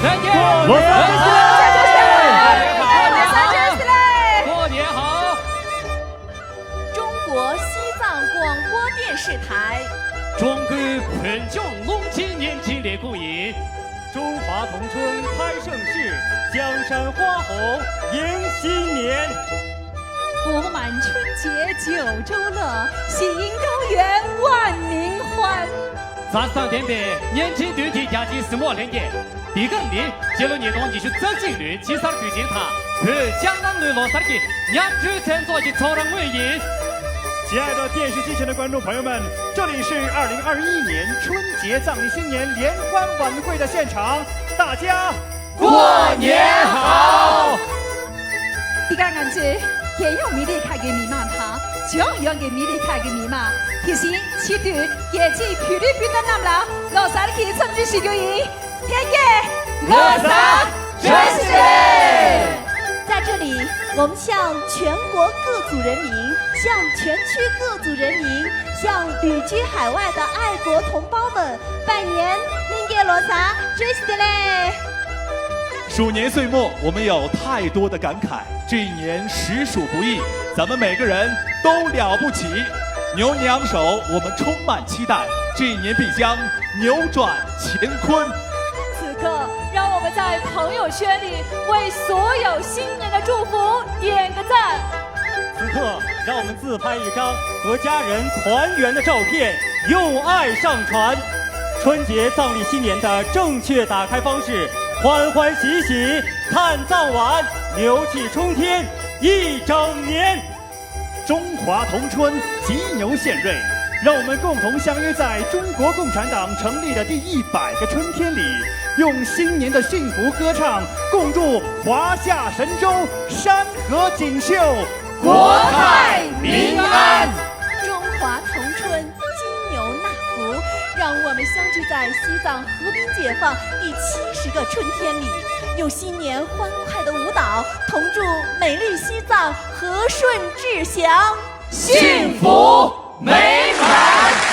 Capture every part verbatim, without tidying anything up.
过年好！过年好！过年好！中国西藏广播电视台。中国盆江龙井年金类公益。中华同春开盛世，江山花红迎新年。福满春节九州乐，喜迎高原万民欢。咱上天的年金对地假期是莫连年。 第一个的，记录年度继续走进率，七十二岁健康，与江南路罗三的娘舅餐桌的超人回应。亲爱的电视机前的观众朋友们，这里是二零二一年春节藏历新年联欢晚会的现场，大家过年好！ དེ་ག་ང་ཚོས་རྒྱལ་ཡོངས་མི་རིགས་ཁག་གི་མི་མང་དང་ལྗོངས་ཡོངས་ཀྱི་མི་རིགས་ཁག་གི་མི་མང་། དེ་བཞིན་ཕྱི་དུས་རྒྱལ་གཅེས་བོད་རིགས་སྤུན་ཟླ་རྣམས་ལ་ལོ་གསར་གྱི་འཚམས་འདྲི་ཞུ་རྒྱུ་ཡིན། ལྷན་རྒྱས་ལོ་གསར་བཀྲ་ཤིས་བདེ་ལེགས། 在这里，我们向全国各族人民、向全区各族人民、向旅居海外的爱国同胞们拜年， ལྷན་རྒྱས་ལོ་གསར་བཀྲ་ཤིས་བདེ་ལེགས། 鼠年岁末，我们有太多的感慨。这一年实属不易，咱们每个人都了不起。牛年昂首，我们充满期待，这一年必将扭转乾坤。此刻，让我们在朋友圈里为所有新年的祝福点个赞。此刻，让我们自拍一张和家人团圆的照片，用爱上传。春节藏历新年的正确打开方式：欢欢喜喜看藏晚，牛气冲天一整年。中华同春，吉牛献瑞，让我们共同相约在中国共产党成立的第一百个春天里，用新年的幸福歌唱，共祝华夏神州，山河锦绣，国泰民安。中华同春，金牛纳福，让我们相聚在西藏和平解放第七十个春天里，用新年欢快的舞蹈，同祝美丽西藏和顺志祥，幸福美满。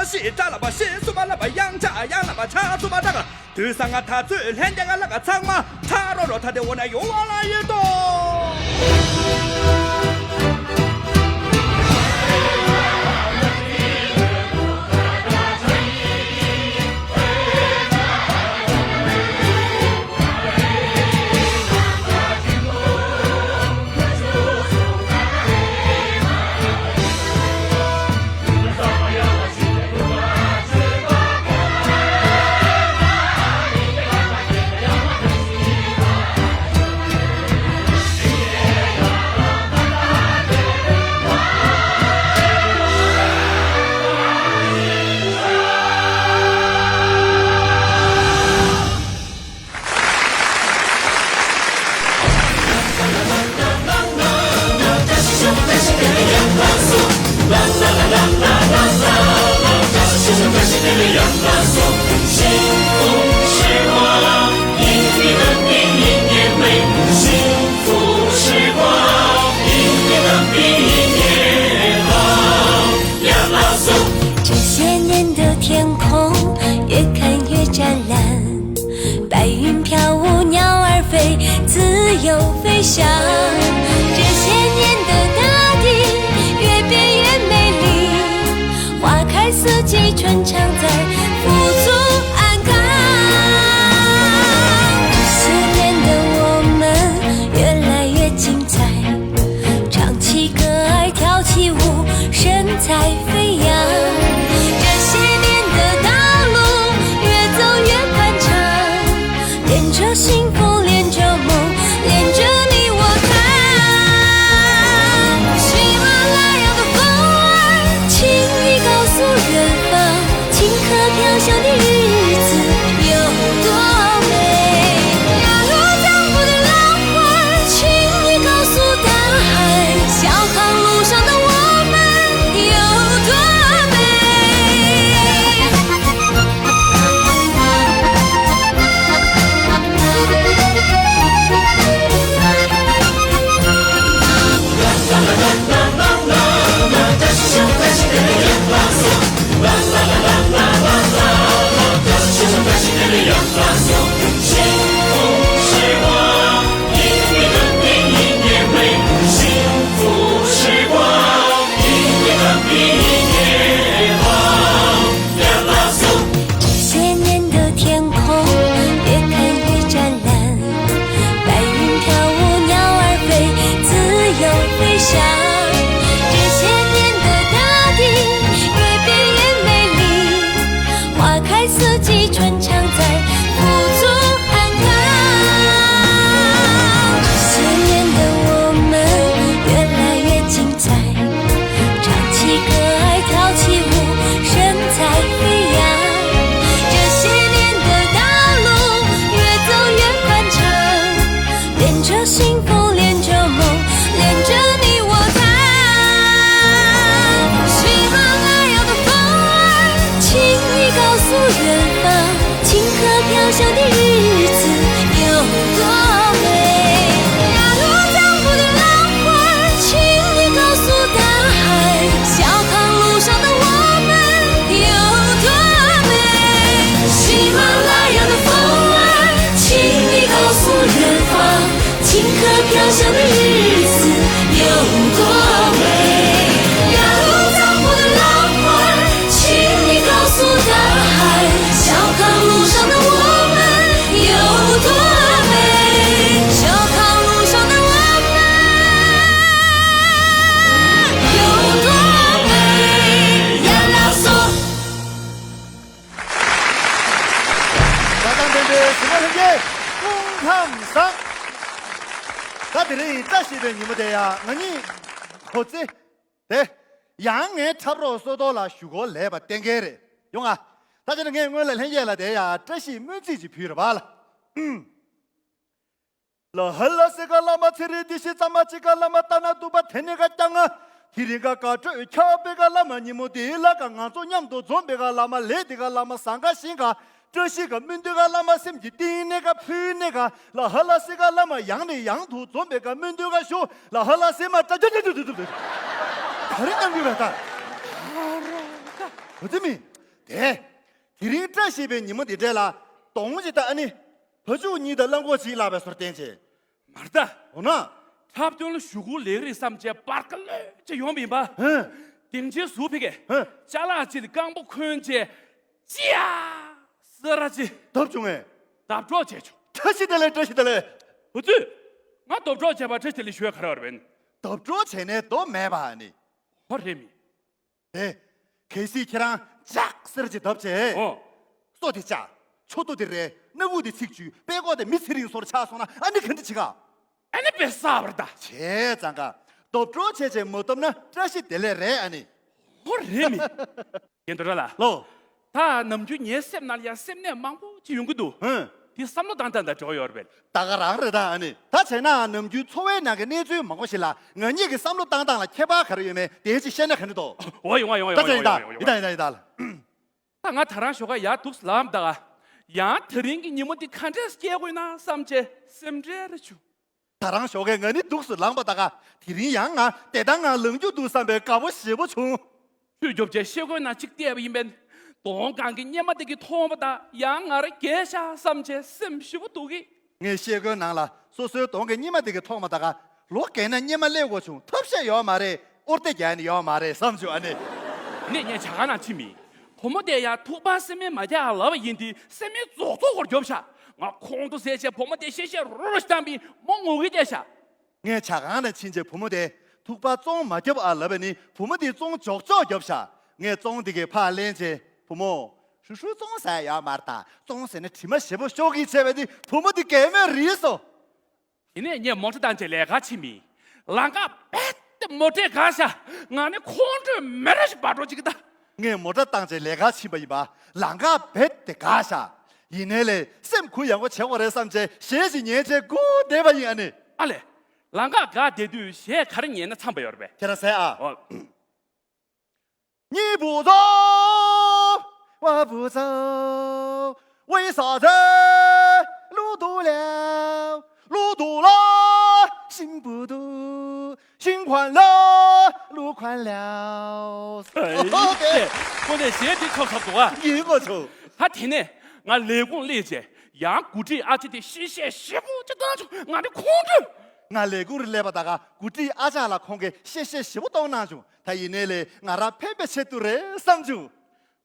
ཤེས་བྱ་ལ་བ་ཤེས་སུ་མ་ལ་བ་ཡང་ཆ་ཡང་ལ་བ་ཆ་སུ་མ་ད་ག་དུས་སང་ང་ད་ཚོད་ལྷན་རྒྱ་ང་ལ་ག་ཚང་མ་ཐ་རོ་རོ་ཐ་དེ་འོ་ན་ཡོང་བ་ལ་ཡོད་དོ།这些年的天空越看越湛蓝，白云飘舞，鸟儿飞，自由飞翔。这些年的大地越变越美丽，花开四季，春常在，福足安康。这些年的我们越来越精彩，唱起歌儿，跳起舞，身材飞扬。这些年的道路越走越宽敞，连着幸福，连着梦，连着你我他。喜马拉雅的风儿，请你告诉远方，此刻飘香的日子有多美。雅鲁藏布的浪花儿，请你告诉大海，小康路上的我们有多美。这些年的天空越看越湛蓝，白云飘舞，鸟儿飞，自由飞翔。这些年的大地越变越美丽，花开四季，春常在，福足安康。这些年的我们越来越精彩，唱起歌儿，跳起舞，身材飞扬。这些年的道路越走越宽敞，连着幸福，连着梦，连着你我他。喜马拉雅的风儿，请你告诉远方，此刻飘香的日子有多美。雅鲁藏布的浪花儿，请你告诉大海，小康路上的我们有多美。喜马拉雅的风儿，请你告诉远方，此刻飘香的日子有多美。雅鲁藏布的浪花儿，请你告诉大海，小康路上的我们有多美。小康路上的我们有多美。呀啦嗦。བྱས་ཙང་དེ་འདྲའི་གཟིགས་མོ་ལྷན་རྒྱས་སྐུ་ཁམས་བཟང་། ད་དེ་རིང་བཀྲ་ཤིས་པའི་ཉིན་མོ་དེ་ཡ་ང་གཉིས་ཧོ་ཙི། དེ། ཡང་ངའི་འཁྲབ་རོགས་བསོད་རྡོར་ལགས་ཞུ་སྒོ་ལས་པ་གཏན་འཁེལ་རེད། ཡོང་ང་། ད་ཅི་ན་ངས་སྔོན་ལ་ལྷན་རྒྱས་ལ་དེ་ཡ་བཀྲ་ཤིས་སྨོན་ཚིག་ཅིག་ཕུལ་རེད་པ་ལ། ལ་ཧ་ལ་སི་ཀ་བླ་མ་ཚེ་རིང་བདེ་གཤེགས་ཙ་མ་ཅི་ཀ་བླ་མ་ཏ་ན་ཏུ་པ་དེ་ནས་ཀ་ཀྱང་ང་། དེ་རིང་ཀ་དགའ་སྤྲོའི་ཆར་པའི་ཀ་བླ་མ་ཉིན་མོ་དེ་ལ་ཀ་ང་ཚོ་མཉམ་དུ་འཛོམས་པའི་ཀ་བླ་མ་ལས་དེ་ཀ་བླ་མ་ཟང་ཀ་ཤིང་ཀ་བཀྲ་ཤིས་ཀ་སྨོན་འདུན་ཀ་བླ་མ་སེམས་ཀྱི་གཏིང་ནས་ཀ་ཕུལ་ནས་ཀ་ལ་ཧ་ལ་སི་ཀ་བླ་མ་ཡང་ནས་ཡང་དུ་འཛོམས་པའི་ཀ་སྨོན་འདུན་ཀ་ཞུ། ལ་ཧ་ལ་སི་མ་ཏྲ་ཏྲ་ཏྲ་ཏྲ་ཏྲ་ཏྲ། ག་རེ་གནང་གི་རེད་ད། འོ་དེ་མིན། དེ། དེ་རིང་བཀྲ་ཤིས་པའི་ཉིན་མོ་འདི་འདྲ་ལ་གདོང་ཅིག་ལྟ། ཨ་ནི་བ་ཕྱུགས་གཉིས་དང་གླང་གོག་གཅིག་བརླགས་པའི་བཟོ་འདྲ་བསྟན་བྱས། མ་རེད་ད། འོ་ན། འཁྲབ་སྟོན་ལ་ཞུགས་ལེགས་རེད་བསམ་བྱས་པར་ཁ་ལོས་བྱས་ཡོང་བ་ཡིན་པ། ཧན། སྡིངས་ཆའི་ཟུར་ཕ་གིར། ཧན། ཅ་ལག་ཅིག་ལ་རྐང་པ་འཁོན་བྱས། ཅིའ། ཟེར་ར་ཅིག་བརྡབས་བྱུང་ངས། བརྡབ་གྲབས་བྱས་བྱུང་། བཀྲ་ཤིས་བདེ་ལེགས། བཀྲ་ཤིས་བདེ་ལེགས། འུ་ཚོས། ང་བརྡབ་གྲབས་བྱས་པ་བཀྲ་ཤིས་བདེ་ལེགས་ཞུ་ཡ་ག་རེ་ཡོད་རེད་པས། བརྡབ་གྲབས་བྱས་ནས་བརྡབ་མེད་པ་ནི། ཧོ་རེད་མི། དེ། གལ་སྲིད་ཁྱེད་རང་ཅག་ཟེར་གྱི་བརྡབས་བྱས། ཨོ། སོ་དེ་བཅག་མཆུ་ཏོ་དེ་རལ། སྣ་ཁུག་དེ་ཚིག་འཇུས། དཔྲལ་ཀོར་དེ་མི་ཚེ་རིང་བཟོ་འདྲ་ཆགས་སོང་ན་ཨ་ནི་ག་འདྲ་བྱེད་ག་ཨ་ནི་དཔེ་བསགས་པ་རེད་ད། བྱས་ཙང་ཀ་བརྡབ་གྲབས་བྱས་བྱས་མ་བརྡབས་ན་བཀྲ་ཤིས་བདེ་ལེགས་རེད་ཨ་ནི། ཧོ་རེད་མི། རྒན་རྡོ་ར་ལགས། ལོ། ད་ནམ་རྒྱུན་ངའི་སེམས་ནང་ལ་ཡང་སེམས་ནད་མང་པོ་ཅིག་ཡོང་གི་འདུག་ཧུན། དེ་བསམ་བློ་བཏང་སྟངས་དང་འབྲེལ་བ་ཡོད་རེད་པས། ད་ག་རང་རེད་ད་ཨ་ནི། ད་བྱས་ན་ནམ་རྒྱུན་འཚོ་བའི་ནང་གི་གནས་ཚུལ་མང་པོ་ཞིག་ལ་ང་གཉིས་ཀྱི་བསམ་བློ་བཏང་སྟངས་ལ་ཁྱད་པར་ག་རེ་ཡོད་མེད་དེ་ཅིག་བཤད་ན་ག་འདྲ་འདུག་ཨོ་ཡོང་བ་ཡོང་བ་ད་ཡོང་བ་ཡོང་བ་ཡོང་བ་ཡོང་བ། ཡིན་ད་ཡིན་ད་ཡིན་ད་ཡིན་ད་ལ། ད་ང་ད་རང་ཞོགས་ཀ་ཡར་འདུག་སེ་ལངས་ད་ག་ཡང་དེ་རིང་གི་ཉིན་མོ་འདི་ག་འདྲས་སྐྱེལ་དགོས་ན་བསམ་བྱས་སེམས་ཁྲལ་རེ་བྱུང་། ད་རང་ཞོགས་ཀས་ང་ནི་འདུག་སེ་ལངས་པ་ད་ག་དེ་རིང་ཡང་ང་བདེ་ཐང་ངང་ལངས་རྒྱུ་འདུག་བསམ་པའི་དགའ་པོ་ཞེ་པོ་བྱུང་། ཆུ་རྒྱོབ་བྱས་ཤེལ་སྒོའི་ནང་གཅིག་བལྟས་པ་ཡིན་པས། གདོང་སྒང་གི་གཉེར་མ་དེ་གིས་མཐོང་བ་དང་ཡང་ང་རང་རྒས་ཤག་བསམ་བྱས་སེམས་ཞེ་པོ་སྡུག་གི་ངས་ཤེལ་སྒོའི་ནང་ལ་སོ་སོའི་གདོང་གི་གཉེར་མ་དེ་གིས་མཐོང་བ་ད་ག་ལོ་རྒས་ན་གཉེར་མ་སླེབས་དགོས་བྱུང་། ཐབས་ཤེས་ཡོད་མ་རེད། ཨོར་ཏེ་རྒྱག་ནི་ཡོད་མ་རེད་བསམ་བྱུང་ཨ་ནི། ནས་ངས་ཇ་ཁང་ནང་ཕྱིན་མི། བུ་མོ་དེ་ཡང་ཐུག་པ་སེམས་མེད་མ་རྒྱག་ལབ་པ་ཡིན་དུས་སེམས་མེད་རྫོགས་རྫོགས་ཁོར་རྒྱོབ་ཤག་ང་ཁོང་ཁྲོ་ཟས་བྱས་བུ་མོ་དེ་གཤེ་གཤེ་རོ་རོ་ཞིག་བཏང་བས་མོ་ངུ་གི་བསྡད་ཤག་ངས་ཇ་ཁང་ནང་ཕྱིན་རྗེས་བུ་མོ་དེ་ཐུག་པ་བཙོང་མ་རྒྱོབ་ཨ་ལབ་པ་ནི་བུ་མོ་དེས་བཙོང་མགྱོགས་མགྱོགས་རྒྱོབ་ཤག་ངས་བཙོང་དེ་གའི་ཕར་ལེན་རྗེས་བུ་མོ། ཧྲུ་ཧྲུ་བཙོང་ཟ་ཡ་ཡོད་མ་རེད་ད། བཙོང་ཟེར་ན་དྲི་མ་ཞེ་པོ་ཤོར་གི་བྱས་པ་ནི་བུ་མོ་དེ་གད་མོས་རིལ་སོང་། དེ་ནས་ངས་མོ་ཊ་བཏང་རྗེས་ལས་ཀར་ཕྱིན་མི། ལམ་ཁ་རྦད་དེ་མོ་ཊས་བཀག་ཤག་ང་ནི་ཁོང་ཁྲོས་མེ་རེ་ཞིག་འབར་འགྲོ་ཅིག་གི་ད། ངས་མོ་ཊ་བཏང་རྗེས་ལས་ཀར་ཕྱིན་པ་ཡིན་པ། ལམ་ཁ་རྦད་དེ་བཀག་ཤག་ཡིན་ནའི་ལས་སེམས་གུ་ཡངས་པོ་བྱེད་དགོས་རེད་བསམ་བྱས་གཞས་ཤིག་ཉན་བྱས་སྒུག་བསྡད་པ་ཡིན་ཨ་ནི། ཨ་ལས། ལམ་ཁ་བཀག་བསྡད་དུས་གཞས་ག་རེ་ཉན་ན་འཚམས་པ་ཡོད་རེད་པས། ཁྱེད་རང་གསན་ཨ། ཨོ། 你不走，我不走，为啥走？路堵了，路堵了，心不堵，心宽了，路宽了。哎，ཁོ་ནས་གཞས་དེ་ཆོག་ཆོག་འདུག་ཨ། ཡིན་གོ་ཆོག་ད་དེ་ནས་ང་ལས་ཁུངས་སླེབས་རྗེས་ཡང་འགོ་ཁྲིད་ཨ་ཅེ་དེ་གཤེ་གཤེ་ཞེ་པོ་ཅིག་བཏང་བྱུང་། ང་ནི་ཁོང་ཁྲོས། ང་ལས་ཁུངས་རུ་སླེབས་པ་ད་ག་འགོ་ཁྲིད་ཨ་ཅག་ལགས་ཁོང་གིས་གཤེ་གཤེ་ཞེ་པོ་གཏོང་གནང་བྱུང་། ད་ཡིན་ནའི་ལས་ང་རང་ཕན་པའི་ཆེད་དུ་རེད་བསམ་བྱུང་།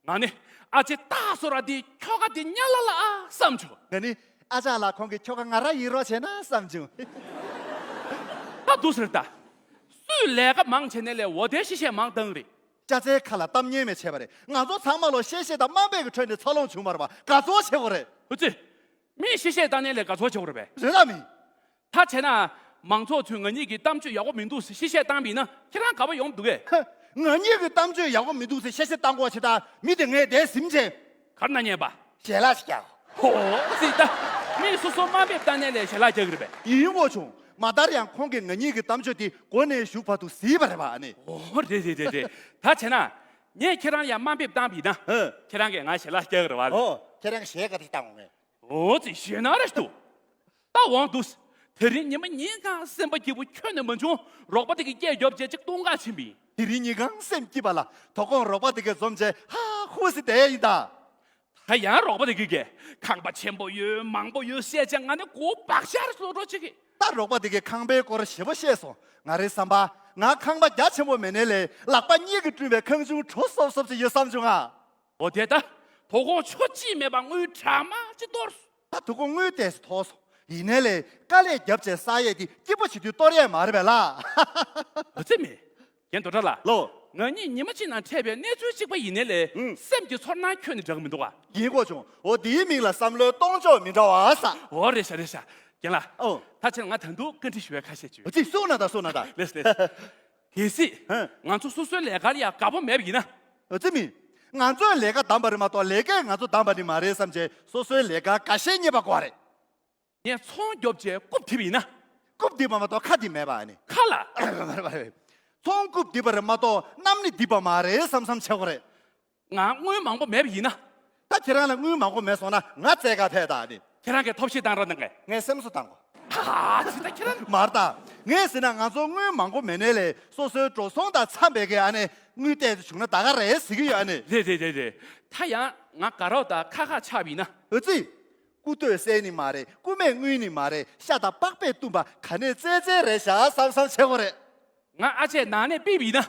ང་ནི་ཨ་ཅེ་སྟག་བཟོ་ར་དེའི་ཁྱོ་ག་དེ་གཉའ་ལ་ལ་ཨ་བསམ་བྱུང་། ང་ནི་ཨ་ཅག་ལགས་ཁོང་གི་ཁྱོ་ག་ང་རང་ཡིན་རོགས་བྱས་ན་བསམ་བྱུང་། ད་འདུག་ཟེར་ད། སུས་ལས་ཀ་མང་བྱས་ནའི་ལས་འོ་དེ་གཤེ་གཤེ་མང་བཏང་རེད། ཅ་ཚའི་ཁ་ལ་གཏམ་ངན་མེད་བྱས་པ་རེད། ང་ཚོ་ཚང་མ་ལོ་གཤེ་གཤེ་དང་དམའ་འབེབས་ཀྱི་ཁྲོད་ནས་འཚར་ལོངས་བྱུང་བ་རེད་པ། དགའ་ཚོར་བྱེད་དགོས་རེད། ཧུ་ཙི། མིས་གཤེ་གཤེ་བཏང་ནའི་ལས་དགའ་ཚོར་བྱེད་དགོས་རེད་པས། རེད་ད་མི། ད་བྱས་ན། མང་ཚོགས་ཚོས་ང་གཉིས་ཀྱི་གཏམ་བརྗོད་ཡག་པོ་མི་འདུག་ཟེར་གཤེ་གཤེ་བཏང་བ་ཡིན་ན་ཁྱེད་རང་དགའ་པོ་ཡོང་མི་འདུག་གས། ཧ། ང་གཉིས་ཀྱི་གཏམ་བརྗོད་ཡག་པོ་མི་འདུག་ཟེར་གཤེ་གཤེ་བཏང་དགོས་བྱེད་ད་མི་དེ་ངས་བསྡད་ཟིན་བྱས། གར་ན་ཉན་པ། ཞལ་ལག་ཞིག་རྒྱག་ཧོ། ཙི་ད། མིས་སོ་སོ་དམའ་འབེབས་བཏང་ནའི་ལས་ཞལ་ལག་རྒྱག་གི་རེད་པས། ཡིན་དགོས་བྱུང་། མ་མཐར་ཡང་ཁོང་གིས་ང་གཉིས་ཀྱི་གཏམ་བརྗོད་དེ་མགོ་ནས་གཞུག་བར་དུ་གཟིགས་པ་རེད་པ་ཨ་ནི། ཨོ་རེད་རེད་རེད་རེད། ད་བྱས་ན། ངས་ཁྱེད་རང་ཡང་དམའ་འབེབས་བཏང་བ་ཡིན་ན། ཧུ། ཁྱེད་རང་གིས་ང་ཞལ་ལག་རྒྱག་གི་རེད་པ་ཨ་ནི། ཨོ། ཁྱེད་རང་གིས་ཞལ་ག་དེ་བཏང་འོང་ངས། ཨོ་ཙི་ཞེད་སྣང་རེ་ཞིག་འདུག་ད་འོང་འདུག་དེ་རིང་ཉི་མ་ཉིན་གང་སེམས་པ་སྐྱིད་པོ་ཁྱོན་ནས་མ་བྱུང་། རོགས་པ་དེ་གིས་སྐད་རྒྱོབ་བྱས་ཅིག་བཏུང་ག་ཕྱིན་པ་ཡིན། དེ་རིང་ཉིན་གང་སེམས་སྐྱིད་པ་ལ་དོ་དགོང་རོགས་པ་དེ་གས་འཛོམས་བྱས་ཧ་ཧུ་ཟེར་བསྡད་ཡ་ཡིན་ད། ད་ཡང་རོགས་པ་དེ་གིས་གས་ཁང་པ་ཆེན་པོ་ཡོད་མང་པོ་ཡོད་བཤད་བྱས་ང་ནི་མགོ་བག་ཤར་བཟོ་འགྲོ་བྱེད་ཀྱི། ད་རོགས་པ་དེ་གིས་ཁང་པའི་སྐོར་ཞེ་པོ་བཤད་སོང་། ང་རའི་བསམ་པ། ང་ཁང་པ་རྒྱ་ཆེན་པོ་མེད་ནའི་ལས་ལག་པ་གཉིས་ཀྱིས་བསྐྲུན་པའི་ཁང་ཆུང་བྲོ་སོབ་སོབ་ཅིག་ཡོད་བསམ་བྱུང་ང་། འོ་དེ་ད། དོ་དགོང་ཆུ་གཅིག་མེད་པར་དངུལ་གྲངས་མང་ཅིག་གཏོར་སོང་། ད་དོ་དགོང་དངུལ་ཏོག་ཙམ་མཐོང་སོང་། ཡིན་ནའི་ལས་དཀའ་ལས་བརྒྱབ་བྱས་བསགས་ཡས་དེ་སྐྱིད་པོ་བྱེད་དུས་གཏོར་ཡས་མ་རེད་པས་ལ། འོ་ཙི་མི། རྒན་རྡོ་བཀྲ་ལགས། ལོ། ང་གཉིས་ཉི་མ་གཅིག་ནང་འཕྲད་པའི་གནས་ཚུལ་གཅིག་པ་ཡིན་ནའི་ལས། ཨང་། སེམས་ཀྱི་ཚོར་སྣང་ཁྱོན་ནས་འདྲ་གི་མི་འདུག་ག་ཡིན་དགོས་བྱུང་། འོ་དེའི་མིང་ལ་བསམ་བློའི་གཏོང་ཕྱོགས་མི་འདྲ་བ་ཟེར། འོ་རེད་ཤག་རེད་ཤག་རྒན་ལགས། ཨོ། ད་ཕྱིར་ང་ད་དུང་བཀའ་འདྲི་ཞུ་བའི་ཁ་ཤས་ཅིག་ཡོད། ཅིག་གསུངས་ན་ད་གསུངས་ན་ད། ལེགས་ལེགས། གལ་སྲིད། ཧན། ང་ཚོ་སོ་སོའི་ལས་ཀར་ཡང་དགའ་པོ་མེད་པ་ཡིན་ན། འོ་ཙི་མི། ང་ཚོའི་ལས་ཀ་བདམས་པ་རེད་མ་གཏོགས་ལས་ཀས་ང་ཚོ་བདམས་པ་ནི་མ་རེད་བསམ་བྱས་སོ་སོའི་ལས་ཀ་འགའ་ཤས་རྙེད་པ་དགོས་རེད། ངས་ཚོང་རྒྱོབ་བྱས་རྐུབ་རྡིབ་པ་ཡིན་ན། རྐུབ་རྡིབ་པ་མ་གཏོགས་ཁ་རྡིབ་མེད་པ་ཨ་ནི། ཁ་ལ། ཚོང་རྐུབ་རྡིབ་པ་རེད་མ་གཏོགས་གནམ་ནི་རྡིབ་པ་མ་རེད་བསམ་བསམ་བྱེད་དགོས་རེད། ང་དངུལ་མང་པོ་མེད་པ་ཡིན་ན། ད་ཁྱེད་རང་ལ་དངུལ་མང་པོ་མེད་སོང་ན་ང་བཙལ་ག་ཕེབས་ད་ཨ་ནི། ཁྱེད་རང་གིས་ཐབས་ཤེས་བཏང་རོགས་གནང་གས། ངས་སེམས་གསོ་བཏང་གོ། ཧ་ཅི་ད་ཁྱེད་རང་། མར་ད། ངས་ཟེར་ན་ང་ཚོ་དངུལ་མང་པོ་མེད་ནའི་ལས་སོ་སོའི་འགྲོ་སོང་དང་འཚམས་པའི་གི་ཨ་ནི་དངུལ་ཏོག་ཙམ་བྱུང་ན་ད་ག་རེད་ཟེར་གི་ཡོད་ཨ་ནི། རེད་རེད་རེད་རེད། ད་ཡང་ང་དགའ་རོགས་དང་ཁ་ཁ་ཆགས་པ་ཡིན་ན། ཨ་ཙི། སྐུ་སྟོད་གསལ་ནི་མ་རེད། སྐུ་སྨད་དངུལ་ནི་མ་རེད། ཤ་དང་པགས་པས་བཏུམས་པ་ག་ནས་བཙལ་བཙལ་རེད་ཤག་བསམ་བསམ་བྱེད་དགོས་རེད། ང་ཨ་ཅེ་ནང་ནས་ཕུད་པ་ཡིན་ན།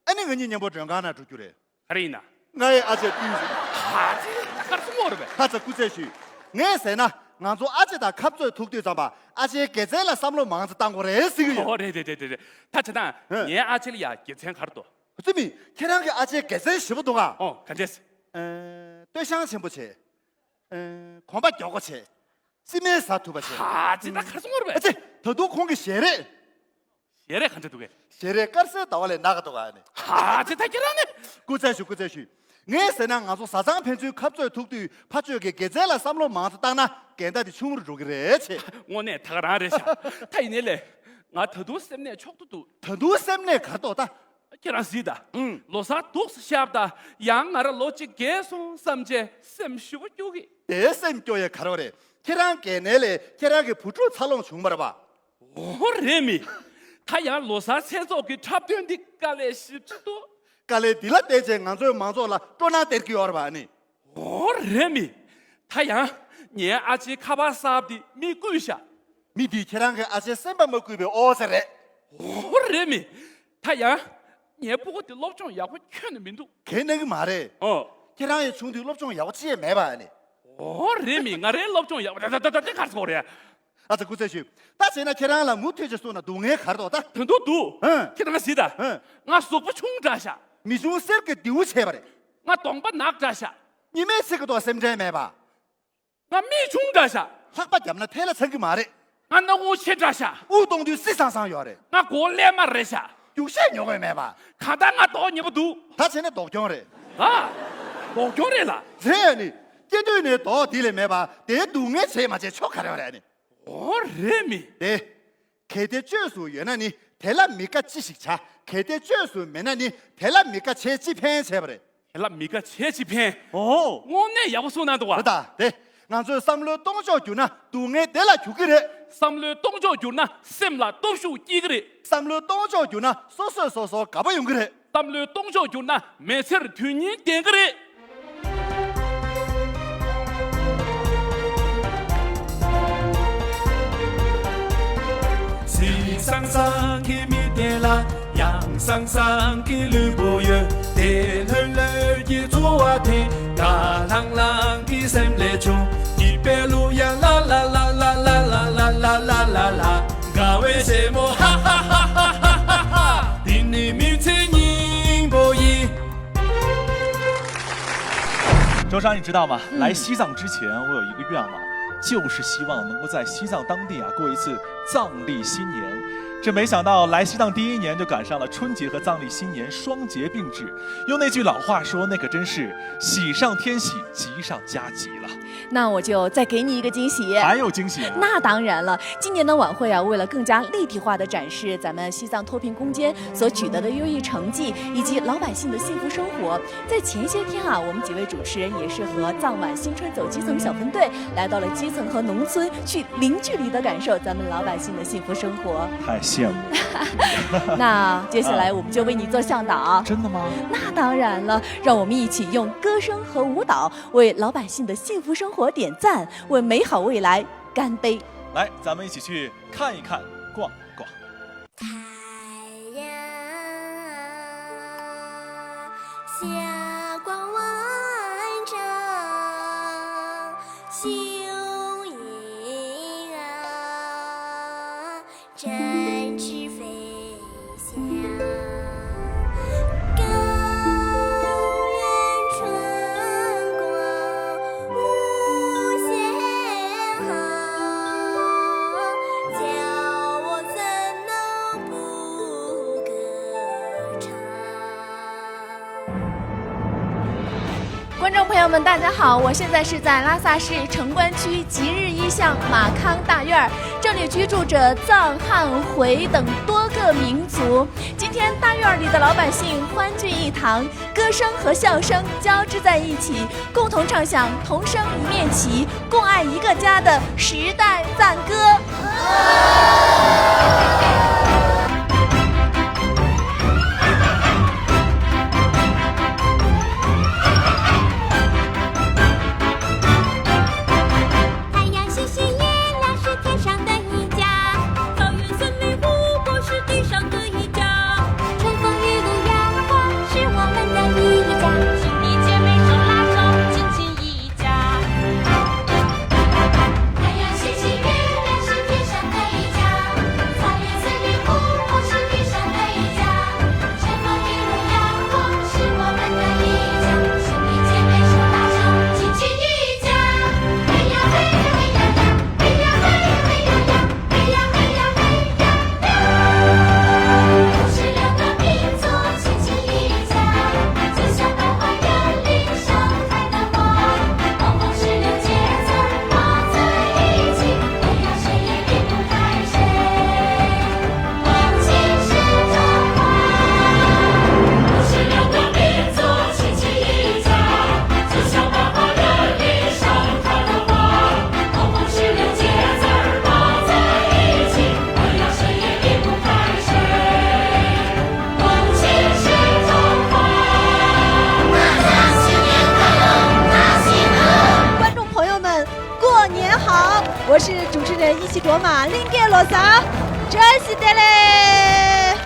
ཨ་ནི་ང་གཉིས་མཉམ་པོ་མགྲོན་ཁང་ནང་འགྲོ་རྒྱུ་རེད། ག་རེ་ཡིན་ན། ང་ཡི་ཨ་ཅེ་བསྟུན་ཟིན། ཧ་ཅི་ད་གར་སོང་བ་རེད་པས། ཧ་ཅང་སྐུ་ཚེ་ཞུས། ངས་ཟེར་ན་ང་ཚོ་ཨ་ཅེ་དང་ཁ་རྩོད་ཐུག་དུས་ཙམ་པ་ཨ་ཅེའི་དགེ་མཚན་ལ་བསམ་བློ་མང་ཙམ་བཏང་དགོས་རེད་ཟེར་གི་ཡོད། ཨོ་རེད་རེད་རེད་རེད། ད་བྱས་ན་ཧེ། ངའི་ཨ་ཅེ་ལ་ཡ་དགེ་མཚན་ག་རེ་འདུག་ཨ་ཙི་མི་ཁྱེད་རང་གི་ཨ་ཅེ་དགེ་མཚན་ཞེ་པོ་འདུག་ག་ཨོ་ག་འདྲས། ཨེ། སྟོད་ཤང་ཆེན་པོ་བྱས། ཨེ། གོམ་པ་མགྱོགས་པོ་བྱས། རྩིས་མེད་ཟ་ཐུབ་པ་བྱས། ཧ་ཅི་ད་གར་སོང་བ་རེད་པས། ཨ་ཙི། ད་དུང་ཁོང་གི་ཞལ་རས། ཞལ་རས་ག་འདྲ་འདུག་གས། ཞལ་རས་དཀར་གསལ་ཟླ་བ་ལས་ནག་འདུག་ག་ཨ་ནི། ཧ་ཅི་ད་ཁྱེད་རང་ནི། སྐུ་ཚེ་ཞུ་སྐུ་ཚེ་ཞུ། ངས་ཟེར་ན་ང་ཚོ་བཟའ་ཚང་ཕན་ཚུན་ཁ་རྩོད་ཐུག་དུས་ཕ་ཆོས་ཀྱི་དགེ་མཚན་ལ་བསམ་བློ་མང་ཙམ་བཏང་ན་འགལ་ཟླ་དེ་ཆུང་རུ་འགྲོ་གི་རེད་ཆེ། དངོས་གནས་ད་ག་རང་རེད་ཤག་ད་ཡིན་ནའི་ལས། ང་ད་དུང་སེམས་ནད་ཆོག་ཏུ་འདུག་ད་དུང་སེམས་ནད་ག་རེ་འདུག་ད། ཁྱེད་རང་གཟིགས་དང་། ཨུང་། ལོ་གསར་འདུག་སེ་བཞག་དང་ཡང་ང་རང་ལོ་གཅིག་རྒས་སོང་བསམ་བྱས་སེམས་ཞེ་པོ་སྐྱོ་གི། དེ་སེམས་སྐྱོ་ཡས་ག་རེ་རེད། ཁྱེད་རང་རྒས་ནའི་ལས་ཁྱེད་རང་གི་བུ་ཕྲུག་འཚར་ལོངས་བྱུང་མ་རེད་པ། འོ་རེད་མི། ད་ཡང་ལོ་གསར་མཚན་ཚོགས་ཀྱི་འཁྲབ་སྟོན་འདི་དཀའ་ལས་ཞེ་པོ་ཅིག་འདུག་དཀའ་ལས་འདི་ལ་བརྟེན་བྱས་ང་ཚོའི་མང་ཚོགས་ལ་སྤྲོ་སྣང་སྟེར་གྱི་ཡོད་རེད་པ་ཨ་ནི། འོ་རེད་མི། ད་ཡང་ངའི་ཨ་ཅེའི་ཁ་པར་གསར་པ་འདི་མིས་བརྐུས་ཤག་མི་འདིས་ཁྱེད་རང་གི་ཨ་ཅེ་སེམས་པ་མ་བརྐུས་པའི་ཨོ་ཙེ་རེད། འོ་རེད་མི། ད་ཡང་ངའི་སྤུ་གུ་འདི་སློབ་སྦྱོང་ཡག་པོ་ཁྱོན་ནས་མི་འདུག་གན་གནང་གི་མ་རེད། ཨོ། ཁྱེད་རང་ཡང་ཆུང་དུས་སློབ་སྦྱོང་ཡག་པོ་ཅི་ཡང་མེད་པ་ཨ་ནི། འོ་རེད་མི། ང་རའི་སློབ་སྦྱོང་ཡག་པོ་ད་ད་ད་ད་ག་རེ་ཟེར་དགོས་རེད། ཨ་ཙི་སྐུ་ཚེ་ཞུ། ད་བྱས་ན་ཁྱེད་རང་ལ་མུ་མཐུད་ཅིག་གསུངས་ན་སྡུག་བསྔལ་ག་རེ་འདུག་ད། དོན་དུ་འདུག་ཧུན། ཁྱེད་རང་གཟིགས་དང་། ཧུན། ང་གཟུགས་པོ་ཆུང་དྲགས་ཤག་མི་ཆུང་གསེར་གྱི་རྡེའུ་ཆེ་བ་རེད། ང་གདོང་པ་ནག་དྲགས་ཤག་གཉིས་མེད་ཚིག་གི་ཐོག་སེམས་ཁྲལ་མེད་པ། ང་མིག་ཆུང་དྲགས་ཤག་ལྷགས་པ་བརྒྱབ་ན་ཐལ་ལ་ཚང་གི་མ་རེད། ང་སྣ་ཁུང་ཆེ་དྲགས་ཤག་དབུགས་གཏོང་དུས་སི་སང་སང་ཡོད་རེད། ང་མགོ་ཀླད་དམར་རེད་ཤག་རྒྱུག་ཤད་ཉོ་དགོས་མེད་པ། གང་ལྟར་ང་མདོག་ཉེས་པོ་འདུག་ད་བྱས་ན་ལྡོག་གྱོང་རེད། ཨ། ལྡོག་གྱོང་རེད་ལ། རེད་ཨ་ནི། སྐྱེ་དུས་ནས་མདོག་འདི་ལས་མེད་པ་དེའི་སྡུག་བསྔལ་བྱས་མ་བྱས་ཆོ་ག་རེ་བ་རེད་ཨ་ནི། འོ་རེད་མི། དེ། གལ་ཏེ་བཅོས་སུ་ཡོད་ན་ནི་དེ་ལ་མི་དགའ་ཅི་ཞིག་བྱ། གལ་ཏེ་བཅོས་སུ་མེད་ན་ནི་དེ་ལ་མི་དགའ་བྱས་ཅི་ཕན་བྱས་པ་རེད། དེ་ལ་མི་དགའ་བྱས་ཅི་ཕན། ཨོ། དངོས་གནས་ཡག་པོ་གསུངས་གནང་འདུག་བ། རེད་ད་དེ། ང་ཚོས་བསམ་བློའི་གཏོང་ཕྱོགས་བསྒྱུར་ན་སྡུག་བསྔལ་དེ་ལ་གྱུར་གི་རེད། བསམ་བློའི་གཏོང་ཕྱོགས་བསྒྱུར་ན་སེམས་ལ་སྟོབས་ཤུགས་སྐྱེ་གི་རེད། བསམ་བློའི་གཏོང་ཕྱོགས་བསྒྱུར་ན་སོ་སོས་སོ་སོར་དགའ་པོ་ཡོང་གི་རེད། བསམ་བློའི་གཏོང་ཕྱོགས་བསྒྱུར་ན་མི་ཚེར་དོན་སྙིང་ལྡན་གི་རེད། སེམས་སང་སང་གི་མི་དེ་ལ་ཡང་སང་སང་གི་ལུས་པོ་ཡོད། དེ་ལྷོད་ལྷོད་ཀྱི་ཚོར་བ་དེ་དགའ་ལྷང་ལྷང་གི་སེམས་ལས་བྱུང་། སྐྱིད་པའི་གླུ་ཡ་ལ་ལ་ལ། དགའ་བའི་སེར་མོ་ཧ་ཧ་ཧ། འདི་ནི་མི་ཚེའི་སྙིང་པོ་ཡིན། 周莎，你知道吗？嗯。来西藏之前，我有一个愿望，就是希望能够在西藏当地啊过一次藏历新年。这没想到来西藏第一年就赶上了春节和藏历新年双节并至，用那句老话说，那可真是喜上添喜，吉上加吉了。那我就再给你一个惊喜。还有惊喜啊？那当然了，今年的晚会啊，为了更加立体化地展示咱们西藏脱贫攻坚所取得的优异成绩，以及老百姓的幸福生活，在前些天啊，我们几位主持人也是和藏晚新春走基层小分队来到了基层和农村，去零距离地感受咱们老百姓的幸福生活。太羡慕了。那接下来我们就为你做向导。真的吗？那当然了，让我们一起用歌声和舞蹈为老百姓的幸福生活点赞，为美好未来干杯。来，咱们一起去看一看，逛一逛。太阳下光万丈，雄鹰啊，展翅飞 观众朋友们，大家好，我现在是在拉萨市城关区吉日一巷马康大院儿，这里居住着藏、汉、回等多个民族。今天大院儿里的老百姓欢聚一堂，歌声和笑声交织在一起，共同唱响“同声一面旗，共爱一个家”的时代赞歌。太阳星星，月亮是天上的一家，草原森林湖泊是地上的一家，春风雨露阳光是我们的一家，兄弟姐妹手拉手，亲情一家。太阳星星，月亮是天上的一家，草原森林湖泊是地上的一家，春风雨露阳光是我们的一家，兄弟姐妹手拉手，亲情一家。观众朋友们，过年好！我是主持人一骑卓玛，林给罗萨，真是的嘞！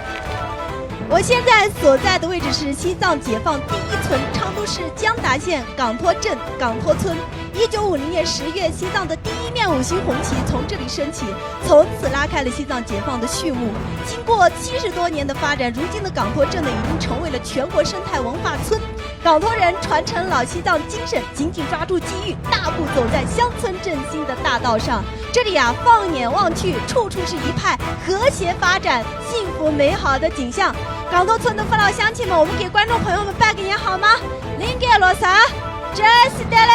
我现在所在的位置是西藏解放第一村昌都市江达县港托镇港托村。一九五零年十月，西藏的第一面五星红旗从这里升起，从此拉开了西藏解放的序幕。经过七十多年的发展，如今的港托镇呢，已经成为了全国生态文化村。港托人传承老西藏精神，紧紧抓住机遇，大步走在乡村振兴的大道上。这里啊，放眼望去，处处是一派和谐发展、幸福美好的景象。港托村的父老乡亲们，我们给观众朋友们拜个年好吗？林给罗萨，真是的嘞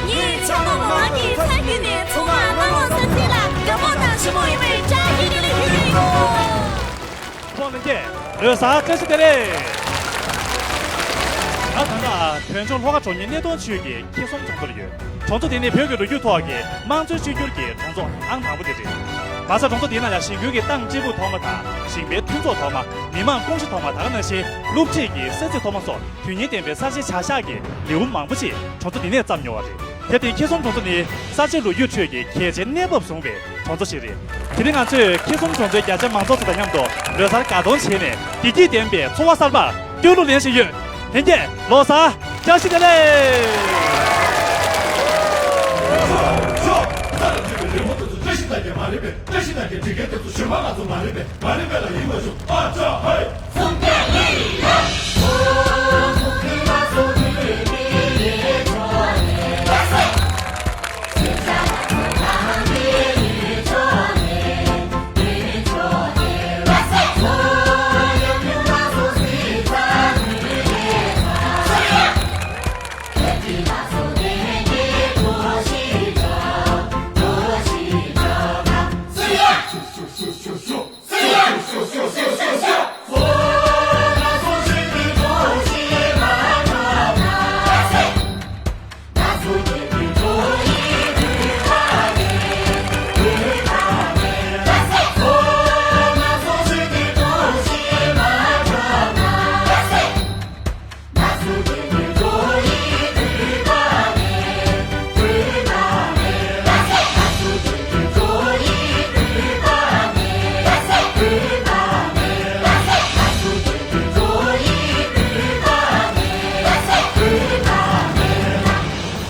！ངས་ཚང་མ་མང་གི་ཚ་གི་ནས་ཚང་མ་མ་མང་ས་ཚིག་ལ་དགའ་པོ་དང་ཞི་མོ་ཡིན་པའི་བཀྲ་ཤིས་བདེ་ལེགས་ཞུ་གི་ཡོད། ཚོགས་ལྷན་རྒྱས་ལོ་གསར་བཀྲ་ཤིས་བདེ་ལེགས། ང་ད་ལྟ་བོད་ལྗོངས་ལྷོ་ཁ་གྲོང་ཁྱེར་སྣེ་གདོང་ཆུས་ཀྱི་ཁེ་གསུམ་གྲོང་ཚོར་ཡོད། གྲོང་ཚོ་དེ་ནི་བོད་ཀྱི་ལོ་རྒྱུས་ཐོག་གི་དམངས་གཙོའི་གཅིག་གྱུར་གྱི་གྲོང་ཚོ་ཨང་དང་པོ་དེ་རེད། མ་ཟད་གྲོང་ཚོ་དེའི་ནང་ལ་གཞིས་ཁྱོན་གྱི་ཏང་ཀྲི་པུའུ་ཐོག་མ་དང་ཞིང་པའི་མཐུན་ཚོགས་ཐོག་མ། མི་དམངས་ཀུང་ཤི་ཐོག་མ། ད་ག་ནང་བཞིན་སློབ་ཁྲིད་ཀྱི་ས་ཚིགས་ཐོག་མ་སོགས་དོན་སྙིང་ལྡན་པའི་གསར་བརྗེའི་བྱ་གཞག་གི་ལེའུ་མང་པོ་ཞིག་གྲོང་ཚོ་འདི་ནས་བརྩམས་མྱོང་བ་རེད། དེར་བརྟེན་ཁེ་གསུམ་གྲོང་ཚོ་ནི་གསར་བརྗེའི་ལོ་རྒྱུས་ཁྲོད་ཀྱི་གལ་ཆེའི་གནས་བབ་བཟུང་བའི་གྲོང་ཚོ་ཞིག་རེད། དེ་རིང་ང་ཚོས་ཁེ་གསུམ་གྲོང་ཚོའི་རྒྱ་ཆེའི་མང་ཚོགས་ཚོ་དང་མཉམ་དུ་ལོ་གསར་དགའ་སྟོན་བྱས་ནས་བདེ་སྐྱིད་ལྡན་པའི་འཚོ་བ་གསར་པར་བསྟོད་གླུ་ལེན་བཞིན་ཡོད། ལྷན་རྒྱས་ལོ་གསར་བཀྲ་ཤིས་བདེ་ལེགས། བཀྲ་ཤིས་བདེ་ལེགས། བཀྲ་ཤིས་བདེ་ལེགས། བཀྲ་ཤིས་བདེ་ལེགས། བཀྲ་ཤིས་བདེ་ལེགས། བཀྲ་ཤིས་བདེ་ལེགས། བཀྲ་ཤིས་བདེ་ལེགས། བཀྲ་ཤིས་བདེ་ལེགས།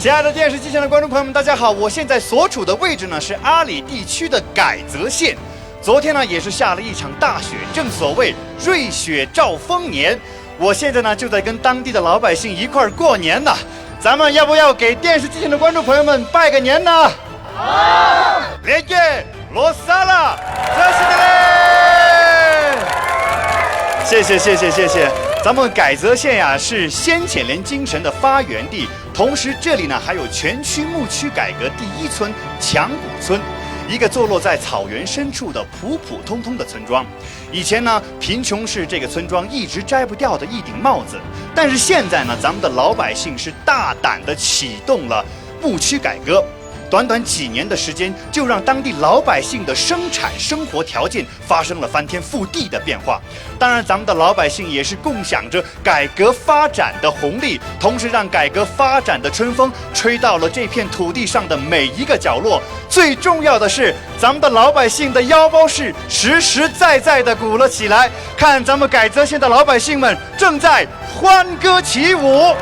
亲爱的电视机前的观众朋友们，大家好！我现在所处的位置呢是阿里地区的改则县。昨天呢也是下了一场大雪，正所谓瑞雪兆丰年。我现在呢就在跟当地的老百姓一块儿过年呢。咱们要不要给电视机前的观众朋友们拜个年呢？好。来，给罗萨拉，这是的嘞。谢谢谢谢谢谢。咱们改则县呀是先遣连精神的发源地，同时这里呢还有全区牧区改革第一村强谷村，一个坐落在草原深处的普普通通的村庄。以前呢，贫穷是这个村庄一直摘不掉的一顶帽子，但是现在呢，咱们的老百姓是大胆的启动了牧区改革。短短几年的时间，就让当地老百姓的生产生活条件发生了翻天覆地的变化。当然，咱们的老百姓也是共享着改革发展的红利，同时让改革发展的春风吹到了这片土地上的每一个角落。最重要的是，咱们的老百姓的腰包是实实在在的鼓了起来。看咱们改则县的老百姓们正在欢歌起舞。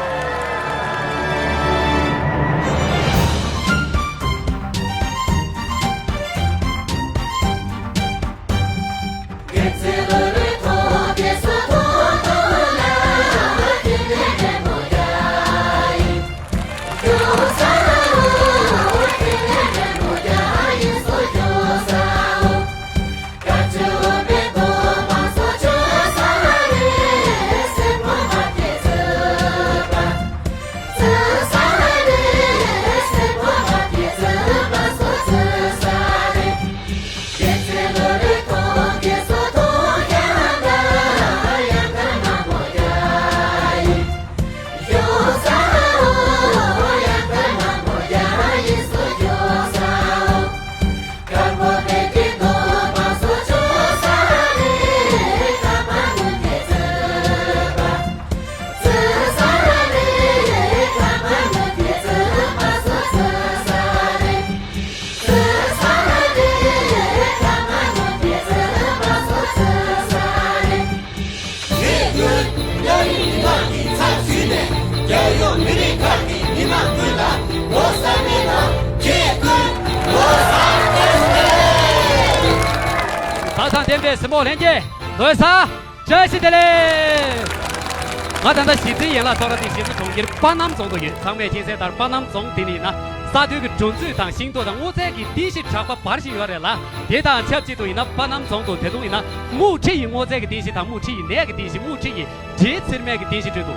རྒྱལ་ཡོངས་མི་རིགས་ཁག་གི་མི་མང་ཀུན་ལ་ལོ་གསར་པའི་ནང་ཁྱེད་ཀུན་ལོ་གསར་བཀྲ་ཤིས་བདེ་ལེགས། ད་ཐང་བསྟན་པའི་སྲིན་པོ་ལྷན་རྒྱས་ལོ་གསར་བཀྲ་ཤིས་བདེ་ལེགས། ང་ད་ལྟ་གཞིས་རྩེའི་ཡན་ལག་ཚོགས་ར་སྡེ་གཞིས་རྩེ་གྲོང་ཁྱེར་པ་སྣམ་རྫོང་དུ་ཡོད། ཚང་མས་མཁྱེན་གསལ་ལྟར་པ་སྣམ་རྫོང་དེ་ནི་ཡིན་ན་ས་མཐོའི་གི་འགྲོ་འཛུགས་དང་ཤིང་ཏོག་དང་སྔོ་ཚལ་གྱི་རྟེན་གཞི་གྲགས་པ་འབར་བཞིན་ཡོད་རེད་ལ། དེ་དང་ཆབས་ཅིག་ཏུ་ཡིན་ན་པ་སྣམ་རྫོང་དུ་ད་དུང་ཡིན་ན་སྨུག་ཁྲི་ཡི་སྔོ་ཚལ་གྱི་རྟེན་གཞི་དང་སྨུག་ཁྲི་ཡི་ནས་ཀྱི་རྟེན་གཞི་སྨུག་ཁྲི་ཡི་འབྲས་ཚེར་མའི་གི་རྟེན་གཞི་བྲིས་འདུག་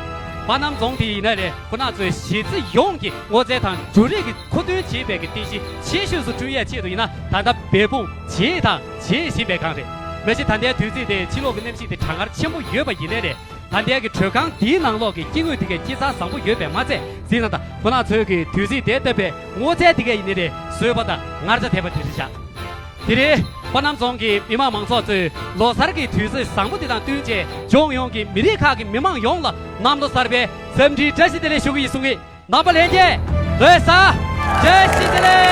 པ་སྣམ་རྫོང་དེ་ཡིན་ན་རེད། ཁོ་ན་ཚོའི་གཞིས་རྩེ་ཡོངས་ཀྱི་སྔོ་ཚལ་དང་འབྲུ་རིགས་ཀྱི་མཁོ་འདོན་བྱེད་པའི་གི་རྟེན་གཞི་ཆེ་ཤོས་སུ་བསྐྲུན་ཡས་ཆེད་དུ་ཡིན་ན་ད་ལྟ་འབད་འབུངས་བྱེད་དང་བྱེད་བཞིན་པའི་སྒང་རེད། མ་གཞི་ད་ལྟའི་དུས་ཚིགས་དེ་ཕྱི་ལོགས་ཀྱི་གནམ་གཤིས་དེ་གྲང་ངར་ཆེན་པོ་ཡོད་པ་ཡིན་ནའི་རེད། ད་ལྟའི་གི་དྲོད་ཁང་འདིའི་ནང་ལོགས་ཀྱི་སྐྱེ་དངོས་དེ་གའི་སྐྱེ་འཚར་བཟང་པོ་ཡོད་པས་མ་ཚད་ཟིན་ན་ད་ཁོ་ན་ཚོའི་གི་དུས་ཚིགས་དེ་ལྟ་བུའི་སྔོ་ཚལ་དེ་གའི་ཡིན་ནའི་རེད། བཟོས་པ་དང་ངར་ཆ་དེ་པ་དེ་རེད་ཤག་དེ་རིང་པ་སྣམ་རྫོང་གི་མི་དམངས་མང་ཚོགས་ཚོས་ལོ་གསར་གྱི་དུས་ཚོད་བཟང་པོ་འདི་དང་བསྟུན་བྱས་ལྗོངས་ཡོངས་ཀྱི་མི་རིགས་ཁག་གི་མི་མང་ཡོངས་ལ་གནམ་ལོ་གསར་པའི་འཚམས་འདྲིའི་བཀྲ་ཤིས་བདེ་ལེགས་ཞུ་གི་ཡིན་གསུང་གི། རྣམ་པ་ལྷན་རྒྱས་ལོ་གསར་བཀྲ་ཤིས་བདེ་ལེགས།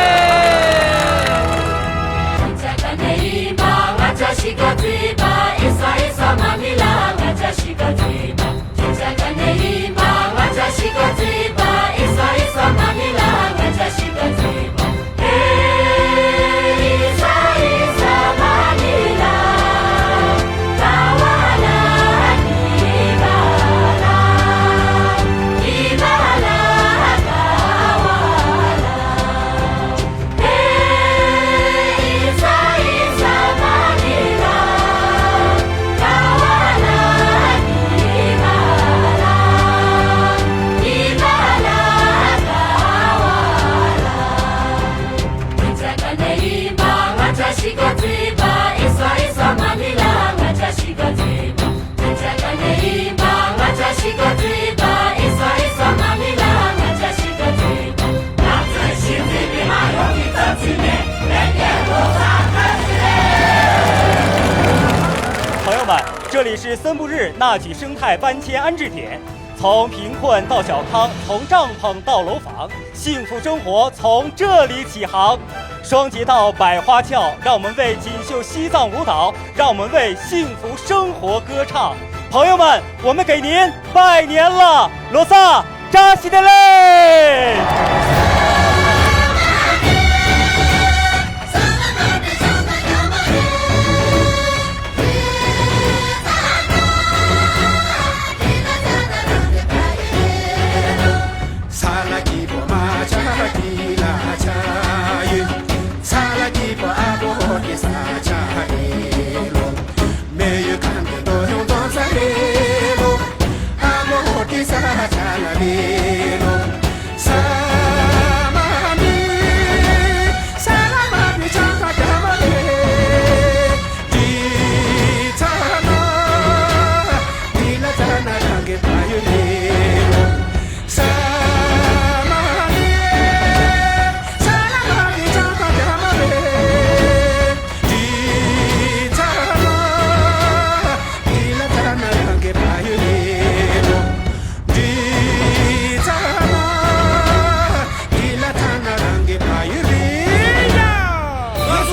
朋友们，这里是森布日纳曲生态搬迁安置点。从贫困到小康，从帐篷到楼房，幸福生活从这里起航。双节道百花俏，让我们为锦绣西藏舞蹈，让我们为幸福生活歌唱。朋友们，我们给您拜年了，罗萨。བཀྲ་ཤིས་བདེ་ལེགས། ང་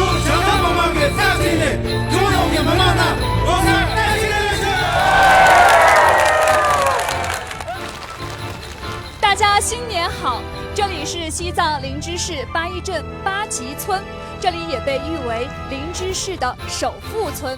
ཚོ་བྱང་ཐང་མི་མང་གི་རྩ་ཆེན་ནས་ཐུགས་ཡོང་གི་མི་མང་རྣམས་ལོ་གསར་བཀྲ་ཤིས་བདེ་ལེགས་ཞུ། 大家新年好！这里是西藏灵芝市巴依镇巴吉村，这里也被誉为灵芝市的首富村。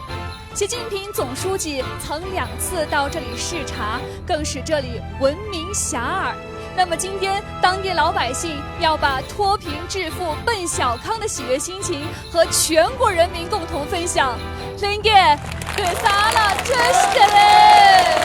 习近平总书记曾两次到这里视察，更使这里闻名遐迩。那么今天，当地老百姓要把脱贫致富奔小康的喜悦心情和全国人民共同分享。林给，对撒了，真是的嘞。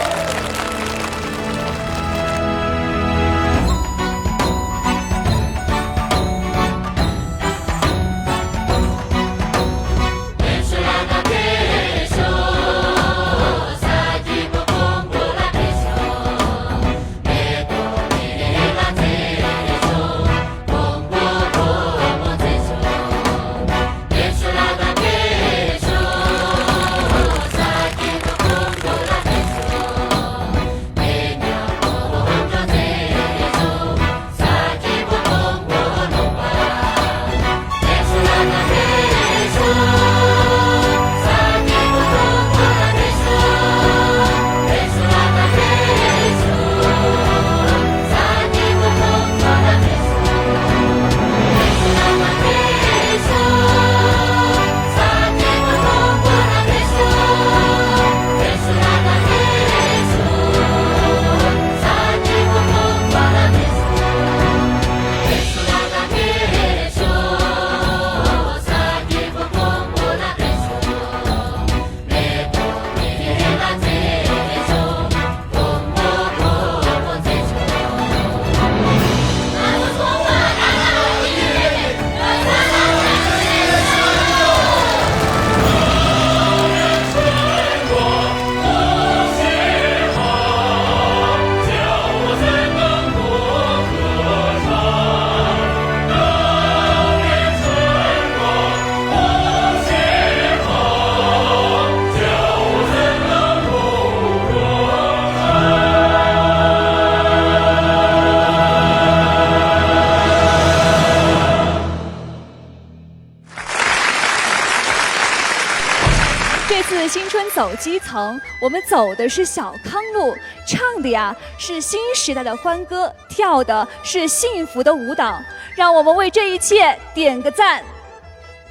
这次新春走基层，我们走的是小康路，唱的呀是新时代的欢歌，跳的是幸福的舞蹈。让我们为这一切点个赞。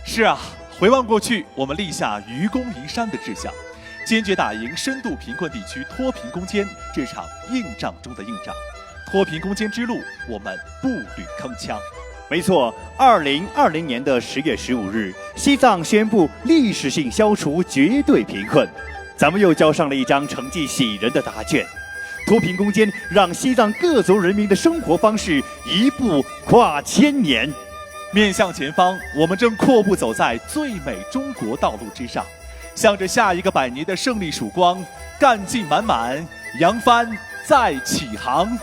是啊，回望过去，我们立下愚公移山的志向，坚决打赢深度贫困地区脱贫攻坚这场硬仗中的硬仗。脱贫攻坚之路，我们步履铿锵。没错，二零二零年的十月十五日，西藏宣布历史性消除绝对贫困。咱们又交上了一张成绩喜人的答卷。脱贫攻坚让西藏各族人民的生活方式一步跨千年。面向前方，我们正阔步走在最美中国道路之上，向着下一个百年的胜利曙光，干劲满满，扬帆再起航。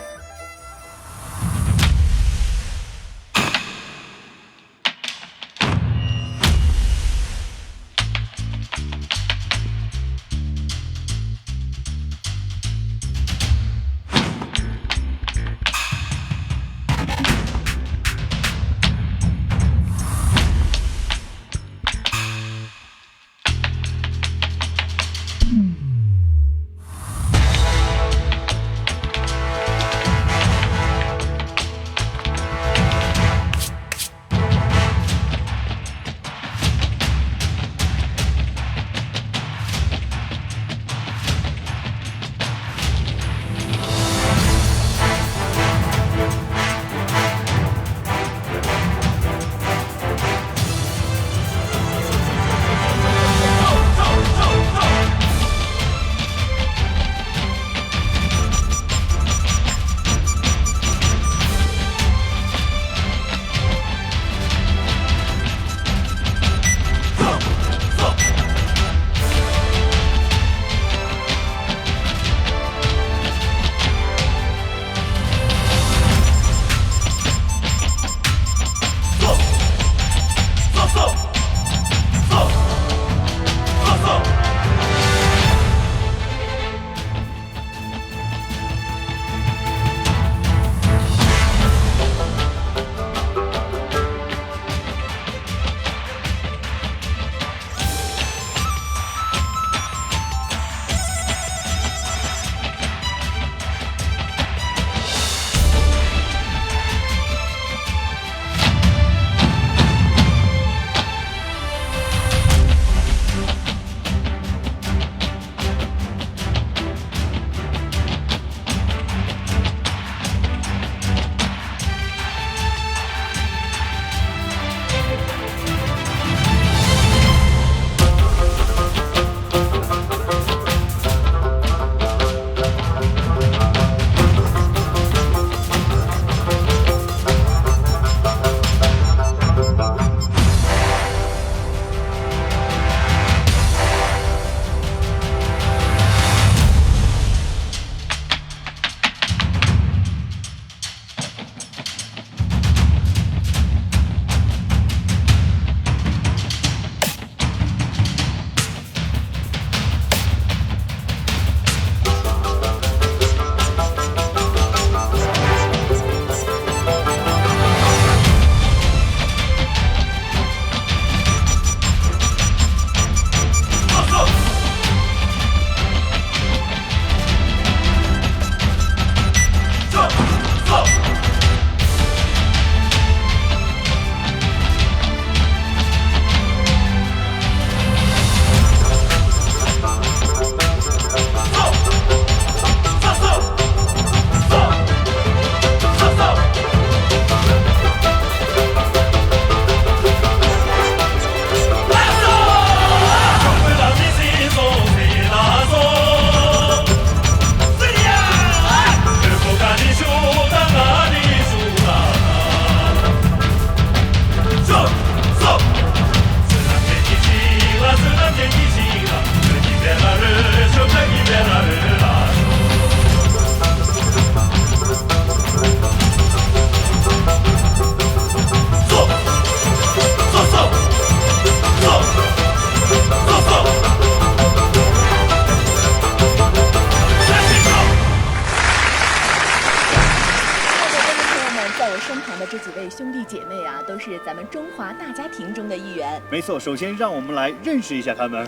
这几位兄弟姐妹啊，都是咱们中华大家庭中的一员。没错，首先让我们来认识一下他们。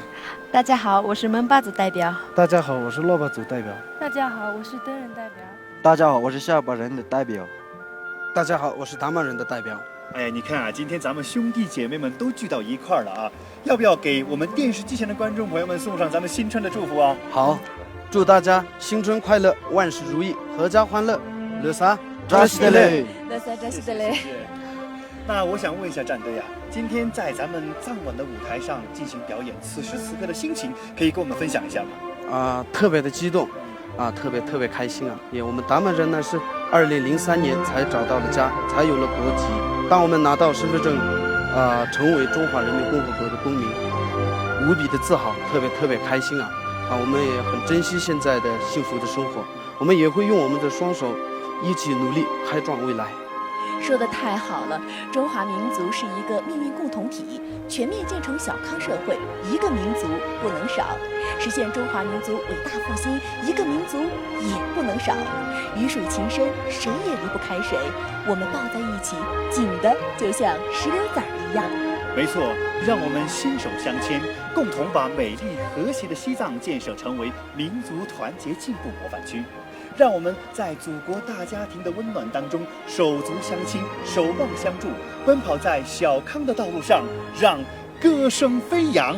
大家好，我是门巴族代表。大家好，我是洛巴族代表。大家好，我是登人代表。大家好，我是夏巴人的代表。大家好，我是达满人的代表。哎呀，你看啊，今天咱们兄弟姐妹们都聚到一块儿了啊，要不要给我们电视机前的观众朋友们送上咱们新春的祝福啊？好，祝大家新春快乐，万事如意，阖家欢乐。Losar，扎西德勒。Losar，扎西德勒。那我想问一下战队啊，今天在咱们藏晚的舞台上进行表演，此时此刻的心情可以跟我们分享一下吗？啊，特别的激动，啊，特别特别开心啊！因为我们达满人呢是二零零三年才找到了家，才有了国籍。当我们拿到身份证，啊，成为中华人民共和国的公民，无比的自豪，特别特别开心啊！啊，我们也很珍惜现在的幸福的生活，我们也会用我们的双手一起努力开创未来。说得太好了，中华民族是一个命运共同体，全面建成小康社会，一个民族不能少。实现中华民族伟大复兴，一个民族也不能少。鱼水情深，谁也离不开谁。我们抱在一起，紧的就像石榴籽儿一样。没错，让我们心手相牵，共同把美丽和谐的西藏建设成为民族团结进步模范区。让我们在祖国大家庭的温暖当中手足相亲，守望相助，奔跑在小康的道路上，让歌声飞扬。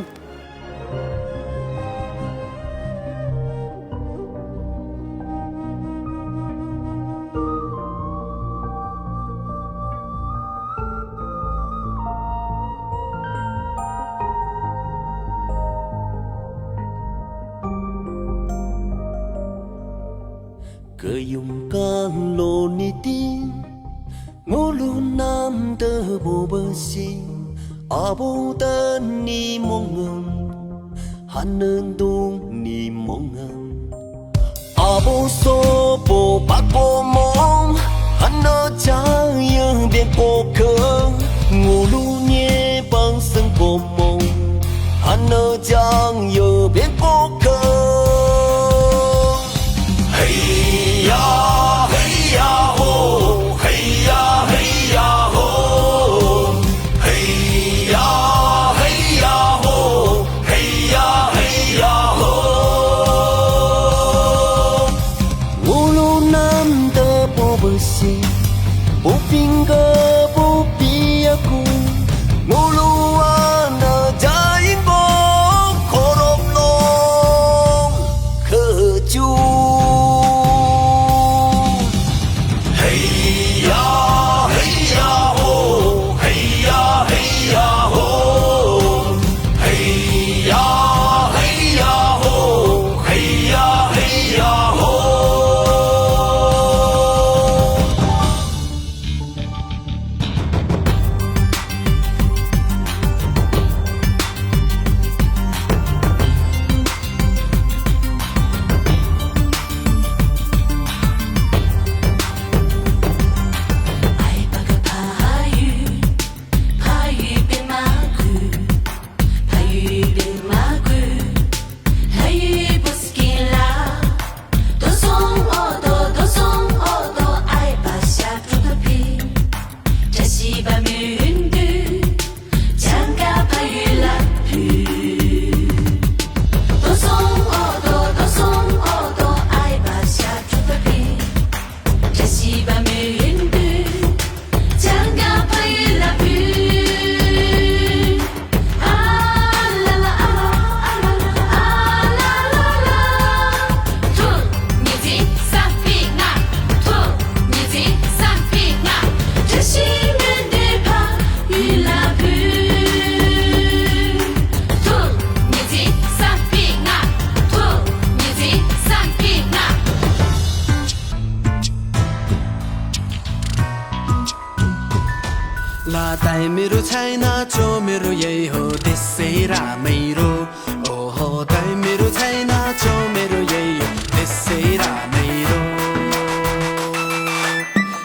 ལ་དའི་མི་རུ་ཆའི་ན་ཅོ་མི་རུ་ཡེ་ཧོ་དེ་སེ་ར་མི་རུ། ཨོ་ཧོ་དའི་མི་རུ་ཆའི་ན་ཅོ་མི་རུ་ཡེ་ཧོ་དེ་སེ་ར་མི་རུ།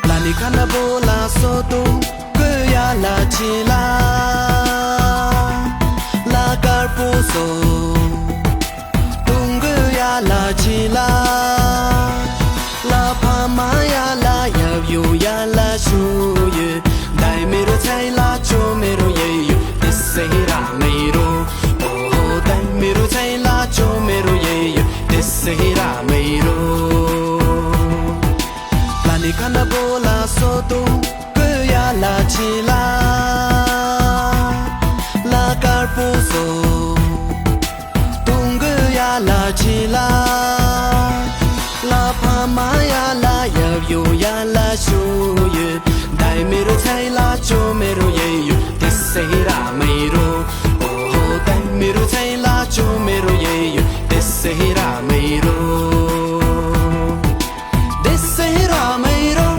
ལ་ནི་ཁ་ན་བོ་ལ་སོ་ཏུ་ཀུ་ཡ་ལ་ཆི་ལ། ལ་དཀར་པོ་སོ། ཏུང་གུ་ཡ་ལ་ཆི་ལ། ལ་ཕ་མ་ཡ་ལ་ཡབ་ཡུམ་ཡ་ལ་ཞུ་ཡུ། ལ་ཆི་ལ། ལ་དཀར་པོ་བཟོ། དུང་གི་ཡ་ལ་ཆི་ལ། ལ་ཕ་མ་ཡ་ལ་ཡབ་ཡོ་ཡ་ལ་ཞུ་ཡོད། དའི་མི་རུ་ཚའི་ལ་ཅོ་མི་རུ་ཡེ་ཡོད། དེ་སེ་ར་མི་རུ། ཨོ་ཧོ་དའི་མི་རུ་ཚའི་ལ་ཅོ་མི་རུ་ཡེ་ཡོད། དེ་སེ་ར་མི་རུ། དེ་སེ་ར་མི་རུ།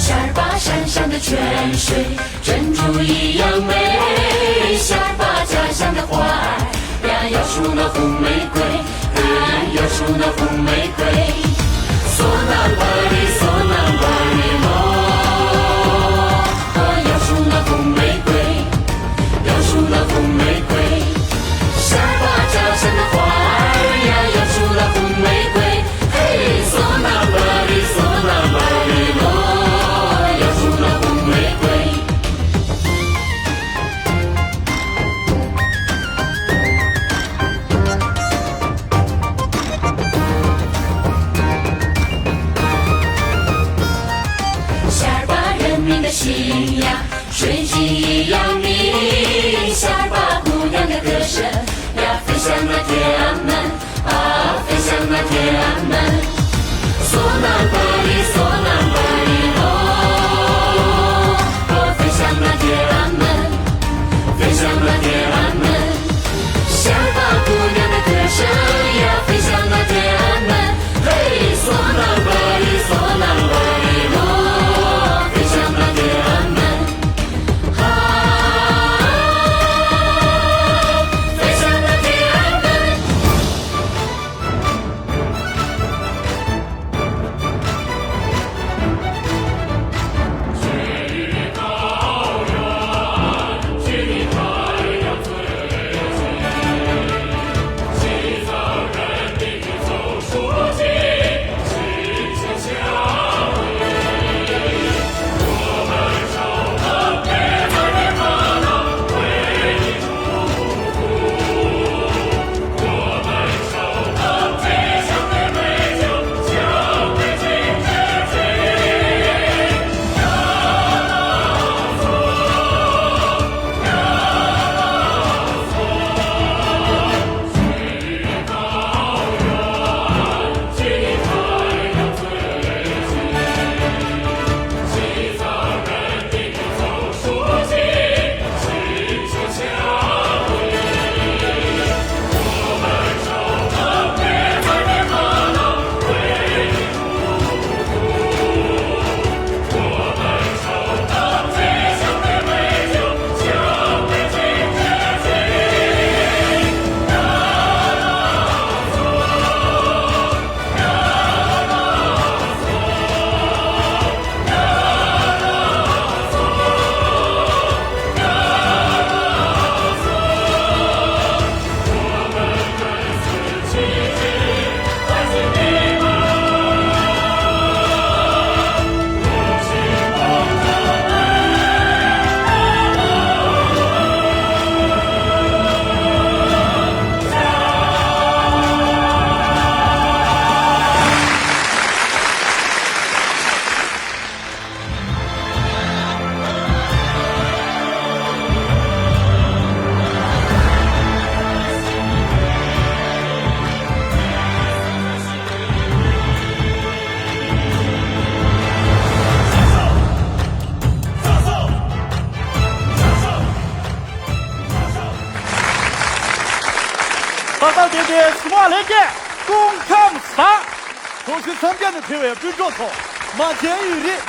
ཤར་པ་ཧྲན་ཧྲན་的泉水， 珍珠一样美，下巴家乡的花儿呀，要数那红玫瑰，哎，要数那红玫瑰。索南巴里，索南巴里咯，哦，要数那红玫瑰，要数那红玫瑰。下巴家乡的花儿呀，要数那红玫瑰，嘿，索南巴里，索南巴里咯，要数那红玫瑰。 ཤར་པ་རི་མོ་ཡིན་ན་ཤར་ཡ། 水晶一样明，ཤར་པ་姑娘的歌声呀，飞向那天安门，啊，飞向那天安门。索南巴里，索南巴里咯，哦，飞向那天安门，飞向那天安门。 小宝姑娘的歌声呀，飞向那天安门。嘿，索南巴里，索南巴里咯，飞向那天安门。啊，飞向那天安门。དེ་དེ་ཞི་མ་ལྷན་རྒྱས་སྐུ་ཁམས་བཟང་། གྲོགས་གཞན་མཚམས་བརྒྱད་ནས་ཕེབས་པའི་སྤུན་གྲོགས་ཚོ་མ་མཇལ་ཡུན་རིང་།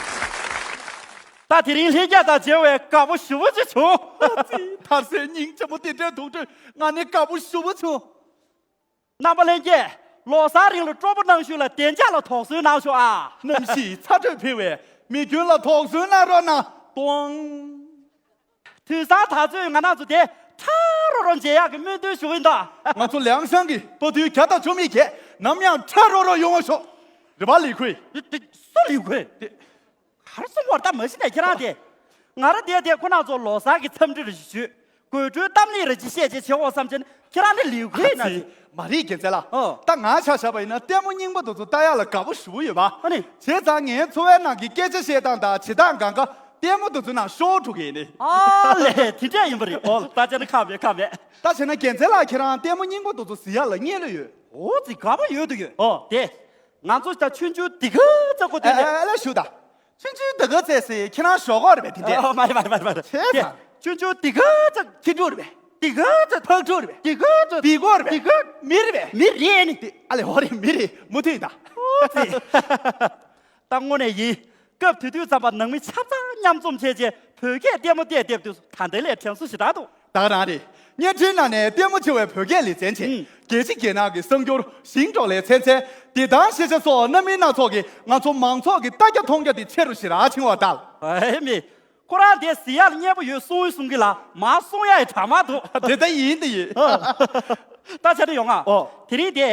ད་དེ་རིང་ལྷན་རྒྱས་དང་མཇལ་བས་དགའ་པོ་ཞེ་པོ་ཅིག་བྱུང་། ཨ་ཙི། མཐར་སའི་སྙིང་རྗེ་མོ་དེ་འདྲའི་དུག་སྦྲུལ་ང་ནི་དགའ་པོ་ཞེ་པོ་བྱུང་། རྣམ་པ་ལྷན་རྒྱས། ལོ་གསར་རིང་ལ་སྤྲོ་པོ་གནང་ཤུལ་ལ་བདེ་འཇགས་ལ་དོགས་ཟོན་གནང་ཤོག་ཨ། གནམ་གཤིས་ཚ་དྲོད་འཕེལ་བས་མི་རྒྱུན་ལ་དོགས་ཟོན་གནང་རོགས་གནང་། ཏོང་། དུས་སང་ད་ཚོད་ང་རང་ཚོ་དེ་ཁྲ་རོ་རོ་མཇལ་ཡག་གི་སྨོན་འདུན་ཞུ་གི་ཡིན་ད། ང་ཚོ་ལིའང་ཧྲན་གྱི་བུ་དུས་བརྒྱ་དང་བཅུ་མེད་ཀྱིས་ནམ་ཡང་ཁྲ་རོ་རོ་ཡོང་བ་ཤོག་རེད་པ་ལི་ཁུའེ། དེ་དེ་སུ་ལི་ཁུའེ། དེ། གར་སོང་བར་ད་མ་གཞི་ནས་ཁྱེད་རང་དེ། ང་རང་དེ་དེ་ཁོ་ན་ཚོ་ལོ་གསར་གྱི་འཚམས་འདྲི་རེ་ཞིག་ཞུས། དགོད་བྲོའི་གཏམ་གླེང་རེ་ཅིག་བཤད་ཅེས་བྱེད་འོ་བསམ་ཅན་ཁྱེད་རང་ནི་ལིའུ་ཁུའེ་ན་ཅི། མ་རེད་རྒྱལ་མཚན་ལགས། ཨོ། ད་ང་ཆ་བཞག་པ་ཡིན་ན་ལྟད་མོ་རྙིང་པ་དེ་ཚོ་ལྟ་ཡག་ལ་དགའ་པོ་ཞེ་པོ་ཡོད་པ། ཨ་ནི། བྱས་ཙང་ངའི་འཚོ་བའི་ནང་གི་སྐད་ཆ་བཤད་སྟངས་དང་བྱེད་སྟངས་གང་ག་ལྟད་མོ་དེ་ཚོ་ནང་ཤོར་འགྲོ་གི་ཡིན་ནི། ཨ་ལས་དེ་འདྲས་ཡིན་པ་རེད། ཨོ་ད་བྱས་ན་ཁག་མེད་ཁག་མེད། ད་བྱས་ན་རྒྱལ་མཚན་ལགས་ཁྱེད་རང་ལྟད་མོ་རྙིང་པ་དེ་ཚོ་གཟིགས་ཡག་ལ་རྙེད་ལོས་ཡོད། ཨོ་ཙི་དགའ་པོ་ཡོད་དུ་ཡོད། ཨོ་དེ། ང་ཚོ་ད་ཆུང་ཆུང་འདི་ག་ཚ་ཁོ་དེ་ཨ་ནས། ཨ་ལ་ཞུ་ད། ཆུང་ཆུང་འདི་ག་ཚེ་སི་ཁྱེད་རང་ཞོགས་གོ་རེད་པས་དེ་འདྲས། ཨ་མ་རེད་མ་རེད་མ་རེད་མ་རེད། བྱས་ཙང་། ཆུང་ཆུང་འདི་ག་ཚ་ཁྱི་ཕྲུག་རེད་པས། འདི་ག་ཚ་ཕག་ཕྲུག་རེད་པས། འདི་ག་ཚ་བི་གོ་རེད་པས། འདི་ག་མི་རེད་པས། མི་རེད་ནི། དེ་ཨ་ལས་ཧོ་རེད་མི་རེད་མུ་མཐུད་ད། ཨོ་ཙི། ད་དངོས་གནས་ཡིན། སྐབས་དེ་དུས་ཙམ་པ་ནང་མི་ཆ་ཚང་མཉམ་འཛོམས་བྱས་རྗེས་བོད་སྐད་ལྟད་མོ་བལྟས་བསྡད་དུས་ད་ལྟའི་ལས་དྲན་གསོ་ཞེ་དྲག་འདུག་ད་རང་རེད། བརྙན་འཕྲིན་ནང་ནས་ལྟད་མོ་ཆེ་བའི་བོད་སྐད་ལེ་ཚན་ཆེད། ཨང་། རྒྱལ་ཕྱི་རྒྱལ་ནང་གི་གསར་འགྱུར་ཞིང་འབྲོག་ལས་ཚན་ཚན། བདེ་ཐང་ཤེས་བྱ་སོགས་རྣམ་སྨིན་སྣ་ཚོགས་ཀྱིས་ང་ཚོ་མང་ཚོགས་ཀྱི་ལྟ་རྒྱ་མཐོང་རྒྱ་དེ་ཆེ་རུ་ཞེ་དྲག་ཕྱིན་པ་དང་། ཨེ་མི། ཁོ་རང་དེ་གཟིགས་ཡག་ལ་མཉེས་པོ་ཡོད་གསུང་ཡོད་གསུང་གི་ལ་མ་གསུང་ཡག་ཡི་དྲ་མ་འདུག་དེ་ལྟ་ཡིན་དེ་ཡིན། ད་ཆ་ནས་ཡོང་ང་། ཨོ། དེ་རིང་དེ།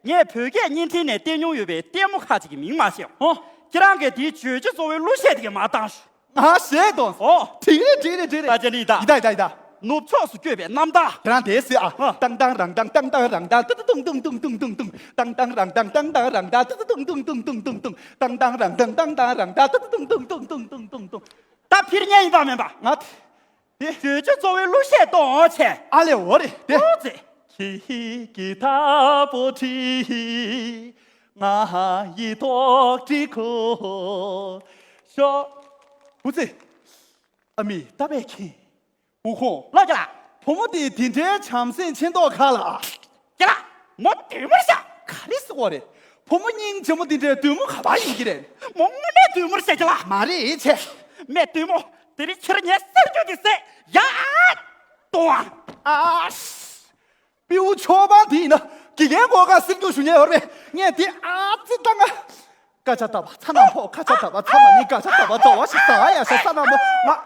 ངས་བོད་སྐད་བརྙན་འཕྲིན་ནས་བལྟས་མྱོང་ཡོད་པའི་ལྟད་མོ་ཁག་ཅིག་གི་མིང་མ་ཤེས། ཨོ། ཁྱེད་རང་གིས་དེའི་བརྗོད་བྱ་གཙོ་བོའི་གླུ་གཞས་དེ་ག་མར་བཏང་ཤོག་ང་ཞེས་དང་། ཨོ། འགྲིག་རེད་འགྲིག་རེད་འགྲིག་རེད། ད་ཅི་ནི་ད། ཡི་ད་ཡི་ད་ཡི་ད། ནུབ་ཕྱོགས་སུ་བསྐྱོད་པའི་གནམ་བདག་དེ་རང་དེ་སི་ཨ། ཨ། ཏང་ཏང་རང་ཏང་ཏང་ཏང་རང་ཏང་ཏི་ཏི་ཏུང་ཏུང་ཏུང་ཏུང་ཏུང་ཏུང་། ཏང་ཏང་རང་ཏང་ཏང་ཏང་རང་ཏང་ཏི་ཏི་ཏུང་ཏུང་ཏུང་ཏུང་ཏུང་ཏུང་། ཏང་ཏང་རང་ཏང་ཏང་ཏང་རང་ཏང་ཏི་ཏི་ཏུང་ཏུང་ཏུང་ཏུང་ཏུང་ཏུང་། ད་ཕིར་ཉན་ཡིན་པ་མིན་པ། ང་དེ། དེ། བརྗོད་བྱ་གཙོ་བོའི་གླུ་གཞས་གཏོང་བྱས། ཨ་ལེ་འོ་རེད་དེ། ཨོ་ཙི། ཁྱི་ཧི་ཀི་ཐ་པོ་ཁྲི། ང་ཡི་ཐོག་ཁྲི་ཁོ། ཤོ། བུ་ཙི། ཨ་མི་ད་པས་ཁྱི། བུ་ཁོང་། ལོ་རྒྱ་ལ། བུ་མོ་དེ་དེ་འདྲའི་བྱམས་སེམས་ཆེ་མདོག་ཁ་ལ། རྒྱ་ལ། མོ་དུལ་མོར་བཞག་ག་རེ་ཟེར་བ་རེད། བུ་མོ་སྙིང་རྗེ་མོ་དེ་འདྲའི་དུལ་མོ་ག་པར་ཡིན་གྱི་རེད། མོ་དངོས་གནས་དུལ་མོར་བཞག་རྒྱ་ལ། མ་རེད་ཆེ། མེད་དུལ་མོ། དེ་རིང་ཁྱེད་རང་ངའི་སེར་སྐྱོ་དེ་བསད་ཡ། ཏོ། ཨ་ཤ། སྤྲེའུ་ཆོས་པ་འདི་ཡིན་ན་དགེ་རྒན་སྒོ་ཁ་སེར་སྐྱོ་ཞུ་ཉན་ཡོད་རེད། ངས་དེ་ཨ་ཙི་ལྟ་ང་། སྐད་ཆ་ལྟ་བ་ཚ་ན་ཕོ་ཁ་ཆ་ལྟ་བ་ཚ་མ་ནི་སྐད་ཆ་ལྟ་བ་ཙོ་བ་ཞིག་ཟ་ཡ་ཤ་ས་ན་མོ་ང་།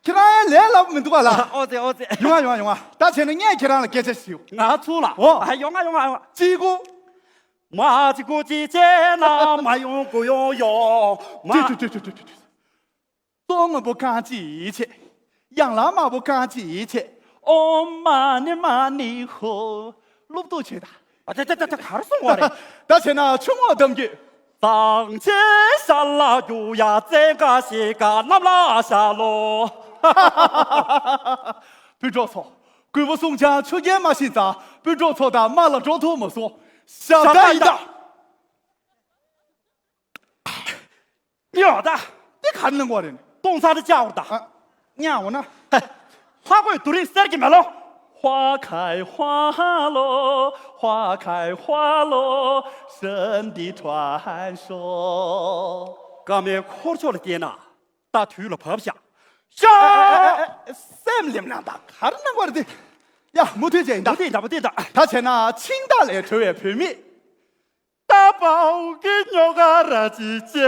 ཁྱེད་རང་ཡང་ལས་སླ་པོ་མི་འདུག་ག་ལ། ཨོ་ཙེ་ཨོ་ཙེ། ཡོང་ང་ཡོང་ང་ཡོང་ང་། ད་བྱས་ན་ངས་ཁྱེད་རང་ལ་སྐད་ཆ་ཞིག་ཞུ། ང་ཚུར་ལ། ཨོ། ཨ་ཡོང་ང་ཡོང་ང་ཡོང་ང་། གཅིག་གུ། མ་གཅིག་གུ་གཅིག་བྱས་ན་མ་ཡོང་གུ་ཡོང་ཡོང་མ། ཅི་ཅི་ཅི་ཅི་ཅི་ཅི། གཙོ་ངོ་བོ་གང་ཅི་ཡིད་ཆེས། ཡང་ལ་མ་བོ་གང་ཅི་ཡིད་ཆེས། ཨོཾ་མ་ཎི་མ་ཎི་ཧོ། སློབ་ཏུ་བྱེད་ད། ཨ་ཏ་ཏ་ཏ་ཏ་གར་སོང་བ་རེད། ད་བྱས་ན་ཆུ་ངོགས་གཏམ་རྒྱུད། གཙང་ཆེ་ཤ་ལ་རྒྱུ་ཡ་བཙན་ཀ་ཤེ་ཀ་གནམ་ལ་ཤ་ལོ། སྤུན་གྲོགས་ཚོ། རྒོད་པོ་སྲུང་བྱང་ཆུ་རྐྱལ་མ་ཤེས་ཙང་སྤུན་གྲོགས་ཚོ་དང་དམག་ལ་འགྲོ་ཐུབ་མ་སོང་། ཞབས་ཏ་ཡིན་ད། ཡོད་ད། དེ་ག་ནང་བ་རེད། སྟོང་ཚར་དེ་བཅག་འོར་ད། ཨ། ཉག་འོ་ན། ཧ། ལྷ་གོས་དུ་རིང་གསེར་གྱི་མེ་ལོང་། 花开花落，花开花落，神的传说。 ཀ་མའི་འཁོར་ཕྱོགས་ལ་བལྟས་ན་ད་དུས་ལ་བབ་ཤག་ཤ། ཨ། ཨ། ཨ། སེམས་ལེམ་ན་ད་གར་ནང་བ་རེད་དེ། ཡ་མུ་མཐུད་བྱས་ཡིན་ད། མུ་མཐུད་ཡིན་ད་མུ་མཐུད་ཡིན་ད། ད་བྱས་ན་ཆིང་ཏ་ལས་གྲོལ་བའི་བུད་མེད། 大宝给牛嘎啦叽姐，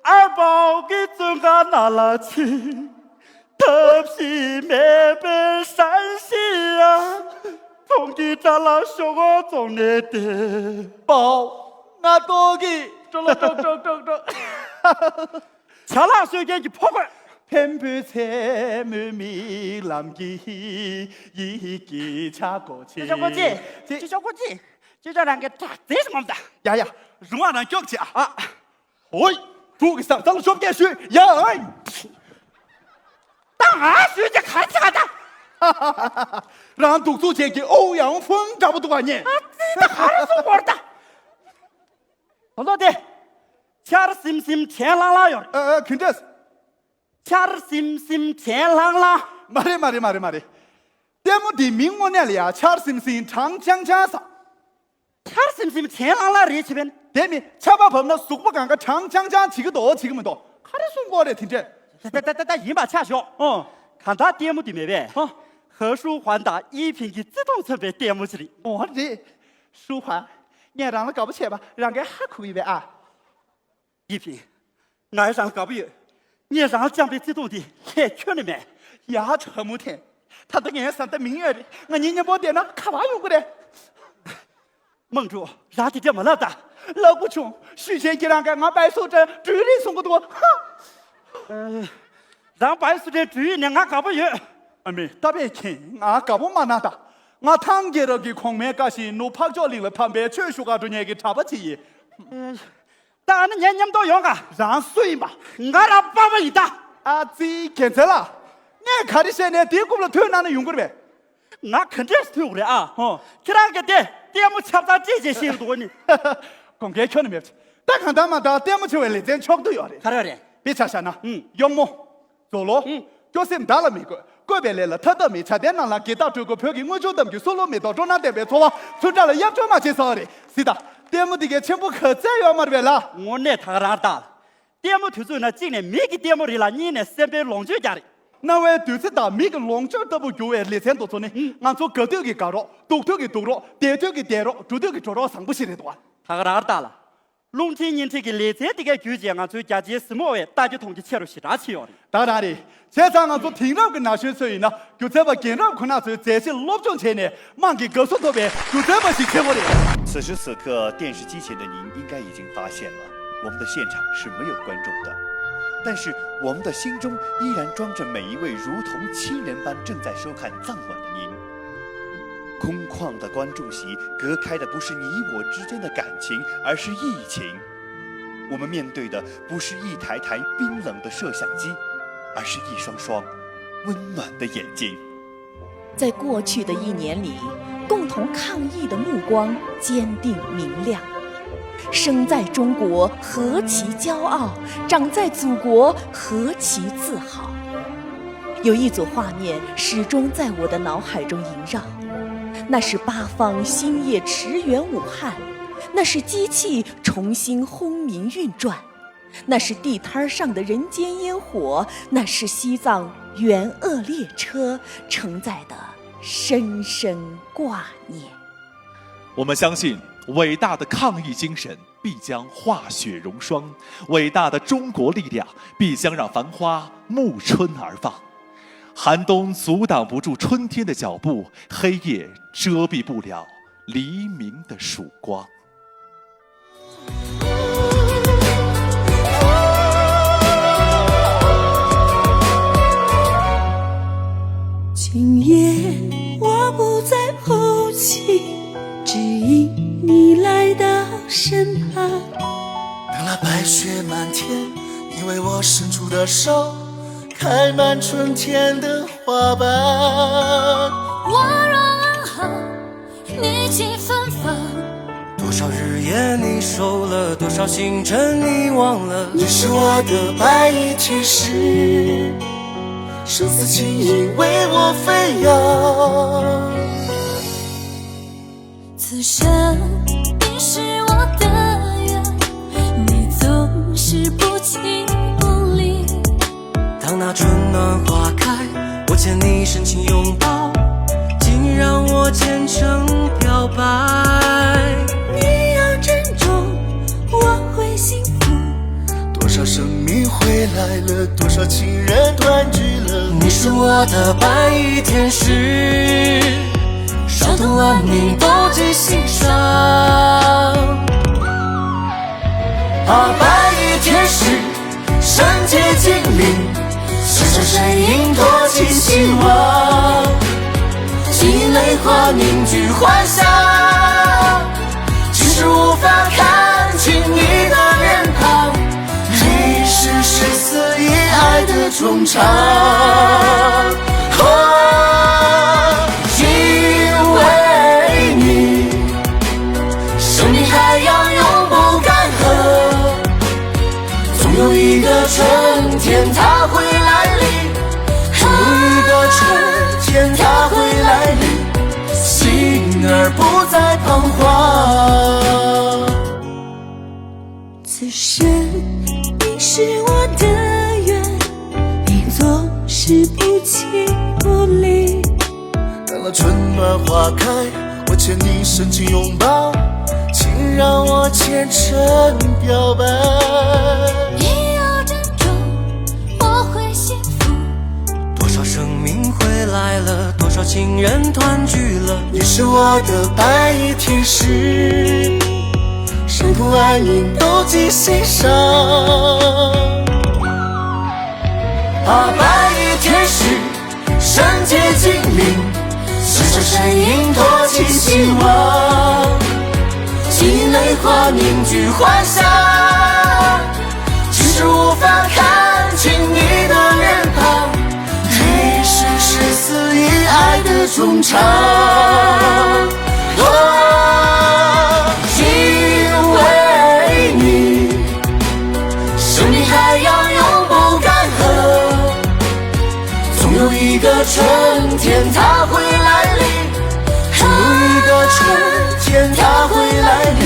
二宝给尊嘎那拉亲，特皮没被山西啊，从给扎拉学我总得的。宝，俺多给，中了中中中中。 བྱ་གླག་གསོད་མཁན་གྱི་ཕོ་རྒོད། འཕན་པོའི་མཚན་མོའི་རྨི་ལམ་གྱི་ཡིད་ཀྱི་ཆ་གོ་ཆེ། ཅི་ཅོ་གོ་ཅི། ཅི་ཅོ་གོ་ཅི། ཅི་ཅོ་རང་གི་བྲག་རྩེ་ཞིག་ངོམ་ད། ཡ་ཡ། རུང་བ་རང་སྐྱོག་ཅི་ཨ། ཨ། ཧོ་ཡ། དྲུག་གི་ས་ཚང་ཤོབ་རྒྱས་ཞུས་ཡ་ཨ། ད་ང་ཞུས་ཀྱི་གར་ཆག་ད། རང་འདུག་ཚུགས་ཅན་གྱི་ཨོ་ཡང་ཧྥུང་འདྲ་པོ་འདུག་ག་ཉེ། ཨ་ཙི་ད་གར་སོང་བར་ད། ད་ཚོ་དེ། ཆར་སིམ་སིམ་དྲན་ལྷང་ལྷང་ཡོད་རེད། ཨ་ཨ་གུན་ཏེས། ཆར་སིམ་སིམ་དྲན་ལྷང་ལྷང་། མ་རེད་མ་རེད་མ་རེད་མ་རེད། ལྟད་ ལྟད་མོ་འདིའི་མིང་དངོས་གནས་ལ་ཡ་ཆར་ཟིམ་ཟིམ་གྲང་འཇང་འཇང་ཟེར། ཆར་ཟིམ་ཟིམ་བྱེད་ལང་ལང་རེད་བྱས་པས་ན། དེ་མིན་ཆར་པ་བབས་ན་གཟུགས་པོ་གང་ག་གྲང་འཇང་འཇང་བྱེད་ཀྱི་འདུག་བྱེད་ཀྱི་མི་འདུག་ག་རེ་གསུང་གི་ཡོད་རེད་དེ་འདྲས། ད་ད་ད་ད་ཡིན་པ་ཆ་ཞོག་ཨོ། གང་ལྟར་ལྟད་མོ་འདི་མེད་པས། ཧོ། ཧེ་ཧྲུའུ་ཧུའན་དང་དབྱི་ཕིང་གི་བརྩེ་དུང་མཚོན་པའི་ལྟད་མོ་ཞིག་རེད། ཨོ་རེད། ཧྲུའུ་ཧུའན། ངས་རང་ལ་དགའ་པོ་བྱས་པ་རང་གིས་ཧ་གོ་གི་ཡོད་པས་ཨ། དབྱི་ཕིང་། ང་རང་ལ་དགའ་པོ་ཡོད། ངས་རང་ལ་བཅངས་པའི་བརྩེ་དུང་འདི་ལྷད་ཁྱོན་ནས་མེད། ཡ་ཧ་མུ་ཐེན། ད་ལྟ་ངའི་བཟའ་ཟླ་མིང་ཡོད་རེད། ང་གཉིས་མཉམ་པོ་བསྡད་ན་ག་པར་ཡོང་གི་རེད། དམངས་ཕྲུག་རང་དེ་འདྲ་མ་ལབ་ད། ལབ་དགོས་བྱུང་། ཞུས་ཆེན་ཁྱེད་རང་གིས་ང་པའི་སུ་ཏྲ་འགྲུལ་རིགས་གསུང་གི་འདུག་ཧ། རང་པའི་སུ་ཏྲའི་འགྲུལ་ཡིག་ནས་ང་དགའ་པོ་ཡོད། ཨ་མའི་ཏ་པའི་ཁྱེད་ང་དགའ་པོ་མ་གནང་ད། ང་ཐང་རྒྱལ་རབས་ཀྱི་གོང་མའི་བཀའ་བཞིན་ནུབ་འཕགས་མཆོག་གླིང་ལ་དམ་པའི་ཆོས་ཞུ་གར་འགྲོ་མཁན་གྱི་གྲྭ་པ་ཅིག་ཡིན། ད་ཨ་ནི་ངའི་མཉམ་དུ་ཡོང་ག་རང་སུ་ཡིན་པ། ང་རང་པ་ཕ་ཡིན་ད། ཨ་ཙི་རྒྱལ་མཚན་ལགས། ངས་ག་རེ་བཤད་ནས་དེའི་རྐུབ་ལ་ཐོན་གནང་ན་ཡོང་གི་རེད་པས། ང་ག་འདྲས་ཐོན་དགོས་རེད་ཨ། ཧོ། ཁྱེད་རང་གིས་དེ་ལྟད་མོ་ཆ་ཚང་བལྟས་བྱས་ཤེས་ཀྱི་འདུག་ནི། དགོངས་འགལ་ཁྱོན་ནས་མེད། ད་གང་ལྟར་མ་ལྟར་ལྟད་མོ་བྱེད་པའི་ལེ་ཚན་མཆོག་ཏུ་ཡོད་རེད། ག་རེ་རེད། དཔེ་ཆ་བཞག་ན། ཨུམ། གཡོག་མོ། མཛོ་ལོ། ཨུམ། སྐྱོ་སེམས་བདག་ལ་མི་དགོས། བཀོད་པའི་ལས་ལ་ཐ་དད་མེད། བྱ་དེ་ནང་ལ་དགེ་རྟགས་སྤྲོད་དགོས། བོད་ཀྱི་དངོས་བྱུང་གཏམ་རྒྱུད། བསོད་སློབ་མེ་ཏོག་སྤྲོ་སྣང་ལྡན་པའི་འཚོ་བ། ཚུར་བཀྲ་ལ་གཡབ་སྐྱོར་མ་བྱེད་ཟེར་བ་རེད། གཟིགས་དང་། ལྟད་མོ་འདི་གའི་ཆེན་པོ་ག་ཚད་ཡོད་མ་རེད་པས་ལ། དངོས་གནས་ད་ག་རང་རེད་ད། ལྟད་མོ་དུས་ཚོད་ན་གཅིག་ནས་མིག་གི་ལྟད་མོ་རེད་ལ། གཉིས་ནས་སེམས་པའི་ལོངས་སྤྱོད་རྒྱག་རེད། རྣ་བའི་བདུད་རྩི་དང་མིག་གི་ལོངས་སྤྱོད་ལྟ་བུ་འགྱུར་བའི་ལེ་ཚན་དེ་ཚོ་ནི། ཨུམ། ང་ཚོ་དགའ་དུས་ཀྱི་དགའ་རོགས། སྡུག་དུས་ཀྱི་སྡུག་རོགས། བསྡད་དུས་ཀྱི་བསྡད་རོགས། འགྲོ་དུས་ཀྱི་འགྲོ་རོགས་བཟང་པོ་ཞིག་རེད་འདུག་བ། ད་ག་རང་རེད་ད་ལ། རླུང་འཕྲིན་བརྙན་འཕྲིན་གྱི་ལེ་ཚན་འདི་གའི་བརྒྱུད་བྱས་ང་ཚོའི་རྒྱ་ཆེའི་གཟིགས་མོ་བས་ལྟ་རྒྱ་མཐོང་རྒྱ་ཆེ་རུ་ཞེ་དྲག་ཕྱིན་ཡོད་རེད། ད་རང་རེད། བྱས་ཙང་ང་ཚོ་དེང་རབས་ཀྱི་ན་གཞོན་ཚོ་ཡིན་ན་སྒྱུ་རྩལ་པ་རྒན་རབས་ཁོ་ན་ཚོའི་མཛད་རྗེས་སློབ་སྦྱོང་བྱས་ནས་དམངས་ཀྱི་དགའ་བསུ་ཐོབ་པའི་སྒྱུ་རྩལ་པ་ཞིག་བྱེད་དགོས་རེད། 此时此刻，电视机前的您应该已经发现了，我们的现场是没有观众的，但是我们的心中依然装着每一位如同亲人般正在收看《藏晚》的您。空旷的观众席隔开的不是你我之间的感情，而是疫情。我们面对的不是一台台冰冷的摄像机，而是一双双温暖的眼睛。在过去的一年里，共同抗疫的目光坚定明亮。生在中国何其骄傲，长在祖国何其自豪。有一组画面始终在我的脑海中萦绕，那是八方兴业驰援武汉，那是机器重新轰鸣运转，那是地摊儿上的人间烟火，那是西藏援鄂列车承载的深深挂念。我们相信，伟大的抗疫精神必将化雪融霜，伟大的中国力量必将让繁花暮春而放。寒冬阻挡不住春天的脚步，黑夜遮蔽不了黎明的曙光。今夜我不再哭泣，只因你来到身旁。当那白雪满天，你为我伸出的手，开满春天的花瓣。我若安好，你几芬芳。多少日夜你守了，多少星辰你忘了。你是我的白衣天使，生死情谊为我飞扬。此生你是我的愿，你总是不弃不离。当那春暖花开，我牵你深情拥抱，竟让我虔诚表白。你要珍重，我会幸福。多少生命回来了，多少情人团聚了。你是我的白衣天使，伤痛万年都记心上。啊，白衣天使，圣洁精灵，闪闪身影托起希望。一泪花凝聚欢笑，只是无法看清你的脸庞。你是生死与爱的衷肠。哦，因为你，生命海洋永不干涸。总有一个春天，它会来临。总有一个春天，它会来临。花。此生你是我的愿，你总是不弃不离。等到春暖花开，我牵你深情拥抱，请让我虔诚表白。你要珍重，我会幸福。多少生命回来了，多少情人团聚了。你是我的白衣天使，山谷暗影都记心上。啊，白衣天使，圣洁精灵，闪烁身影托起希望。请泪花凝聚欢笑，只是无法看清你的脸庞。你是誓死以爱的衷肠。哦，因为你，生命海洋永不干涸。总有一个春天，它会来临。总有一个春天，它会来临。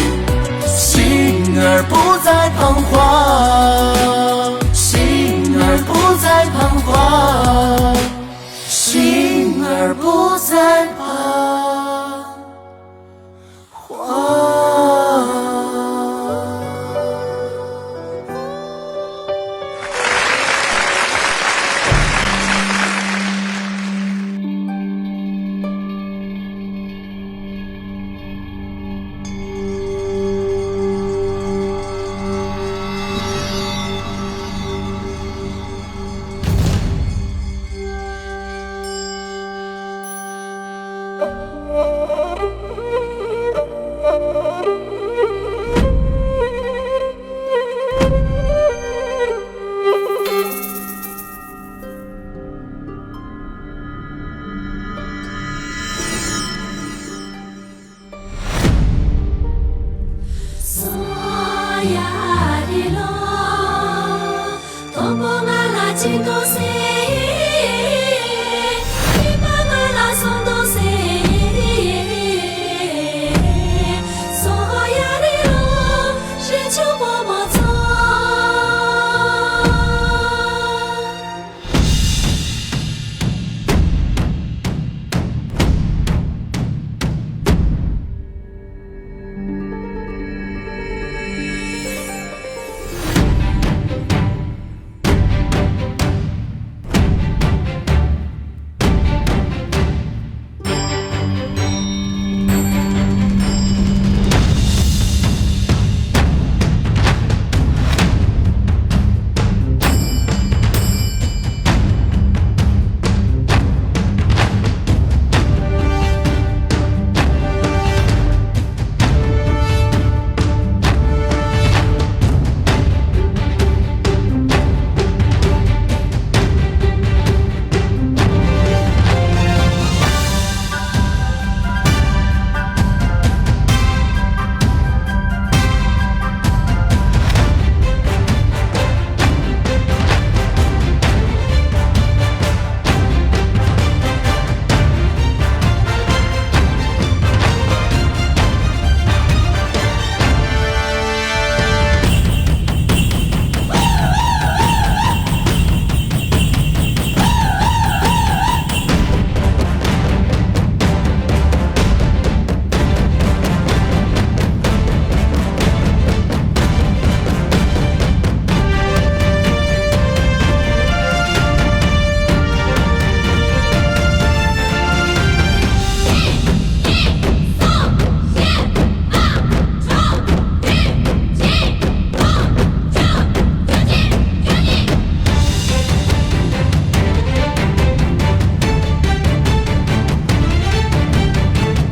心儿不再彷徨，心儿不再彷徨，心儿不再彷徨。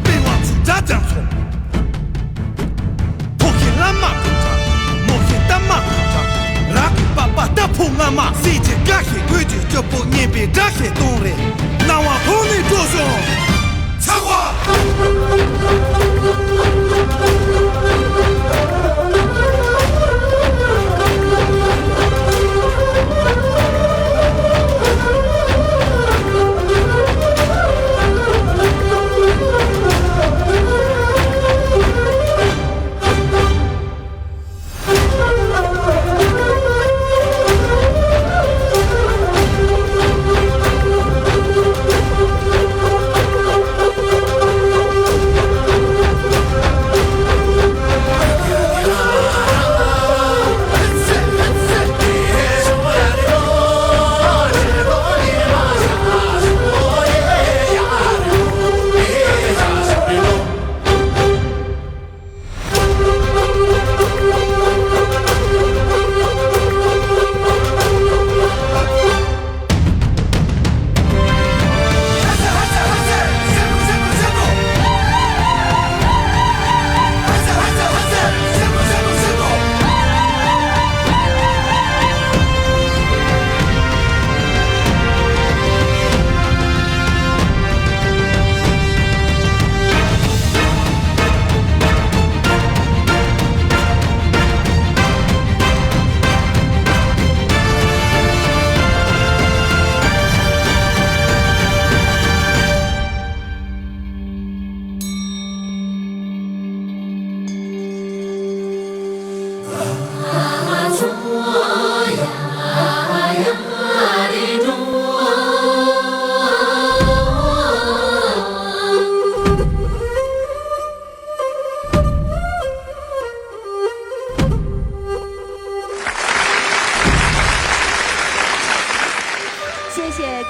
པི་ཝང་ཚུ་དགྲ་རྐྱང་ཚོ། ཕོ་ཁྱི་ལ་མ་ཐུག་ཙང་། མོ་ཁྱི་ལྟ་མ་ཐུག་ཙང་། ར་གི་པ་པ་ལྟ་ཕོ་ང་མ། སྲིད་ཀྱི་དགའ་ཤེས་དགོས་ཀྱི་སྐྱོ་པོ་ཉན་པའི་དགྲ་ཤེས་གཏོང་རེད། སྣང་བ་ཕུང་ནས་འགྲོ་སོང་། ཚ་བ།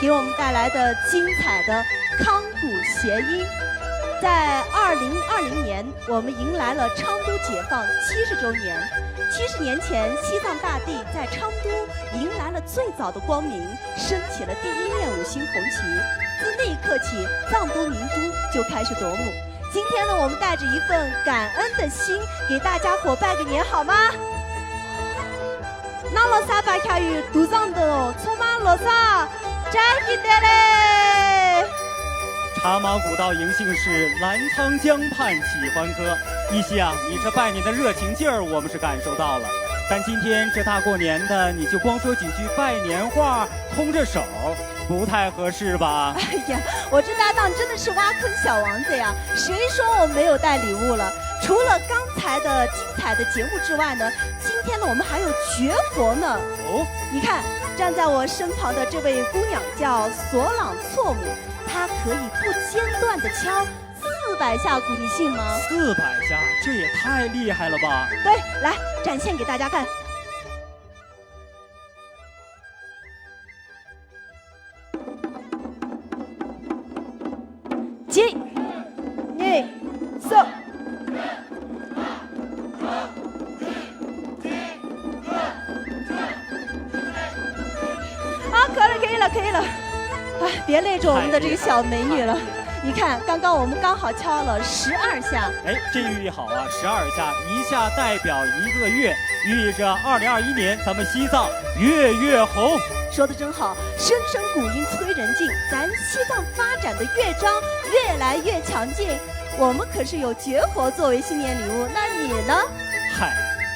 给我们带来的精彩的康古谐音。在二零二零年，我们迎来了昌都解放七十周年。七十年前，西藏大地在昌都迎来了最早的光明，升起了第一面五星红旗。自那一刻起，藏都名都就开始夺目。今天呢，我们带着一份感恩的心，给大家伙拜个年，好吗？ ནང་ལོ་གསར་པ་ཁྱབ་ཡོད། དུས་བཟང་འདི་ཚང་མ་ལོ་གསར་བཀྲ་ཤིས་བདེ་ལེགས། 茶马古道迎姓氏，澜沧江畔喜欢歌。一喜啊，你这拜年的热情劲儿我们是感受到了，但今天这大过年的，你就光说几句拜年话，空着手，不太合适吧？哎呀，我这搭档真的是挖坑小王子呀，谁说我没有带礼物了？除了刚才的精彩的节目之外呢， 今天呢，我们还有绝活呢。哦，你看，站在我身旁的这位姑娘叫索朗措姆，她可以不间断的敲四百下鼓，你信吗？四百下，这也太厉害了吧！对，来，展现给大家看。 一、二、三。啊，可以了，可以了，可以了。哎，别累着我们的这个小美女了。你看，刚刚我们刚好敲了十二下。哎，这寓意好啊，十二下，一下代表一个月，寓意着二零二一年咱们西藏月月红。说的真好，声声古音催人进，咱西藏发展的乐章越来越强劲。我们可是有绝活作为新年礼物，那你呢？嗨，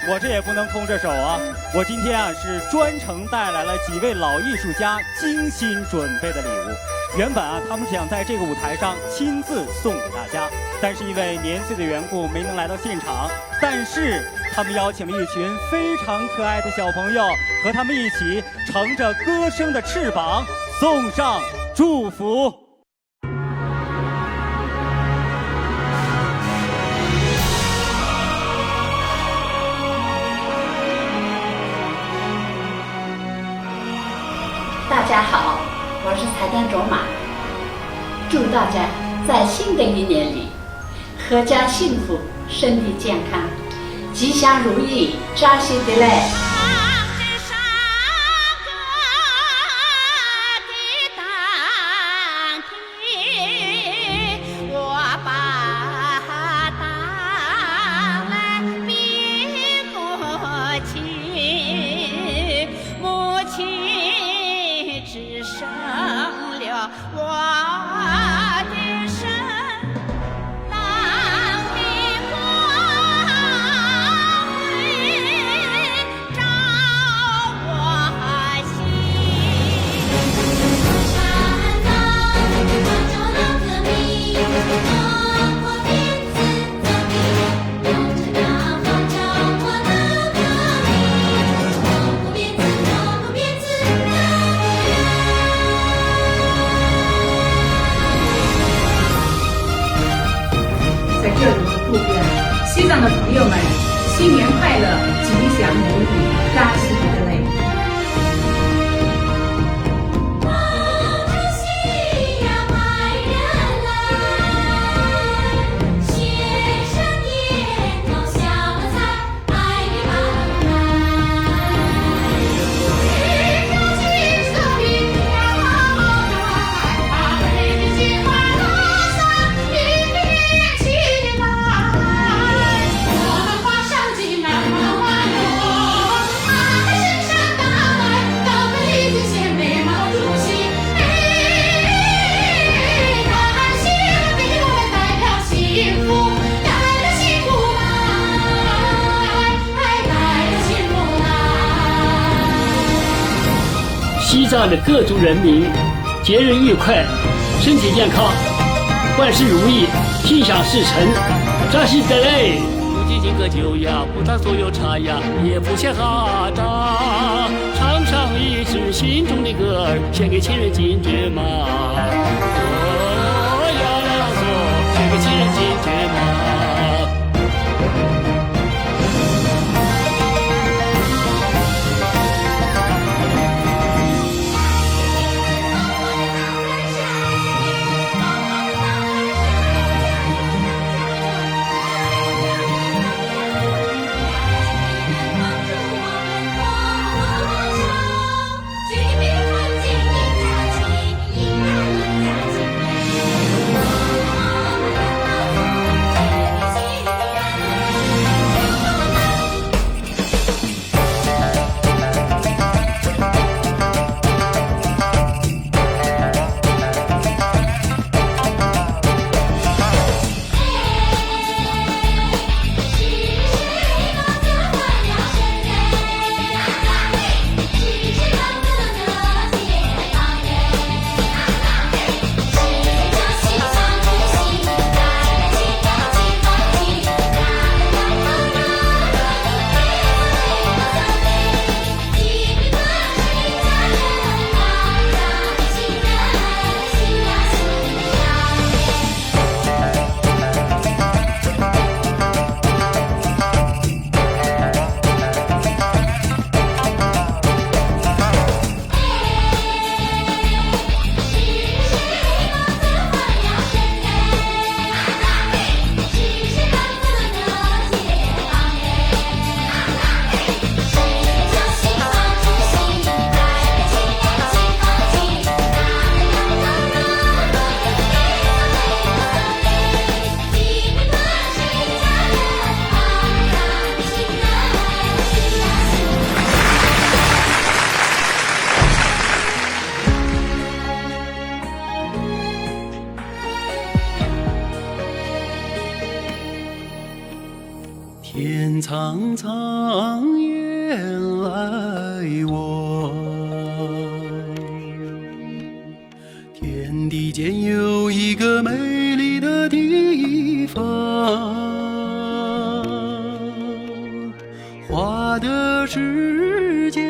我这也不能空着手啊！我今天啊是专程带来了几位老艺术家精心准备的礼物。原本啊，他们是想在这个舞台上亲自送给大家，但是因为年岁的缘故，没能来到现场。但是他们邀请了一群非常可爱的小朋友，和他们一起乘着歌声的翅膀，送上祝福。 大家好，我是彩蛋卓玛，祝大家在新的一年里阖家幸福，身体健康，吉祥如意，扎西德勒。在这里祝愿西藏的朋友们新年快乐，吉祥如意，扎西德勒。西藏的各族人民节日愉快，身体健康，万事如意，心想事成，扎西德勒。不计金戈酒呀，不打酥油茶呀，也不嫌哈达，唱上一支心中的歌儿，献给亲人金觉玛。哦呀啦嗦，献给亲人金觉玛。苍苍原来我，天地间有一个美丽的地方，花的世界，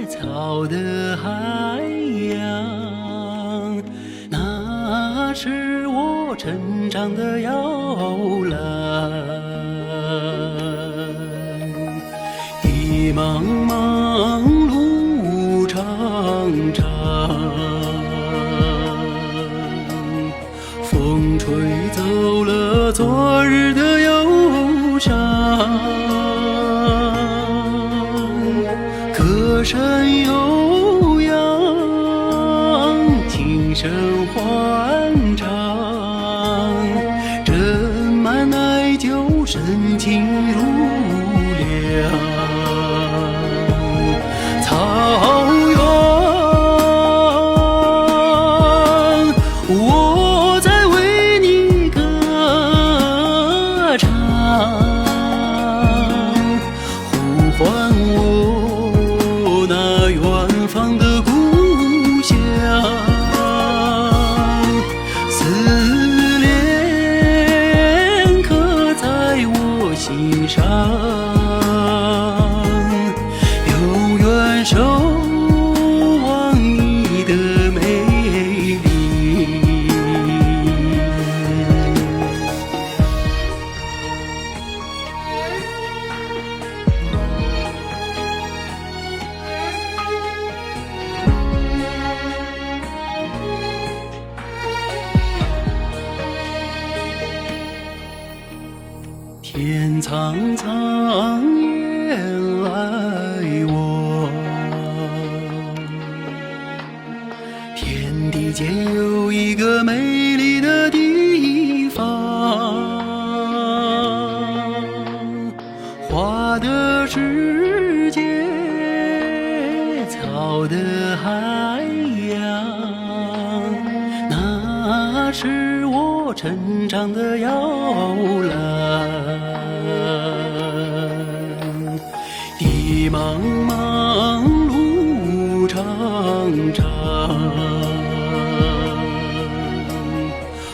草的海洋，那是我成长的摇篮。地茫茫，路长长，风吹走了昨日的忧伤。歌声悠扬，琴声欢唱，斟满奶酒，深情如流。草原，我在为你歌唱。 呼唤我那远方的故乡，思念刻在我心上，永远守望你的美丽。 天苍苍，原来我，天地间有一个美丽的地方，花的世界，草的海洋，那是我成长的摇篮。地茫茫，路长长，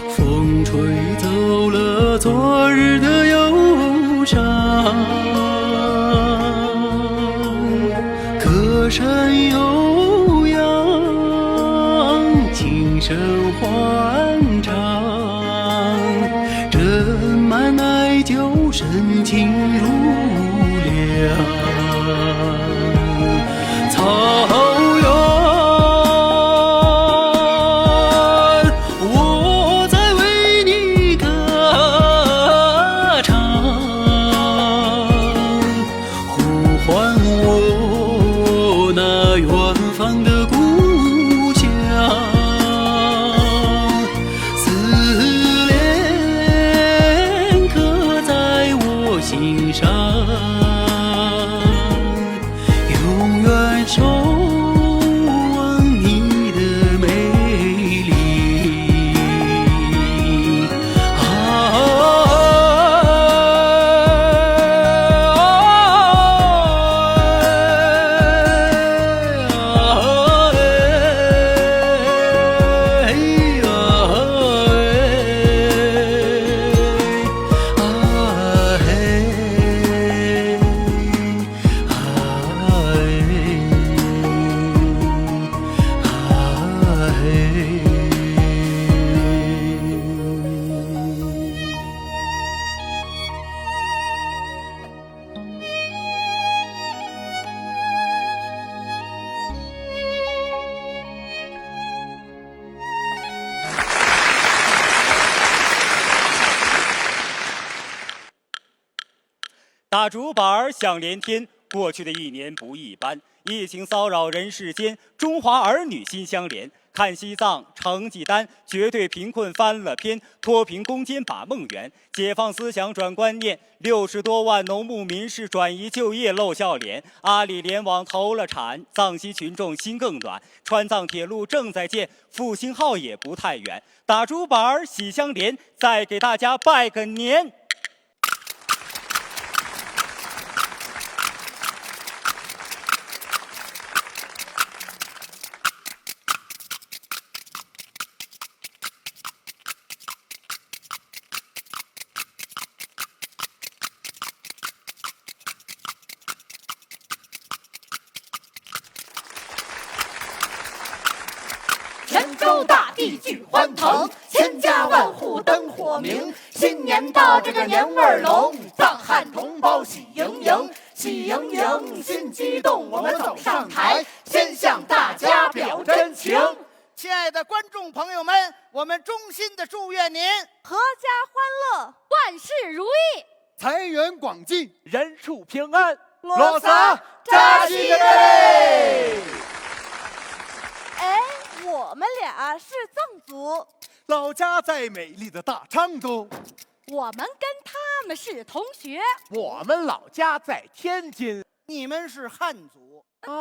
风吹走了昨日的忧伤，歌声悠扬，琴声欢唱，斟满奶酒，深情如流。草原， 我在为你歌唱，呼唤我那远方的故乡，思念刻在我心上。 永远守望你的美丽。啊，嘿呀，嘿。 啊嘿，啊嘿，啊嘿。 打竹板儿响连天，过去的一年不一般，疫情骚扰人世间，中华儿女心相连。看西藏、成吉丹，绝对贫困翻了篇，脱贫攻坚把梦圆，解放思想转观念，六十多万农牧民士转移就业露笑脸，阿里联网投了产，藏西群众心更暖，川藏铁路正在建，复兴号也不太远。打竹板儿喜相连，再给大家拜个年。一举欢腾，千家万户灯火明。新年到，这个年味儿浓，藏汉同胞喜盈盈，喜盈盈，心激动，我们走上台，先向大家表真情。亲爱的观众朋友们，我们衷心的祝愿您阖家欢乐，万事如意。财源广进，人畜平安。老三，扎西德勒！哎，我们俩是藏族，老家在美丽的大昌都，我们跟他们是同学，我们老家在天津。你们是汉族，啊，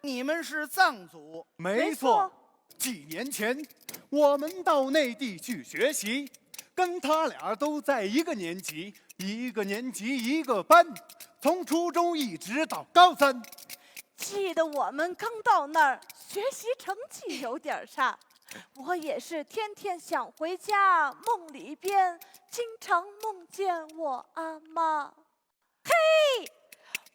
你们是藏族。没错，几年前我们到内地去学习，跟他俩都在一个年级，一个年级一个班，从初中一直到高三。记得我们刚到那儿，学习成绩有点儿差，我也是天天想回家，梦里边经常梦见我阿妈。嘿，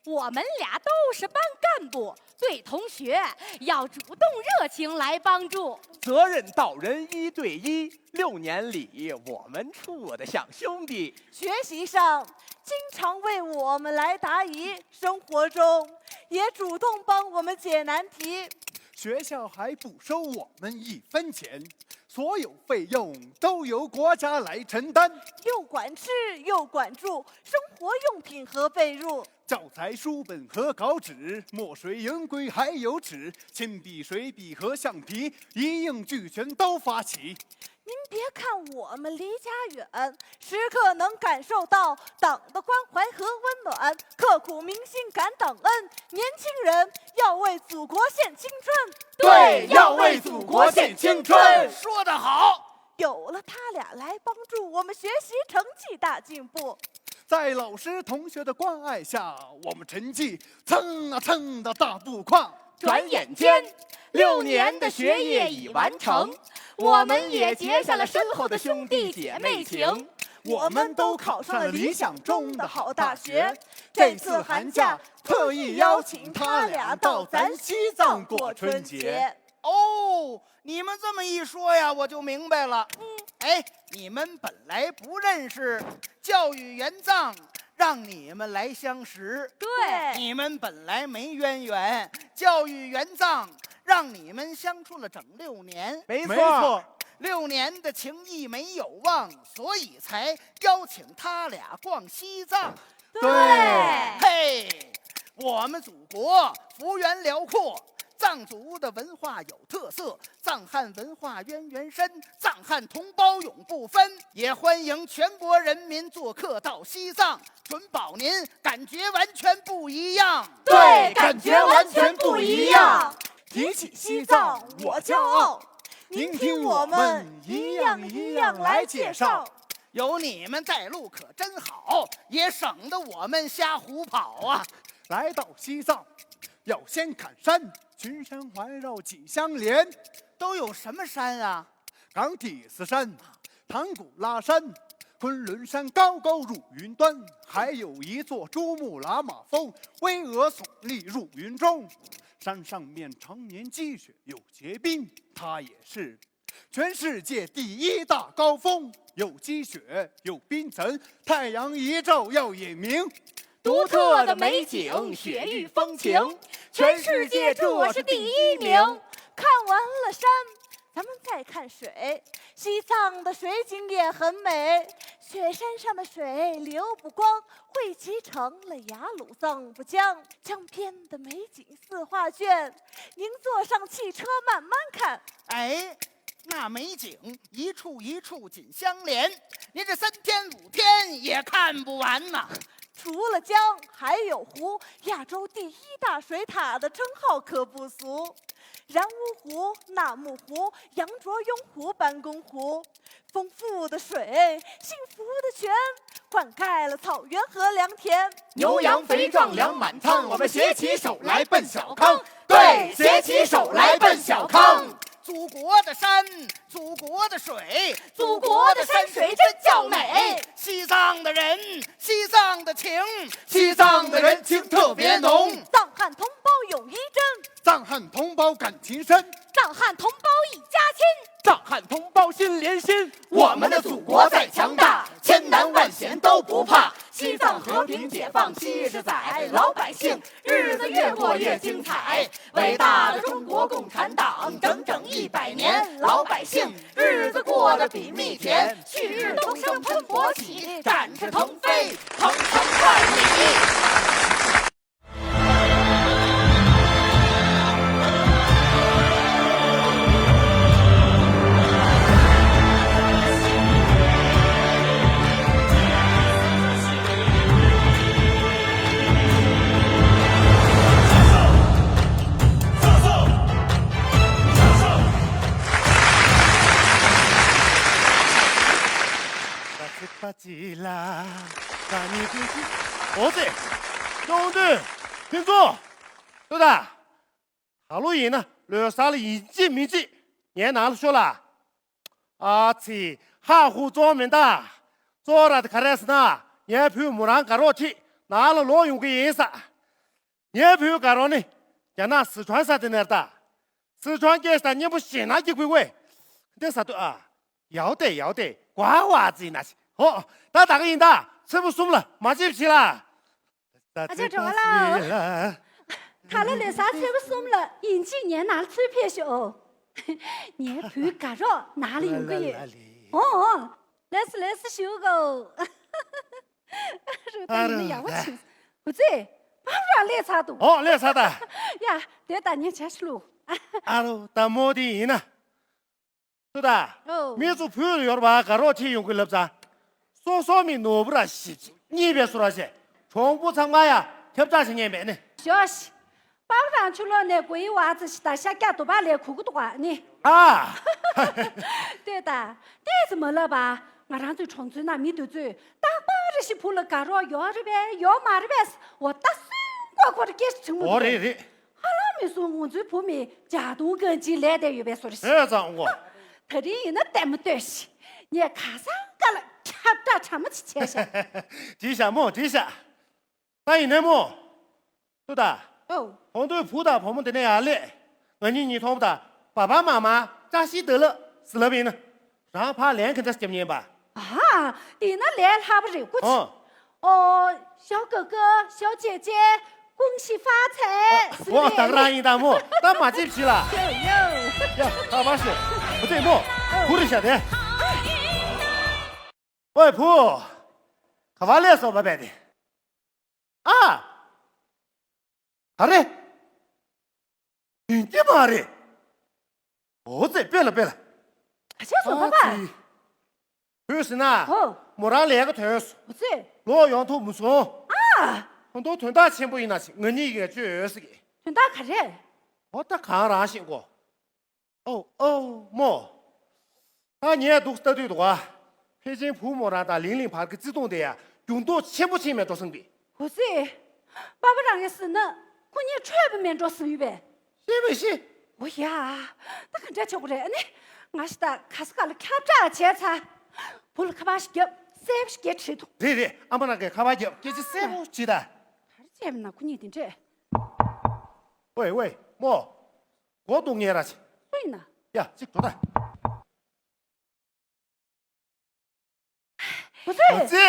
我们俩都是班干部，对同学要主动热情来帮助。责任到人一对一，六年里我们处得像兄弟。学习上经常为我们来答疑，生活中也主动帮我们解难题。学校还不收我们一分钱，所有费用都由国家来承担。又管吃又管住，生活用品和被褥，教材、书本和稿纸、墨水、圆规还有尺、鉛笔、水笔和橡皮，一应俱全都发齐。您别看我们离家远，时刻能感受到党的关怀和温暖，刻骨铭心感党恩。年轻人要为祖国献青春。对，要为祖国献青春。说得好。有了他俩来帮助，我们学习成绩大进步。在老师同学的关爱下，我们成绩蹭啊蹭的大步跨。转眼间，六年的学业已完成，我们也结下了深厚的兄弟姐妹情。我们都考上了理想中的好大学。这次寒假特意邀请他俩到咱西藏过春节。哦，你们这么一说呀，我就明白了。嗯，哎，你们本来不认识，教育援藏让你们来相识。对，你们本来没渊源，教育援藏让你们相处了整六年。没错，没错，六年的情谊没有忘，所以才邀请他俩逛西藏。对，嘿，我们祖国幅员辽阔，藏族的文化有特色，藏汉文化渊源深，藏汉同胞永不分。也欢迎全国人民做客到西藏，准保您感觉完全不一样。对，感觉完全不一样。提起西藏，我骄傲。您听我们一样一样来介绍。有你们带路可真好，也省得我们瞎胡跑啊。来到西藏，要先看山，群山环绕紧相连。都有什么山啊？ 冈底斯山、唐古拉山、昆仑山高高入云端，还有一座珠穆朗玛峰，巍峨耸立入云中。山上面常年积雪又结冰，它也是全世界第一大高峰，有积雪，有冰层，太阳一照耀眼明。独特的美景，雪域风情，全世界这是第一名。看完了山，咱们再看水，西藏的水景也很美。雪山上的水流不光，汇集成了雅鲁藏布江。江边的美景似画卷，您坐上汽车慢慢看。哎，那美景一处一处紧相连，您这三天五天也看不完呐。除了江，还有湖，亚洲第一大水塔的称号可不俗。然乌湖、纳木湖、羊卓雍湖、班公湖，丰富的水，幸福的泉，灌溉了草原和良田。牛羊肥壮粮满仓，我们携起手来奔小康。对，携起手来奔小康。祖国的山，祖国的水，祖国的山水真叫美。西藏的人，西藏的情，西藏的人情特别浓。藏汉同胞友谊真，藏汉同胞感情深，藏汉同胞一家亲，藏汉同胞心连心。我们的祖国再强大，千难万险都不怕。西藏和平解放七十载，老百姓日子越过越精彩。伟大的中国共产党，整整一百年，老百姓日子过得比蜜甜，旭日东升喷薄喜，展翅腾飞，鹏程万里。 ཨོ་ཙི། སྐྱོང་དུས། ཕུན་ཚོགས། ལྟོས་དང་། ད་ལོ་ཡིན་ན་ལོ་གསར་ལ་ཡིན་གཅིག་མིན་གཅིག་ངའི་ནང་ལ་ཤོག་ལ། ཨ་ཙི། ཧ་ཧུ་གཙོ་བོ་མིན་ད། གཙོ་བོ་ར་དེ་ག་རེ་ཟེར་ན་ངའི་བུ་མོ་རང་དགའ་རོགས་ཁྲིད་ནང་ལ་ལོག་ཡོང་གི་ཡིན་ས། ངའི་བུའི་དགའ་རོགས་ནི་རྒྱ་ནག་སི་ཁྲོན་ས་དེ་ནས་རེད་ད། སི་ཁྲོན་སྐད་ཞིག་དང་སྙན་པོ་ཞེ་ན་སྐྱིད་པོའི་དབུས། འདི་ཟ་དུས་ཨ། ཡའོ་ཏེ་ཡའོ་ཏེ་ཀོ་ཧ་ཝ་ཙི་ན་ཞིག་ཧོ། ད་ད་ག་ཡིན་ད། ཚེས་པ་གསུམ་ལ་མ་ཅིབ་ཞིག་ལ། ཨ་ཅག་གྲོགས་ལ། ད་ལོ་ལོ་གསར་ཚེས་པ་གསུམ་ལ་ཡིན་གཅིག་ངའི་ནང་ལ་ཚུར་ཕེབས་ཤོག་ངའི་བུའི་དགའ་རོགས་ནང་ལ་ཡོང་གི་ཡོད། ཨོ་ཨོ། ལེགས་སོ་ལེགས་སོ་ཞུ་གོ། རུ་ད་ནི་ཡག་པོ་བྱུང་། བུ་ཚེ། ཕམ་རང་སླེབས་ཚར་འདུག་ཨོ་སླེབས་ཚར་ད། ཡ། དེ་ད་ཉན་བྱ་ཞིག་ལུག་ཨ་རོ་ད་མོ་དེ་ཡིན་ན། ཏུ་ད། ཨོ། མི་ཚོ་བོད་ལ་ཡོད་པ་དགའ་རོགས་ཁྲིད་ཡོང་གི་ལབ་ཙང་། སོ་སོ་མི་ནོར་བུ་ར་ཞིབ་ཅིག་གཉིས་པའི་སོ་ར་ཞེ། གྲོང་པོ་ཚང་མ་ཡ་ཁྱབ་བསྒྲགས་བྱེད་ཉན་པས་ནི། ཞོ་ཤི། པ་པ་རང་ཆུ་ལོག་ནས་གོ་ཡི་བ་ཙི་ཞི་ད་ཤ་རྒྱག་དུ་པ་ལས་གུ་གུ་དུ་བ་ནི། ཨ། ལྟོས་ད། ལྟས་ཙི་མ་ལབ་པ། ང་རང་ཚོའི་གྲོང་ཚོའི་ནང་མི་དུ་ཚོས་རྟག་པར་རེ་ཞིག་བུ་ལ་དགའ་རོགས་ཡོད་རེད་པས་ཡོད་མ་རེད་པས་འོ་ད་སུན་ཀོ་ཁོ་རེ་སྐད་ཆ་ཆུང་མོ་འོ་འདུག་རེད་རེད། ཧ་ལམ་མི་སོང་ང་ཚོའི་བུ་མི་ཇ་དུང་གང་ཅིའི་ལས་དེ་ཡོད་པའི་བཟོ་རེད། ཨེ་ཙང་འོ། ད་རིང་ཡིན་ན་ལྟད་མོ་ལྟོས་ཤིག་ངས་ཁ་སང་ཀ་ལ་ཁྱབ་བསྒྲགས་ཕྲ་མོ་ཅིག་བྱས་ཤག་བྲིས་ཤག་མོ་བྲིས་ཤག་ད་ཡིན་ནའི་མོ། ཏུ་ད། ཨོ། ཁོང་ཚོའི་བུ་དང་བུ་མོ་དེ་ནས་ཡར་སླེབས། ང་གཉིས་གཉིས་མཐོང་བ་དང་པ་པ་མ་མ་བཀྲ་ཤིས་བདེ་ལེགས་ཟེར་ལབ་ཡིན་ན། རང་ཕར་ལན་ག་འདྲ་བརྒྱབ་ཉན་པ། ཨ་ཧ། དེས་ན་ལས་སླ་པོ་རེད་ཀོ་ཅི། ཨོ། ཨོ། ཞའོ་ཀེ་ཀེ། ཞའོ་ཅེ་ཅེ། ཀུང་ཞི་ཧྥ་ཚེ། ཨོ་ད་ག་རང་ཡིན་ད་མོ། ད་མ་ཅིབ་ཞིག་ལ། ཡ་ཡ་ད་མ་ཤོད། བུ་ཚེ་མོ། བུ་རེད་ཤག་དེ། ཨོའི་བུ། ག་བ་ལས་སོ་བ་བས་དེ། ཨ། ག་རེ། ཡིན་གྱི་མ་རེད། འོ་ཙེ་དཔེ་ལ་དཔེ་ལ། ག་ཆེ་སོང་པ་པ། ཨ་ཙི། བུས་ཟེར་ན། ཧོ། མོ་རང་ལས་ཀ་ཐོན་སོང་། འོ་ཙེ། ལོག་ཡོང་ཐུབ་མི་སོང་། ཨ། ཁོང་ཚོ་དོན་དག་ཆེན་པོ་ཡིན་ན་ཞིག་ང་གཉིས་ཀྱིས་བཅོས་ཡོད་ཟེར་གི། དོན་དག་ག་རེ། འོ་ད་གང་རང་ཤེས་གོ། ཨོ་ཨོ་མོ། ད་ངས་འདུག་ལྟ་དུས་འདུག་ག་ཕལ་ཆེར་བུ་མོ་རང་དང་ལིང་ལིང་བར་གྱི་བརྩེ་དུང་དེ་ཡང་འགྱུར་ལྡོག་ཆེན་པོ་ཕྱིན་མེད་འགྲོ་བསམ་གི། འོ་ཙི། པ་པ་རང་གིས་ཟེར་ན་ཁོ་གཉིས་འཕྲོད་པ་མེད་འགྲོ་བསམ་ཡོད་པས། ཤེས་མི་ཤེས། འོ་ཡ། ད་ག་འདྲ་ཆོག་གི་རེད་ཨ་ནི། ང་ཞིག་ད་ག་ས་ག་ལ་ཁྱབ་བསྒྲགས་བྱས་ཚར། བུ་ལ་ཁ་པར་ཞིག་བརྒྱབ་གསལ་པོ་ཞིག་བརྒྱབ་བྲིས་འདུག་རེད་རེད་ཨ་མ་རང་གིས་ཁ་པར་བརྒྱབ་སྐད་ཆ་གསལ་པོ་བྲིས་ད། ག་རེ་བྱས་མིན་ན་ཁོ་གཉིས་དེ་འདྲས། ཝེ་ཝེ་མོ། མགོ་གཏུག་ཉན་ར་ཆེ། སུ་ཡིན་ན། ཡ་གཅིག་འགྲོ་ད། ཨོ་ཙི། ཨོ་ཙི།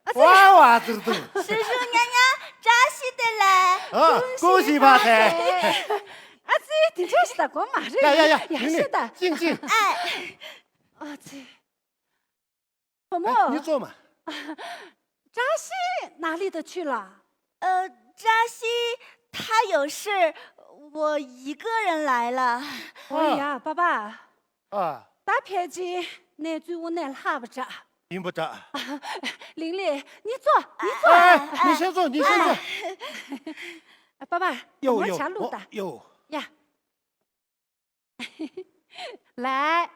ཨ་ཙི། ཝ་ཝ་ཙིར་ཏུ། ཞུ་ཞུ་ཉ་ཉ་བཀྲ་ཤིས་བདེ་ལེགས། ཨ་ཀུ་ཤི་ཕ་ཚེ། ཨ་ཙི་དེ་འདྲ་ཞིག་ད་གོ་མ་རེད། ཡ་ཡ་ཡ་ཡ་ཡ་ཡིན་ཤི་ད། ཅིང་ཅིང་། ཨ་ཙི། བུ་མོ། ཨ་ནི་ཙོ་མ། བཀྲ་ཤིས་ནང་ལི་ད་ཆུ་ལ། 呃，扎西他有事，我一个人来了。 ཨོ་ཡ་པ་པ། ཨ། ད་ཕལ་ཆེར་གནས་ཚུལ་དངོས་གནས་ལྷག་པ་འདྲ། ཡིན་པ་འདྲ། ལིང་ལི་ནི་ཙོ་ནི་ཙོ། ཨ་ཨ་ནི་ཤེས་ཙོ་ནི་ཤེས་ཙོ། ཨ་པ་པ། ཡོ་ཡོ་ང་ཇ་བླུགས་ད། ཡོ། ཡ། 来，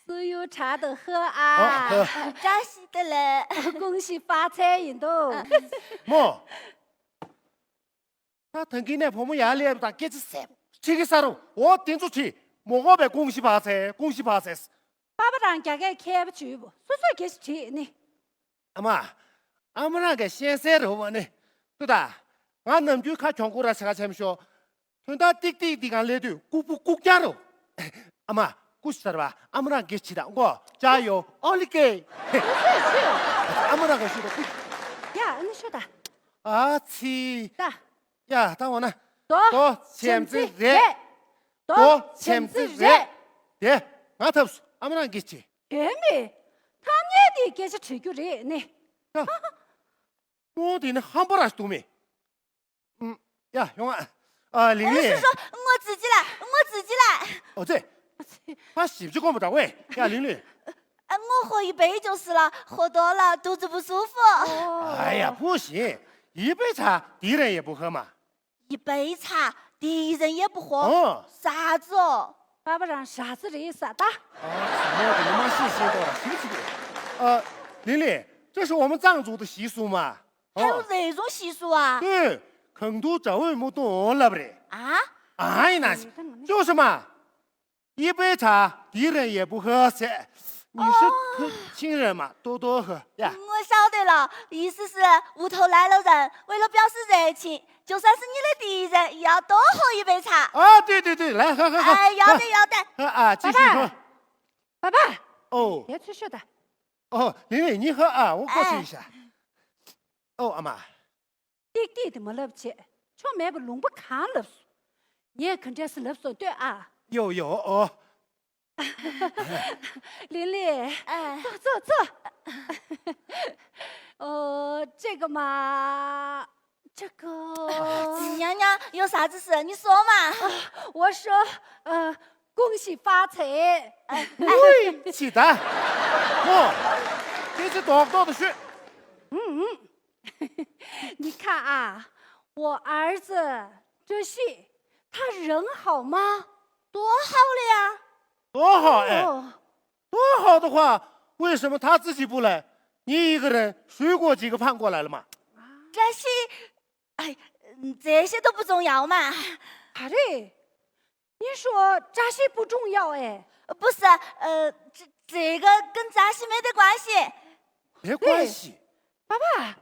酥油茶的喝啊。 ཨ་ཧ། 扎西的嘞。 恭喜发财ཡིན་འདུག་མོ། ད་ཐང་གི་ནས་བུ་མོ་ཡར་སླེབས་དང་སྐད་ཆ་གསལ་པོ་ཁྲིད་ཀྱི་ས་རུ་འོ་དེ་ཚོ་ཁྲིད་མོ་ངོ་བས་ཀུང་ཤི་བག་ཚེ་ཀུང་ཤི་བག་ཚེ། པ་པ་རང་རྒྱ་སྐད་མཁས་པོ་བྱོས་པོ་སོ་སོས་སྐད་ཆ་དྲིས་ནི། ཨ་མ། ཨ་མ་རང་གིས་ཤེས་གསལ་རེད་བ་ནི། ཏུ་ད། ང་ནམ་རྒྱུན་ཁ་གྱོང་ཁུ་ར་ཆ་ཁ་ཆེམ་ཤོ། ཐོན་ད་ཏིག་ཏིག་འདི་གང་ལས་དུས་ལྐུགས་པོ་ལྐུགས་རྐྱང་རོ། ཨ་མ། ཀུ་ཤུ་ཟ་ར་བ། ཨ་མ་རང་གིས་བྱེད་དང་གོ། ཅ་ཡོ། ཨོ་ལི་ཀེ། ཨ་མ་རང་གིས་བྱེད་དང་ཀུ་ཤུ། ཡ། ཨ་ནི་ཤོད་ད། ཨ་ཙི། ད། ཡ། ད་འོ་ན། དོ། དོ་ཆེམ་ཙི་རེད། དོ་དོ་ཆེམ་ཙི་ཆེམ་ཙི་རེད། རེད། དེ། ང་ཐབས་སུ་ཨ་མ་རང་གིས་བྱེད། ཡོད་མེད། ཐ་སྙད་དེ་སྐད་ཆ་དྲི་རྒྱུ་རེད་ནི། ཡ། མོ་དེ་ནི་ཧམ་པ་ར་འདུག་མེད། ཨུམ། ཡ། ཡོང་ཨ། ཨ། ལིང་ལིང་།叔叔，我自己来，我自己来。 ཨོ་ཙི། ཕ་ཞིབ་ཅིག་དགོངས་པ་འདྲ་བས། ཡ། ལིང་ལིང་། 啊，我喝一杯就是了，喝多了肚子不舒服。 ཨ་ཡ། 不行，一杯茶敌人也不喝嘛。 一杯茶，敌人也不喝。哦。啥子哦？ པ་པ་རང་ཞག་རྩི་རེད་ས་ད། ཨ། ཁྱི་མོ་དེ་ནི་མ་ཤེས་ཤེས་མདོག་ར་ཞིག་བྱེད་ཀྱི། ཨ། ལིང་ལིང་། 这是我们藏族的习俗嘛。 还有这种习俗啊？ ཨོ། 对། གང་དུ་དགྲ་བོས་མི་གཏོང་ལབ་རེད། 啊？ ཨ་ཡིན་ན། 就是嘛。 一杯茶敌人也不喝噻，你是亲人嘛，多多喝呀。 我晓得了，意思是屋头来了人，为了表示热情，就算是你的敌人，也要多喝一杯茶。 啊，对对对，来，喝喝喝。 哎，要得要得。 喝啊，继续喝。 爸爸， 哦。 别吹嘘的。 哦，玲玲，你喝啊，我过去一下。 哦，阿妈。 ཏིག་ཏིག་དེ་མ་ལབ་བྱས། ཆོ་མེད་པ་ལུང་པ་གང་ལབ་སོང་། ངས་ག་འདྲས་སེ་ལབ་སོང་ལྟོས་ཨ། 有有哦。 ལིང་ལིང་། 哎。 ཙོག་ཙོག་ཙོག 哦，这个嘛，这个。 娘娘，有啥子事？你说嘛。 我说，呃，恭喜发财。 哎，哎。 对，起来。哦，这是多多的事。 你看啊，我儿子哲熙，他人好吗？多好了呀！ 多好哎！ 哦。 多好的话，为什么他自己不来？你一个人水果几个搬过来了吗？ 这些，哎，嗯，这些都不重要嘛。 啊嘞，你说这些不重要哎？ 不是，呃，这，这个跟这些没得关系。 没关系。 爸爸，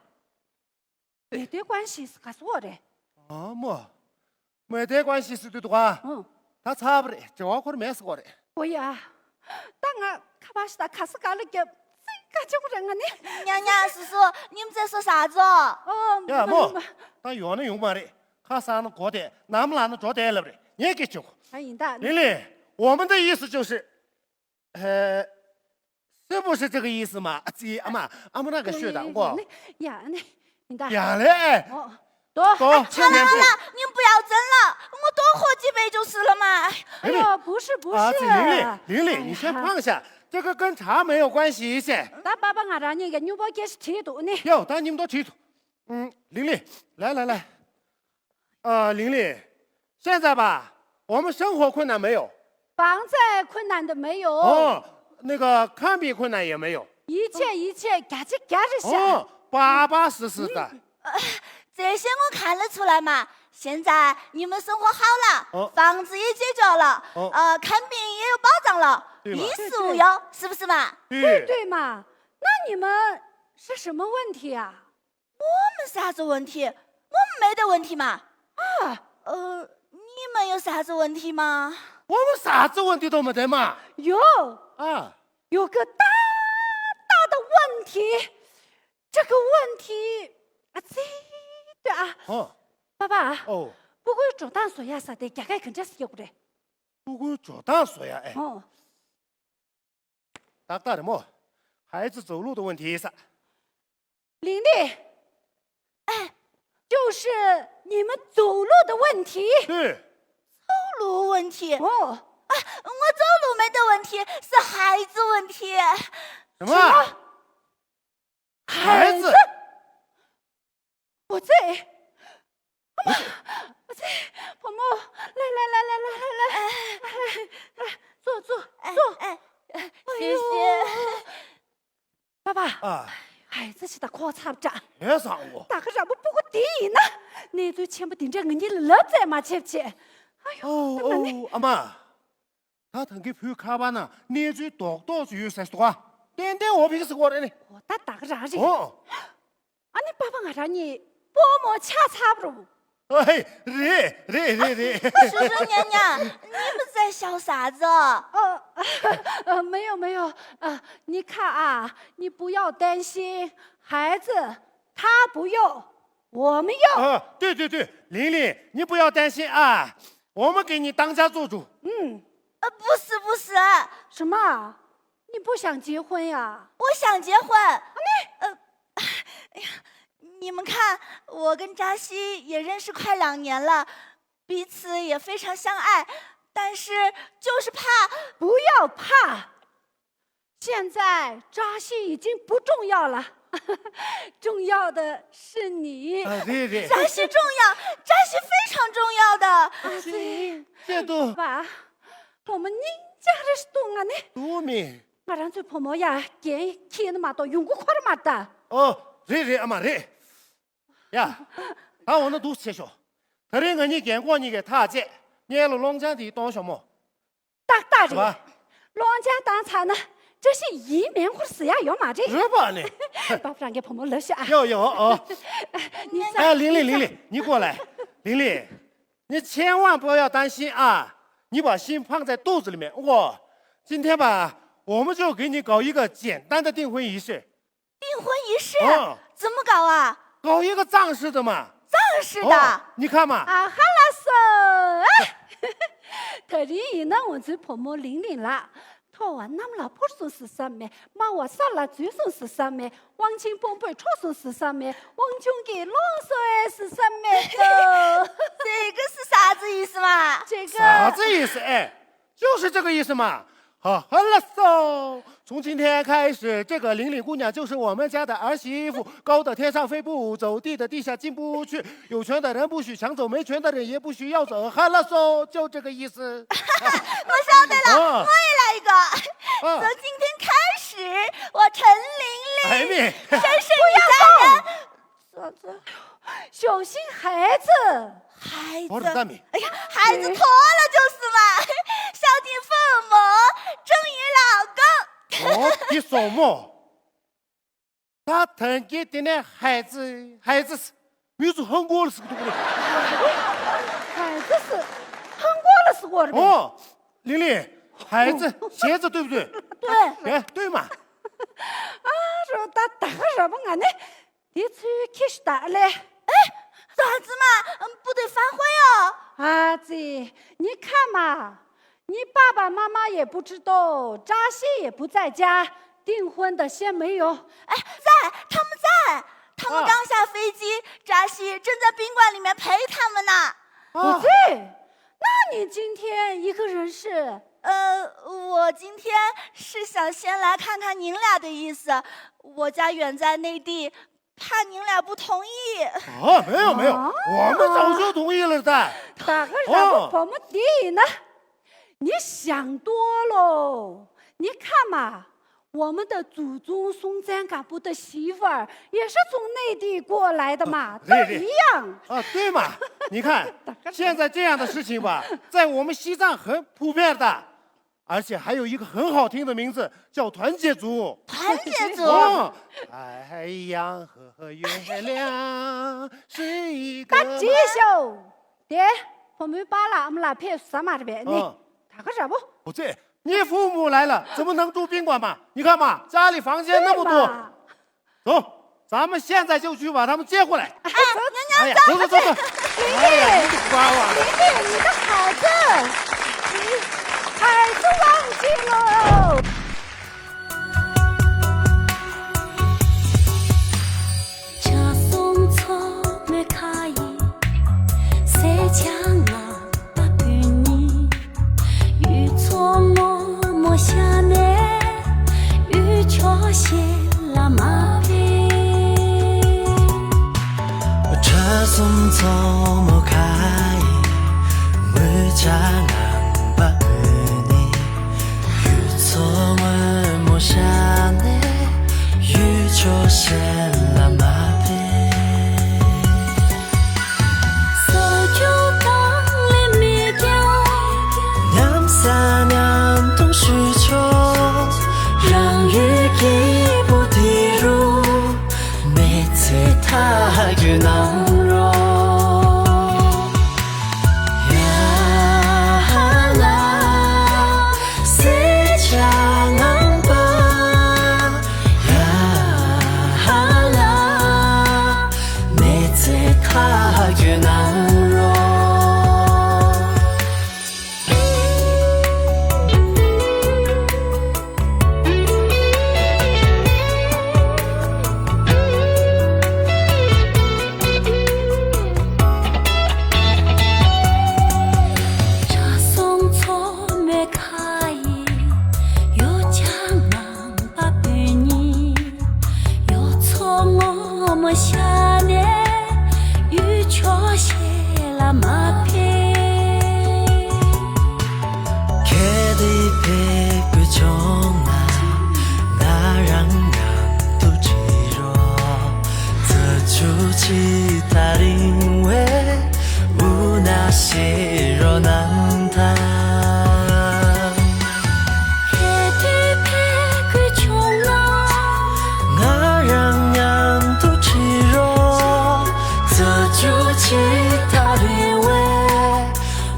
没得关系是干啥的？ ཨ་མོ། 没得关系ཟེར་དུས་འདུག་ག་ཨང་། ད་ཚར་བ་རེད། འབྲེལ་བ་འཁོར་མེད་ཟེར་གོ་རེད། ཨོ་ཡ། ད་ང་ཁ་པར་ཞིག་ད་ག་ས་ག་ལ་རྒྱབ་ཙིག་ག་ཅུང་རེད་ང་ནི། 娘娘，叔叔，你们在说啥子哦？ ཨོ། ཡ་མོ། ད་ཡོང་ན་ཡོང་མ་རེད། ཁ་སང་ན་གོ་བསྡད། ནམ་ལངས་ན་འགྲོ་བསྡད་ལབ་རེད། ངས་སྐད་ཆ་གོ། ཨ་ཡིན་ད། 玲玲，我们的意思就是 呃，是不是这个意思嘛？啊，这，阿妈，阿妈那个学的，我。 ཡ་ནི། ཡིན་ད། 呀嘞，哎。 ཨོ། 多。 多。 好了好了，你们不要争了，我多喝几杯就是了嘛。 哎呦，不是不是。 啊，这玲玲，玲玲，你先放下，这个跟茶没有关系噻。 ད་པ་པ་ང་རང་གཉིས་ཀྱི་སྨྱུ་གུ་སྐད་ཆ་དྲིས་འདུག་ནི། 哟，ད་སྨྱུ་གུ་ད་དྲིས་འདུག་ཨུམ། 玲玲，来来来。 啊，玲玲，现在吧，我们生活困难没有？ 房贷困难的没有。 哦，那个看病困难也没有。 一切一切，嘎吱嘎吱响。 哦，巴巴适适的。 这些我看得出来嘛。现在你们生活好了，哦。 房子也解决了，哦。 呃，看病也有保障了，对嘛。 衣食无忧，是不是嘛？ 对。 对对嘛，那你们是什么问题啊？ 我们啥子问题？我们没得问题嘛。啊。 呃，你们有啥子问题吗？ 我们啥子问题都没得嘛。 有。 啊。 有个大大的问题，这个问题啊，这对啊。 哦。 爸爸。 哦。 不过找当所呀啥的，大概跟这是有的。 不过找当所呀，哎。 哦。 ཏག་ཏག་རེད་མོ། 孩子走路的问题ས། 玲玲。 哎。 就是你们走路的问题。 对。 走路问题？ 哦。 啊，我走路没得问题，是孩子问题。 什么？ 什么？ 孩子？ 孩子？ 我这，阿妈，我这，婆婆，来来来来来来来来来，坐坐坐。 哎，哎，哎呦。 谢谢。 爸爸。 啊。 孩子是的，可惨着。 别伤我。 大个人不不过第一呢，你最全部顶着我你了在嘛切切。 哦哦，阿妈。 ད་ཐང་གི་བུ་ཁ་པར་ནང་གནས་ཚུལ་རྡོག་རྡོག་ཅིག་ཡོད་ཟེར་སོང་ཨ། ཏན་ཏན་འོ་ཕིག་སི་གོ་རེད་ནི། འོ་ད་ད་ག་རང་རེད། ཨོ། ཨ་ནི་པ་པ་ང་རང་གཉིས་སྤོ་མོ་ཆ་ཚ་བ་རུ། 哎，རེད་རེད་རེད་རེད། 叔叔娘娘，你们在笑啥子？呃，呃，没有没有，啊，你看啊，你不要担心，孩子他不用，我们用。啊，对对对，玲玲，你不要担心啊，我们给你当家做主。嗯。呃，不是不是。什么？你不想结婚呀？我想结婚。那呃，哎呀，你们看，我跟扎西也认识快两年了，彼此也非常相爱，但是就是怕。不要怕，现在扎西已经不重要了，重要的是你。啊，对对。扎西重要，扎西非常重要的。啊，对。这都爸，我们人家的是懂啊呢。都没。 ང་རང་ཚོའི་བུ་མོ་ཡ་རྒན་ཁྱེད་ནི་མ་གཏོགས་ཡོང་སྒོ་ཁོ་ར་མ་ད། ཨོ། རེད་རེད། ཨ་མ་རེད། ཡ། ད་འོ་ན་འདུག་བྱེད་ཤོག་ད་རེས་ང་གཉིས་རྒན་གོག་གཉིས་ཀས་ཐག་བཅད། སྔོན་ལ་སློང་ཆང་དེ་གཏོང་ཤོག་མོ། ཏག་ཏག་རེད། རེད་པ། སློང་ཆང་བཏང་ཚར་ན་བཀྲ་ཤིས་ཡིན་མིན་ཁོ་ར་ཟེར་ཡ་ཡོད་མ་རེད། རེད་པ་ནི། པ་ཕ་རང་གི་བུ་མོ་ལབ་ཤག་ཨ། ཡོ་ཡོ་ཨོ། ཨ། ལིང་ལིང་ལིང་ལིང་། 你过来། ལིང་ལིང་། 你千万不要担心啊，你把心放在肚子里面。我今天吧，我们就给你搞一个简单的订婚仪式。订婚仪式？哦。怎么搞啊？搞一个藏式的嘛。藏式的？哦，你看嘛。 ཨ་ཧ་ལ་སོ། ད་རིང་ཡིན་ན་ང་ཚོའི་བུ་མོ་ལིང་ལིང་ལགས། མཐོ་བ་གནམ་ལ་འཕུར་སོང་ཟེར་ས་མེད། དམའ་བ་ས་ལ་འཛུལ་སོང་ཟེར་ས་མེད། དབང་ཆེན་དཔོན་པོས་འཕྲོག་སོང་ཟེར་ས་མེད། དབང་ཆུང་གིས་སློང་སོང་ཨེ་ཟེར་ས་མེད་དོ། 这个是啥子意思嘛？这个啥子意思？哎，就是这个意思嘛。好，好了嗖。从今天开始，这个玲玲姑娘就是我们家的儿媳妇，高的天上飞不走，低的地下进不去，有权的人不许抢走，没权的人也不许要走。好了嗖，就这个意思。我晓得了，啊。我也来一个。啊。从今天开始，我陈玲玲，哎，你。神圣女家人。 嫂子，小心孩子。孩子？我的大米。哎呀，孩子妥了就是嘛，孝敬父母，忠于老公。哦，你说么？他疼给的那孩子，孩子是，没有很过了是个东西。孩子是，很过了是我的。哦，玲玲，孩子，鞋子对不对？对。哎，对嘛。啊，说他打个什么啊？那 དེ་ཚོའི་ཁྱི་ཞིག་ད་ལེ། 哎，嫂子嘛，嗯，不得反悔哦。 ཨ་ཙི། 你看嘛，你爸爸妈妈也不知道，扎西也不在家，订婚的先没有。 哎，在，他们在，他们刚下飞机，扎西正在宾馆里面陪他们呢。 不对，那你今天一个人是？呃，我今天是想先来看看您俩的意思。我家远在内地，怕您俩不同意。 啊，没有没有，啊。我们早就同意了的。 ད་ག་ར་བུ་བུ་མོ་དེ་ཡིན་ན། 你想多喽。你看嘛，我们的祖宗松赞干部的媳妇儿也是从内地过来的嘛，啊，对，都一样。对。啊，对嘛，你看，现在这样的事情吧，在我们西藏很普遍的，而且还有一个很好听的名字，叫团结族。团结族？哦，太阳和月亮是一个 ད་ཅི་ཤོད། དེ་བུ་མོའི་པཱ་ལགས་ཨ་མ་ལགས་ཕེབས་ས་མ་རེད་པས་ནི། ཨ། ད་ག་ར་བུ། ཨོ་ཙི། 你父母来了，怎么能住宾馆嘛？你看嘛，家里房间那么多。对嘛。走，咱们现在就去把他们接过来。哎，娘娘，哎呀，走走走走。走。哎呀，你个瓜娃。玲玲，你的孩子，你孩子忘记了。 ཆ་གསུམ་མཚོ་མོའི་ཁ་ཡི་སེར་ཆ་ལྔ་པ་བུད་ནི། ཡུལ་ཚོ་ངོ་མོ་ཤ་ནས་ཡུལ་ཕྱོགས་ཤེས་ལ་མ་ཕེབས། ཆ་གསུམ་མཚོ་མོ་ཁ་ཡི་ངོས་ཆ་ངང་པ་བུད་ནི། ཡུལ་ཚོ་སྔོན་མོ་ཤར་ནས་ཡུལ་ཕྱོགས་གཞན་ལ་མ་ཕེབས། སོ་ཅོག་དང་ལེན་མི་རྒྱལ། མཉམ་ཟ་མཉམ་འཐུང་ཞུ་ཆོག་རང་ཡུལ་སྐྱིད་པོ་དེ་རུ་མི་ཚེ་མཐའ་རྒྱུད་གནང་རོགས། གནང་རོགས། ཁྱེད་ཕེབས་དགོས་བྱུང་ན་ང་རང་མཉམ་དུ་ཁྲིད་རོགས། རྩྭ་ཆུ་ཆེ་ཐག་རིང་བས་འུ་ན་ཤེས་རོགས་གནང་དང་། ཁྱེད་ཕེབས་དགོས་བྱུང་ན་ང་རང་མཉམ་དུ་ཁྲིད་རོགས། རྩྭ་ཆུ་ཆེ་ཐག་རིང་བས་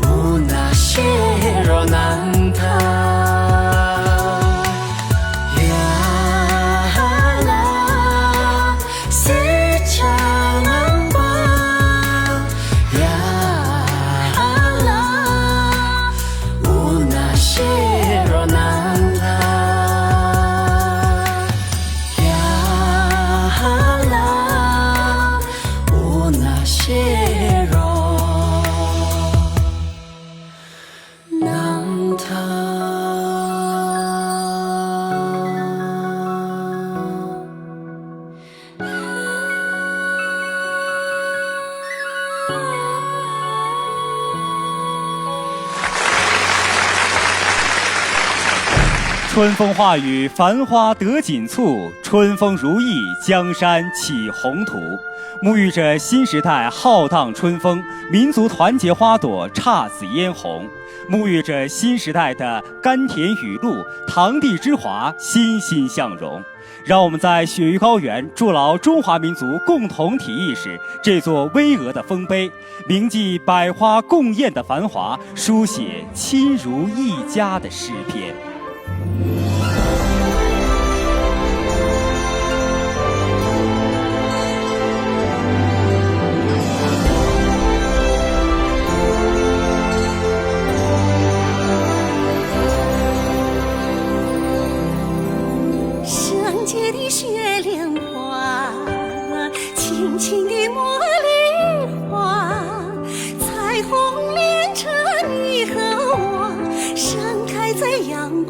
འུ་ན་ཤེས་རོགས་གནང་དང་། ཡ་ལ་སེ་ཆ་ངང་པ། ཡ་ལ་འུ་ན་ཤེས་རོགས་གནང་དང་། ཡ་ལ་འུ་ན་ཤེས་རོགས་གནང་དང་། 春风化雨，繁花得锦簇；春风如意，江山起宏图。沐浴着新时代浩荡春风，民族团结花朵姹紫嫣红。沐浴着新时代的甘甜雨露，堂弟之华欣欣向荣。让我们在雪域高原筑牢中华民族共同体意识这座巍峨的丰碑，铭记百花共艳的繁华，书写亲如一家的诗篇。 圣洁的雪莲花，清清的茉莉花，彩虹连着你和我，盛开在阳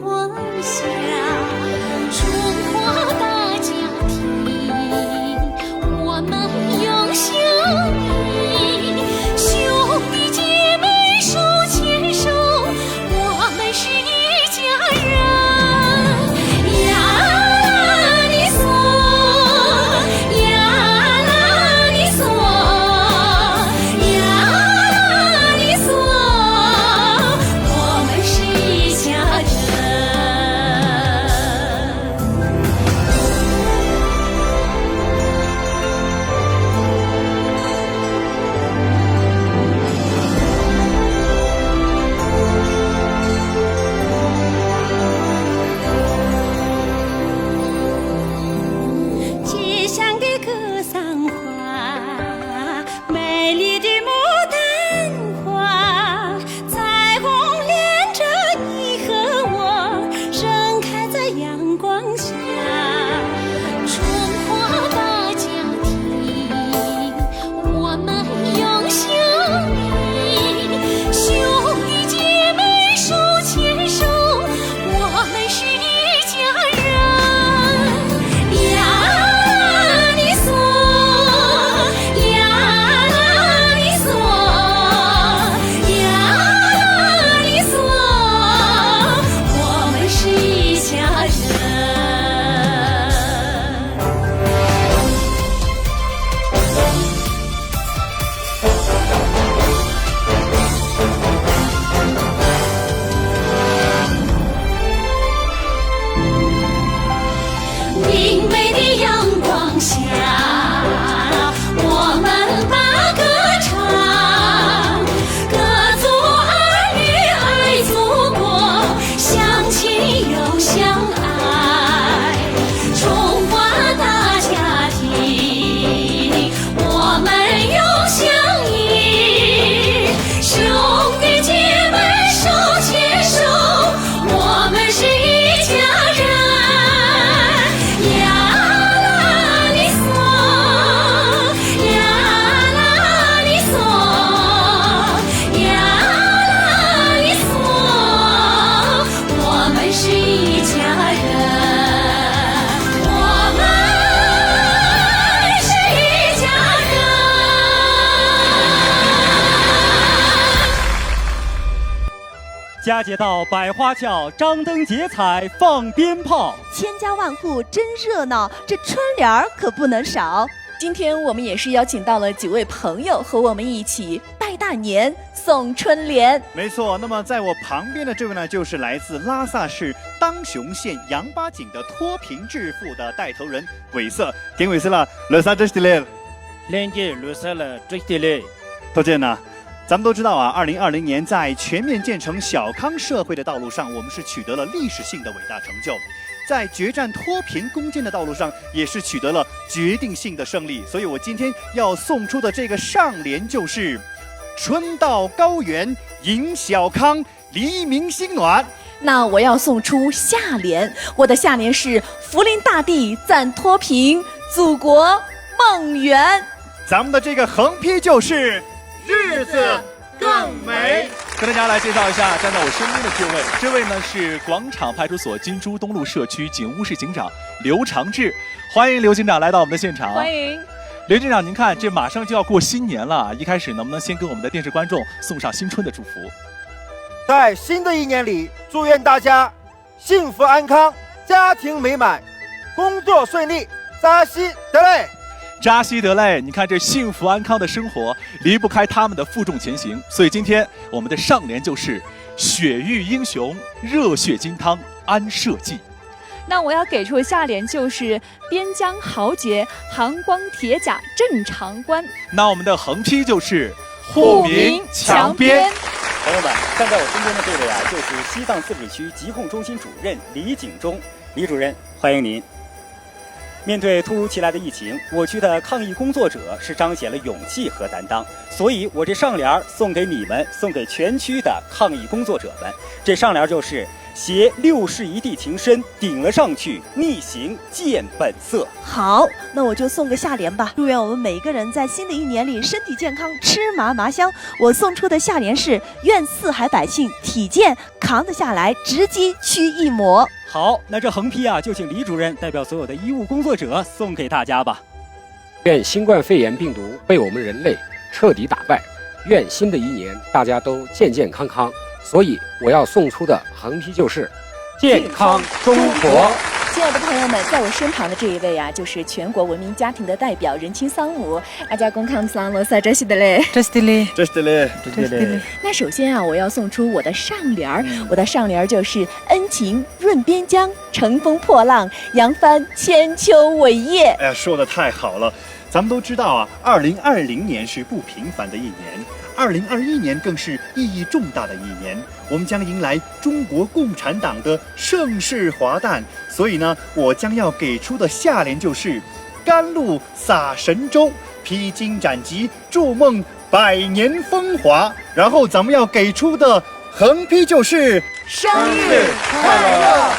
佳节到，百花叫，张灯结彩放鞭炮。千家万户真热闹，这春联儿可不能少。今天我们也是邀请到了几位朋友和我们一起拜大年、送春联。没错，那么在我旁边的这位呢，就是来自拉萨市当雄县羊八井的脱贫致富的带头人伟色。田伟色了，老师，这是的嘞。连接老师了，这是的嘞。 头见呢，咱们都知道啊，二零二零年在全面建成小康社会的道路上，我们是取得了历史性的伟大成就，在决战脱贫攻坚的道路上也是取得了决定性的胜利。所以我今天要送出的这个上联就是：“春到高原迎小康，黎明星暖。”那我要送出下联，我的下联是：福临大地赞脱贫，祖国梦圆。咱们的这个横批就是日子更美。跟大家来介绍一下站在我身边的这位，这位呢是广场派出所金珠东路社区警务室警长刘长志，欢迎刘警长来到我们的现场。欢迎。刘警长，您看，这马上就要过新年了，一开始能不能先给我们的电视观众送上新春的祝福？在新的一年里，祝愿大家幸福安康，家庭美满，工作顺利。扎西德勒。扎西德勒，你看这幸福安康的生活离不开他们的负重前行，所以今天我们的上联就是：血浴英雄，热血金汤安社稷。那我要给出的下联就是：边疆豪杰，寒光铁甲震长关。那我们的横批就是：护民墙边。朋友们，站在我身边的这位啊，就是西藏自治区疾控中心主任李景忠。李主任，欢迎您。面对突如其来的疫情，我区的抗疫工作者是彰显了勇气和担当，所以我这上联儿送给你们，送给全区的抗疫工作者们。这上联儿就是：“携六市一地情深顶了上去，逆行见本色。”好，那我就送个下联吧，祝愿我们每一个人在新的一年里身体健康，吃嘛嘛香。我送出的下联是：愿四海百姓体健，扛得下来，直击曲艺魔。好，那这横批啊，就请李主任代表所有的医务工作者送给大家吧。愿新冠肺炎病毒被我们人类彻底打败，愿新的一年大家都健健康康。所以我要送出的横批就是：健康中国。亲爱的朋友们，在我身旁的这一位啊，就是全国文明家庭的代表任青桑姆。阿加公康桑罗萨扎西德勒。扎西德勒。扎西德勒。扎西德勒。那首先啊，我要送出我的上联儿，嗯。我的上联儿就是：恩情润边疆，乘风破浪，扬帆千秋伟业。哎呀，说得太好了！咱们都知道啊，二零二零年是不平凡的一年，二零二一年更是意义重大的一年。我们将迎来中国共产党的盛世华诞，所以呢，我将要给出的下联就是：“甘露洒神州，披荆斩棘，筑梦百年风华。”然后咱们要给出的横批就是：生日快乐！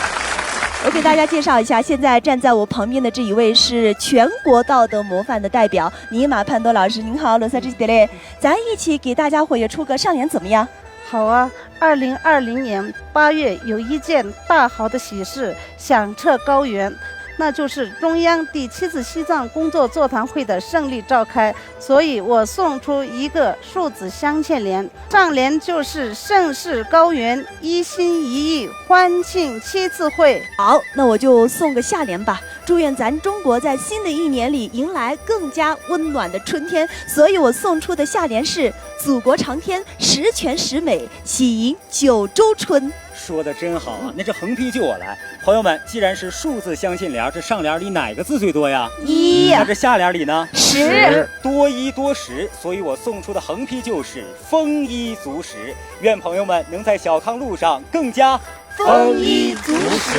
我给大家介绍一下，现在站在我旁边的这一位是全国道德模范的代表尼玛潘多老师。您好，罗萨之德勒，咱一起给大家伙也出个上联怎么样？好啊，二零二零年八月有一件大好的喜事响彻高原，那就是中央第七次西藏工作座谈会的胜利召开，所以我送出一个数字镶嵌联，上联就是：“盛世高原，一心一意，欢庆七次会。”好，那我就送个下联吧，祝愿咱中国在新的一年里迎来更加温暖的春天。所以我送出的下联是：祖国长天，十全十美，喜迎九州春。说的真好啊！那这横批就我来。朋友们，既然是数字镶嵌联儿，这上联里哪个字最多呀？一。那这下联里呢？十。多一多十，所以我送出的横批就是：丰衣足食。愿朋友们能在小康路上更加丰衣足食。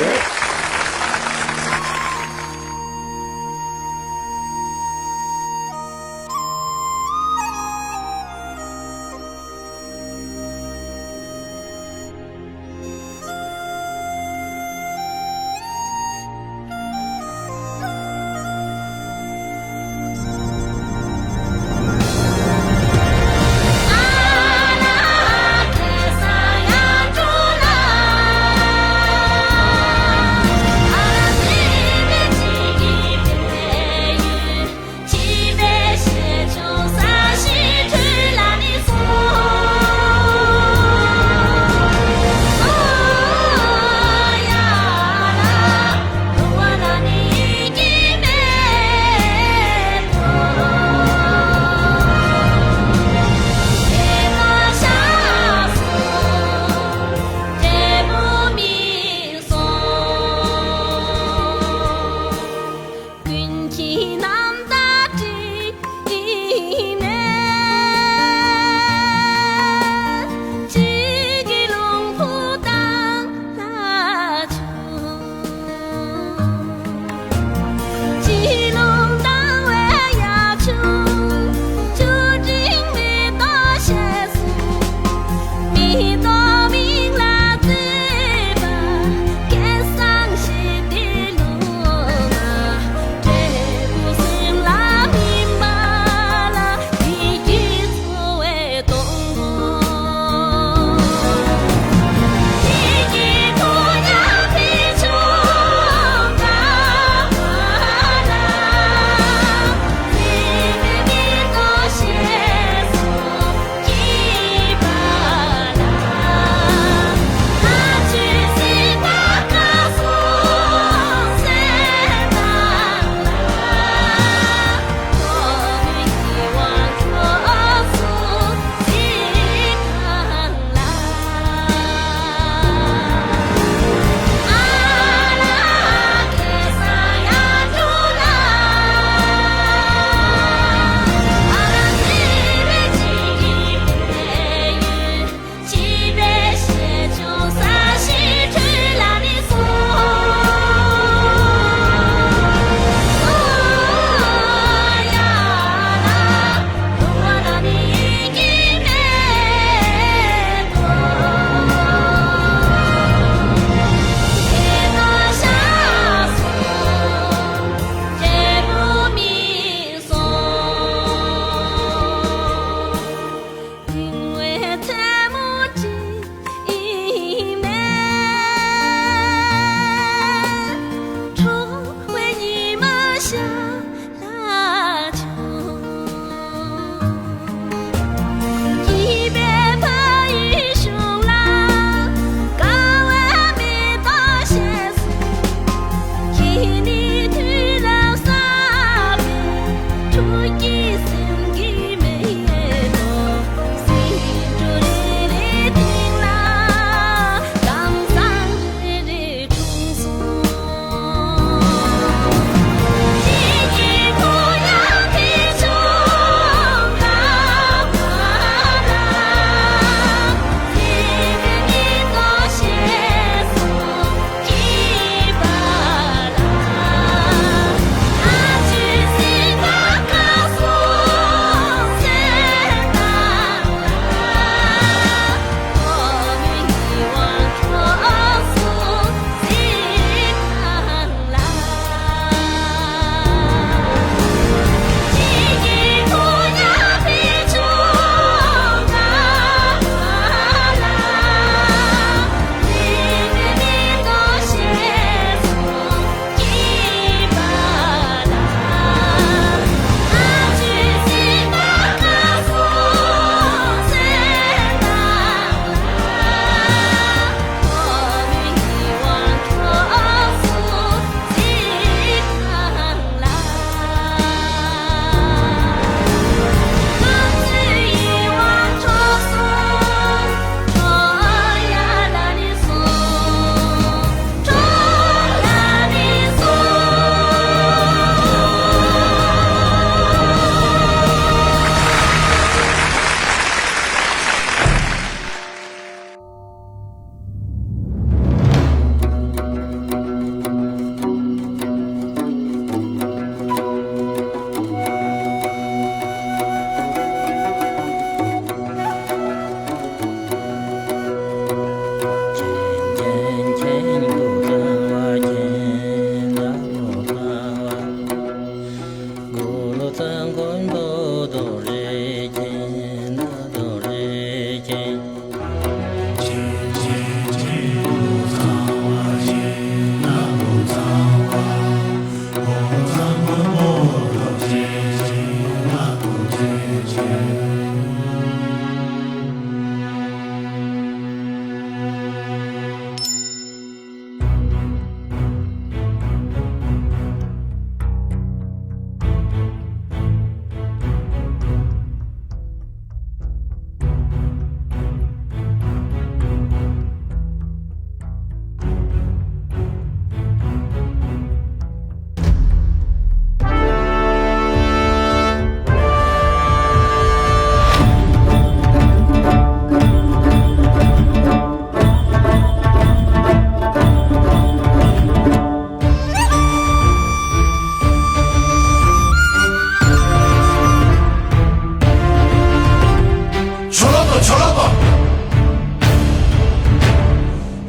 Chalaba!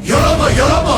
Yalaba, yalaba!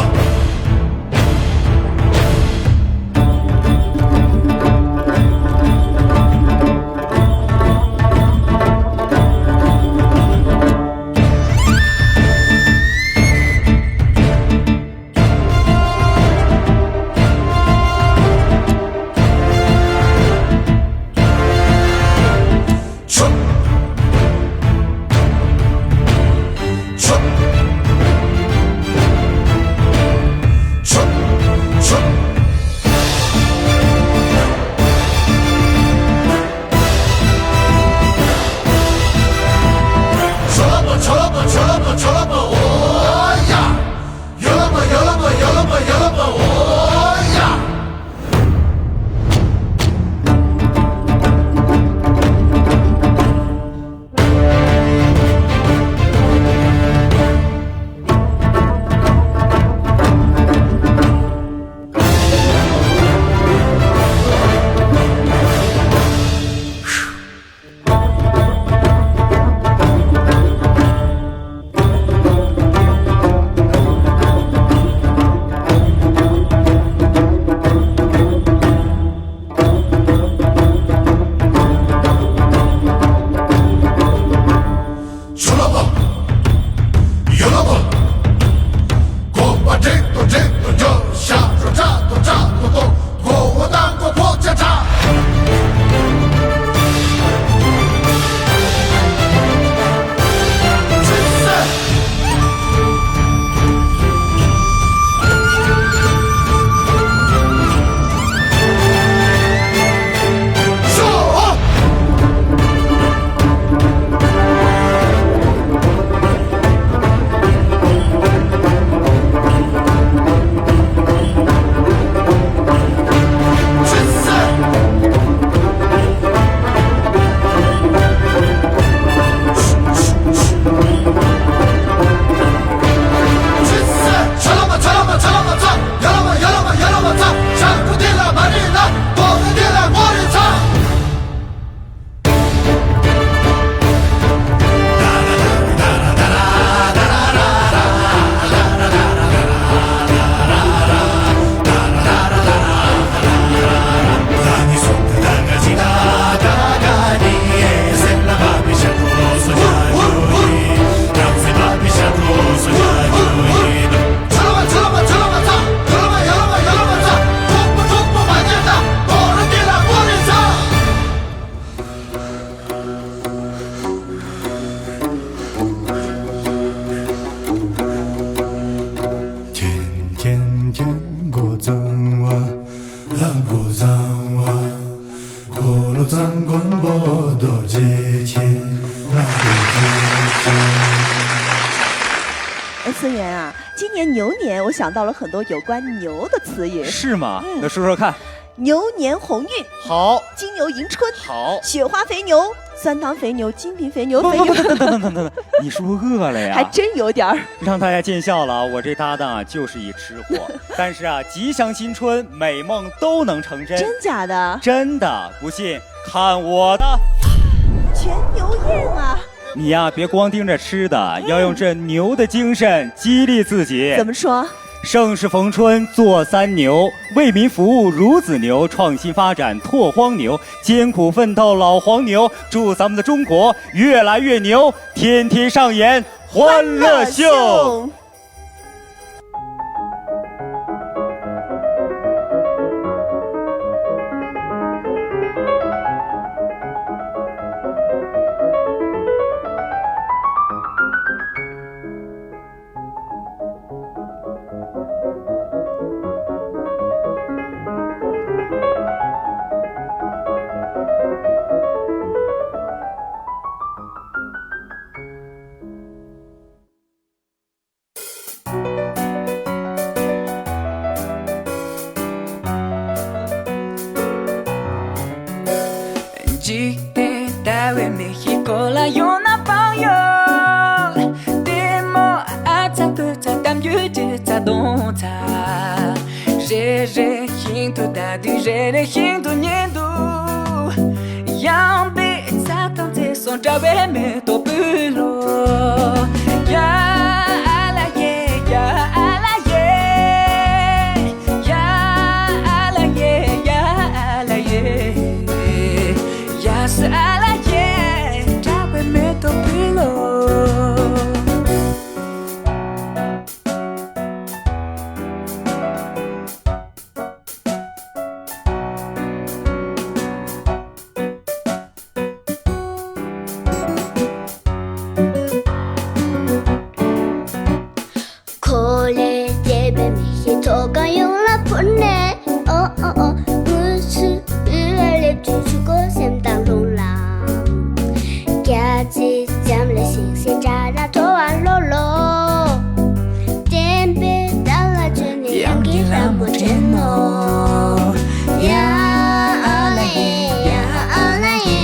Chalaba, chalaba, chalaba, chalaba, oh yeah! Yalaba, yalaba, yalaba, yalaba, oh yeah! མཁྱེན་མཁྱེན་མཁྱེན་མགོ་གཙང་བ། ལྷ་མགོ་བཟང་བ། འཁོར་ལོ་བཟང་མགོན་པོ་རྡོ་རྗེ་མཁྱེན། ལྷ་མགོ་བཟང་བ། 哎，思源啊，今年牛年，我想到了很多有关牛的词语。是吗？嗯。那说说看。牛年鸿运，好。金牛迎春，好。雪花肥牛，酸汤肥牛，金瓶肥牛，肥牛。不不不，等等等等等等，你是不是饿了呀？还真有点儿。让大家见笑了啊，我这搭档啊就是一吃货。但是啊，吉祥新春，美梦都能成真。真假的？真的，不信看我的。全牛宴啊！你呀，别光盯着吃的，要用这牛的精神激励自己。怎么说？盛世逢春做三牛，为民服务孺子牛，创新发展拓荒牛，艰苦奋斗老黄牛，祝咱们的中国越来越牛，天天上演欢乐秀。འཇིག་རྟེན་ལྟ་བའི་མི་ཞིག་གོ་ལ་ཡོང་ན་བག་ཡོད། ལྟད་མོ་ཨ་ཚ་ཕོ་ཚ་གཏམ་རྒྱུད་ཀྱི་རྩ་དོན་ཚ། རེ་རེ་བཞིན་དུ་ལྟ་དུས་རེ་རེ་བཞིན་དུ་ཉན་འདུག་ཡངས་པའི་ས་ཁམས་ཚེ་སྲོག་འདྲ་བའི་མེ་ཏོག་སྤུས་ལོ། དེ་འདྲ་ལ་ཐོ་བ་ལོ་ལོ། བསྟན་པའི་བདག་ལ་བརྩོན་ནས་ཡང་གི་ལ་མོ་དྲན་ནོ། ཡ་ཨ་ལ་ཡེ་ཡ་ཨ་ལ་ཡེ།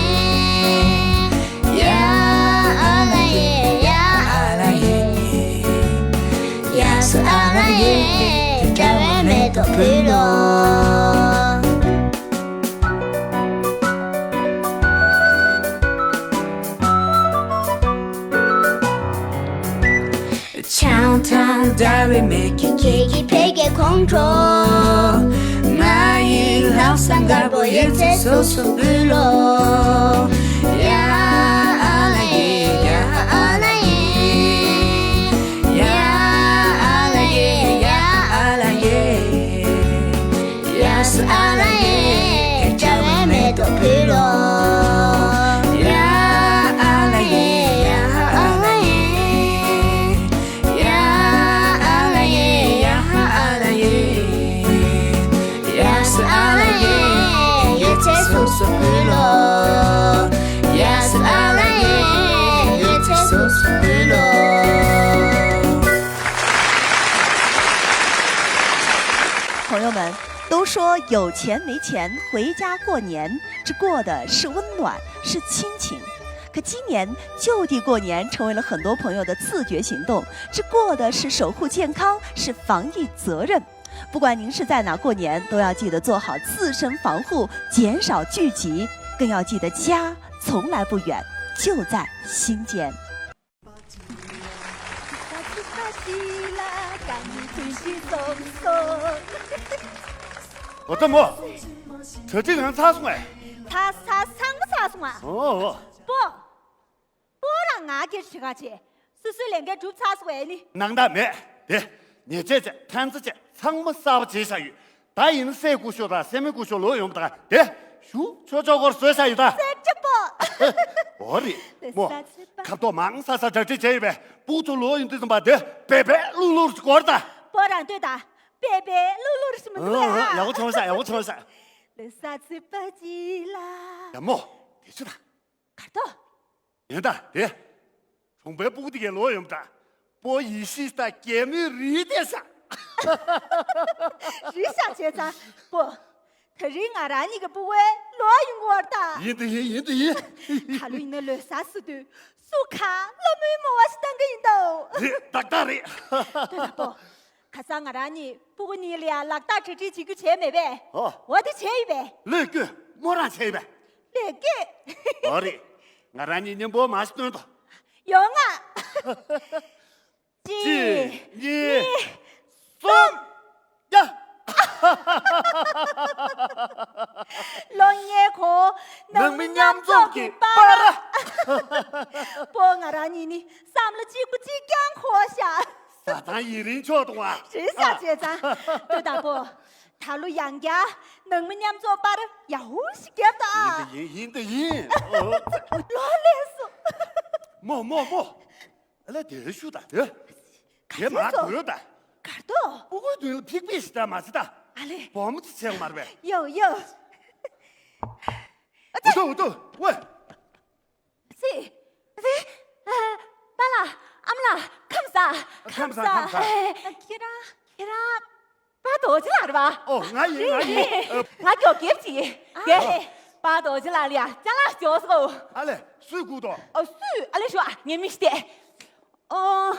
ཡ་ཨ་ལ་ཡེ་ཡ་ཨ་ལ་ཡེ། ཡ་སུ་ཨ་ལ་ཡེ། དགྲ་བོའི་མེ་ཏོག་ཕུལ་ལོ། ཆང་ཐང་ཟླ་བའི་མིག་གིས་ཁྱེད་ཀྱི་ཕ་གི་ཁོང་ཁྲོ། ང་ཡི་ལྷག་བསམ་དཀར་པོ་ཡོད་ཚད་སོ་སོ་ཕུལ་ལོ། ཡ་ཨ་ལ་ཡེ་ཡ་ཨ་ལ་ཡེ། ཡ་ཨ་ལ་ཡེ་ཡ་ཨ་ལ་ཡེ། ཡ་སུ་ཨ་ལ་ཡེ། དགྲ་བོའི་མེ་ཏོག་ཕུལ་ལོ། ཡ་ཨ་ལ་ཡེ་ཡ་ཨ་ལ་ཡེ། ཡ་ཨ་ལ་ཡེ་ཡ་ཨ་ལ་ཡེ། ཡ་སུ་ཨ་ལ་ཡེ། ཡོད་ཚད་སོ་སོ་ཕུལ་ལོ། ཡ་སུ་ཨ་ལ་ཡེ། ཡོད་ཚད་སོ་སོ་ཕུལ་ལོ། 朋友们，都说有钱没钱，回家过年，这过的是温暖，是亲情。可今年就地过年成为了很多朋友的自觉行动，这过的是守护健康，是防疫责任。不管您是在哪过年，都要记得做好自身防护，减少聚集，更要记得家从来不远，就在心间。 འོ་ད་མོ། གྲ་སྒྲིག་གང་ཚར་སོང་ངས། ཚར་ཚར་ཚང་མ་ཚར་སོང་ཨ། ཨོ་ཨོ། པོ། པོ་རང་ང་སྐད་ཆ་ག་བྱེད། སོ་སོའི་ལས་འགན་གྲུབ་ཚར་སོང་ཨེ་ནི། ནང་ད་མེད་དེ། ཉེས་ཆད་བཅད་ཐན་རྩ་བཅད་ཚང་མ་གསར་པ་བྱས་བཞག་ཡོད། ད་ཡིན་སྲས་སྐུ་ཞབས་དང་སྲས་མོ་སྐུ་ཞབས་ལོག་ཡོང་བ་དང་དེ། ཞུ་ཆོག་ཆོག་སྐོར་བཟོས་བཞག་ཡོད་ད། སྲས་སྐྱ་པོ། འོ་རེད་མོ། ཁ་ཐོག་མང་ས་ས་གྲ་སྒྲིག་བྱས་ཡོད་པས་སྤུ་ཚོ་ལོག་ཡོང་དུས་ཙམ་པ་དེ་པེ་པེ་ལུ་ལུར་སྐོར་ད། པོ་རང་ལྟོས་ད། པེ་པེ་ལུ་ལུར་ཞིག་མི་འདུག་ཨ། ཡག་པོ་བྱུང་ས་ཡག་པོ་བྱུང་ས། ལེ་ས་ཚི་པ་ཅི་ལ། ཡ་མོ། དེ་ཆུ་ད། གར་ཐོ། ཡིན་ད་དེ། གྲོང་པའི་སྤུ་གུ་དེ་གའི་ལོག་ཡོང་ད། པོ་ཡི་ཤི་ད་གད་མོའི་རིལ་དེ་ས། རིལ་ཤ་བྱས་ཙང་པོ། ད་རིང་ང་རང་གཉིས་ཀྱི་སྤུ་གུའི་ལོག་ཡོང་གི་ཡོད་ད། ཡིན་ད་ཡིན་ཡིན་ད་ཡིན། ད་ལོ་ཡིན་ན་ལོ་གསར་ཟེར་དུས་སུ་གང་ལ་མོའི་མོ་བ་ཞིག་བཏང་གི་ཡིན་ད། རེད་ཏག་ཏག་རེད། ལྟོས་ད་པོ། ཁ་སང་ང་རང་གཉིས་སྤུ་གུ་གཉིས་ལ་ཡང་ལག་རྟགས་གྲ་སྒྲིག་བྱེད་རྒྱུ་བྱས་མེད་པས། ཨོ། འོ་དེ་བྱས་ཡིན་པས། ལོས་སྐྱོད་མོ་རང་བྱས་ཡིན་པས། ལས་སྐྱེད། ཨོ་རེད། ང་རང་གཉིས་མཉམ་པོ་མ་ཞིག་སྟོན་ཏོ། ཡོང་ང་། གཅིག་གཅིག་གཉིས། གཉིས། གསུམ། ཡ། ལོ་ཉེ་གོ། ནང་མི་མཉམ་འཛོམས་ཀྱི་པར། པོ་ང་རང་གཉིས་ནི་བསམ་བློ་གཅིག་པུ་གཅིག་རྐྱང་འཁོར་བཞག་ད་ཐང་ཡིན་རིང་ཆོག་འདུག་བ། རེད་ཤག་བྱས་ཙང་། ལྟོས་དང་པོ། ད་ལོ་ཡང་བསྐྱར་ནང་མི་མཉམ་འཛོམས་པར་ཡག་པོ་ཞིག་བརྒྱབ་དང་། ཡིན་ད་ཡིན་ཡིན་ད་ཡིན། ལོ་ལེགས་སོ། མོ་མོ་མོ། ཨ་ལས་དེ་ཞུ་ད་དེ། དེ་མ་དགོས་ད། གར་དོ། སྤུ་གུའི་མདུན་ལ་ཕིག་ཕིག་ཞིག་ད་མ་ཟེར་ད། ཨ་ལས། སྦོམ་ཅིག་བྱས་མར་བས། ཡོ་ཡོ། འུ་ཐུ་འུ་ཐུ་ཝེ། སི། སི། ཨ། པཱ་ལགས། ཨ་མ་ལགས། ཁམས་བཟང་། ཁམས་བཟང་ཁམས་བཟང་། ཨ། ཁྱེད་རང་ཁྱེད་རང་། པཱ་རྡོ་རྗེ་ལགས་རེད་པ། ཨོ་ང་ཡིན་ང་ཡིན། ཨ། ང་མགྱོགས་རྒྱབ་ཅིག་ཨ། དེ། པཱ་རྡོ་རྗེ་ལགས་ལ་ཡ་ཅ་ལག་ཞོག་སོ། ཨ་ལས་སུས་བསྐུར་དོ། ཨོ་སུས་ཨ་ལས་ཞུ་ཨ་ངས་མི་ཤེས་ཏེ། ཨོ།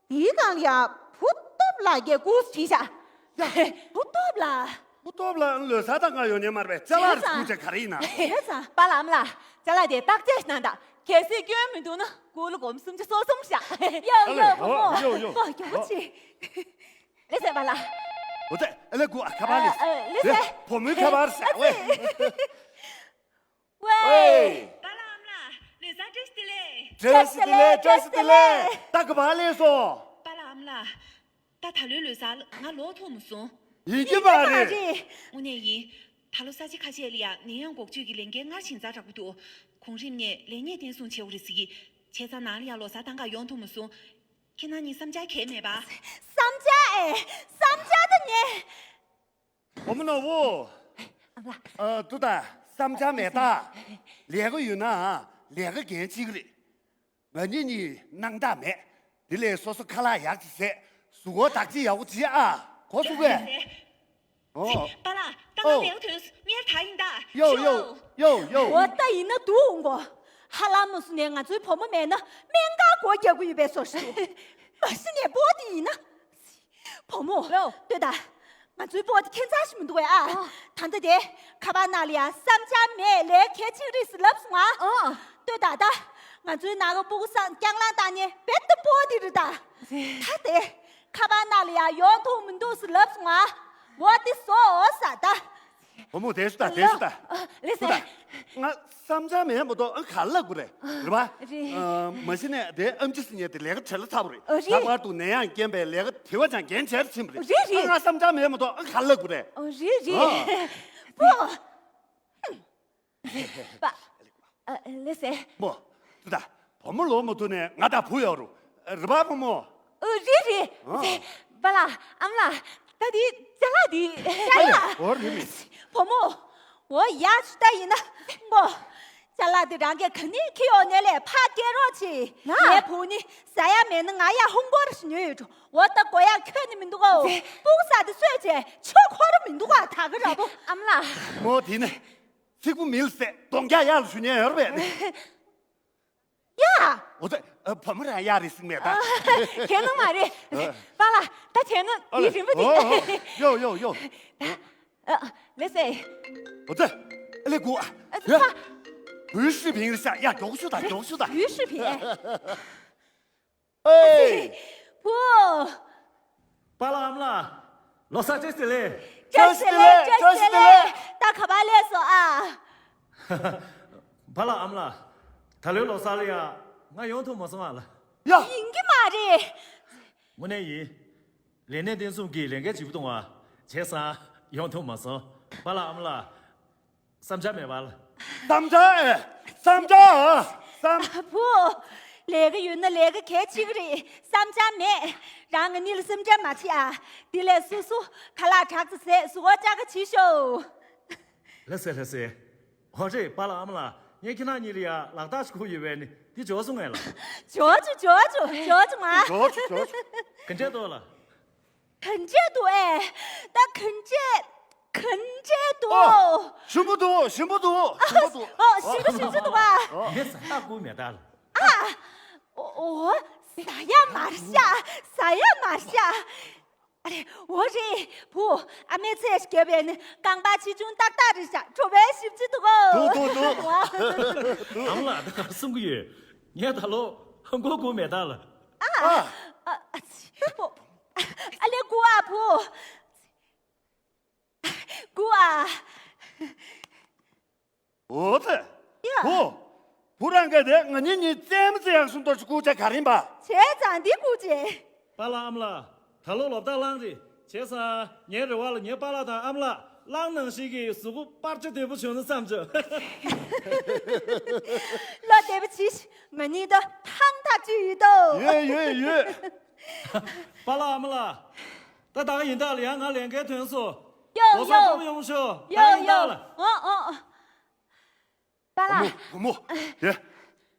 དེའི་སྒང་ལ་ཡ་བུ་སྟོབས་ལགས་ཀྱིས་བསྐུར་བྱས་ཤག་ཡ། བུ་སྟོབས་ལགས། བུ་སྟོབས་ལགས་ལོ་གསར་དང་ང་ཡོང་ཉན་མ་རེད་པས་ཅ་ལག་རེ་བསྐུར་བྱས་ག་རེ་ཡིན་ན། བྱས་ཙང་པཱ་ལགས་ཨ་མ་ལགས་ཅ་ལག་དེ་བརྟག་དཔྱད་གནང་དང་གལ་སྲིད་སྐྱོན་མི་འདུག་ན་སྒོར་མོ་སུམ་ཅུ་སོ་གསུམ་བཞག་ཡ་ཡ་བུ་མོ། ཡོ་ཡོ་ཡོ། ཨོ་མགྱོགས་པོ་བྱེད། ལགས་སོ་པཱ་ལགས། འོ་ཙེ་ཨ་ལས་སྒུག་ཨ་ཁ་པར་ལས། ཨ་ལས་སེ། བུ་མོའི་ཁ་པར་ཟེར་ཝེ། ཝེ། པཱ་ལགས་ཨ་མ་ལགས་ལོ་གསར་བཀྲ་ཤིས་བདེ་ལེགས། བཀྲ་ཤིས་བདེ་ལེགས། ད་ག་པར་སླེབས་སོང་། པཱ་ལགས་ཨ་མ་ལགས། ད་ད་ལོའི་ལོ་གསར་ང་ལོག་ཐུབ་མ་སོང་། ཡིན་གྱི་མ་རེད། དངོས་གནས་ཡིན། ད་ལོ་ས་ཆ་ཁ་ཤས་ལ་ཡང་ནད་ཡམས་འགོག་བཅོས་ཀྱི་ལས་འགན་སྔར་བཞིན་ཛ་དྲག་པོ་འདུག་གོང་རིམ་ནས་ལས་གནས་བརྟན་སྲུང་བྱེད་དགོས་རེད་ཟེར་གྱི། བྱས་ཙང་ནང་ལ་ཡང་ལོ་གསར་གཏོང་གར་ཡོང་ཐུབ་མ་སོང་། ཁྱེད་རང་གཉིས་བསམ་འཆར་གང་ཡང་མེད་པ། བསམ་འཆར་ཨེ། བསམ་འཆར་ད་ཉེ། བུ་མོ་ནོར་བུ། ཨ་མ་ལགས། ཨ་ཏུ་ད་བསམ་འཆར་མེད་ད། ལས་ཀ་ཡོད་ན་ལས་ཀ་འགན་འཁྱེར་གི་རེད། ང་གཉིས་གཉིས་སྣང་དག་མེད། དེ་ལས་སོ་སོ་ཁ་ལག་ཡག་ཅིག་བཟས། གཟུགས་པོ་བདག་གཅེས་ཡག་པོ་བྱེད་ཨ། གོ་སོང་ངས། ཨོ། པཱ་ལགས། ད་ང་ལས་ཀ་དོན་སུ་ངས་ད་ཡིན་ད། ཡོ་ཡོ་ཡོ་ཡོ། འོ་ད་ཡིན་ན་འདུག་འོང་གོ། ཧ་ལམ་མོ་སུ་ནས་ང་ཚོའི་བུ་མོ་མེད་ན་སྨན་ཁང་སྒོ་རྒྱག་གི་ཡོད་པའི་བཟོ་ཞིག་འདུག་མ་གཞི་ནས་པོ་དེ་ཡིན་ན། བུ་མོ། ལོ། ལྟོས་དང་། ང་ཚོའི་པོ་དེ་ཁྱད་མཚར་ཞིག་མི་འདུག་བས་ཨ། ཨ། ད་ལྟ་དེ་ཁ་པར་ནང་ལ་ཡང་བསམ་འཆར་མེད་ལས་གལ་ཆེ་རེད་ཟེར་ལབ་སོང་ཨ། ཨ། ལྟོས་དང་ད། ང་ཚོའི་ནང་གི་སྤུ་གུ་སང་རྐྱང་ལང་བཏང་མཁན་རྦད་དེ་པོ་དེ་རེད་ད། ད་དེ་ཁ་པར་ནང་ལ་ཡང་ཡོང་ཐུབ་མི་འདུག་ཟེར་ལབ་སོང་ཨ། འོ་དེ་བཟོ་འོ་ཟེར་ད། བུ་མོ་དེ་ཤོད་ད་དེ་ཤོད་ད། ཨ། ལགས་སེ། ཤོད་ད། ང་བསམ་འཆར་མེད་མ་གཏོགས་ཨ་ག་ལབ་དགོས་རེད། རེད་པ། རེད། ཨ། མ་གཞི་ནས་དེ་ཨེམ་ཆི་ཟེར་མཁན་དེ་ལས་ཀ་བྲེལ་ལ་ཚ་པོ་རེད། ཨ། རེད། ལྷག་པར་དུ་ནད་ཡམས་རྐྱེན་པས་ལས་ཀ་དེ་བ་ཅང་འགན་བྱས་ཕྱིན་པ་རེད། རེད་རེད། ཨ་ང་བསམ་འཆར་མེད་མ་གཏོགས་ཨ་ག་ལབ་དགོས་རེད། ཨ། རེད་རེད། ཨ། པོ། པ། ཨ། ལགས་སེ། མོ། ཏུ་ད། བུ་མོ་ལོག་མ་ཐུབ་ནས་ང་དང་བུ་ཡོད་རུ། རེད་པ་བུ་མོ། ཨ། རེད་རེད། ཨ། པཱ་ལགས་ཨ་མ་ལགས། ད་དེ་ཅ་ལག་དེ། ཅ་ལག་འོ་རེད་མི། བུ་མོ། འོ་ཡག་ཤོས་ད་ཡིན་ན། མོ། ཅ་ལག་དེ་རང་གིས་ག་ནས་ཁྱེར་ཡོང་ནས་ལས་ཕར་སྐྱེལ་རོགས་བྱེད། ལ། ངའི་བུ་ནི་ཟ་ཡ་མེད་ན་ང་ཡ་ཧུང་གོར་ཞིག་ཉོས་ཡོད་འགྲོ། འོ་ད་དགོས་ཡ་ཁྱོན་ནས་མི་འདུག་ག། སྤུ་གུ་ཟ་དེ་གསོས་བྱས་ཆོ་འཁོར་མི་འདུག་ག་ད་ག་ར་བོ། ཨ་མ་ལགས། མོ་དེ་ནི། ཚིག་པོ་མི་ལ་ཟད་གདོང་རྒྱག་ཡག་ལ་ཞུ་ཉན་ཡོད་རེད་པས། ཡ། འོ་ཙི། ཨ། བུ་མོ་རང་ཡག་རེད་ཟེར་མེད་ད། ཨ། གལ་ནོ་མ་རེད། ཨ། པཱ་ལགས་ད་བྱས་ན་ཨ་ལེ། དེ་རིན་པོ་དེ། ཨོ་ཨོ། ཡོ་ཡོ་ཡོ། ད། ཨ། ལགས་སེ། འོ་ཙི། ཨ་ལེ་གུ། ཨ། ཡ། ཕ། བུའི་ཧྲི་ཕིང་རེད་ཤག་ཡ། མགྱོགས་ཤོད་ད། མགྱོགས་ཤོད་ད། བུའི་ཧྲི་ཕིང་། ཨེ། བུ། པཱ་ལགས་ཨ་མ་ལགས། ལོ་གསར་བཀྲ་ཤིས་བདེ་ལེགས། བཀྲ་ཤིས་བདེ་ལེགས། བཀྲ་ཤིས་བདེ་ལེགས། ད་ག་པར་སླེབས་སོང་ཨ། པཱ་ལགས་ཨ་མ་ལགས། ད་ལོའི་ལོ་གསར་ལ་ཡ་ང་ཡོང་ཐུབ་མ་སོང་ཨ་ལགས། ཡ། ཡིན་གྱི་མ་རེད། དངོས་གནས་ཡིན། ལས་གནས་བརྟན་སྲུང་གིས་ལས་འགན་ལྗིད་པོ་གཏོང་བ་བྱས་ཙང་ཡོང་ཐུབ་མ་སོང་། པཱ་ལགས་ཨ་མ་ལགས། བསམ་འཆར་མེད་པ་ལ། བསམ་འཆར་ཨེ། བསམ་འཆར་ཨ། བསམ། བུ། ལས་ཀ་ཡོད་ན་ལས་ཀ་གལ་ཆེ་གི་རེད། བསམ་འཆར་མེད། རང་ང་གཉིས་ལ་སེམས་ཁྲལ་མ་བྱེད་ཨ། དེ་ལས་སོ་སོ་ཁ་ལག་དྲག་ཙམ་བཟས་གཟུགས་པོ་ལྕགས་ཀ་བྱེད་ཤོག་ལགས་སེ་ལགས་སེ། འོ་རེད་པཱ་ལགས་ཨ་མ་ལགས། ངས་ཁྱེད་རང་གཉིས་ལ་ཡ་ལག་རྟགས་ཤིག་ཁུར་ཡོད་པས་ནི་འདི་འབྱོར་སོང་ངས་ལགས། འབྱོར་བྱུང་འབྱོར་བྱུང་འབྱོར་བྱུང་ང་། འབྱོར་བྱུང་འབྱོར་བྱུང་། ག་འདྲས་འདུག་ལགས། ག་འདྲས་འདུག་ཨེ། ད་ག་འདྲས་ག་འདྲས་འདུག་ཨོ། ཞིམ་པོ་འདུག་ཞིམ་པོ་འདུག་ཞིམ་པོ་འདུག་ཨོ། ཞིམ་པོ་ཞིམ་པོ་འདུག་ཨ། ངས་ཟ་ཡག་ཁུར་མེད་ད་ལགས། ཨ། ཨོ། ཟ་ཡག་མ་རེད་ཤག་ཟ་ཡག་མ་རེད་ཤག་ཨ་རེ། འོ་རེད། བུ། ཨ་མས་ཚེ་ཞིག་བརྒྱབ་པས་ནི་རྐང་པ་ཆེ་ཆུང་ཏག་ཏག་རེད་ཤག་བྲོ་བའི་ཞིབ་ཅི་འདུག་གོ་འདུག་འདུག་འདུག་ཨ་མ་ལགས་ད་ག་རེ་གསུང་གི་ཡོད། ངས་ད་ལོ་ཧང་གོ་གོ་མེད་ད་ལགས། ཨ། ཨ། ཨ་ཙི། བུ། ཨ་ལེ་གུ་ཨ་བུ། གུ་ཨ། འོ་ཙི། ཡ། བུ། བུ་རང་གིས་དེ་ང་གཉིས་གཉིས་རྩེད་མོ་རྩེ་ཡག་སུ་འདོར་གྱི་སྐུ་ཆ་ག་རེ་ཡིན་པ། བྱས་ཙང་འདི་སྐུ་ཆས། པཱ་ལགས་ཨ་མ་ལགས། ད་ལོ་ལོ་ཟླ་གླང་རེད། བྱས་ཙང་ངའི་རེ་བ་ལ་ངའི་པཱ་ལགས་དང་ཨ་མ་ལགས་གླང་ནང་བཞིན་གྱི་གཟུགས་པོ་པར་ཆ་བདེ་པོ་བྱུང་ན་བསམ་བྱུང་། བློ་བདེ་པོ་བྱེད་ཤིག་ང་གཉིས་ད་ཐང་ཐག་ཆོད་ཡོད་དོ། ཡོད་ཡོད་ཡོད། པཱ་ལགས་ཨ་མ་ལགས། ད་ད་ག་ཡིན་ད་ལགས། ཡང་ང་ལས་འགན་ཐོན་སོང་། ཡོ་ལོ་གསར་ཡོ། སྐྱིད་པོ་ཡོང་ཤོག་ད་ཡོ་ཡིན་ད་ཡོ། ལགས། ཨོ་ཨོ་ཨོ། པཱ་ལགས། བུ་མོ་བུ་མོ། དེ།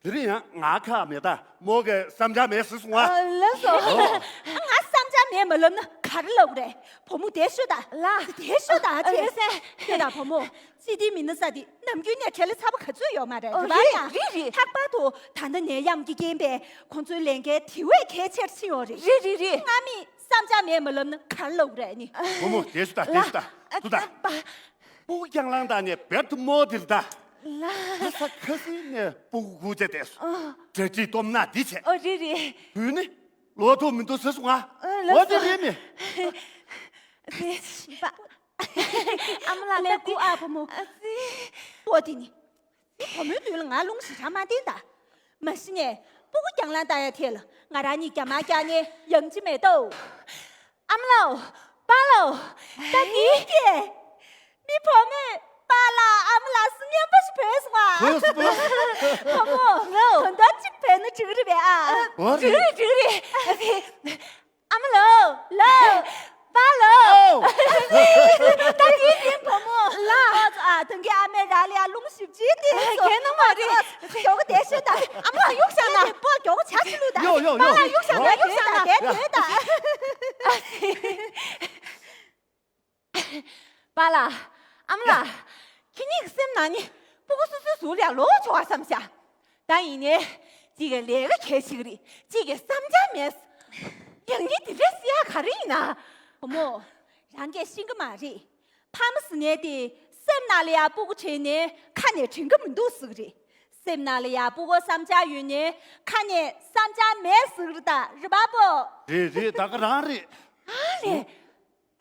དེ་རིང་ཡང་ང་ཁག་མེད་ད། མོ་གིས་བསམ་འཆར་མེད་ཟེར་སོང་ཨ། ཨ། ལགས་སོ། ཨོ། ང་བསམ་འཆར་མེད་མ་ལབ་ན་ག་རེ་ལབ་དགོས་རེད། བུ་མོ་དེ་ཤོད་ད། ལགས། དེ་ཤོད་ད་ཨ། ཅེ། ལགས་སེ། ཤོད་ད་བུ་མོ། སྤྱི་བདེའི་མི་སྣ་ས་དེ་ནམ་རྒྱུན་ནས་བྲེལ་བ་ཚ་པོ་ག་ཚོད་ཡོད་མ་རེད། ཨོ། རེད་པ། རེད་ཡ། རེད་རེད། ལྷག་པར་དུ་ད་ལྟ་ནད་ཡམས་ཀྱི་རྐྱེན་པས་ཁོང་ཚོའི་ལས་འགན་དེ་བས་གལ་ཆེར་ཕྱིན་ཡོད་རེད། རེད་རེད་རེད། སྔ་མོ་བསམ་འཆར་མེད་མ་ལབ་ན་ག་རེ་ལབ་དགོས་རེད་ནི། བུ་མོ་དེ་ཤོད་ད། དེ་ཤོད་ད། ལགས། ཤོད་ད། པ། སྤུ་གུ་རྐྱང་ལང་བཏང་ནས་བེར་ཐུ་མོ་དེར་ད། ལགས། ཁ་ས་ཁ་སིང་ནས་སྤུ་གུ་སྒུག་བྱས་བསྡད་སོང་། ཨ། གྲ་སྒྲིག་སྟོབས་ན་འདི་བྱས། ཨོ་རེད་རེད། བུ་ནི་ལོ་ཐོག་མི་འདུག་ཟེར་སོང་ང་། ཨ། ལགས་སོ། འོ་དེ་རེད་མི། པ། ཨ་མ་ལགས་ལས་ཀུ་ཨ་བུ་མོ། ཨ་ཙི། ཨོ་དེ་ནི། འདི་བུ་མོའི་མདུན་ལ་ང་རླུང་ཞེ་དྲག་མ་བསྟན་ད། མ་གཞི་ནས་སྤུ་གུ་རྐྱང་ལང་བཏང་ཡ་དེ་ལ་ང་རང་གཉིས་རྒྱ་མ་རྒྱག་ནས་ཡང་ཅི་མེད་དོ། ཨ་མ་ལགས། པཱ་ལགས། ད་འདི་སྐད། མི་བུ་མོས་པཱ་ལགས་ཨ་མ་ལགས་སུ་སྙན་པོ་ཞིག་བོས་སོང་ཨ། བོས་སོང་བོས་སོང་། བུ་མོ། ལོ། དོན་དག་ཅིག་བོས་ན་འགྲིག་རེད་པས་ཨ། འོ་རེད། འགྲིག་རེད་འགྲིག་རེད། ཨ་མ་ལགས། ལགས། པཱ་ལགས། ཨོ། ད་དེའི་རིང་བུ་མོ། ལགས། ཨ། ད་གིན་ཨ་མས་རང་ལ་ཡ་རླུང་ཞེ་པོ་ཅིག་བསྟན་སོང་། གལ་ནོ་མ་རེད། མགྱོགས་པོ་བསྡད་ཤོག་ད། ཨ་མ་ལགས་གཡུག་བཞག་ན། དེ་པོ་མགྱོགས་ ཡོ་ཡོ་ཡོ། པཱ་ལགས། གཡུག་བཞག་དང་། གཡུག་བཞག་དང་། དེ་དེ་དང་། པཱ་ལགས། ཨ་མ་ལགས། ཁྱེད་གཉིས་ཀྱི་སེམས་ནང་ནས་སྤུ་གུ་སོ་སོའི་གཟུགས་ལ་ལོག་ཆོག་པ་བསམ་བཞག། ད་ཡིན་ནའི། གཅིག་གི་ལས་ཀ་གལ་ཆེ་གི་རེད། གཅིག་གི་བསམ་འཆར་མེད། ཡང་སྙིང་འདི་འདྲ་སེ་ཡག་ག་རེ་ཡིན་ན། བུ་མོ། རང་གིས་ཤེས་ཀྱི་མ་རེད། ཕ་མ་ཟེར་མཁན་དེ་སེམས་ནང་ལ་ཡང་སྤུ་གུ་དྲན་ནས་ཁ་ནས་དྲན་གྱི་མི་འདུག་ཟེར་གི་རེད། སེམས་ནང་ལ་ཡང་སྤུ་གུ་བསམ་འཆར་ཡོད་ནའི་ཁ་ནས་བསམ་འཆར་མེད་ཟེར་གི་རེད། ད་རེད་པ་པོ། རེད་རེད། ད་ག་རང་རེད། ཨ་ལས།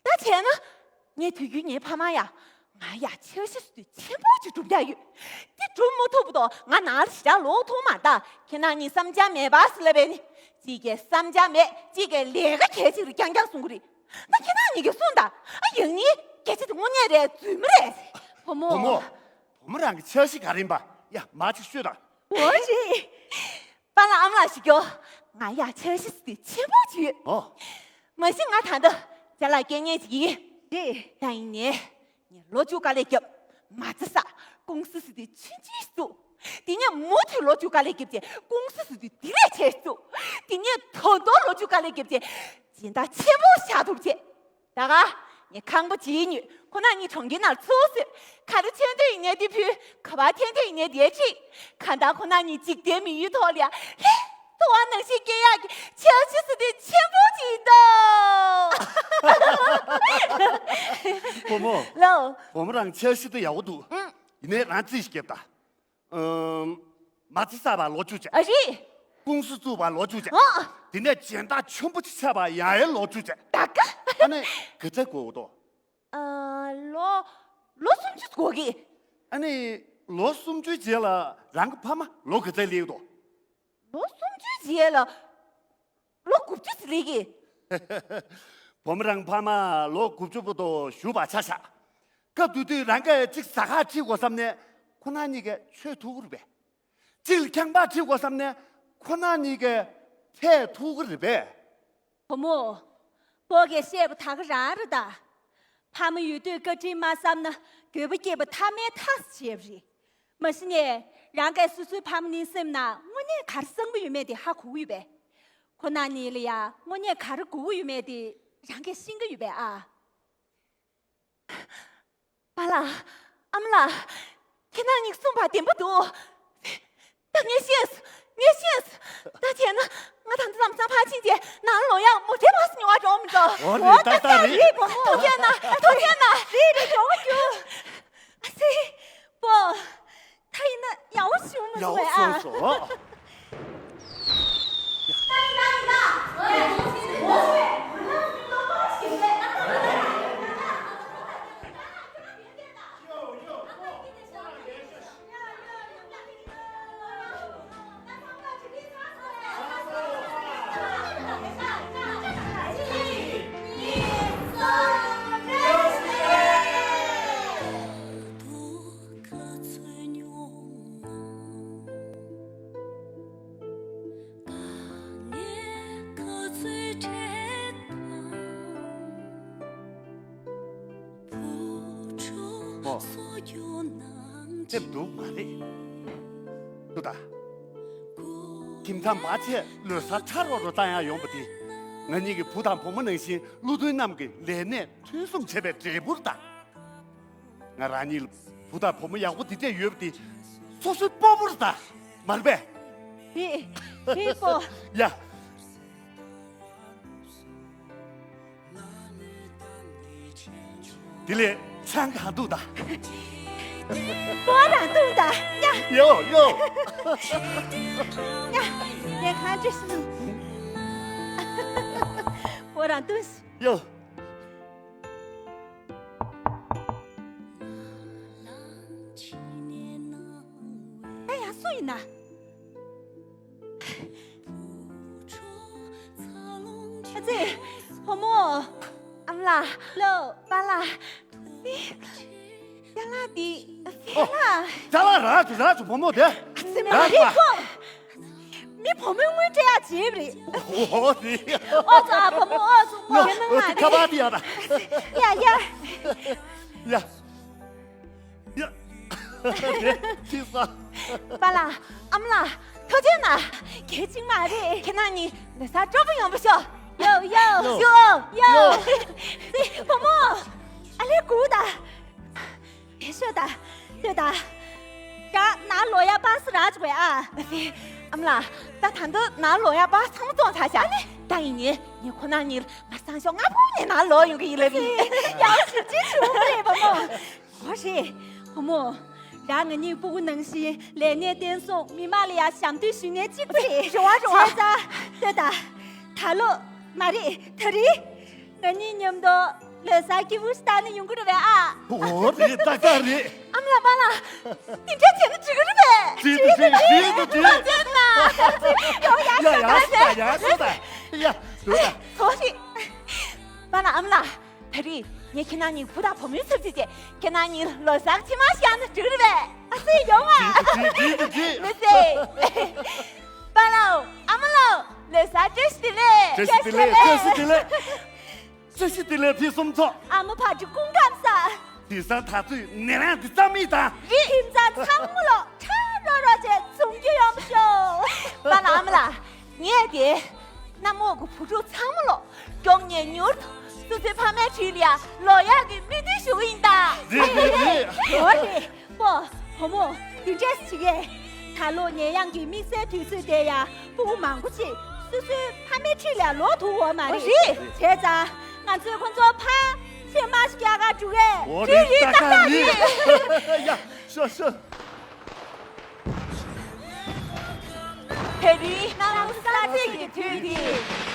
ད་བྱས་ན། ངས་དུས་རྒྱུན་ངའི་ཕ་མ་ཡ། ང་ཡ་འཆར་གཞི་ཟེར་དུས་ཆེན་པོ་ཅིག་སྒྲུབ་ཡ་ཡོད། དེ་སྒྲུབ་མ་ཐུབ་དོ་ང་ནང་ལ་ཞེ་དྲག་ལོག་ཐུབ་མ་རེད། ད་ཁྱེད་རང་གཉིས་བསམ་འཆར་མེད་པ་ཟེར་ལབ་པས་ནི། གཅིག་གིས་བསམ་འཆར་མེད། གཅིག་གིས་ལས་ཀ་གལ་ཆེ་རེད་རྐྱང་རྐྱང་གསུང་གི་རེད། ད་ཁྱེད་རང་གཉིས་ཀྱིས་གསུངས་དང་། ཨ། ཡང་ནི་སྐད་ཆ་དེ་དངོས་གནས་རེད། རྫུན་མ་རེད། བུ་མོ། བུ་མོ། བུ་མོ་རང་གི་འཆར་གཞི་ག་རེ་ཡིན་པ་ཡ་མ་ཅིག་ཤོད་དང་། འོ་རེད། པཱ་ལགས་ཨ་མ་ལགས་ཞུ་རྒྱུ། ང་ཡ་འཆར་གཞི་ཟེར་དེ་ཆེན་པོ་ཅིག་ཡོད། ཨོ། མ་གཞི་ང་ད་ལྟ་ཅ་ལག་སྐྱེལ་མཁན་ཅིག་ཡིན། རེད། ད་ཡིན་ནའི། ངས་ལོ་བཅུ་དཀའ་ལས་བརྒྱབ། མ་རྩ་བསགས། ཀུང་སི་ཟེར་དེ་ཆུང་ཆུང་བཙུགས། དེ་ནས་མུ་མཐུད་ལོ་བཅུ་དཀའ་ལས་བརྒྱབ་བྱས་ཀུང་སི་ཟེར་དེ་དེ་ལས་ཆེ་བཙུགས། དེ་ནས་ད་དུང་ལོ་བཅུ་དཀའ་ལས་བརྒྱབ་བྱས་སྦྱིན་བདག་ཆེན་པོ་ཆགས་ཐུབ་བྱས། ད་ག་ངས་ཁང་པ་གཅིག་ཉོས། ཁོ་རང་གཉིས་གྲོང་ཁྱེར་ནང་ཚུར་སོང་། ག་རེ་མཚོན་དོན་ཡིན་ནའི་དེ་ཕུལ། ག་པར་འཐེན་འཐེན་ཡིན་ནའི་དེ་ཁྲིད། གང་ལྟར་ཁོ་རང་གཉིས་འཇིག་རྟེན་མི་ཡུལ་ཐོག་ལ་ཡ་ལྷ་ཐུབ་པ་ནང་བཞིན་སྐྱེ་ཡག་གི་འཆར་གཞི་ཟེར་དེ་ཆེན་པོ་ཅིག་ཡིན་ད། བུ་མོ། ལོ། བུ་མོ་རང་འཆར་གཞི་དེ་ཡག་པོ་འདུག། ཨང་། ཡིན་ནའི་རང་རྩིས་ཤིག་བརྒྱབ་དང་། ཨམ། མ་རྩ་བསགས་པ་ལོ་བཅུ་བྱས། ཨ་རེད། ཀུང་སི་བཙུགས་པ་ལོ་བཅུ་བྱས། ཨ། དེ་ནས་སྦྱིན་བདག་ཆེན་པོ་ཅིག་ཆགས་པ་ཡང་ཡང་ལོ་བཅུ་བྱས། ད་ག་ཨ་ནི་ག་ཚད་འགོར་འདུག། ཨ། ལོ། ལོ་སུམ་ཅུ་འགོར་གི། ཨ་ནི་ལོ་སུམ་ཅུའི་རྗེས་ལ་རང་གི་ཕ་མ་ལོ་ག་ཚད་སླེབས་འདུག། ལོ་སུམ་ཅུའི་རྗེས་ལ། ལོ་དགུ་བཅུ་ཙམ་སླེབས་ཀྱི། བུ་མོ་རང་ཕ་མ་ལོ་དགུ་བཅུ་བར་དུ་བཞུགས་པ་ཆ་བཞག། སྐབས་དེ་དུས་རང་གིས་གཅིག་ཟ་ཁང་ཁྲིད་དགོས་བསམ་ནས་ཁོ་རང་གཉིས་ཀས་ཆོད་ཐུབ་ཀྱི་རེད་པས། གཅིག་ལ་ཁང་པ་ཁྲིད་དགོས་བསམ་ནས་ཁོ་རང་གཉིས་ཀས་ཕེབས་ཐུབ་ཀྱི་རེད་པས། བུ་མོ། སྤོ་གིས་བཤད་པ་ད་ག་རང་རེད་ད། ཕ་མ་ཡོད་དུས་བཀའ་དྲིན་མ་བསམ་ན་འགྱོད་པ་སྐྱེས་པ་ཐ་མའི་ཐག་བཅད་པ་རེད། མ་གཞི་ནས་རང་གིས་སོ་སོའི་ཕ་མ་གཉིས་སེམས་ནང་དངོས་གནས་ག་རེ་བསམ་གྱི་ཡོད་མེད་དེ་ཧ་གོ་གི་ཡོད་པས། ཁོ་རང་གཉིས་ལ་ཡང་དངོས་གནས་ག་རེ་དགོས་ཀྱི་ཡོད་མེད་དེ་རང་གིས་ཤེས་ཀྱི་ཡོད་པས་ཨ། པཱ་ལགས། ཨ་མ་ལགས། ཁྱེད་རང་གཉིས་གསུངས་པ་བདེན་པ་འདུག། ད་ངས་ཤེས། ངས་ཤེས། ད་བྱས་ན་ང་ད་ལྟ་ལམ་སང་ཕར་ཕྱིན་རྗེས་ནང་ལོགས་ཡག་མོ་འདྲེ་མ་སུ་ཉོ་བ་འགྲོ་མི་འགྲོ། འོ་རེད། ད་ད་རེད། ཐུགས་རྗེ་གནང་། ཐུགས་རྗེ་གནང་། རེད་རེད། མགྱོགས་པོ་རྒྱུགས། ཨ་ཙི། པོ། ད་ཡིན་ན་ཡག་པོ་བྱུང་མ་སོང་བས་ཨ། ཡག་པོ་བྱུང་སོང་། ཨོ། སླེབས་འདུག་མ་རེད། ལྟོས་དང་། ཁྱིམ་ཚང་བར་ཆད་ལོ་གསར་ཁྲ་རོ་རོ་བཏང་ཡག་ཡོང་པ་དེ། ང་གཉིས་ཀྱི་བུ་དང་བུ་མོ་ནང་བཞིན་བློ་མཐུན་རྣམས་ཀྱི་ལས་གནས་མཐུན་སྲུང་བྱས་པའི་འབྲས་བུ་རེད་ད། ང་རང་གཉིས་ལ་བུ་དང་བུ་མོ་ཡག་པོ་དེ་འདྲས་ཡོད་པ་དེ་སོ་སོའི་སྤོ་བོ་རེད་ད། མ་རེད་པས། རེད། རེད་པོ། ཡ། དེ་ལས་ཆང་གང་འདུག་ད། པོ་རང་འདུག་ད། ཡ། ཡོ་ཡོ། ཡ། ངས་གང་བྱས་ཤི་ནུ། པོ་རང་འདུག་ཤི། ཡོ། ད་ཡང་སུ་ཡིན་ན། ཨ་ཙི། བུ་མོ། ཨ་མ་ལགས། ལོ། པཱ་ལགས། ཨེ། ཅ་ལག་འདི། ཨོ། ཅ་ལག་ཅ་ལག་རག་སོང་། རག་སོང་། བུ་མོ་དེ། ཨ་ཙི། མ་རེད་པོ། མི་བུ་མོའི་དངུལ་སྤྲད་ཡག་བྱེད་པ་རེད། ཨོ་དེ། ཨོ་ཙི། ཨ། བུ་མོ། ཨོ་ཙི། མོ་ཡིན་ན་ང་རེད། ཁ་པར་དེ་ཡག་ད། ཡ་ཡ། ཡ། ཡ། དེ་ཅི་ས། པཱ་ལགས། ཨ་མ་ལགས། ད་ ཐུགས་རྗེ་གནང་། གལ་ཆེན་མ་རེད། ཁྱེད་རྣམ་གཉིས་ལོ་གསར་སྤྲོ་པོ་ཡོང་བ་ཤོག་ཡོ་ཡོ། ཡོ་ཡོ། བུ་མོ། ཨ་ལས་སྒུག་ད། དེ་ཤོད་ད། ལྟོས་ད། ད་ནང་ལོག་ཡག་པ་སུ་རག་བྱུང་བས་ཨ། ཨ་ཙི། ཨ་མ་ལགས། ད་ད་དུང་ནང་ལོག་ཡག་པ་ཚང་མ་བཙོང་ཚར་ཤག་ཨ་ནི། ད་ཡིན་ནའི་ངས་ཁོ་རྣམ་གཉིས་ང་སང་ཞོགས་སྔ་པོ་ནས་ནང་ལོག་ཡོང་གི་ཡིན་ལབ་ཡིན། ཡག་ཞིག་ཅིག་བྱུང་བ་རེད་བུ་མོ། འོ་རེད། བུ་མོ། རང་ང་གཉིས་སྤུ་གུ་ནང་བཞིན་ལས་གནས་བརྟན་སྲུང་མི་མང་ལ་ཡང་ཞབས་འདེགས་ཞུ་མཁན་གཅིག་པུ་རེད། རེད་བ་རེད་བ། བྱས་ཙང་ལྟོས་ད། ད་ལོ། མ་རེད་ད་རེད། ང་གཉིས་མཉམ་དུ་ལོ་གསར་སྐྱིད་པོ་ཞིག་བཏང་ན་ཡོང་གི་རེད་པས་ཨ། འོ་རེད། ཏག་ཏག་རེད། ཨ་མ་ལགས་པཱ་ལགས། དེ་འདྲ་བྱས་ན་འགྲིག་གི་རེད་པས། འགྲིག་འགྲིག་འགྲིག་འགྲིག་ཡོ་ཡ་ཡ་ཡ་ཡ་ཡ་ཡ། འོ་རེད། པཱ་ལགས་ཨ་མ་ལགས། ད་རེས་ངས་ཁྱེད་རྣམ་གཉིས་བུ་དང་བུ་མོའི་ཚབ་བྱས་བྱས་ཁྱེད་རྣམ་གཉིས་ལོ་གསར་ཕྱི་མ་ཞིག་ན་འགྲིག་གི་རེད་པས། ཨ་ཙི་ཡོང་ཨ། འགྲིག་འགྲིག་འགྲིག་མི་ཚེ། པཱ་ལགས་ཨ་མ་ལགས་ལོ་གསར་བཀྲ་ཤིས་བདེ་ལེགས། བཀྲ་ཤིས་བདེ་ལེགས། བཀྲ་ཤིས་བདེ་ལེགས། བཀྲ་ཤིས་བདེ་ལེགས་ཕུན་སུམ་ཚོགས། ཨ་མ་ཕ་གི་སྐུ་ཁམས་བཟང་། དེང་སང་ད་ཚོད་ནད་རིམས་འདི་རྩ་མེད་དང་། རེད། ཁྱིམ་ཚང་ཚང་མ་ལོ་ཁྲ་རོ་རོ་བྱས་འཛོམས་རྒྱུ་ཡོང་བ་ཤོག་པཱ་ལགས་ཨ་མ་ལགས། ངས་དེ་གནམ་འོག་གི་བུ་ཕྲུག་ཚང་མ་ལོ་མགྱོགས་མྱུར་དུ་སོ་སོའི་ཕ་མའི་འཁྲིས་ལ་ཡ་ལོག་ཡག་གི་སྨོན་འདུན་ཞུ་གི་ཡིན་ད། རེད་རེད་རེད། འོ་རེད། པོ། བུ་མོ། འདི་འདྲས་བྱེད་ཀྱི། ད་ལོ་ནད་ཡམས་ཀྱི་དམིགས་བསལ་དུས་ཚོད་དེ་ཡ་སྤུ་གུ་མང་པོ་ཅིག་སོ་སོའི་ཕ་མའི་འཁྲིས་ལ་ལོག་ཐུབ་ཡོད་མ་རེད། རེད། བྱས་ཙང་ང་ཚོས་ཁོ་ཚོ་ཕར་ཕྱིར་མར་ཞིག་རྒྱག་གར་འགྲོ་གི། འོ་རེད། རེད་རེད། ཏག་ཏག་ཏག་རེད། རེད། ཡ་ཤོག་ཤོག་དེ་རིང་གནམ་ལོ་གསར་ཚེས་ཀྱི་དུས་འདིར་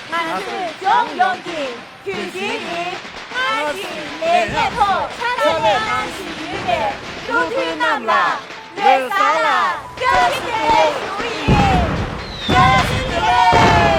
ང་ཚོས་ལྗོངས་ཡོངས་ཀྱི་དུས་ཆེན་ནི་སྔར་བཞིན་ལས་གནས་ཐོག་ཕྱག་ལས་གནང་བཞིན་ཡོད་པའི་སློབ་ཕྲུག་རྣམས་ལ་ལོ་གསར་ལ་བཀྲ་ཤིས་བདེ་ལེགས་ཞུ་གི་ཡིན། བཀྲ་ཤིས་བདེ་ལེགས།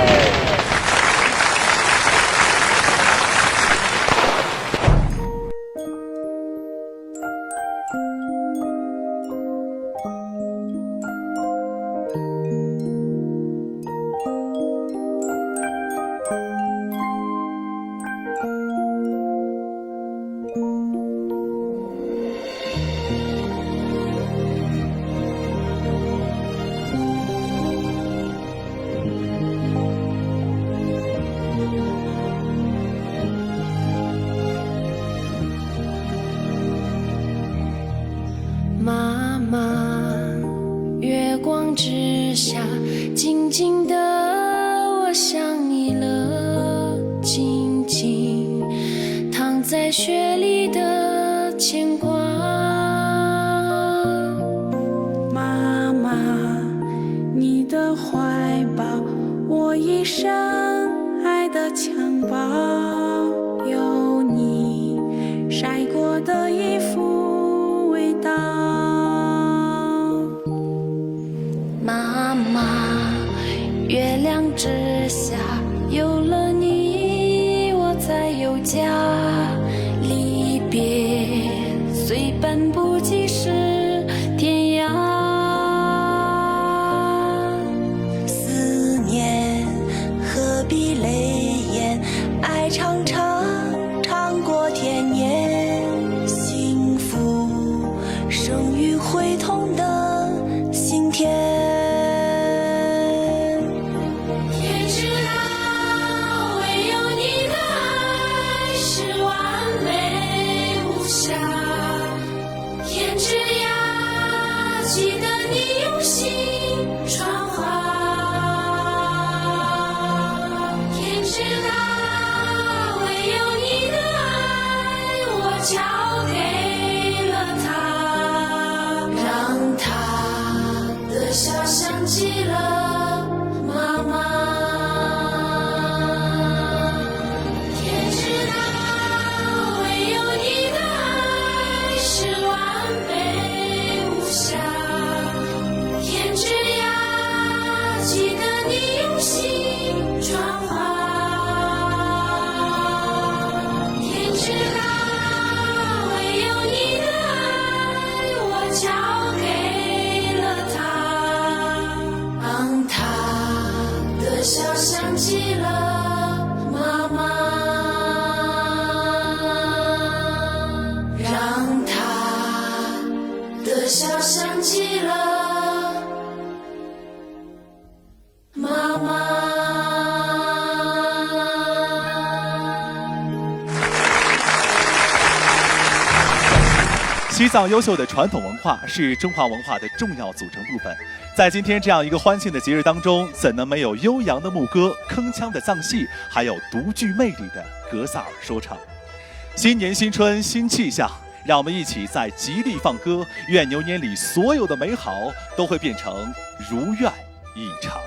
妈妈，月光之下，静静地，我想你了，静静躺在雪里的牵挂。妈妈，你的怀抱，我一生爱的襁褓，有你晒过的衣服味道。 妈妈，月亮之下，有了你，我才有家。离别虽半步即是天涯，思念何必泪眼，爱长长 唱过田野，幸福生于会痛的心田。天知道，唯有你的爱是完美无瑕。 天之涯，记得你用心传话。天知道，唯有你的爱，我交给了他，让他的笑像极了妈妈。 天知道，唯有你的爱是完美无瑕。天之涯，记得你用心传话。天知道，唯有你的爱，我交给了他。 让他的笑像极了妈妈，让他的笑像极了西藏优秀的传统文化是中华文化的重要组成部分。在今天这样一个欢庆的节日当中，怎能没有悠扬的牧歌、铿锵的藏戏，还有独具魅力的格萨尔说唱？新年新春新气象，让我们一起在极地放歌，愿牛年里所有的美好都会变成如愿以偿。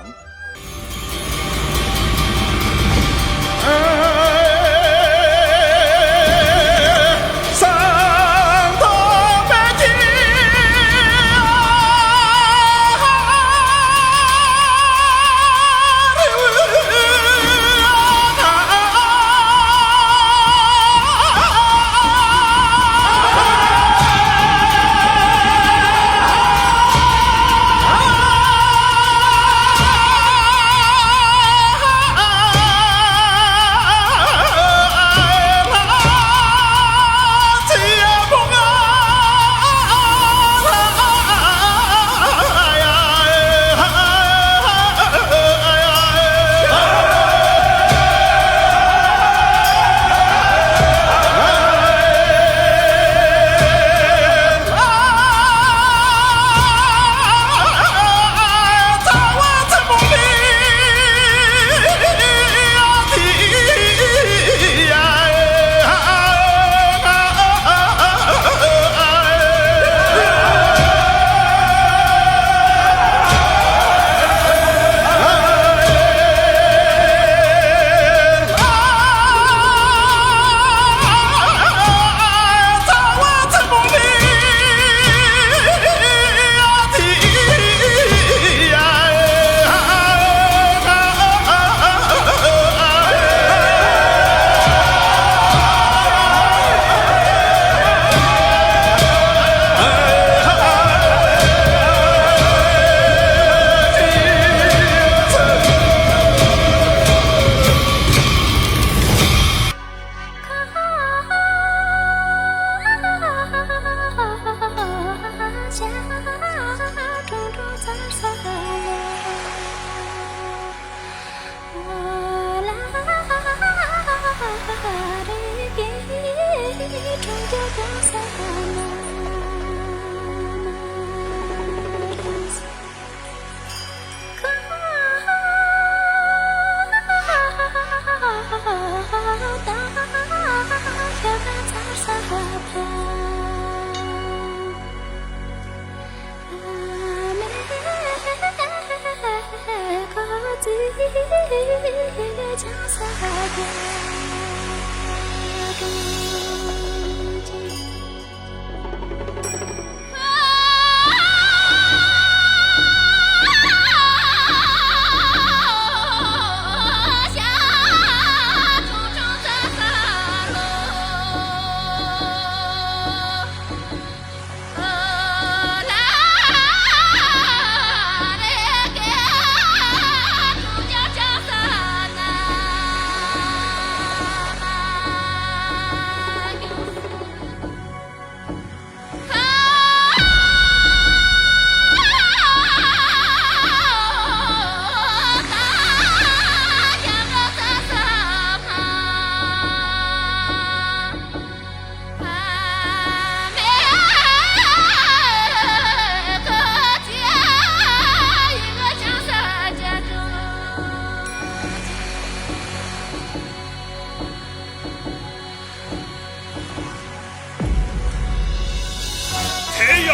དེ་ཡང་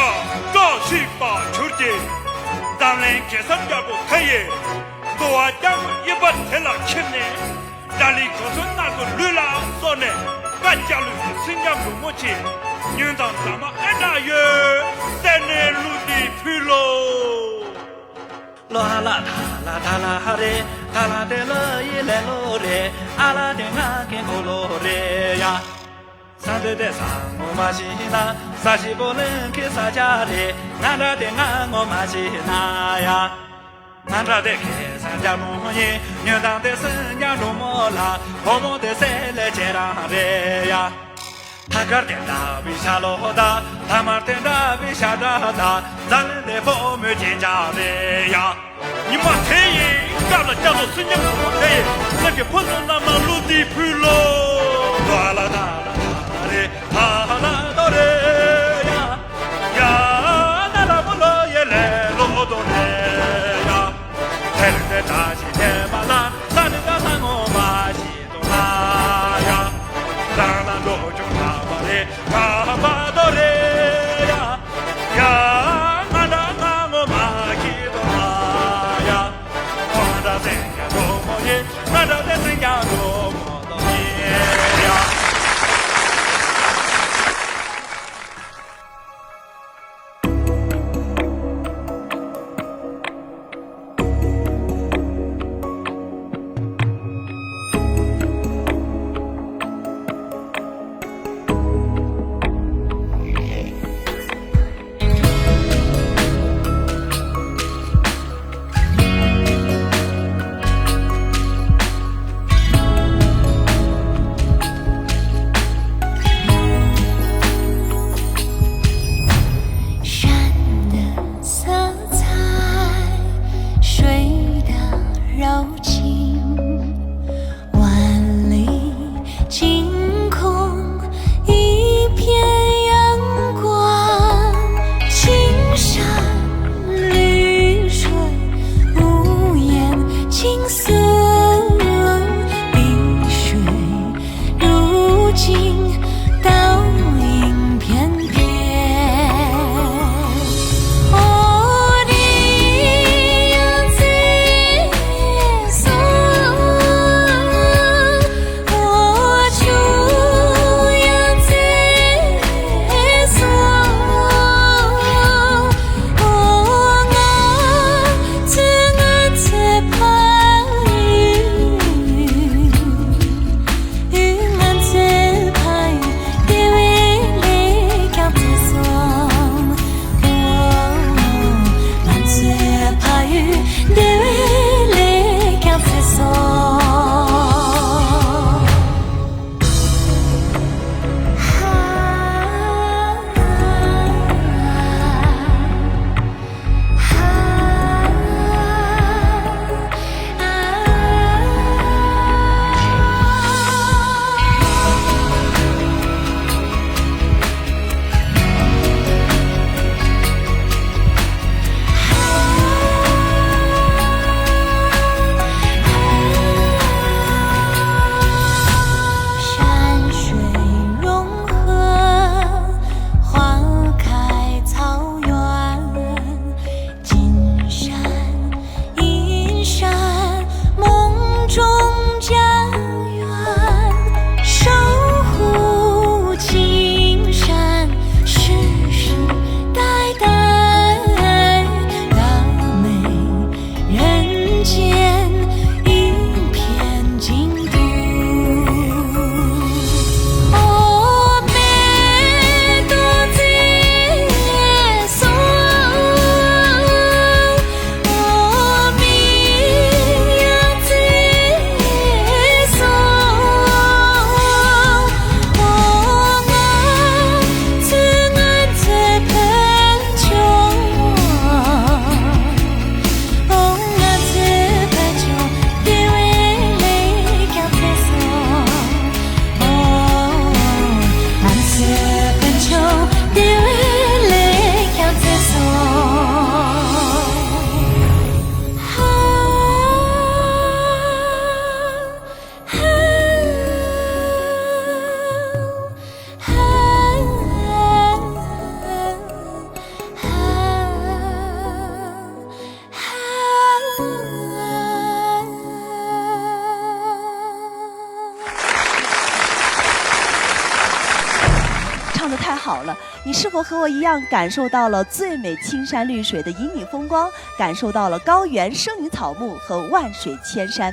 བཀྲ་ཤིས་པ་གྱུར་ཅིག་འཛམ་གླིང་གེ་སར་རྒྱལ་པོ་དེ་ཡིས། འདུལ་བ་རྒྱལ་པོ་གཡུས་པ་དེ་ལ་ཁྱེར་ནས། དགྲ་ལྷའི་གོ་མཚོན་སྣ་ཚོགས་ལུས་ལ་གསོལ་ནས། བཀའ་བཅག་ལུས་སུ་སེང་ལྕམ་འབྲུག་མོ་ཆེ། ཉོན་དང་ཟ་མ་ཨེ་འདྲ་ཡོད། ཟེར་ནས་གླུ་འདི་ཕུལ་ལོ། ལོ་ཧ་ལ་ཐ་ལ་ཐ་ལ་ཧ་རེ། ཐ་ལ་དེ་ལོ་ཡི་ལེ་ལོ་རེ། ཨ་ལ་དེ་ང་གི་མགོ་ལོ་རེ་ཡ། ས་འདི་དེ་ས་ངོ་མ་ཤི་ན། ས་ཤི་བོ་ལེན་གི་ས་ཆ་རེ། ང་འདྲ་དེ་ང་ངོ་མ་ཤི་ན་ཡ། ང་འདྲ་དེ་གེ་སར་རྒྱལ་མོ་ཡིན། ཉོན་དང་དེ་སེང་ལྕམ་འབྲུག་མོ་ལ། བུ་མོ་དེ་སེ་ལེ་ཆེ་རང་རེ་ཡ། ཐ་སྐར་དེ་འདྲ་བའི་ཤ་ལོ་ད། ཐ་མར་དེ་འདྲ་བའི་ཤ་འདྲ་ད། འཛམ་གླིང་འདི་བུ་མོའི་རྒྱན་ཆ་རེད་ཡ། ཉི་མ་དེ་ཡི་སྐབས་ལ་སྐྱབས་ལོ་སེང་ལྕམ་འབྲུག་མོ་དེ་ཡིས་སེམས་ཀྱི་ཕུན་སུམ་ཚོགས་རྣམས་ལ་གླུ་འདི་ཕུལ་ལོ། ལོ་ཨ་ལ་ད་ལ་ད་རེད། ད་ལ་ད་རེད་ཡ། 唱得太好了！你是否和我一样感受到了最美青山绿水的旖旎风光，感受到了高原生于草木和万水千山？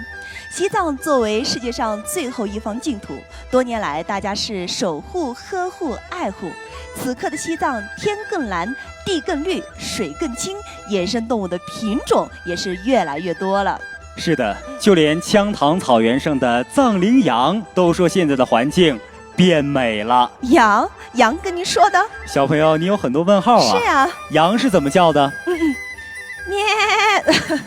西藏作为世界上最后一方净土，多年来大家是守护、呵护、爱护。此刻的西藏，天更蓝，地更绿，水更清，野生动物的品种也是越来越多了。是的，就连羌塘草原上的藏羚羊都说现在的环境变美了。羊？羊跟您说的？小朋友，你有很多问号啊。是啊。羊是怎么叫的？嗯嗯，咩。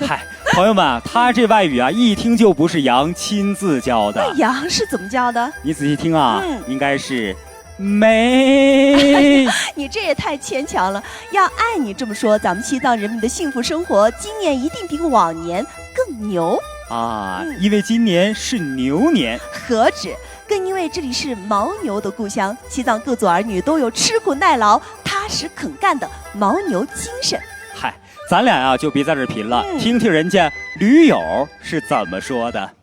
嗨，朋友们，他这外语啊，一听就不是羊亲自教的。那羊是怎么叫的？你仔细听啊，嗯。应该是咩。你这也太牵强了。要按你这么说，咱们西藏人民的幸福生活今年一定比往年更牛。啊，因为今年是牛年。何止，更因为这里是牦牛的故乡，西藏各族儿女都有吃苦耐劳、踏实肯干的牦牛精神。嗨，咱俩啊就别在这儿贫了，嗯。听听人家驴友是怎么说的。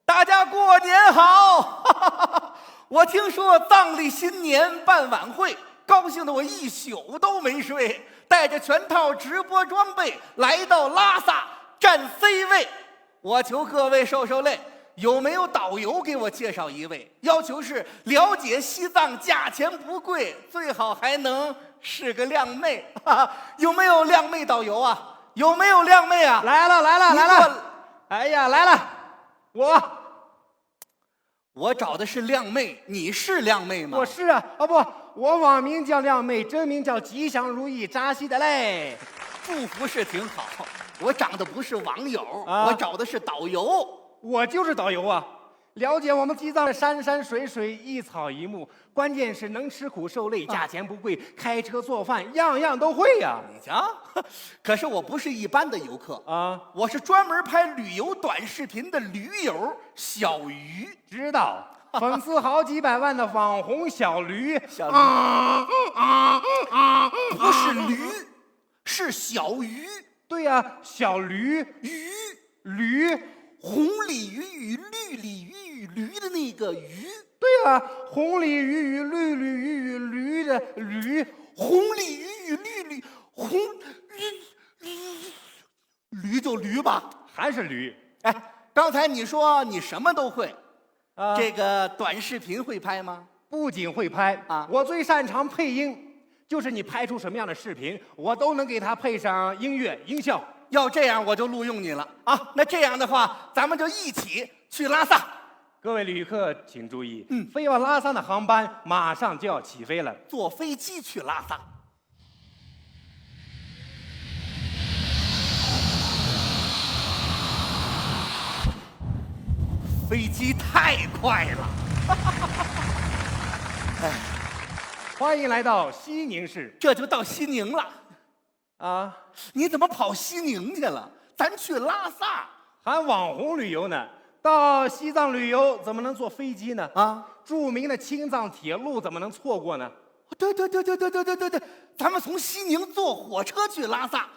大家过年好！我听说藏历新年办晚会，高兴得我一宿都没睡，带着全套直播装备来到拉萨占 C 位。我求各位受受累，有没有导游给我介绍一位？要求是了解西藏价钱不贵，最好还能是个靓妹。哈哈，有没有靓妹导游啊？有没有靓妹啊？来了，来了，来了！哎呀，来了，我。我找的是靓妹，你是靓妹吗？我是啊，啊不，我网名叫靓妹，真名叫吉祥如意扎西德勒。祝福是挺好，我找的不是网友，啊。我找的是导游。我就是导游啊，了解我们西藏的山山水水、一草一木，关键是能吃苦受累，啊。价钱不贵，开车做饭样样都会呀。你瞧，可是我不是一般的游客啊，我是专门拍旅游短视频的驴友小鱼。 知道，粉丝好几百万的网红小驴。小驴。啊，啊，啊，啊，不是驴，是小鱼。对呀，小驴。鱼。驴。红鲤鱼与绿鲤鱼与驴的那个鱼。对呀，红鲤鱼与绿鲤鱼与驴的驴。红鲤鱼与绿鲤，红，驴，驴。 驴就驴吧。还是驴。哎，刚才你说你什么都会，啊。这个短视频会拍吗？不仅会拍，啊。我最擅长配音，就是你拍出什么样的视频，我都能给它配上音乐、音效。要这样，我就录用你了啊。那这样的话，咱们就一起去拉萨。各位旅客请注意，嗯。飞往拉萨的航班马上就要起飞了。坐飞机去拉萨。 飞机太快了。哎，欢迎来到西宁市。这就到西宁了。啊，你怎么跑西宁去了？咱去拉萨。喊网红旅游呢，到西藏旅游怎么能坐飞机呢？啊，著名的青藏铁路怎么能错过呢？对对对对对对对对对，咱们从西宁坐火车去拉萨。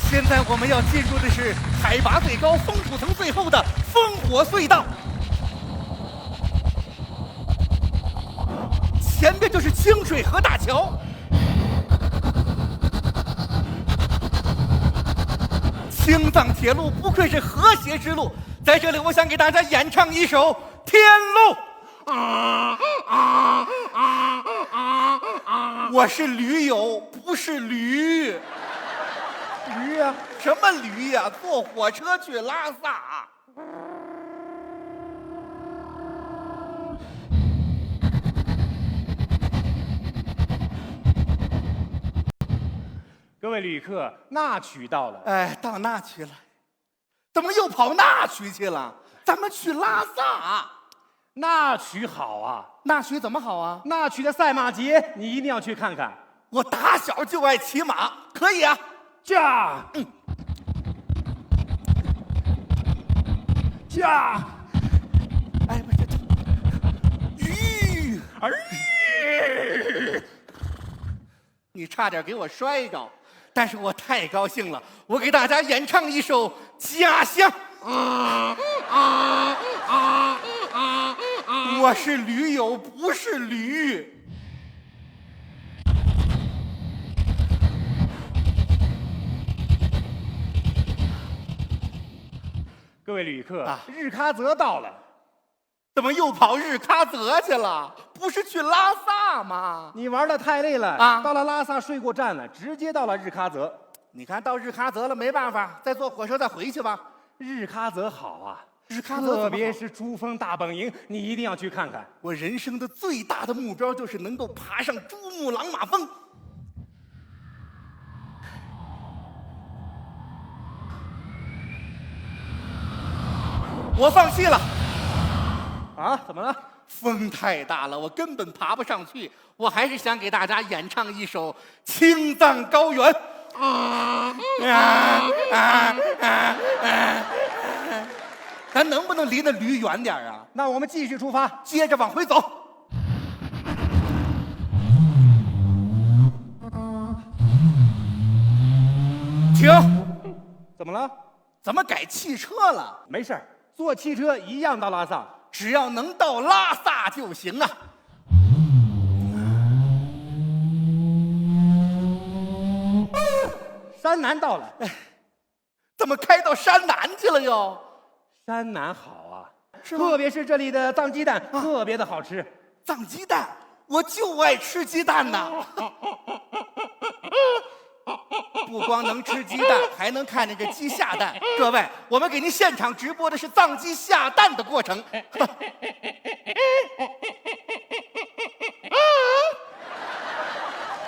现在我们要进入的是海拔最高、风土层最厚的烽火隧道，前边就是清水河大桥。青藏铁路不愧是和谐之路，在这里我想给大家演唱一首《天路》。 我是驴友，不是驴。驴啊？什么驴呀？坐火车去拉萨。 各位旅客，那曲到了。哎，到那曲了。 怎么又跑那曲去了？咱们去拉萨。那曲好啊。那曲怎么好啊？那曲的赛马节，你一定要去看看。我打小就爱骑马，可以啊。驾，嗯，驾，哎，不是，这，咦，哎，你差点给我摔着，但是我太高兴了，我给大家演唱一首《家乡》。我是驴友，不是驴。 各位旅客，啊，日喀则到了。怎么又跑日喀则去了？不是去拉萨吗？你玩得太累了，啊，到了拉萨睡过站了，直接到了日喀则。你看到日喀则了，没办法，再坐火车再回去吧。日喀则好啊，日喀则怎么好？特别是珠峰大本营，你一定要去看看。我人生的最大的目标就是能够爬上珠穆朗玛峰。我放弃了。啊？怎么了？风太大了，我根本爬不上去。我还是想给大家演唱一首《青藏高原》。啊啊啊啊！咱能不能离那驴远点儿啊？那我们继续出发，接着往回走。停！怎么了？怎么改汽车了？没事儿，坐汽车一样到拉萨，只要能到拉萨就行啊。山南到了。哎，怎么开到山南去了又？山南好啊，是吗？特别是这里的藏鸡蛋啊，特别的好吃。藏鸡蛋，我就爱吃鸡蛋呐。不光能吃鸡蛋，还能看见这鸡下蛋。各位，我们给您现场直播的是藏鸡下蛋的过程。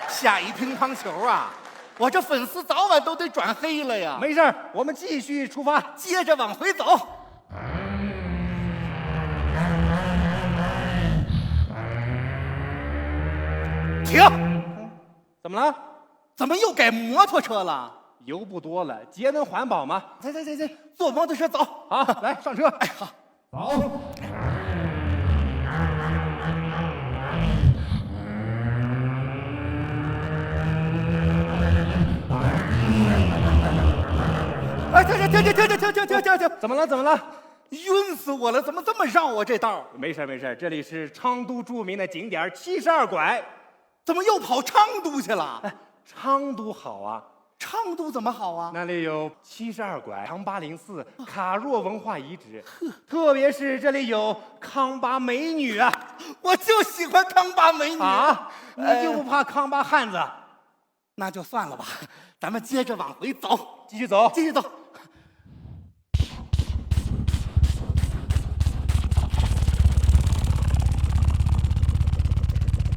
下一乒乓球啊，我这粉丝早晚都得转黑了呀。没事儿，我们继续出发，接着往回走。停！怎么了？怎么又改摩托车了？油不多了，节能环保嘛。行行行行，坐摩托车走。好，来上车。哎，好。走。哎，停停停停停停停停停停！怎么了？怎么了？晕死我了！怎么这么绕啊？这道儿没事儿没事儿，这里是昌都著名的景点儿七十二拐。怎么又跑昌都去了？哎，昌都好啊。昌都怎么好啊？那里有七十二拐、康巴林寺、卡若文化遗址，特别是这里有康巴美女啊。我就喜欢康巴美女啊！你就不怕康巴汉子？那就算了吧，咱们接着往回走，继续走，继续走。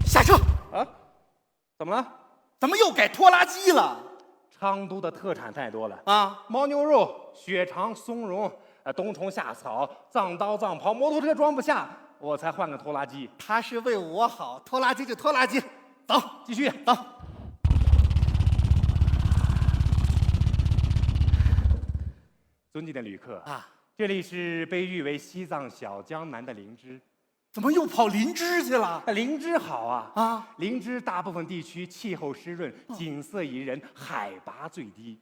下车。啊？怎么了？怎么又改拖拉机了？昌都的特产太多了啊！牦牛肉、血肠、松茸、呃，冬虫夏草、藏刀、藏狍，摩托车装不下，我才换个拖拉机。他是为我好，拖拉机就拖拉机。走，继续走。尊敬的旅客啊，这里是被誉为西藏小江南的林芝。怎么又跑林芝去了？林芝好啊啊！林芝大部分地区气候湿润，景色宜人，海拔最低。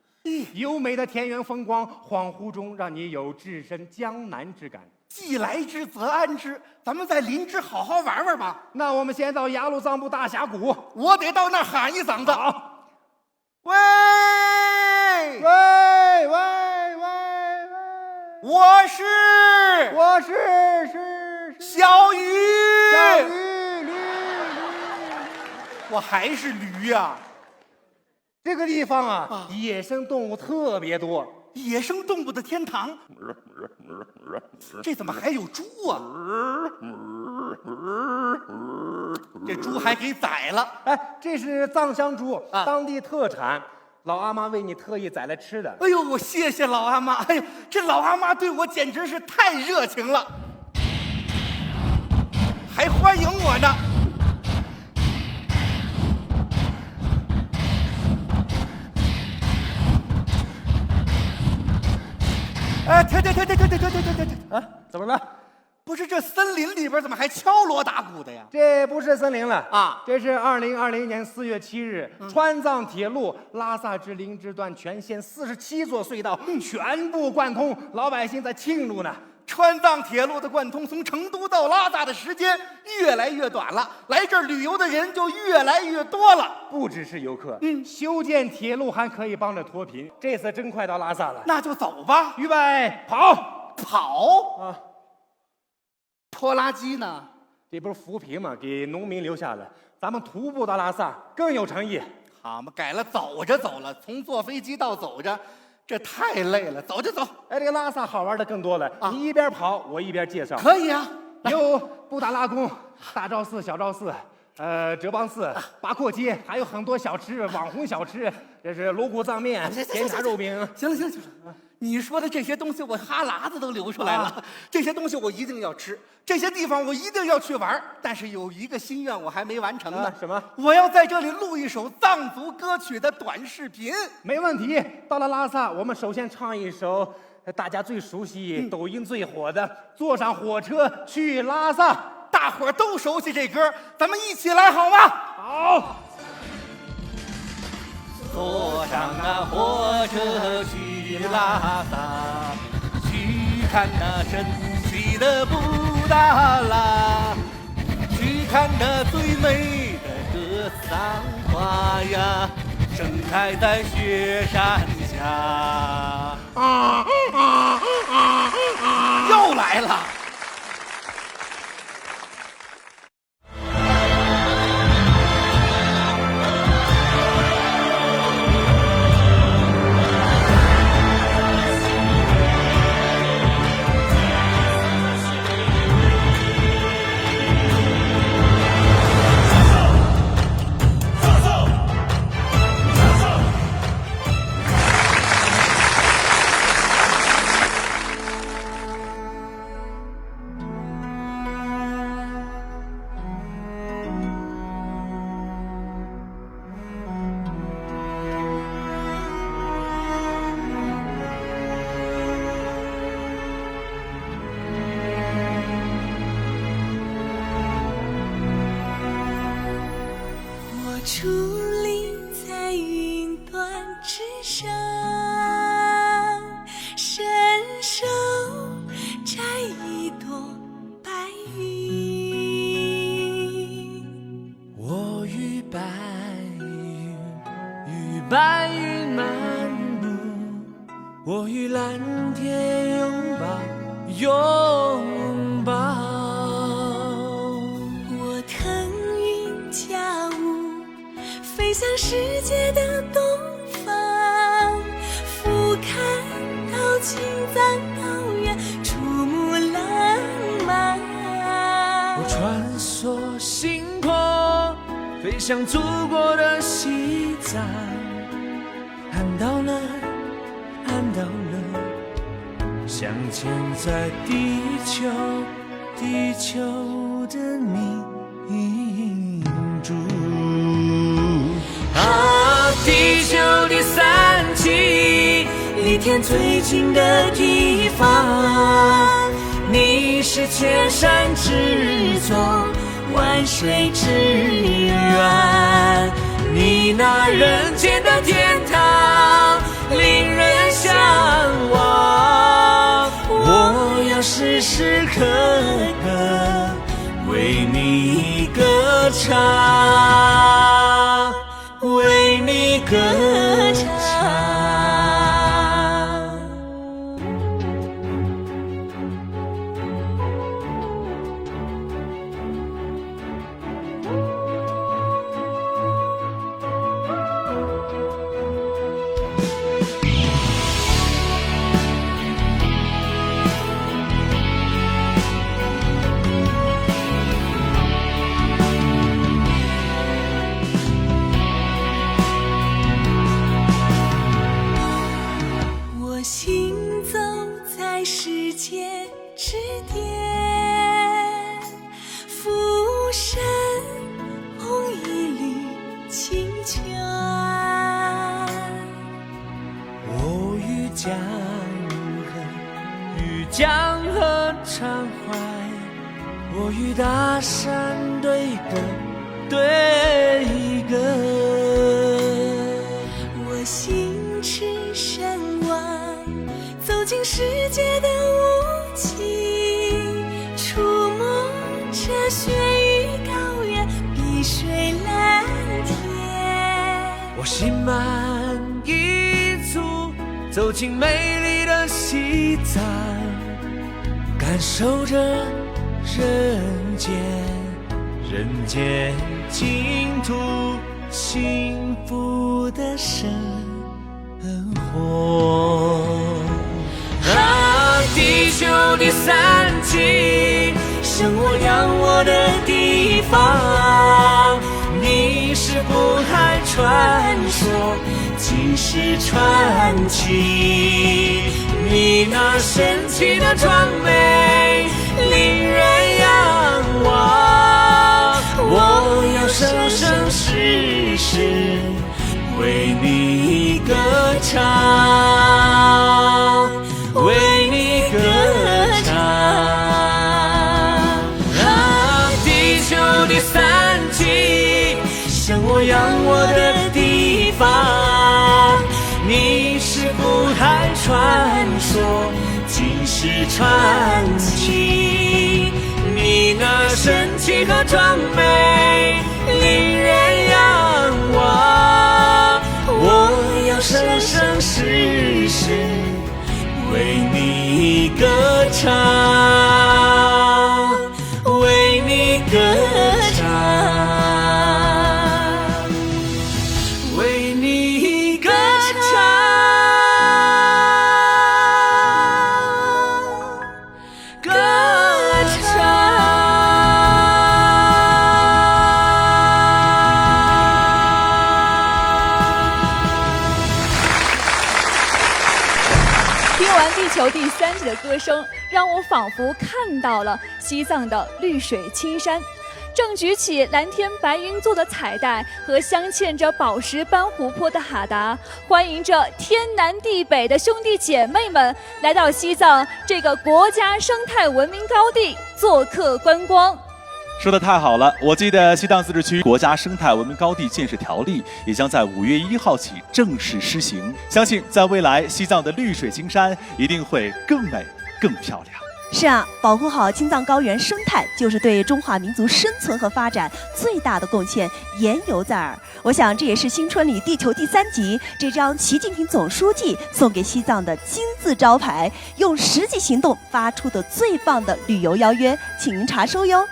优美的田园风光，恍惚中让你有置身江南之感。既来之则安之，咱们在林芝好好玩玩吧。那我们先到雅鲁藏布大峡谷。我得到那儿喊一嗓子。好。喂，喂喂喂喂！我是，我是，是，是小雨。小雨，驴，驴。我还是驴呀。这个地方啊，啊，野生动物特别多。野生动物的天堂？这怎么还有猪啊？这猪还给宰了。哎，这是藏香猪，啊，当地特产。老阿妈为你特意宰来吃的。哎呦，我谢谢老阿妈。哎呦，这老阿妈对我简直是太热情了，还欢迎我呢。哎，停停停停停停停停停停！啊，怎么了？不是，这森林里边怎么还敲锣打鼓的呀？这不是森林了啊，这是二零二零年四月七日，嗯，川藏铁路拉萨至林芝段全线四十七座隧道，嗯，全部贯通，老百姓在庆祝呢。川藏铁路的贯通，从成都到拉萨的时间越来越短了，来这儿旅游的人就越来越多了。不只是游客，嗯，修建铁路还可以帮着脱贫。这次真快到拉萨了，那就走吧。预备，跑！跑啊！拖拉机呢？这不是扶贫吗？给农民留下的，咱们徒步到拉萨更有诚意。好嘛，改了走着走了，从坐飞机到走着，这太累了，走就走。哎，这个拉萨好玩的更多了，啊，你一边跑，我一边介绍。可以啊，有布达拉宫、大昭寺、小昭寺，呃，哲蚌寺、八廓街，还有很多小吃，网红小吃。这是五谷藏面，行行行行，咸茶肉饼。行了行了行了，你说的这些东西我哈喇子都流出来了，啊。这些东西我一定要吃，这些地方我一定要去玩儿。但是有一个心愿我还没完成呢。啊，什么？我要在这里录一首藏族歌曲的短视频。没问题，到了拉萨，我们首先唱一首大家最熟悉、嗯。抖音最火的《坐上火车去拉萨》。大伙儿都熟悉这歌，咱们一起来好吗？好。坐上那火车去拉萨，去看那神奇的布达拉，去看那最美的格桑花呀，盛开在雪山下。又来了。我矗立在云端之上，伸手摘一朵白云。我与白云，与白云漫步，我与蓝天拥抱，拥抱。我腾云驾雾，飞向世界的东方，俯瞰到青藏高原，珠穆朗玛。我穿梭星空，飞向祖国的西藏，看到了，看到了，镶嵌在地球，地球的明珠。啊，地球的三极，离天最近的地方，你是千山之总，万水之源，你那人间的天堂，令人向往。我要时时刻刻为你歌唱，为你歌唱。我行走在世界之巅，俯身捧一粒清泉。我与江河，与江河畅快，我与大山对歌，对歌。我心驰神往，走进世界的无尽，触摸着雪域高原，碧水蓝天。我心满意足，走进美丽的西藏，感受着人间，人间净土，幸福的生活。啊，地球的三极，生我养我的地方，你是苦海传说，尽是传奇，你那神奇的装备令人仰望。我要生生世世为你歌唱，为你歌唱。啊，地球第三极， 像我仰望的地方，你是古代传说，今世传奇。你那神奇和装备令人仰望，我要生生世世为你歌唱。 为你歌唱，为你歌唱，歌唱。听完《地球第三极》的歌声，让我仿佛看到了西藏的绿水青山，正举起蓝天白云做的彩带和镶嵌着宝石般湖泊的哈达，欢迎着天南地北的兄弟姐妹们来到西藏这个国家生态文明高地做客观光。说的太好了！我记得西藏自治区国家生态文明高地建设条例也将在五月一号起正式施行，相信在未来，西藏的绿水青山一定会更美、更漂亮。 是啊，保护好青藏高原生态，就是对中华民族生存和发展最大的贡献，言犹在耳。我想，这也是新春里《地球第三极》这张习近平总书记送给西藏的金字招牌，用实际行动发出的最棒的旅游邀约，请您查收哟。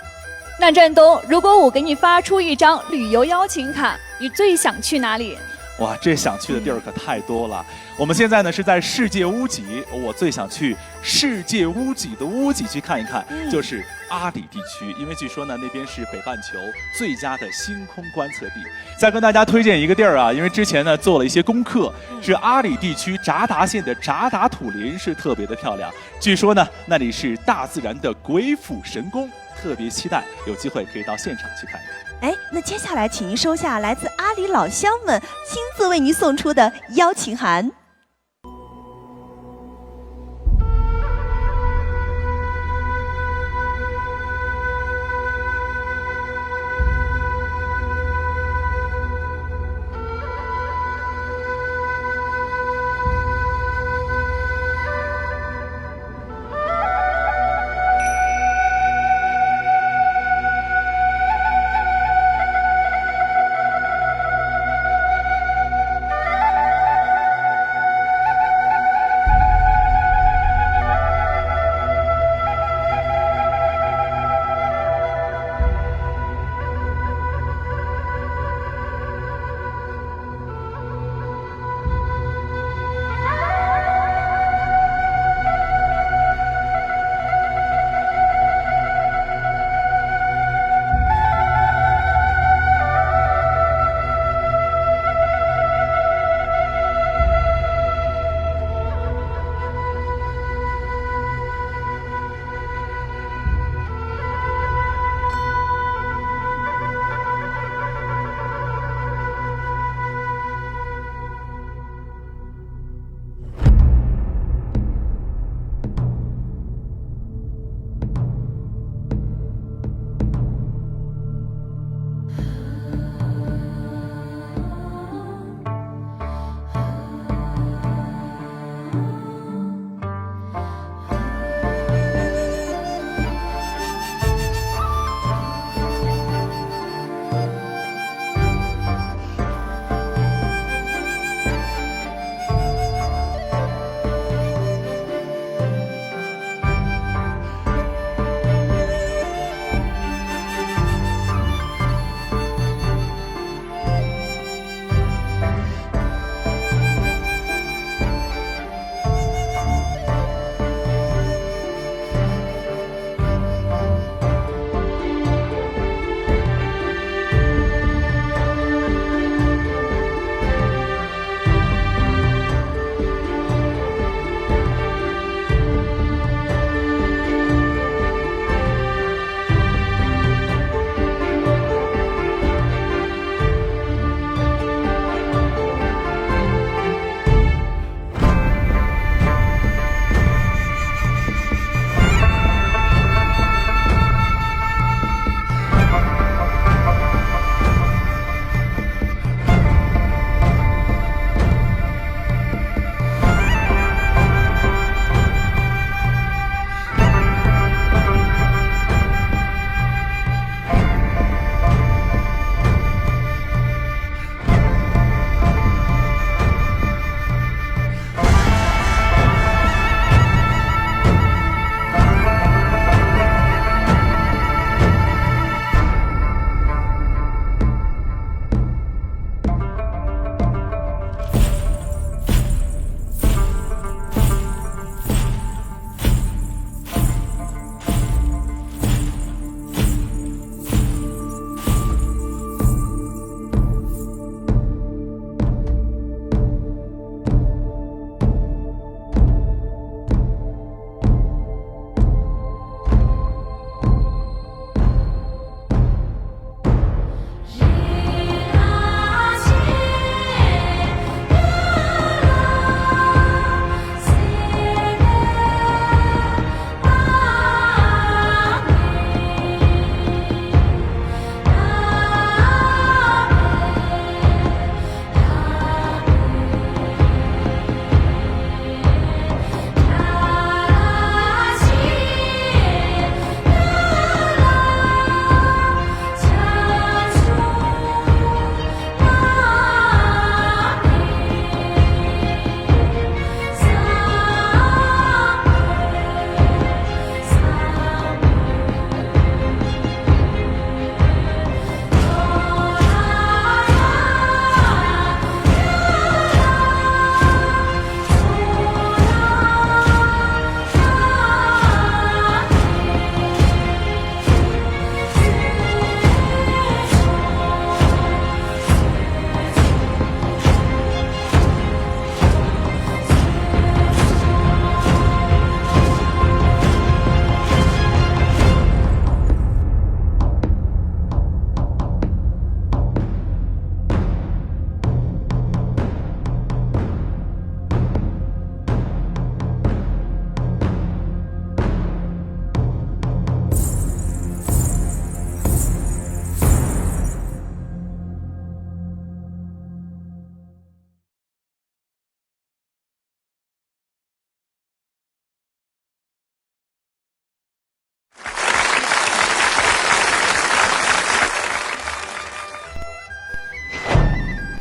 那振东，如果我给你发出一张旅游邀请卡，你最想去哪里？哇，这想去的地儿可太多了。我们现在呢是在世界屋脊，我最想去世界屋脊的屋脊去看一看，就是阿里地区，因为据说呢那边是北半球最佳的星空观测地。再跟大家推荐一个地儿啊，因为之前呢做了一些功课，是阿里地区扎达县的扎达土林是特别的漂亮。据说呢那里是大自然的鬼斧神工，特别期待有机会可以到现场去看一看。哎，那接下来请您收下来自阿里老乡们亲自为您送出的邀请函。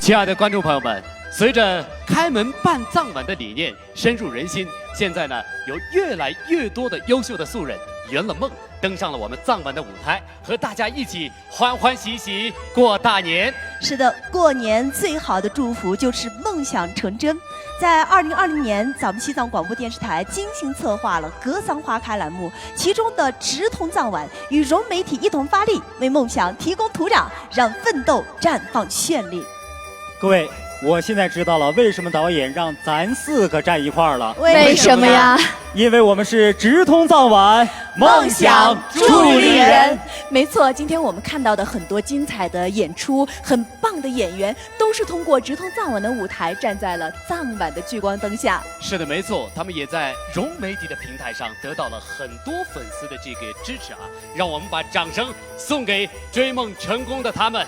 亲爱的观众朋友们，随着开门办藏文的理念深入人心，现在呢，有越来越多的优秀的素人圆了梦，登上了我们藏文的舞台，和大家一起欢欢喜喜过大年。是的，过年最好的祝福就是梦想成真。在二零二零年，咱们西藏广播电视台精心策划了格桑花开栏目，其中的直通藏晚与融媒体一同发力，为梦想提供土壤，让奋斗绽放绚丽。各位，我现在知道了为什么导演让咱四个站一块儿了。为什么呀？因为我们是直通藏晚，梦想助力人。没错，今天我们看到的很多精彩的演出，很棒的演员，都是通过直通藏晚的舞台，站在了藏晚的聚光灯下。是的，没错，他们也在融媒体的平台上得到了很多粉丝的这个支持啊！让我们把掌声送给追梦成功的他们。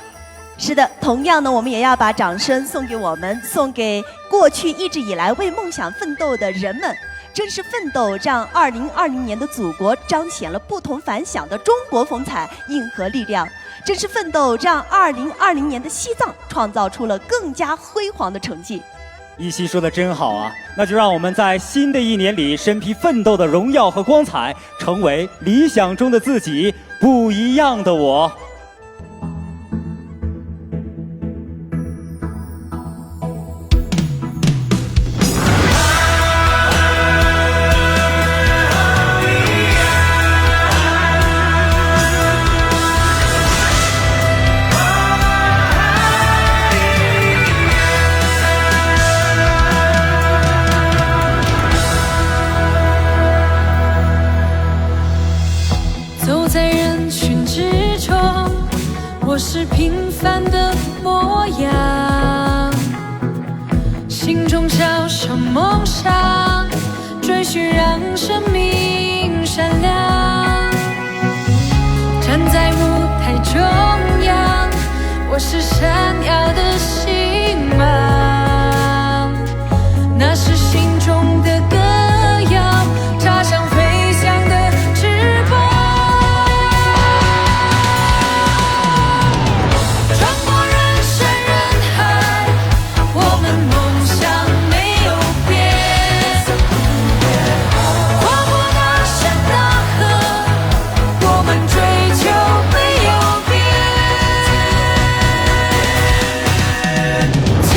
是的，同样呢，我们也要把掌声送给我们，送给过去一直以来为梦想奋斗的人们。正是奋斗，让二零二零年的祖国彰显了不同凡响的中国风采、硬核力量。正是奋斗，让二零二零年的西藏创造出了更加辉煌的成绩。一席说的真好啊！那就让我们在新的一年里身披奋斗的荣耀和光彩，成为理想中的自己，不一样的我。走在人群之中，我是平凡的模样，心中朝向梦想，追寻让生命闪亮。站在舞台中央，我是闪耀的星芒，那是心中的歌谣，插上飞翔的翅膀，穿过人山人海。 我们梦想没有变，跨过大山大河，我们追求没有变。青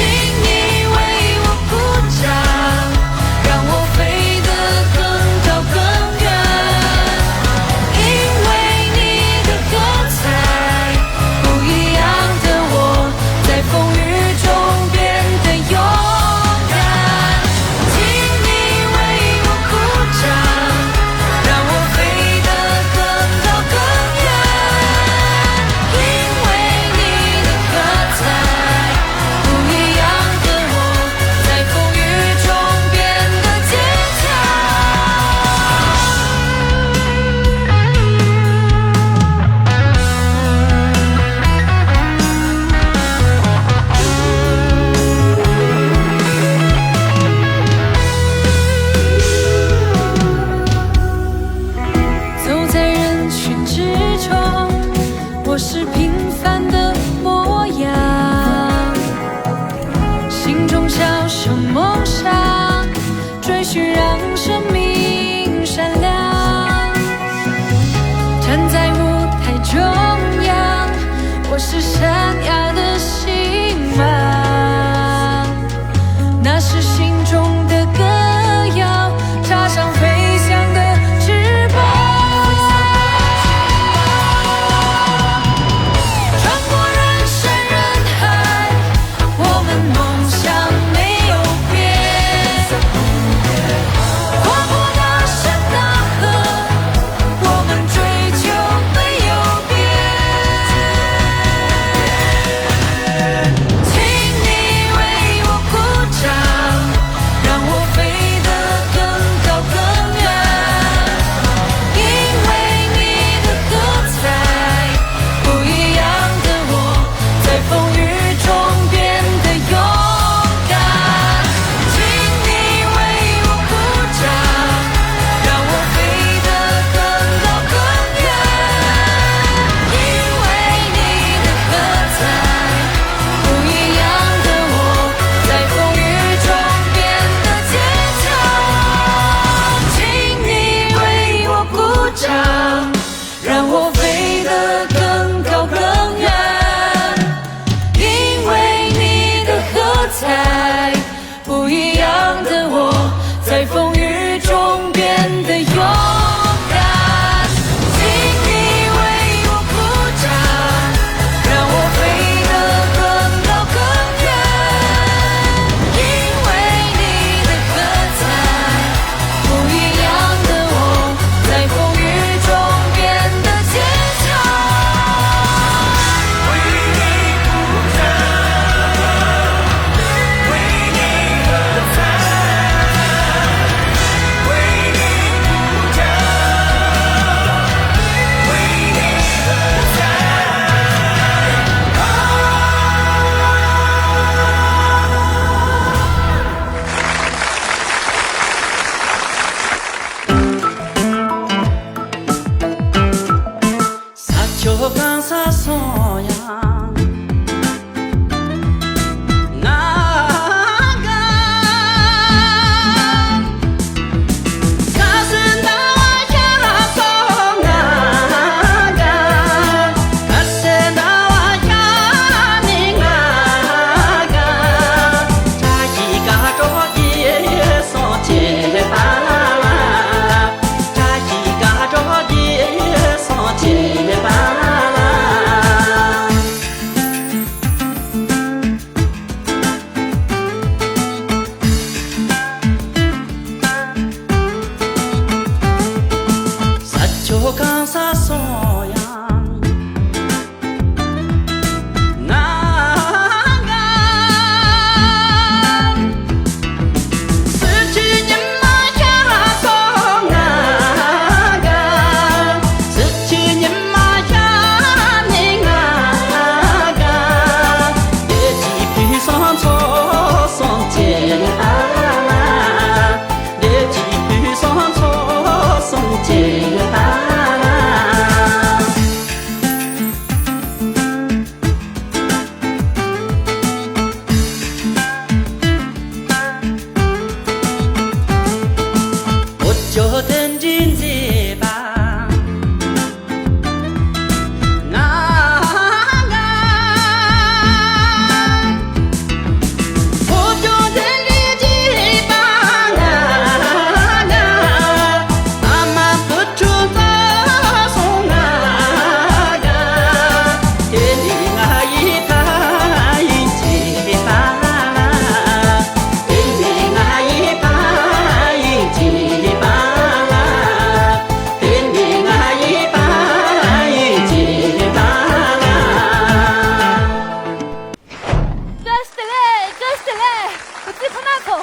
བཀྲ་ཤིས་བདེ་ལེགས། བཀྲ་ཤིས་བདེ་ལེགས། འོ་ཙི་ཁོ་ན་ཚོ།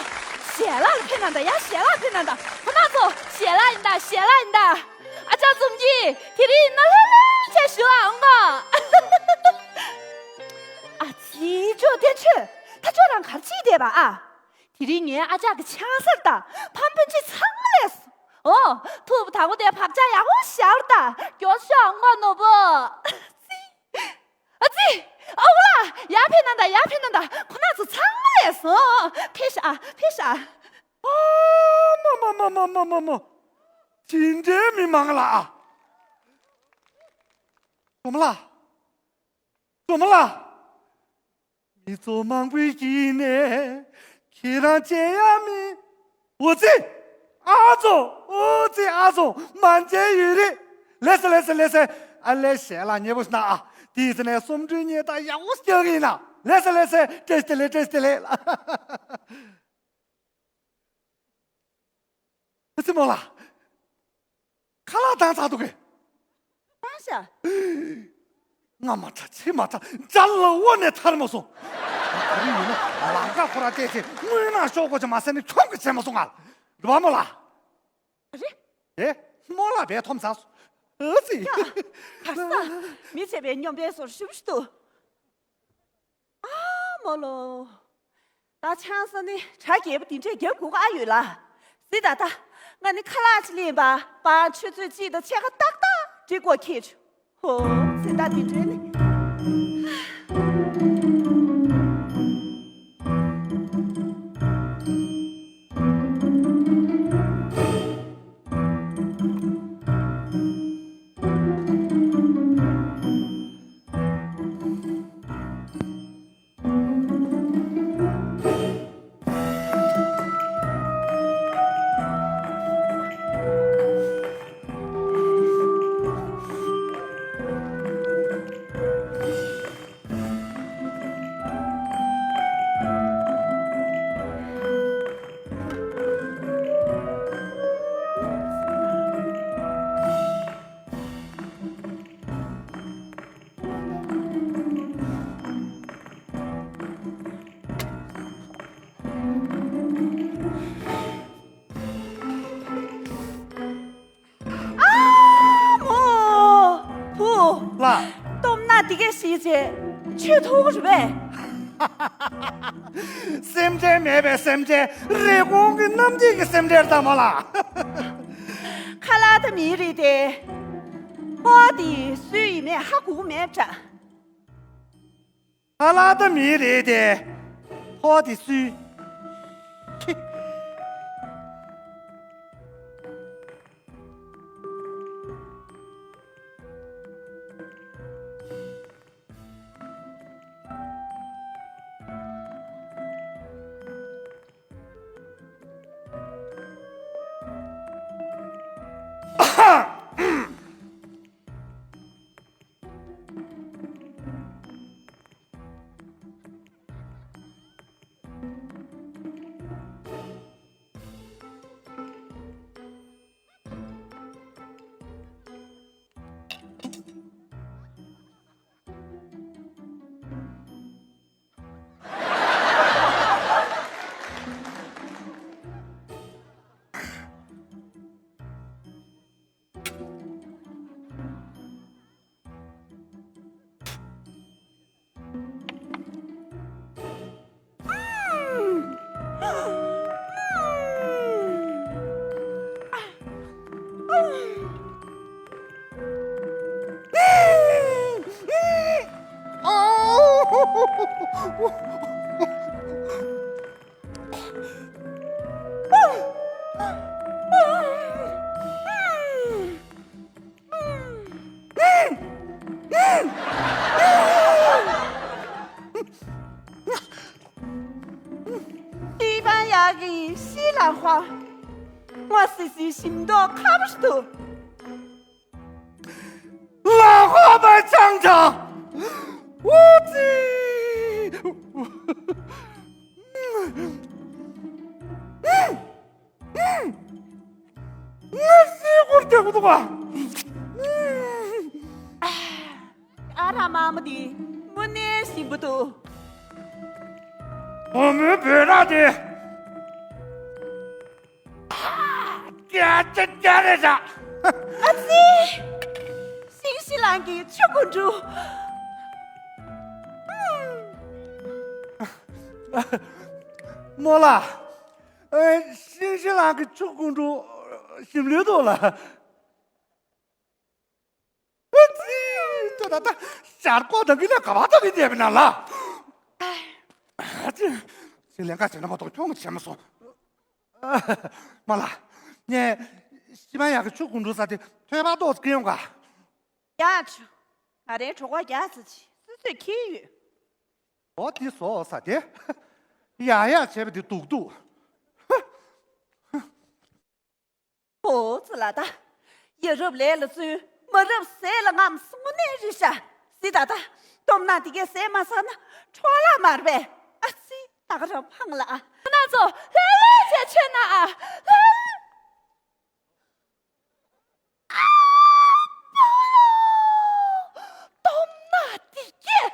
ཞལ་ལག་ཕེབས་གནང་དང་ཡ། ཞལ་ལག་ཕེབས་གནང་དང་། ཁོ་ན་ཚོ། ཞལ་ལག་ཡིན་ད། ཞལ་ལག་ཡིན་ད། ཨ་ཅག་འཛོམས་སྐྱིད་དེ་རིང་ན་ལྷོད་ལྷོད་བྱས་བཞུགས་ཨ། འོང་ག་ཨ་ཙི་ཅོ་བསྟན་ཆོས། ད་ཅོ་རང་ག་རེ་བྱེད་བསྡད་པ་ཨ། དེ་རིང་ངའི་ཨ་ཅག་གི་ཆང་ས་དང་ཕ་སྤུན་མཆེད་ཚང་མ་སླེབས་སོང་། ཨོ། ཐུག་པ་དང་པོ་དེ་བག་ཆགས་ཡག་པོ་བཞག་ད། མགྱོགས་ཤོག་ཨ། ནོར་བུ། ཨ་ཙི། ཨ་ཙི། ཨ་ཁུ་ལགས། ཡར་ཕེབས་གནང་དང་། ཡར་ཕེབས་གནང་དང་། ཁོ་ན་ཚོ་ཚང་མ་སླེབས་སོང་། ཕེབས་ཤག་ཨ། ཕེབས་ཤག་ཨ། ཨ་མ་མ། ཇི་འདྲའི་མི་མང་ལ་ཨ། སྒྲོལ་མ་ལགས། སྒྲོལ་མ་ལགས། མི་ཚོགས་མང་པོའི་དཀྱིལ་ནས་ཁྱེད་རང་མཇལ་ཡ་མི། འོ་ཙི། ཨ་ཙོ། འོ་ཙི། ཨ་ཙོ། མ་མཇལ་ཡོད་རེད། ལགས་སེ། ལགས་སེ། ལགས་སེ། ཨ་ལས། ཞལ་ལག་མཉེས་པོ་ཞིག་གནང་ཨ། དེའི་ཚེ་ནས་གསུམ་བགྲོས་གཉིས་བརྡབ་ཡག་པོ་རྒྱག་གི་ཡིན་ན། ལགས་སེ། ལགས་སེ། བཀྲ་ཤིས་བདེ་ལེགས། བཀྲ་ཤིས་བདེ་ལེགས། ཨ་ཙི་མོ་ལགས། ཁ་ལག་བཏང་ཚར་འདུག་གས། བཏང་ཤག་སྔ་མ་ཁྲ་ཕྱི་མ་ཁྲ་འཇའ་ལ་འོ་ནས་ཐར་མ་སོང་། ད་རིང་ཡིན་ན་ལམ་ཁ་ཁོ་ར་བལྟས་ཚེ་དངུལ་ནང་ཤོག་གོ་ཅིག་མ་ཟད་ནས་ཁྱོང་གི་བྱས་མ་སོང་ང་། རེད་པ་མོ་ལགས། རེད། ཨེ། མོ་ལགས་བས་མཐོང་ཚར་སོང་། ཨ་ཙི། ཡ། ག་ས། མི་བྱས་པའི་སྨྱོན་པའི་ཟོར་ཞུམ་ཞུ་འདུག་ཨ་མོ་ལོ། ད་ཆང་ས་ནི་གྲ་རྒྱས་པོ་འདི་འདྲས་རྒྱག་དགོས་ཀ་ཨ་ཡོད་ལ། ཟི་ད་ད། ང་ནི་ཁ་ལག་ཅིག་ལེན་པ། པང་ཆུ་ཚོད་གཅིག་དང་ཕྱེད་ཀ་ཏག་ཏག་འགྲིག་གོ་ཁྱེད་ཆུ། ཧོ། ཟི་ད་འདི་འདྲས་ནི། ཨ་མོ། བུ། ལགས། སྟོབས་ན་འདི་གས་ཤིག་བྱས་ཆོས་ཐོག་རེད་པས། སེམས་ཁྲལ་མེད་པའི་སེམས་ཁྲལ། རེབ་གོང་གི་གནམ་རྒྱས་ཀྱི་སེམས་ཁྲལ་དང་མོ་ལགས། ཁ་ལག་དང་མིའི་རིགས་དེ། ཕོ་བ་དེ་སུའི་ཡིན་མེད་ཧ་གོ་གི་མེད་པ་འདྲ། ཁ་ལག་དང་མིའི་རིགས་དེ། ཕོ་བ་དེ་སུའི། ཁྱི། ཞིམ་མདོག་ཁ་པོ་ཞིག་འདུག་ལ་ཧོ་པའི་ཆང་ཆང་། འུ་ཙི། ངས་སྐོར་རྒྱག་གི་འདུག་ག་ཨ་ར་མ་མ་དེ་དངོས་གནས་ཞིམ་པོ་འདུག་བུ་མོའི་བོད་ར་དེ། རྒྱ་ཆེ་རྒྱ་རེད་ཤག་ཨ་ཙི། ཤིང་ཤི་ལང་གི་ཆུ་ཀུན་འགྲོ། རྨོ་ལགས། ཨེ། ཤིང་ཤི་ལང་གི་ཆུ་ཀུན་འགྲོ་ཞིམ་ལོས་འདུག་ལ། ཨ་ཙི། ད་ད་ད། ཞར་ཀོ་དང་གི་ལས་ག་བ་དང་གི་བསྡད་པ་ན་ལ། ཨ་ཙི། ཞིང་ལས་ཀ་བྱེད་ན་མ་གཏོགས་ཁྱོང་བྱེད་མ་སོང་། རྨོ་ལགས། ངས་ཤི་མ་ཡག་གི་ཆུ་ཀུན་འགྲོ་ས་དེ་ཐོས་པ་ཏོག་ཙམ་ཡོང་ག་ཡག་ཆུ། ང་རའི་གྲོད་ཁོག་རྒྱགས་ཚར་ཅིག་སུས་སུས་ཁྱེར་ཡོད། འོ་དེ་བཟོ་ས་དེ། ཡག་ཡག་བྱས་པ་དེ་སྡུག་སྡུག་འོ་ཙི་ལ་ད། ཡ་རབས་ལས་ལ་བརྩོན། མ་རབས་ཟས་ལ་རྔམ་སོང་ནས་རི་ཤ། སི་ད་ད། སྟོབས་ན་དེ་གས་ཟས་མ་ཟ་ན་འཕྲོ་བརླག་མར་པས། ཨ་ཙི། ད་ག་རང་ཕང་ལ་ཨ། ཁོ་ན་ཚོ་ལྷོད་ལྷོད་བྱས་ཆོད་ན་ཨ། ལྷོད། ཨ་པ་ལོ། སྟོབས་ན་དེ་གས།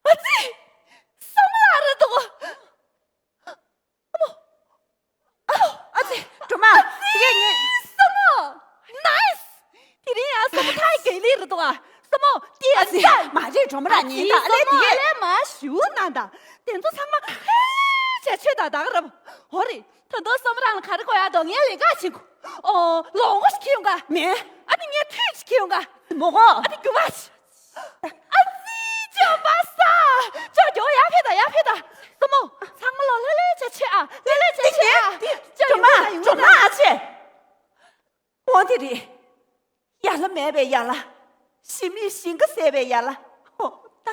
ཨ་ཙི། ས་མ་ལ་རེད་འདུག་ཨ་ཙི། སྒྲོལ་མ། དེ་གས་ངས། སྲས་མོ། ནའིས། དེ་རིང་ཡང་སྲས་མོ་ཐག་གི་ལི་རེད་འདུག་ཨ། སྲས་མོ། དེ་ཨ་ཙི། མ་རེད། སྒྲོལ་མ་རང་ཉིད་ད་ཨ་ལས་དེ་གས། མ་ཞུ་ན་ད། དེ་ཚོ་ཚང་མ་ཧེ་ཆ་ཆོས་དང་ད་ག་རབ། འོ་རེད། ད་དུང་སྲས་མོ་རང་ལ་ག་རེ་དགོས་ཡ་འདུག་ངས་ལས་ཀ་བྱེད་དགོས། ཨོ། ལོ་མགོ་ཞིག་ཁྱེར་ཡོང་ག་མེད། ཨ་ནི་ངས་ཐུད་ཅིག་ཁྱེར་ཡོང་ག་མོ་གོ། ཨ་ནི་རྒྱུ་བ་ཞིག་ཨ་ཙི། ཅོ་པ་ས། ཅོ་ཅོ། ཡར་ཕེབས་དང་། ཡར་ཕེབས་དང་། སྲས་མོ། ཚང་མ་ལོ་ལྷོད་ལྷོད་བྱས་ཆོད་ཨ། ལྷོད་ལྷོད་བྱས་ཆོད་ཨ། ཅོ་ཅོ། སྒྲོལ་མ། སྒྲོལ་མ། ཨ་ཅེ། འོ་དེ་རེད། ཡ་ལ་མེད་པའི་ཡ་ལ། ཞི་མིའི་ཞིང་ཁ་ཟད་པའི་ཡ་ལ། ཧོ་ད།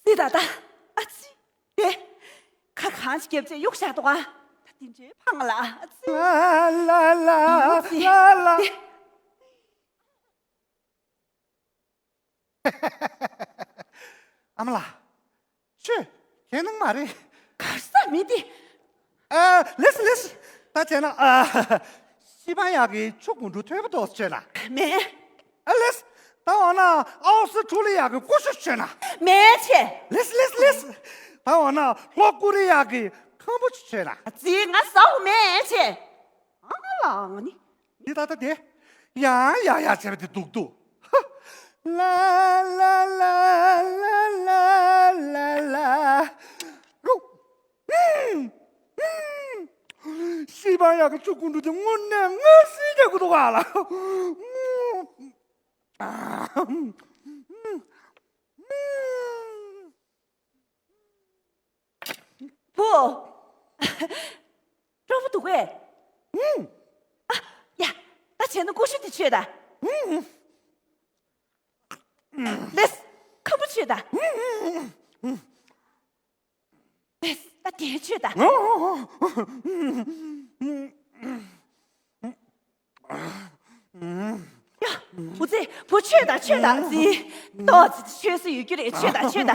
སི་ད་ད། ཨ་ཙི། དེ། ཁ་གང་ཅིག་བརྒྱབ་བྱས་གཡུག་བཞག་འདུག་ཨ། ད་དེ་འདྲའི་ཕང་ལ་ཨ་ཙི། ལ་ལ་ལ་ཨ་ཙི། ལ་ལ། དེ། ཨ་མ་ལགས། ཆོས་གལ་གནང་མ་རེད། གར་ས་མི་དེ། ཨ། ལེས་ལེས། ད་བྱས་ན་ཨ། ཤི་མ་ཡག་གི་ཆུ་ཀུན་འགྲོ་ཐོས་པ་ཏོག་ཙམ་མཆོད་ན། མེད། ཨ་ལེས། ད་འོ་ན་ཨའོ་སི་ཁྲུ་ལི་ཡག་གི་ཀུ་ཤུ་མཆོད་ན། མེད་ཆེ། ལེས་ལེས་ལེས། ད་འོ་ན་ལྷོ་ཀོ་རི་ཡག་གི་ཁམ་བུ་ཆུ་མཆོད་ན། ཨ་ཙི། ང་ཟ་འོ་མེད་ཆེ། ཨ་ལ་ང་ནི། འདི་ད་ལྟ་དེ། ཡང་ཡང་ཡང་བྱས་པ་དེ་སྡུག་སྡུག་ལ་ལ་ལ། ཤི་མ་ཡག་གི་ཆུ་ཀུན་འགྲོ་དེ་དངོས་གནས་ངལ་གསོ་རྒྱག་གི་འདུག་ག་ལ། བུ། སྤྲོ་པོ་འདུག་གས། ཨ། ཡ། ད་བྱས་ན་ཀུ་ཤུ་དེ་མཆོད་ད། ལེས། ཁམ་བུ་མཆོད་ད། ལེས། ད་དེ་མཆོད་ད། ཡ། བུ་ཚེ། བུ་མཆོད་ད་མཆོད་ད། ཨ་ཙི། ཏོག་ཙི་མཆོད་ས་ཡོད་རྒྱུ་རེད། མཆོད་ད་མཆོད་ད།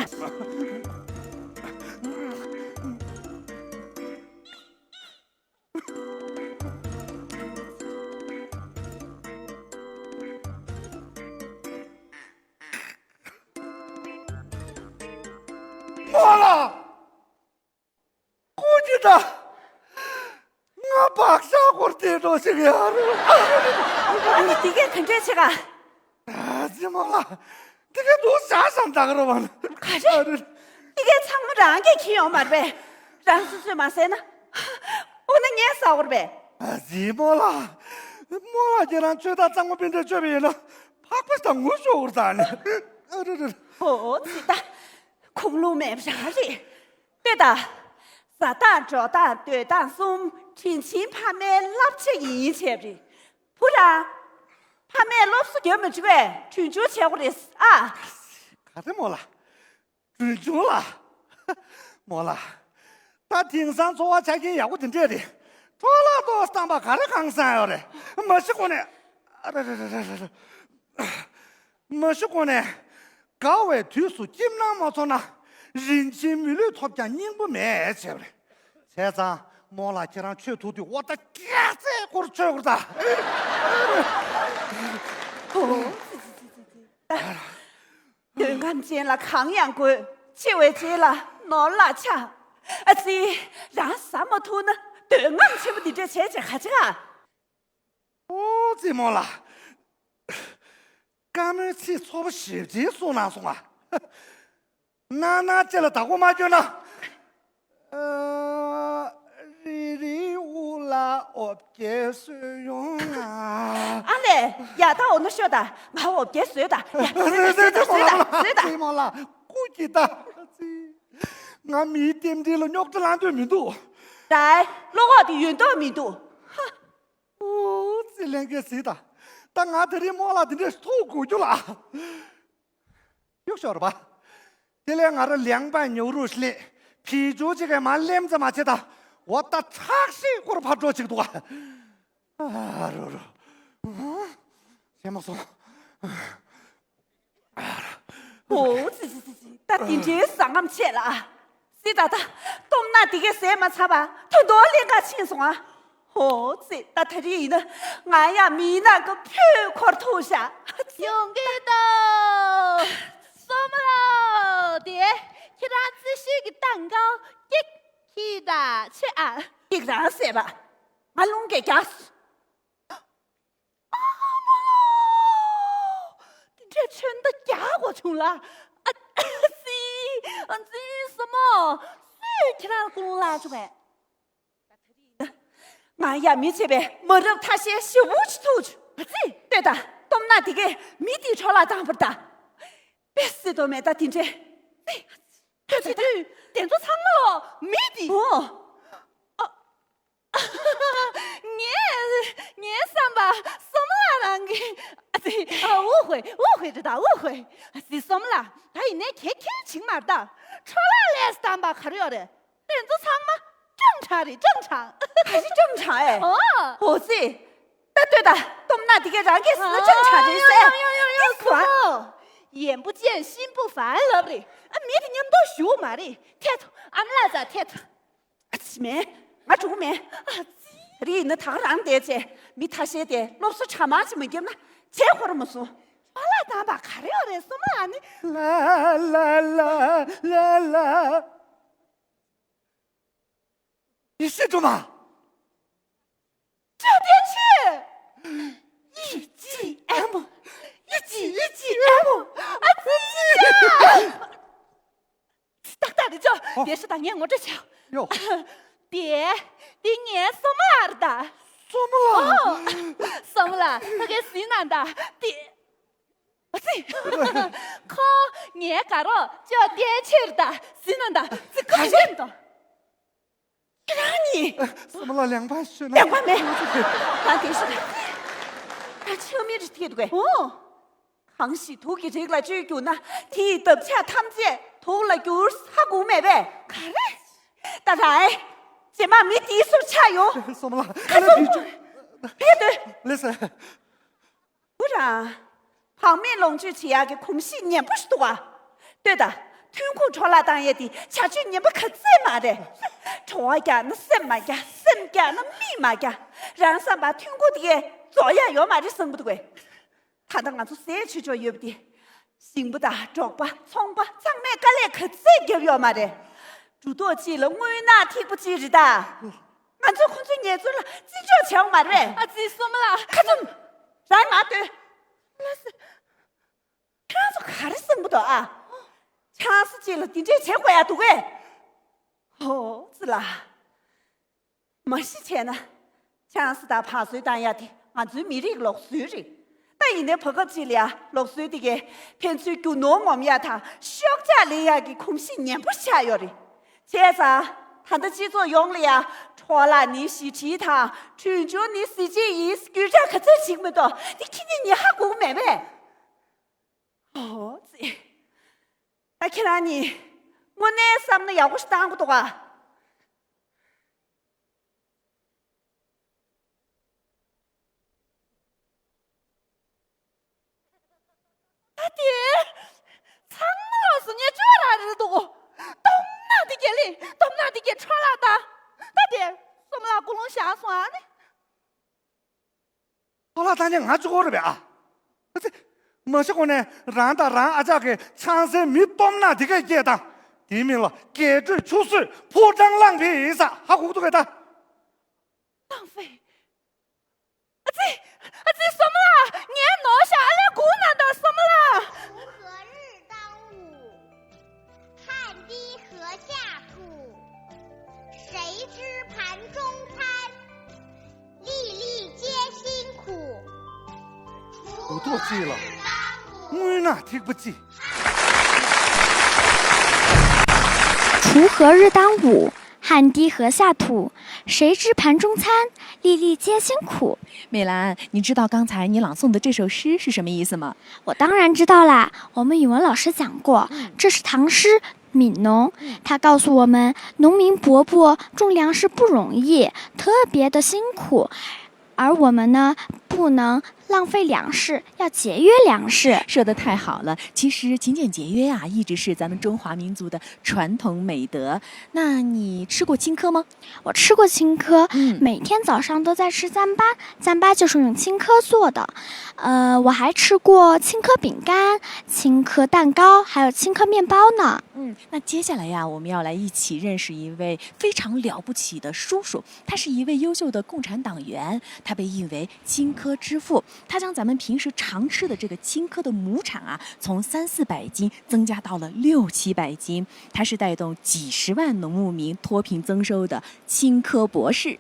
རྨོ་ལགས། ཀུ་ཅི་ད། ང་བག་ཆགས་སྐོར་དེ་འགྲོ་ཞིག་ཡ་རེད། འདི་གས་ག་འདྲས་བྱེད་ག་ཨ་ཙི་རྨོ་ལགས། འདི་གས་འདུག་བཞག་བཞག་འདག་རོ་བ་ན། ག་རེ། འདི་གས་ཚང་མ་རང་གིས་ཁྱེར་ཡོང་མ་རེད་པས། རང་སོ་སོས་མ་ཟས་ན། འོ་ན་ངས་ཟ་དགོས་རེད་པས། ཨ་ཙི་རྨོ་ལགས། རྨོ་ལགས་ཁྱེད་རང་ཆོས་ད་གཙང་མ་སྤུན་ཟླས་མཆོད་པ་ཡིན་ན་ཕག་པ་ཞིག་དང་ངུ་ཤོར་བར་ད་ནི། ཨ་རེ་རེ། འོ་ཙི་ད། ཁུངས་ལུང་མེད་པ་རང་རེད། ལྟོས་དང་། ཟ་སྟངས་འགྲོ་སྟངས་སྡོད་སྟངས་གསུམ་དྲིན་ཆེན་ཕ་མའི་བསླབ་བྱ་ཡིན་བྱས་པ་རེད། བུ་རང་། ཕ་མས་སློབ་གསོ་རྒྱབ་མི་འགྲོ་བས་གྲོན་ཆུང་བྱེད་དགོས་རེད་ཨ། ག་རེ་རྨོ་ལགས། གྲོན་ཆུང་ལ། རྨོ་ལགས། ད་དེང་སང་འཚོ་བ་ཆ་རྐྱེན་ཡག་པོ་དེ་འདྲས་རེད། འཕྲོ་བརླག་ཏོག་བཏང་པ་ག་རེ་གང་ཟག་ཡོད་རེད། མ་གཞི་གོང་ནས། ཨ་རེ་རེ་རེ་རེ་རེ། མ་གཞི་གོང་ནས། དགའ་བའི་དུས་སུ་སྐྱིད་སྣང་མ་ཚོར་ན། རིན་ཆེན་མི་ལུས་ཐོབ་ཀྱང་སྙིང་པོ་མེད་ཅེས་པ་རེད། བྱས་ཙང་རྨོ་ལགས་ཁྱེད་རང་ཆོས་ཐུག་དུས་འོ་ད་སྐྱག་རྫས་སྐོར་ཆོས་སྐོར་ད། ཨོ། འདོད་རྔམ་ཅན་ལ་གང་ཡང་དགོས། འཆི་བའི་རྗེས་ལ་ནོར་ལ་ཆགས། ཨ་ཙི། རང་ཟ་མ་ཐུབ་ན་འདོད་རྔམ་ཆེན་པོ་འདི་འདྲས་བྱས་བྱས་ག་ཅི་ག་ཨོ་ཙི་རྨོ་ལགས། བཀའ་མོལ་ཚིག་ཚོགས་པ་ཞེ་པོ་ཅིག་གསུང་གནང་སོང་ང་། ནང་ནང་ཅི་ལ་བདག་པོ་མ་བསྐྱོན་ན། ཨ། རི་རི་འུ་ལ་འོ་བརྒྱལ་སོས་ཡོང་ང་། ཨ་ལས། ཡ་ད་འོ་ན་ཤོད་ད། ང་འོ་བརྒྱལ་བཟོས་ད། ཡ་བཟོས་ད་བཟོས་ད་བཟོས་ད་བཟོས་ད། ཙི་རྨོ་ལགས་སྐུ་སྐྱིད་ད། ང་མིའི་རྟེན་འབྲེལ་ལ་རྙོག་དྲ་ལངས་འདོད་མི་འདུག་ད་བློ་ཁོག་དེ་ཡོད་མདོག་མི་འདུག་ཧ། ཨོ་ཙི་ལན་གྱི་ཟིག་ད། ད་ང་དེ་རིང་རྨོ་ལགས་དེ་འདྲས་ཐུག་དགོས་རྒྱུ་ལ། གཡུག་ཤོར་བ། དེ་ལས་ང་རང་ལེང་པ་ཉོ་རུ་སླེབས། ཕི་ཇོ་ཅིག་གི་མ་ལེམ་ཙམ་མ་བྱེད་ད། འོ་ད་ཁྲག་ཤེད་སྐོར་ཕར་འགྲོ་ཅིག་འདུག་ཨ་རོ་རོ། ཨ། ཞེ་མ་སོང་། ཨོ་ཙི་ཙི་ཙི་ཙི། ད་དེ་འདྲའི་ཟ་ངམ་ཆེ་ལ། སི་ད་ད། སྟོབས་ན་དེ་གས་ཟས་མ་ཚར་བ་ད་དུང་ལེན་ག་ཕྱིན་སོང་ཨ། ཨོ་ཙི། ད་ད་རེས་ཡིན་ན་ང་ཡང་མིའི་ནང་གི་ཕོ་འཁོར་ཐུག་ཤག་ཡོང་གི་འདུག་སོ་མ་ལོ། དེ་ཁྱེད་རང་རྩི་ཤིང་གི་སྟངས་ཀ་ཀིག་ཁྱི་ད་ཆེ་ཨ། ཀིག་རང་ཟས་པ། ང་རླུང་གས་རྒྱག་ཨ་མ་ལོ། དེ་འདྲའི་ཚོན་མདའ་རྒྱག་དགོས་བྱུང་ལ། ཨ་ཙི། ཨ་ཙི་སོ་མོ། སུས་ཁྱེད་རང་ཀུན་བརླག་བྱུང་བས། ང་ཡ་མི་བྱེད་པའི་མ་རབས་ཐ་ཤལ་ཞེ་པོ་ཅིག་ཐུག་བྱུང་། ཨ་ཙི། ལྟོས་དང་། སྟོབས་ན་དེ་གས་མི་དེའི་འཕྲོ་བརླག་བཏང་བར་གདའ། དཔེ་སྲིད་དོ་མེད་ད་དེ་འདྲའི། ཨ་ཙི། དུས་དེ་ཚོ་ཚང་མ་ལོ་མི་དེ། ཨོ། ཨ། ངས་ངའི་བསམ་པ་སོ་མ་ལགས་རང་གི། ཨ་ཙི། ཨ། འུ་ཧོས་འུ་ཧོས་རེད་ད་འུ་ཧོས། ཨ་ཙི་སོ་མ་ལགས། ད་ཡིན་ནའི་ཁྱེད་ཁྱེད་ཆིག་མར་ད། འཕྲོ་བརླག་ལས་སུ་བཏང་པ་ག་རེ་ཡོད་རེད། དེ་ཚོ་ཚང་མ་ཀྲང་ཁྲང་རེད་ཀྲང་ཁྲང་། ག་རེ་ཀྲང་ཁྲང་ཨེ། ཨོ། ཨོ་ཙི། ད་ལྟོས་ད། སྟོབས་ན་དེ་གས་རང་གིས་ཟེར་ན་ཀྲང་ཁྲང་རེད་ཟེར། ཡོ་ཡོ་ཡོ་ཡོ། ཡིན་པ། སོ། ཡན་པོ་ཅན་ཤིན་པོ་ཧྥན་ལབ་རེད། ཨ། མི་དེ་མཉམ་དུ་བཞུགས་མ་རེད། ཐད་ཐོ། ཨ་མ་ལགས་ཚ་ཐད་ཐོ། ཨ་ཙི་མེད། ང་འགྲོ་གི་མེད། ཨ་ཙི། རེད་ཡིན་ན་ད་ག་རང་བསྡད་བྱས། མི་ཐ་ཤལ་དེ་སློབ་གསོ་གྲ་མ་ཅིག་མ་བརྒྱབ་ན་བྱས་ཁོ་ར་མ་སོང་། ཕ་ལ་དམ་པ་ག་རེ་ཡོད་རེད་སོ་མ་ལ་ནི། ལ་ལ་ལ་ལ་ལ། ཡེ་ཤེས་སྒྲོལ་མ། བཅོམ་ལྡན་འདས། ཡེ་ཅི་ཨེ་མོ། ཡེ་ཅི་ཡེ་ཅི་ཨེ་མོ། ཨ་ཙི་ཙི། ཏག་ཏག་རེད་ཅོ། ཨོ། དེ་ཤི་ད་ངས་ངོ་སྤྲོད་བྱ། ཡོ། དེ། དེ་ངའི་སོ་མ་ལགས་རེད་ད། སོ་མ་ལགས། ཨོ། སོ་མ་ལགས་ཕ་གིར་གཟིགས་གནང་ད། དེ། ཨ་ཙི། ཁོ་ངའི་དགའ་རོགས་བཅོམ་ལྡན་འདས་རེད་ད། གཟིགས་གནང་ད། ཙི་ཁ་ཤས་ད། ཁྱེད་རང་གཉིས། སོ་མ་ལགས་ལེགས་པར་ཤོད་ན། ལེགས་པ་མེད། ད་དེ་ཤི་ད། ད་ཆགས་མི་རིགས་ཐེ་དུ་གས། ཨོ། གང་ཞིག་དུག་གི་རིགས་ལ་བཅོས་གྱུར་ན། དེ་ཡི་འདབ་ཆགས་ཐམས་ཅད་དུག་ལ་འགྱུར་ཧ་གོ་མེད་པས། ག་རེ། ད་རེས་རྗེས་མ་མི་དེའི་སོར་ཆགས་ཡོང་། སོ་མ་ལགས། ཁ་ཚུམ། ཕེབས་སྡོད། ལགས་སོ། བུ་རང་། བག་མེད་ལོངས་སྤྱོད་བྱེད་ཡག་གི་གོམས་གཤིས་ངན་པོ་ཞིག་འདུག་ག་ལྟོས་དང་། ཐོན་ཁུངས་འཕྲོ་བརླག་བཏང་ཡས་དེ་བྱ་སྤྱོད་ངན་པ་ག་ཚད་མ་རེད། བྲོ་བ་རྒྱག་ན་སེམས་མ་རྒྱག་སེམས་རྒྱག་ན་མིག་མ་རྒྱག་རང་བསམ་པ་ཐོན་ཁུངས་དེ་གས་རྫོགས་ཡག་ཡོད་མ་རེད་བསམ་གི་འདུག་གས། ད་ལྟ་ང་ཚོ་ཟས་མཆོད་ཆོག་ཡོད་པ་དེ། ཞིང་པ་དང་འབྲོག་པ་ཚོང་པ་ཚང་མས་དཀའ་ལས་ག་ཚད་བརྒྱབ་ཡོད་མ་རེད། གྲུ་ཐོག་གཅིག་ལ་དངུལ་ནག་ཐིགས་པ་གཅིག་རེད་ད། ང་ཚོས་ཁོ་ཚོའི་ངལ་རྩོལ་ལ་བརྩི་འཇོག་བྱེད་འོང་མ་རེད་པས། ཨ་ཙི་སོ་མ་ལགས། ཁ་ཚུམ། རང་ང་ལྟོས། ལགས་སོ། ཁྱེད་རང་ཚོ་ག་རེ་བསམ་གི་འདུག་ཨ། ཆང་ས་གཅིག་ལ་འདི་འདྲས་བྱེད་དགོས་ཡ་འདུག་གས། ཧོ་ཙི་ལ། མ་གཞི་བྱས་ན། ཆང་ས་དང་བག་ཟོན་བཏང་ཡ་དེ་ང་ཚོའི་མི་རིགས་ལུགས་སྲོལ་རེད། ད་ཡིན་ནའི་བར་སྐབས་ཅིག་ལ་ཡ་ལུགས་སྲོལ་དེ་གས་ཕན་ཚུན་རྒྱུ་ནོར་ངོམ་ཡ་དང་ཤོག་ཆག་ལེན་ཡ་གི་གོམས་གཤིས་ངན་པོ་ཆགས་ཡོད་རེད། བྱས་ཙང་ད་ལྟ་སྤྱི་ཚོགས་ཡོངས་ལ་ཡ་འཕྲོ་བརླག་ནི་ཞི་འགྲིག་དང་གྲོན་ཆུང་ནི་གཟི་བརྗིད་ཡིན་སྐད་ཆ་ག་ཚོད་བྱེད་ཀྱི་མི་འདུག་དེ་ཁྱེད་ཀྱིས་ཉན་ཧ་གོ་གི་མེད་པས། ཨོ་ཙི། ད་ཁྱེད་རང་གཉིས་དངོས་གནས་བསམ་བློ་ཡག་པོ་ཞིག་བཏང་དགོས་འདུག་ག་དེ། ཚང་མ་ལོགས་སུ་ངས་བཅོས་ར་རེད་འདུག་སྟོབས་ནག་དེ་གས་ལི་སྟོབས་ནག་དེ་གས་འཕྲོ་བརླག་ད། ད་དེ་སོམ་ལགས་ཀུན་སློང་བཞག་སོང་ཨ་ནི། ཨ་ལ་ད་ནི་ང་གཅིག་པོ་རེད་པས་ཨ། ཨ་ཙི། མ་གཞི་གོང་ནས་རང་དང་རང་ཨ་ཅག་གི་ཆང་སའི་མི་སྟོབས་ནག་དེ་གས་སྐད་བཏང་། དེའི་མིང་ལ་རྒྱས་སྤྲོས་ཆུད་ཟོས་ཕོ་བྲང་གླང་པའི་ཡིན་ས་ཧ་གོ་གི་འདུག་གས་ད། གླང་པའི། ཨ་ཙི། ཨ་ཙི་སོམ་ལགས་ངའི་ནོར་ཤ་ཨ་ལས་སྒུག་ན་ད་སོམ་ལགས། 锄禾日当午，汗滴禾下土。谁知盘中餐，粒粒皆辛苦。 འུ་ཐུག་ཅིག་ལ། དངུལ་ནག་ཐིགས་པ་ཅིག 锄禾日当午，汗滴禾下土。谁知盘中餐，粒粒皆辛苦。 美兰，你知道刚才你朗诵的这首诗是什么意思吗？我当然知道啦，我们语文老师讲过，这是唐诗《悯农》，他告诉我们，农民伯伯种粮食不容易，特别的辛苦，而我们呢，不能浪费粮食，要节约粮食。 说得太好了！其实勤俭节约啊，一直是咱们中华民族的传统美德。那你吃过青稞吗？我吃过青稞，嗯。每天早上都在吃糌粑，糌粑就是用青稞做的。呃，我还吃过青稞饼干、青稞蛋糕，还有青稞面包呢。 嗯，那接下来呀，我们要来一起认识一位非常了不起的叔叔，他是一位优秀的共产党员，他被誉为青稞之父。他将咱们平时常吃的这个青稞的亩产啊，从三四百斤增加到了六七百斤。他是带动几十万农牧民脱贫增收的青稞博士。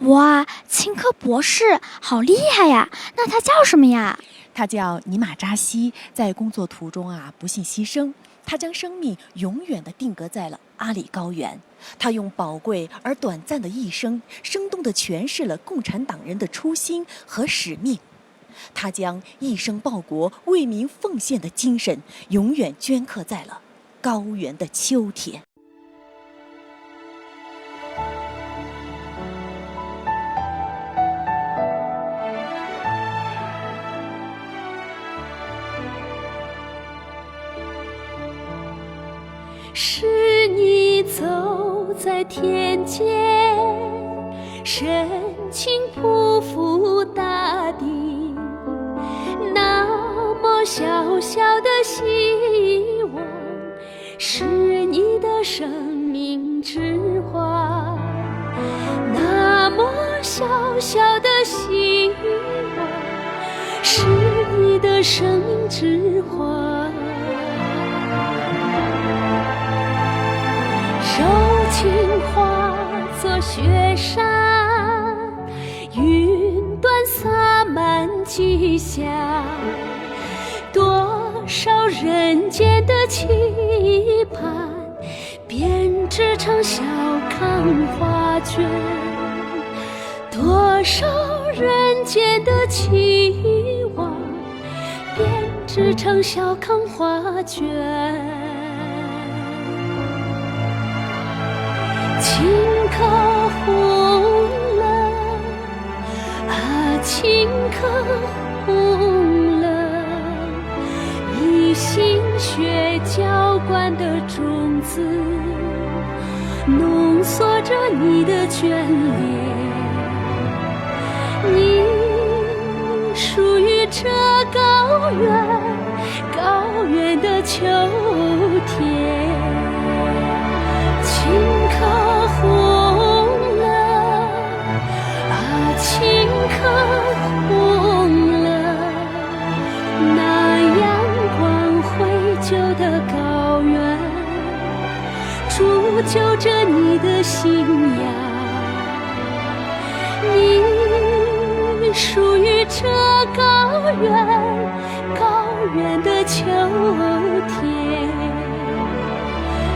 哇，青稞博士，好厉害呀！那他叫什么呀？他叫尼玛扎西，在工作途中啊，不幸牺牲。他将生命永远的定格在了阿里高原。他用宝贵而短暂的一生，生动的诠释了共产党人的初心和使命。他将一生报国、为民奉献的精神，永远镌刻在了高原的秋天。 是你走在田间，深情匍匐大地，那么小小的希望，是你的生命之花。那么小小的希望，是你的生命之花。 柔情化作雪山，云端洒满吉祥。多少人间的期盼，编织成小康画卷。多少人间的期望， 编织成小康画卷。青稞红了啊，青稞红了，以心血浇灌的种子，浓缩着你的眷恋。你 属于这高原，高原的秋天。青稞红了啊，青稞红了，那阳光辉旧的高原，铸就着你的信仰。 你属于这高原，高原的秋天。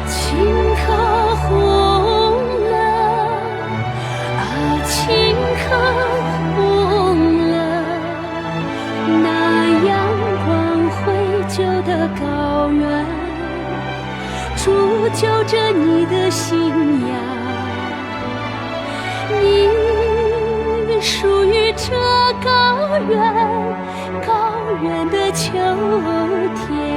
青稞红了啊，青稞红了，那阳光辉旧的高原， 铸就着你的信仰。你属于这高原，高原的秋天。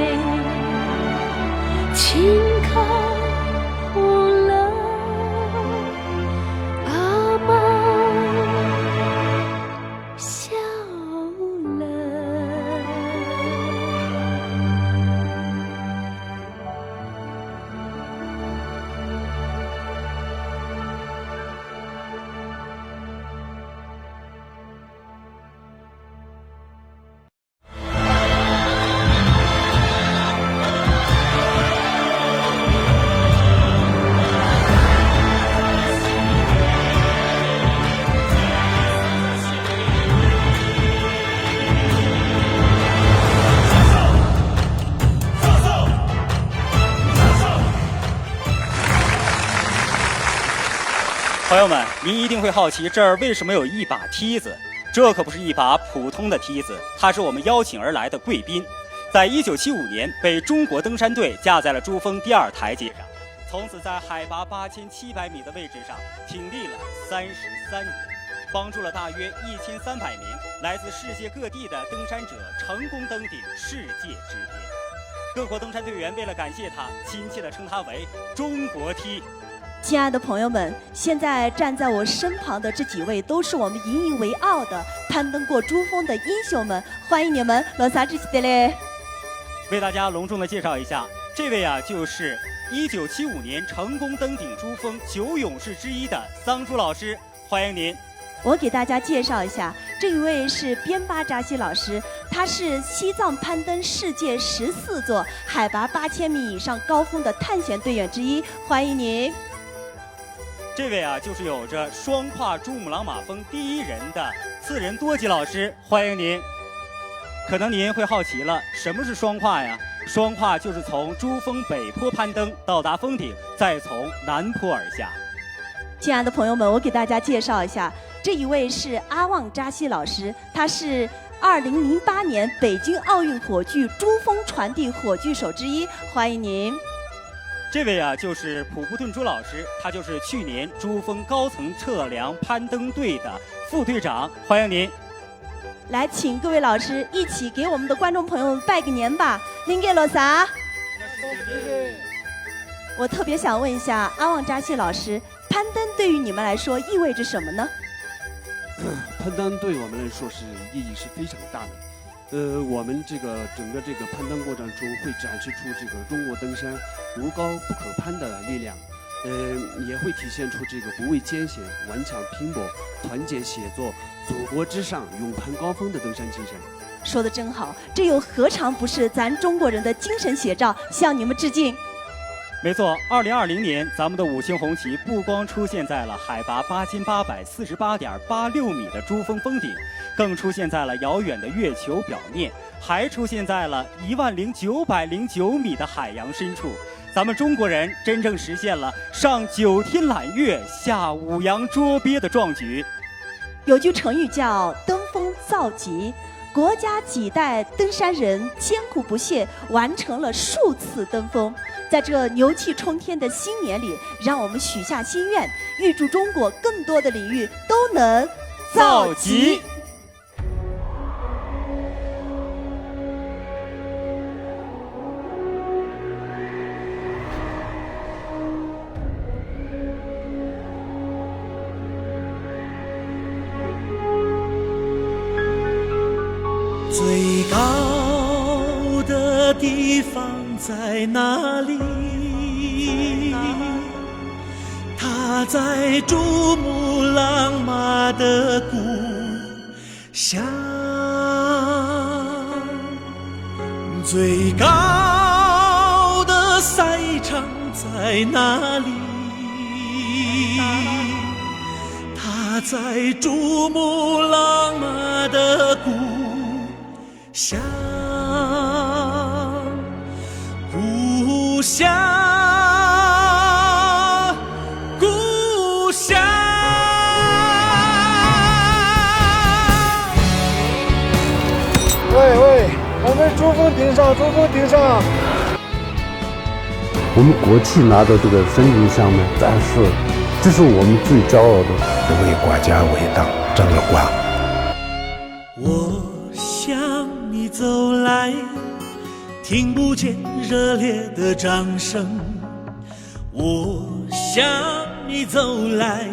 朋友们，您一定会好奇这儿为什么有一把梯子？这可不是一把普通的梯子，它是我们邀请而来的贵宾，在一九七五年被中国登山队架在了珠峰第二台阶上，从此在海拔八千七百米的位置上挺立了三十三年，帮助了大约一千三百名来自世界各地的登山者成功登顶世界之巅。各国登山队员为了感谢他，亲切地称他为“中国梯”。亲爱的朋友们，现在站在我身旁的这几位都是我们引以为傲的攀登过珠峰的英雄们，欢迎你们！老撒之奇的嘞。为大家隆重的介绍一下，这位啊，就是一九七五年成功登顶珠峰九勇士之一的桑珠老师，欢迎您。我给大家介绍一下，这一位是边巴扎西老师，他是西藏攀登世界十四座海拔八千米以上高峰的探险队员之一，欢迎您。这位啊，就是有着“双跨珠穆朗玛峰第一人”的次仁多吉老师，欢迎您。可能您会好奇了，什么是双跨呀？双跨就是从珠峰北坡攀登到达峰顶，再从南坡而下。亲爱的朋友们，我给大家介绍一下，这一位是阿旺扎西老师，他是二零零八年北京奥运火炬珠峰传递火炬手之一，欢迎您。这位啊，就是普布顿珠老师，他就是去年珠峰高层测量攀登队的副队长，欢迎您。来，请各位老师一起给我们的观众朋友们拜个年吧。林给老师啊，我特别想问一下阿旺扎西老师，攀登对于你们来说意味着什么呢？攀登对我们来说是意义是非常大的。呃，我们这个整个这个攀登过程中会展示出这个中国登山无高不可攀的力量，呃，也会体现出这个不畏艰险、顽强拼搏、团结协作、祖国之上勇攀高峰的登山精神。说的真好，这又何尝不是咱中国人的精神写照？向你们致敬。没错，二零二零年，咱们的五星红旗不光出现在了海拔八千八百四十八点八六米的珠峰峰顶，更出现在了遥远的月球表面，还出现在了一万零九百零九米的海洋深处。咱们中国人真正实现了上九天揽月、下五洋捉鳖的壮举。有句成语叫“登峰造极”，国家几代登山人艰苦不懈，完成了数次登峰。在这牛气冲天的新年里，让我们许下心愿，预祝中国更多的领域都能造极。最高的地方在哪里？它在珠穆朗玛的故乡。最高的赛场在哪里？它在珠穆朗玛的故乡，故乡，故乡。喂喂，我们珠峰顶上，珠峰顶上。我们国旗拿到这个山顶上面展示，这是我们最骄傲的。为国家伟大争了光。我向你走来，听不见热烈的掌声。我向你走来，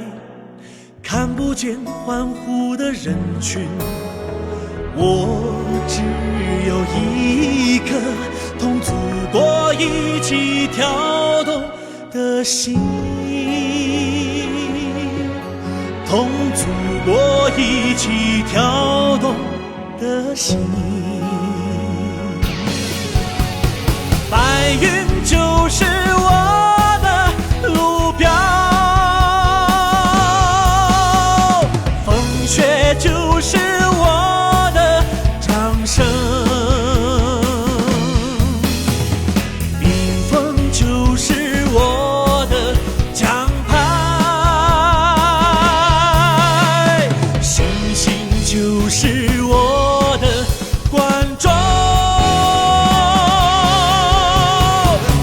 看不见欢呼的人群。我只有一颗同祖国一起跳动的心，同祖国一起跳动的心。白云就是我的路标，风雪就是我的掌声。冰封就是我的奖牌。我的观众，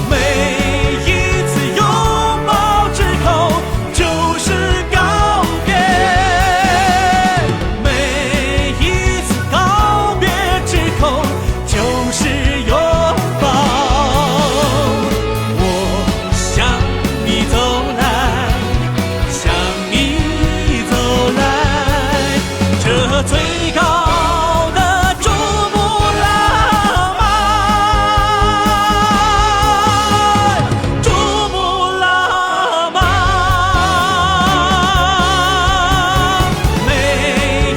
每一次拥抱之后就是告别，每一次告别之后就是拥抱。我向你走来，向你走来，这最高的珠穆朗玛，珠穆朗玛。每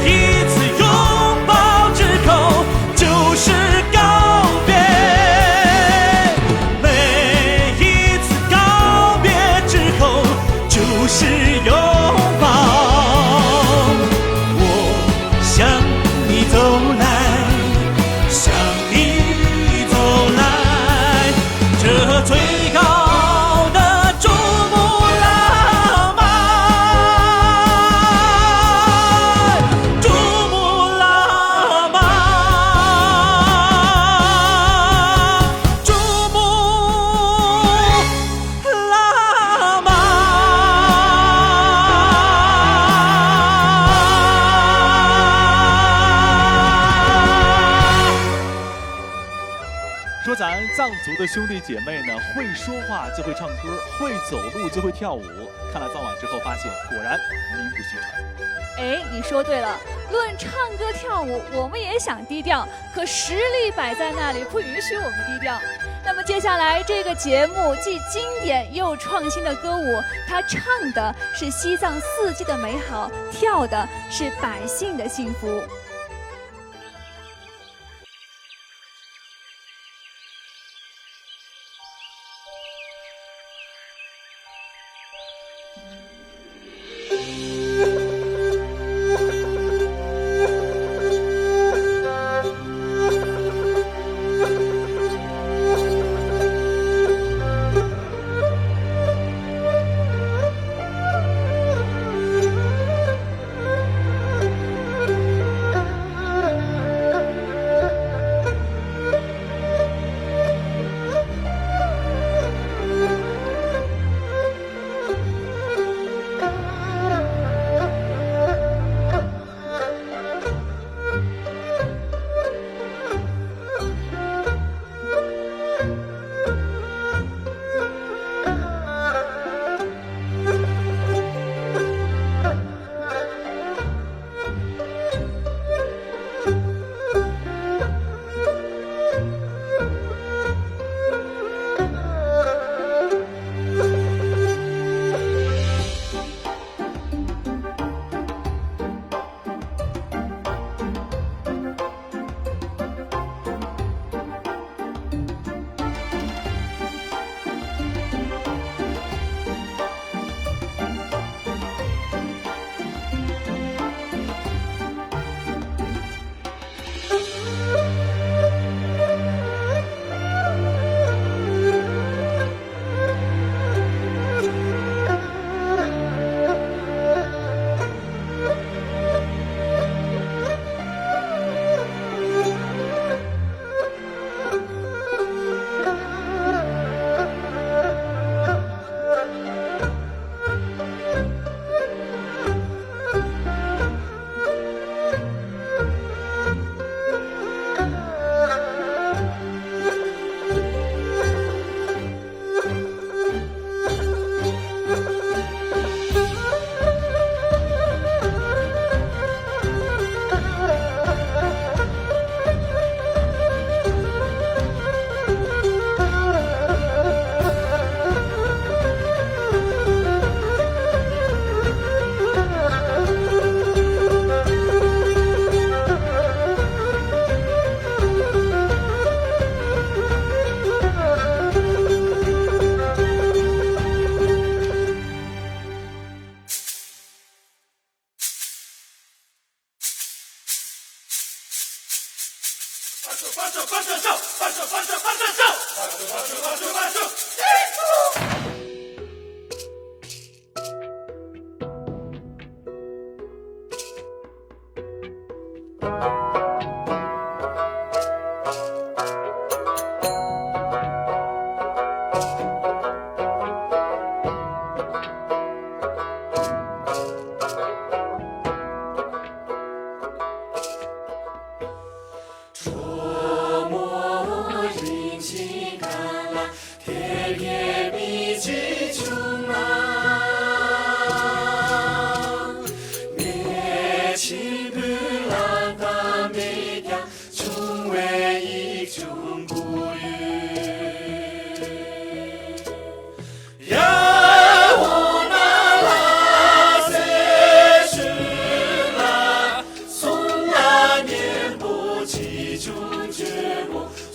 一次拥抱之后，就是告别。每一次告别之后，就是拥抱。我向你走来，向你走来，这最高的珠穆朗玛，珠穆朗玛。珠穆朗玛。说咱藏族的兄弟姐妹呢，会说话就会唱歌，会走路就会跳舞。看了藏晚之后发现，果然名不虚传。哎，你说对了，论唱歌跳舞，我们也想低调，可实力摆在那里，不允许我们低调。那么接下来这个节目既经典又创新的歌舞，它唱的是西藏四季的美好，跳的是百姓的幸福。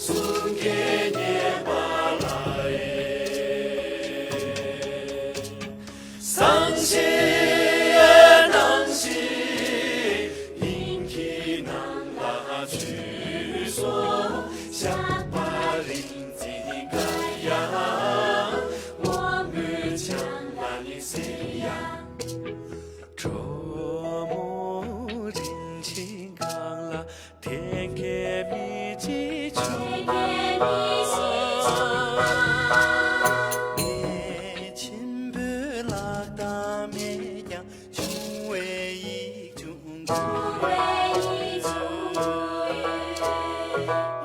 གསུང་སྐད་སྙན་པ་ལ། བཟང་ཞིང་སྣང་ཞིང་ཡིད་ཀྱི་ནང་ལ་ཚུད་སོང་། ཞགས་པ་རིག་འཛིན་དཀར་ཡང་འོ་མའི་ཆང་ལ་ནི་ཟེར་ཡང་། གྲོ་མོ་རིན་ཆེན་གང་ལ་དེ་གའི་མི་གཅིག་བྱུང་། མི་ཆེན་པོའི་ལག་རྟགས་མེད་ཀྱང་ཆུང་བའི་ཡིད་ཆུང་གུ།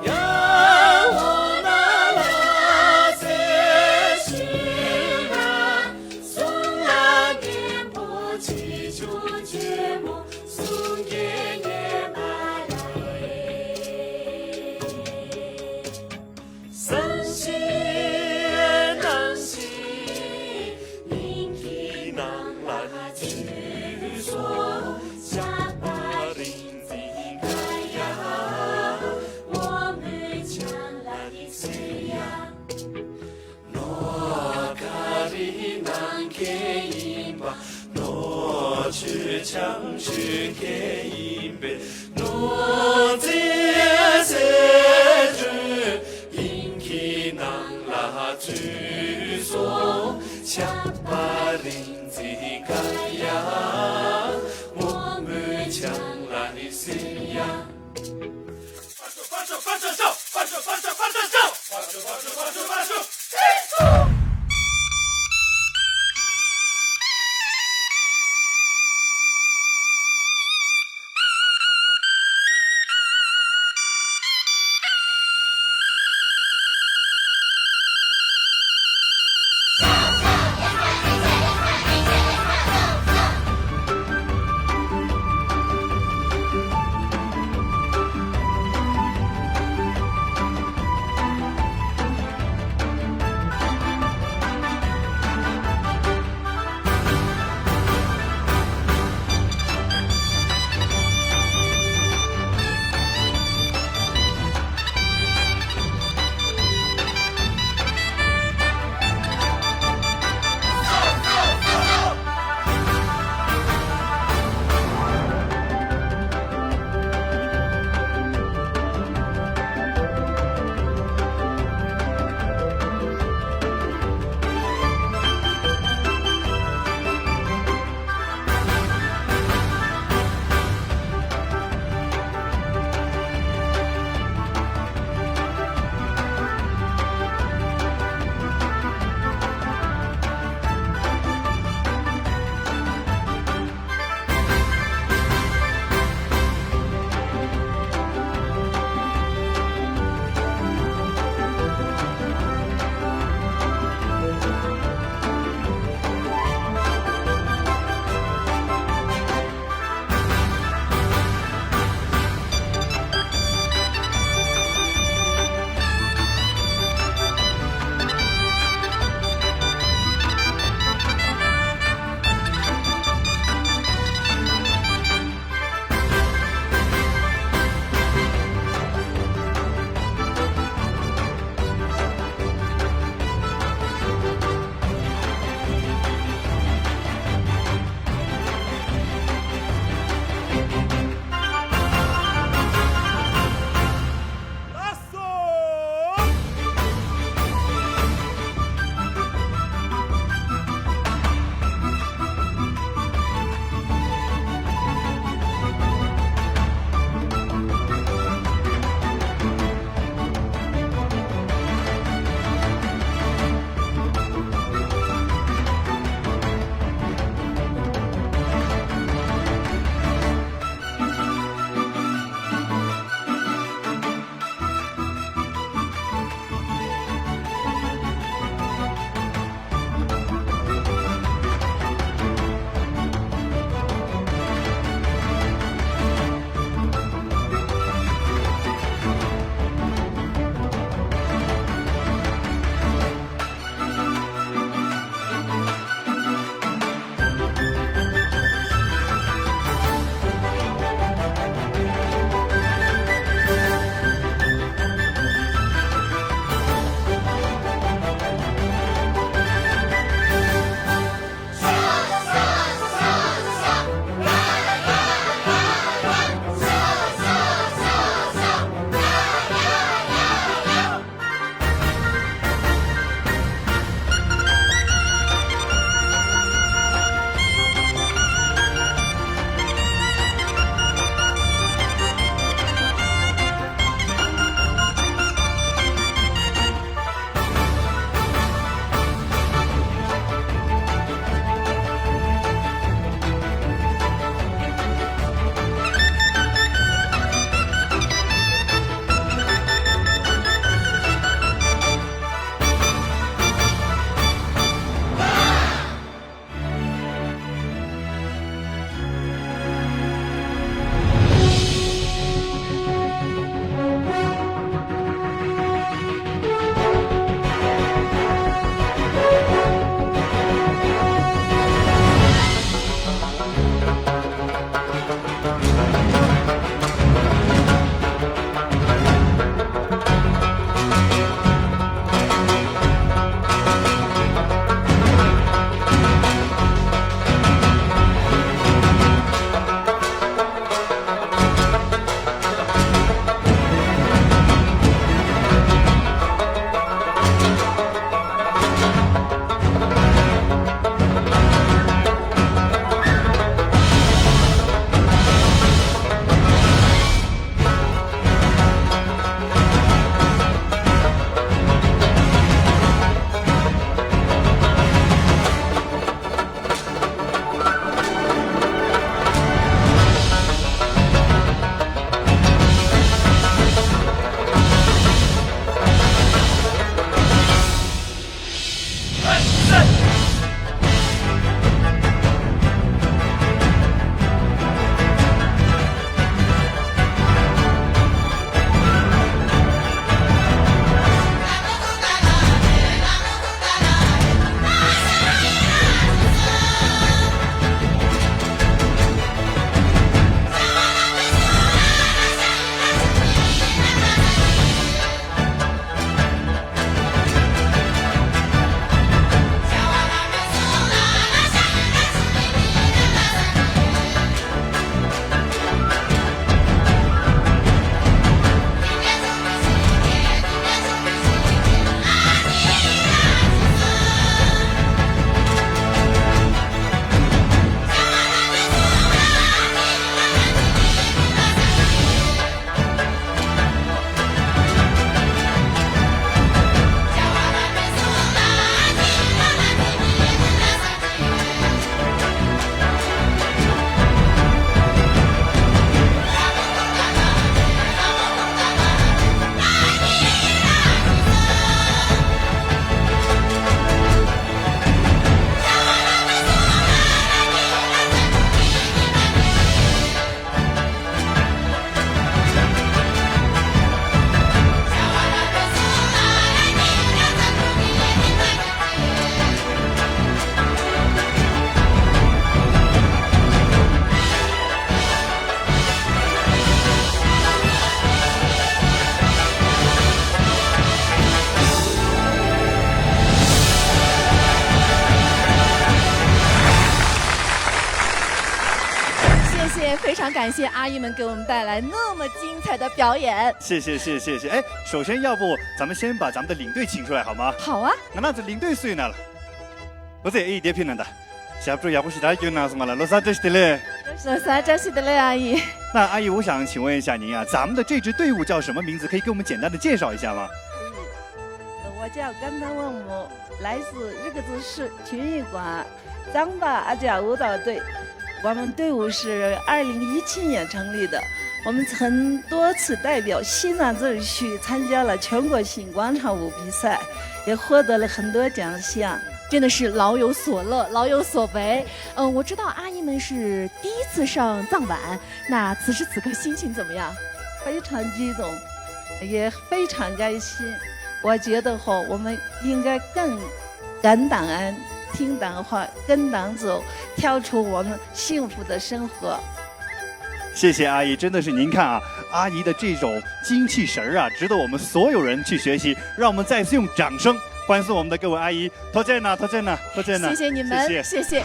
ཡང་འོ་ན་ལ་ཟེར་ཞུས་ན། གསུང་ལ་སྙན་པོ་ཆེ་ཆུང་ཆེན་མོ། གསུང་སྐད་སྙན་པ་ལ། བཟང་ཞིང་སྣང་ཞིང་ཡིད་ཀྱི་ནང་ལ་ཚུད་སོང་། ཞགས་པ་རིག་འཛིན་དཀར་ཡང་འོ་མའི་ཆང་ལ་ནི་ཟེར་ཡང་། ནོར་དཀར་རིགས་ནང་སྐད་ཡིན་པ། ནོར་ཆོས་ཆང་ཆོས་སྐད་ཡིན་པས། ནོར་རྫས་ཟད་འགྲོའི་ཡིད་ཀྱི་ནང་ལ་ཚུད་སོང་། ཞགས་པ་རིག་འཛིན་དཀར་ཡང་འོ་མའི་ཆང་ལ་ནི་ཟེར་ཡང་། 常感谢阿姨们给我们带来那么精彩的表演。谢谢谢谢谢谢。哎，首先要不咱们先把咱们的领队请出来好吗？好啊，那这领队谁呢了？我这一点评论的。下不要不是他就拿什么了，罗萨这是的嘞。罗萨这是的嘞，阿姨。那阿姨，我想请问一下您啊，咱们的这支队伍叫什么名字？可以给我们简单的介绍一下吗？我叫甘丹旺姆，来自日喀则市群玉馆。 张巴阿甲舞蹈队，我们队伍是二零一七年成立的。我们曾多次代表西藏自治区参加了全国性广场舞比赛，也获得了很多奖项。真的是老有所乐，老有所为。嗯，我知道阿姨们是第一次上藏晚，那此时此刻心情怎么样？非常激动，也非常开心。我觉得吼，我们应该更 敢档案，听档话，跟档走，跳出我们幸福的生活。谢谢阿姨，真的是您看啊，阿姨的这种精气神儿啊，值得我们所有人去学习。让我们再次用掌声欢送我们的各位阿姨。托赞呐，托赞呐，托赞呐！谢谢你们，谢谢。谢谢。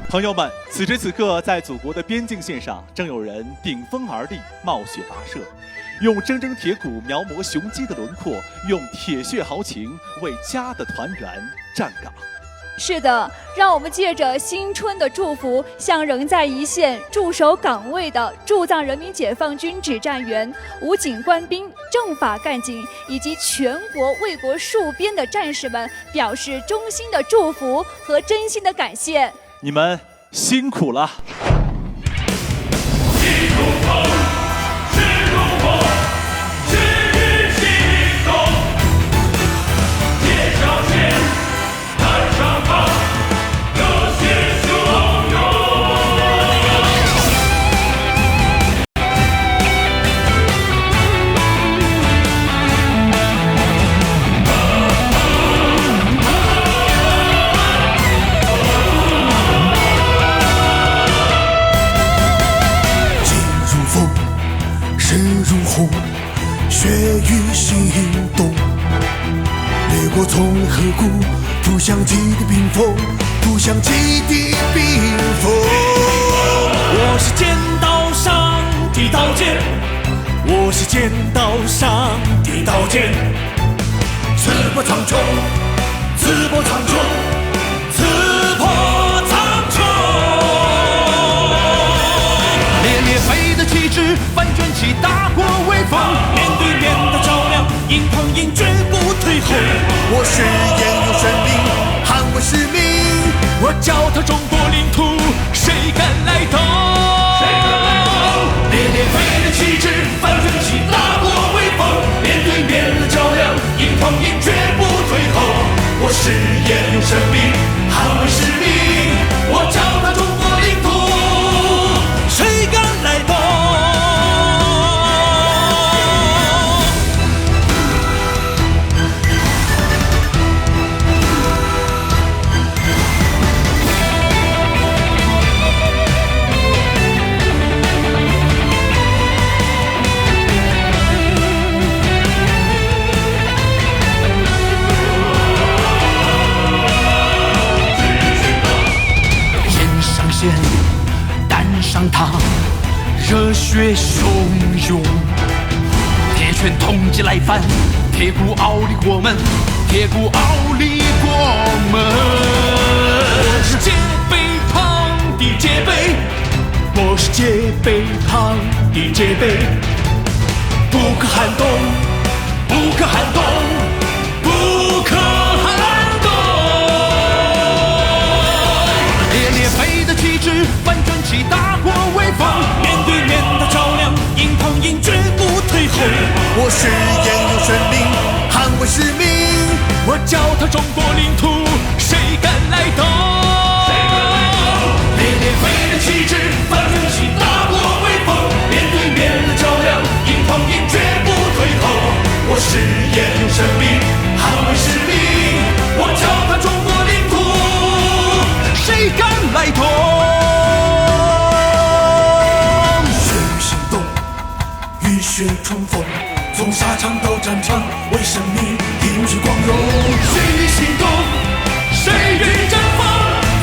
朋友们，此时此刻，在祖国的边境线上，正有人顶风而立，冒雪跋涉。 用铮铮铁骨描磨雄鸡的轮廓，用铁血豪情为家的团圆站岗。是的，让我们借着新春的祝福，向仍在一线驻守岗位的驻藏人民解放军指战员、武警官兵、政法干警以及全国为国戍边的战士们表示衷心的祝福和真心的感谢。你们 辛苦了。如风，身如火，血雨行动。烈火从何故扑向你的屏风，扑向你的屏风。我是剪刀上的刀尖，我是剪刀上的刀尖，刺破苍穹，刺破苍穹。 刺破苍穹。烈烈飞的旗帜，翻卷起大国威风。面对面的较量，硬碰硬，绝不退后。我誓言用生命捍卫使命。我脚踏中国领土，谁敢来动？烈烈飞的旗帜，翻卷起大国威风。面对面的较量， 硬碰硬，绝不退后。我誓言用生命捍卫使命。我脚踏中国领土，谁敢来动？ 肩上线，担上塔，热血汹涌。铁拳痛击来犯，铁骨傲立我们，铁骨傲立我们。我是戒备旁的戒备，我是戒备旁的戒备，不可撼动，不可撼动。 不可撼动。烈烈飞的旗帜，翻转起大国威风。面对面的较量，硬碰硬，绝不退后。我誓言用生命捍卫使命。我脚踏中国领土，谁敢来动？谁敢来动？烈烈飞的旗帜，翻转起大国威风。面对面的较量， 硬碰硬，绝不退后。我誓言用生命捍卫使命。我脚踏中国领土，谁敢来动？血雨行动，浴血冲锋。从沙场到战场，为生命迎接光荣。血雨行动，谁与争锋？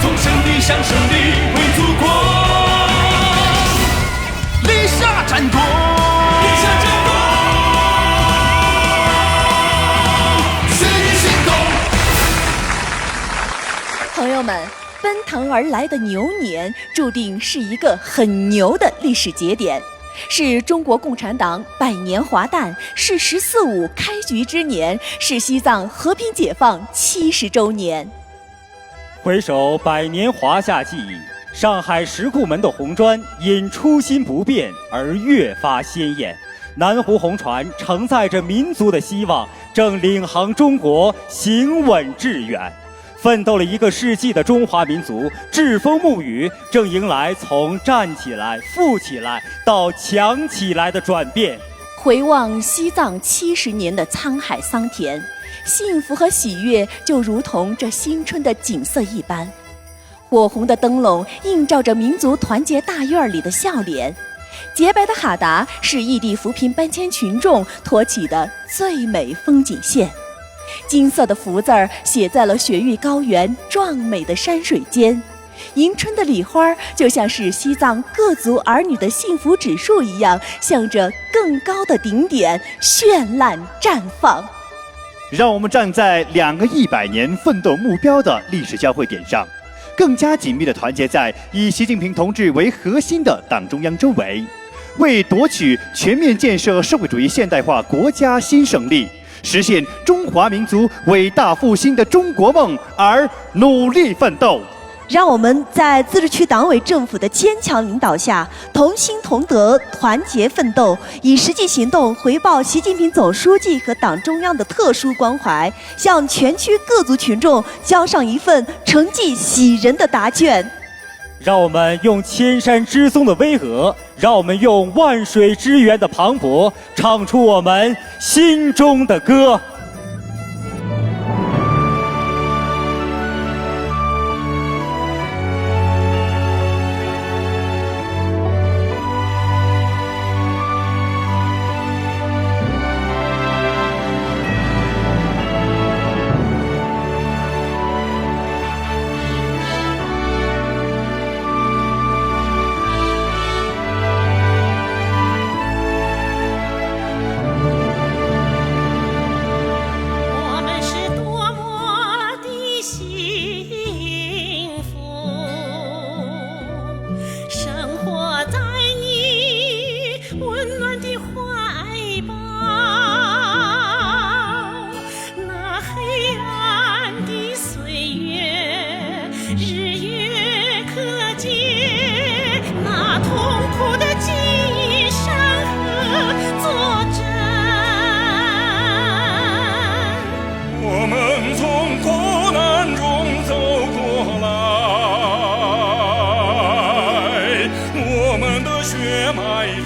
从胜利向胜利，为祖国。们，奔腾而来的牛年注定是一个很牛的历史节点，是中国共产党百年华诞，是“十四五”开局之年，是西藏和平解放七十周年。回首百年华夏记忆，上海石库门的红砖因初心不变而越发鲜艳。南湖红船承载着民族的希望，正领航中国行稳致远。奋斗了一个世纪的中华民族，栉风沐雨，正迎来从站起来、富起来到强起来的转变。回望西藏七十年的沧海桑田，幸福和喜悦就如同这新春的景色一般。火红的灯笼映照着民族团结大院里的笑脸，洁白的哈达是异地扶贫搬迁群众托起的最美风景线。金色的福字儿写在了雪域高原壮美的山水间，迎春的礼花儿就像是西藏各族儿女的幸福指数一样，向着更高的顶点绚烂绽放。让我们站在两个一百年奋斗目标的历史交汇点上，更加紧密地团结在以习近平同志为核心的党中央周围，为夺取全面建设社会主义现代化国家新胜利，实现中华民族伟大复兴的中国梦而努力奋斗。让我们在自治区党委政府的坚强领导下，同心同德，团结奋斗，以实际行动回报习近平总书记和党中央的特殊关怀，向全区各族群众交上一份成绩喜人的答卷。让我们用千山之松的巍峨，让我们用万水之源的磅礴，唱出我们心中的歌。我们是多么的幸福，生活在你温暖的怀抱。那黑暗的岁月，日夜可见，那痛苦的记忆，山河作证。我们从苦难中走过来，我们的血脉里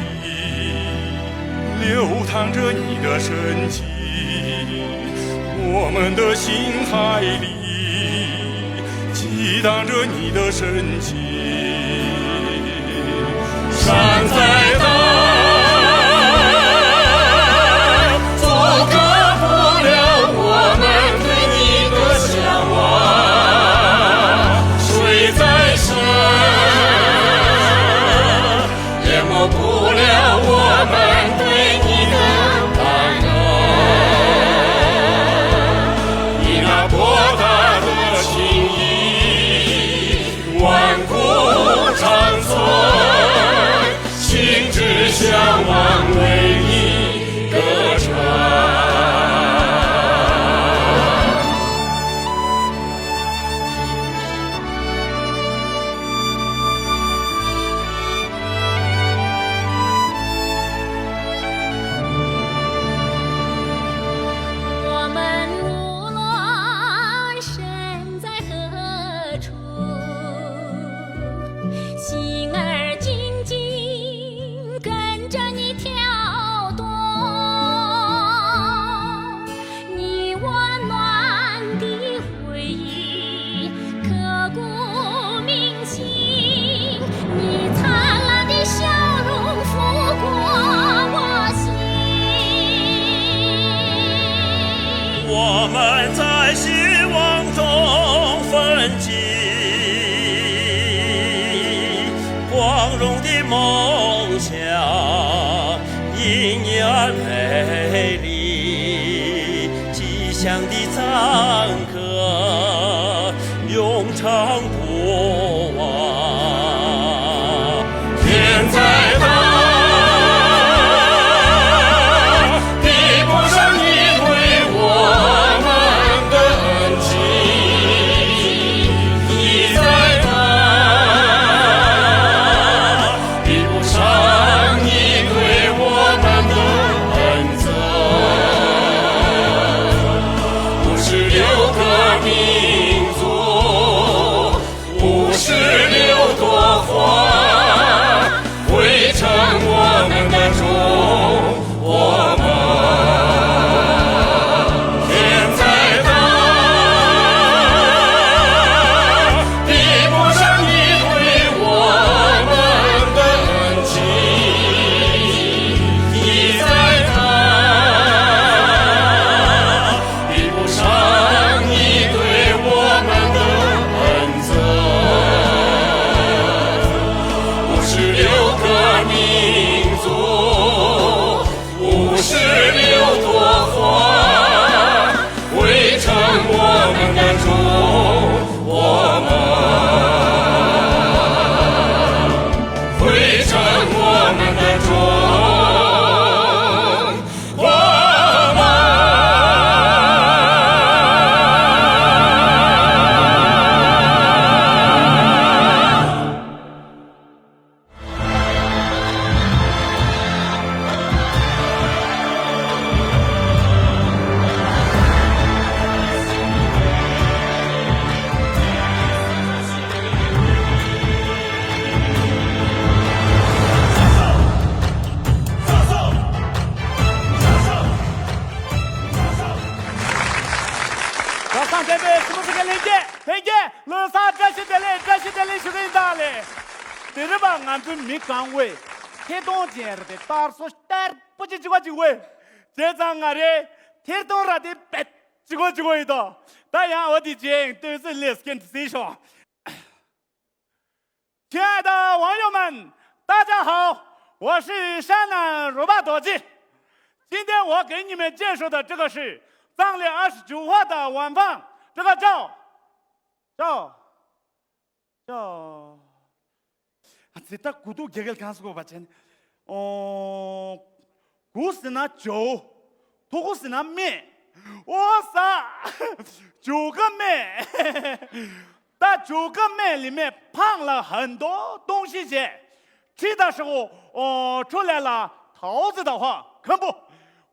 流淌着你的神迹，我们的心海里激荡着你的神迹。山再大，阻隔不了我们对你的向往。水再深，淹没不了我们对你的感恩。你那博大的情谊，万古长存，心之向往，为你歌唱。我们无论身在何处，心儿紧紧跟着你跳动。你温暖的回忆刻骨铭心，你灿烂的笑容抚过我心。我们在希望中奋进，光荣的梦想。 迎年美丽，吉祥的赞歌，永恒常不忘。天再大，比不上你对我们的恩情；地再大，比不上你对我们的恩。 五十六个民族，五十六朵花，围成我们的中国梦。天再大，比不上你对我们的恩情。地再大， 比不上你对我们的恩泽。五十六个民族，五十六朵花，围成我们的中国梦，围成我们的中 我们。བཀྲ་ཤིས་བདེ་ལེགས། ཐུགས་རྗེ་ཆེ། ལྷན་རྒྱས་ལོ་གསར་བཀྲ་ཤིས་བདེ་ལེགས། བཀྲ་ཤིས་བདེ་ལེགས་ཞུ་གི་ཡིན་ད་ལེ། དེ་རིང་ང་ཚོའི་མི་གང་བོས་ཐད་གཏོང་ཅན་རེད་དེ་སྟར་སོ་སྟར་པོ་ཅིག་བྱེད་པ་ཅིག་བས། བྱས་ཙང་ང་རེ་ཐད་གཏོང་ར་དེ་བེད་ཅིག་བྱེད་པ་ཅིག་བས་ཡིན་ད། ད་ཡང་འོ་དེ་བྱས་ཡིན་ཏོག་ཙམ་ལས་སྐྱོན་བཟོས་ཤོག 亲爱的网友们，大家好，我是山南鲁巴多吉。今天我给你们介绍的这个是藏历二十九号的晚饭，这个叫，叫，叫，啊，这大骨头给个干死过吧，真的。哦， གུ་ཟེར་ན་ཇོ། ཐུ་གུ་ཟེར་ན་སྨད། འོ་ས། ཇོ་ག་སྨད། ད་ཇོ་ག་སྨད་ལི་མས་ཕང་ལ་ཧན་དོ་ཏོང་ཤི་བྱས། ཁྲི་ད་ཧྲི་འོ་ཁྲོ་ལས་ལ་ཐའོ་ཙི་ད་ཧ་ཁམ་པོ།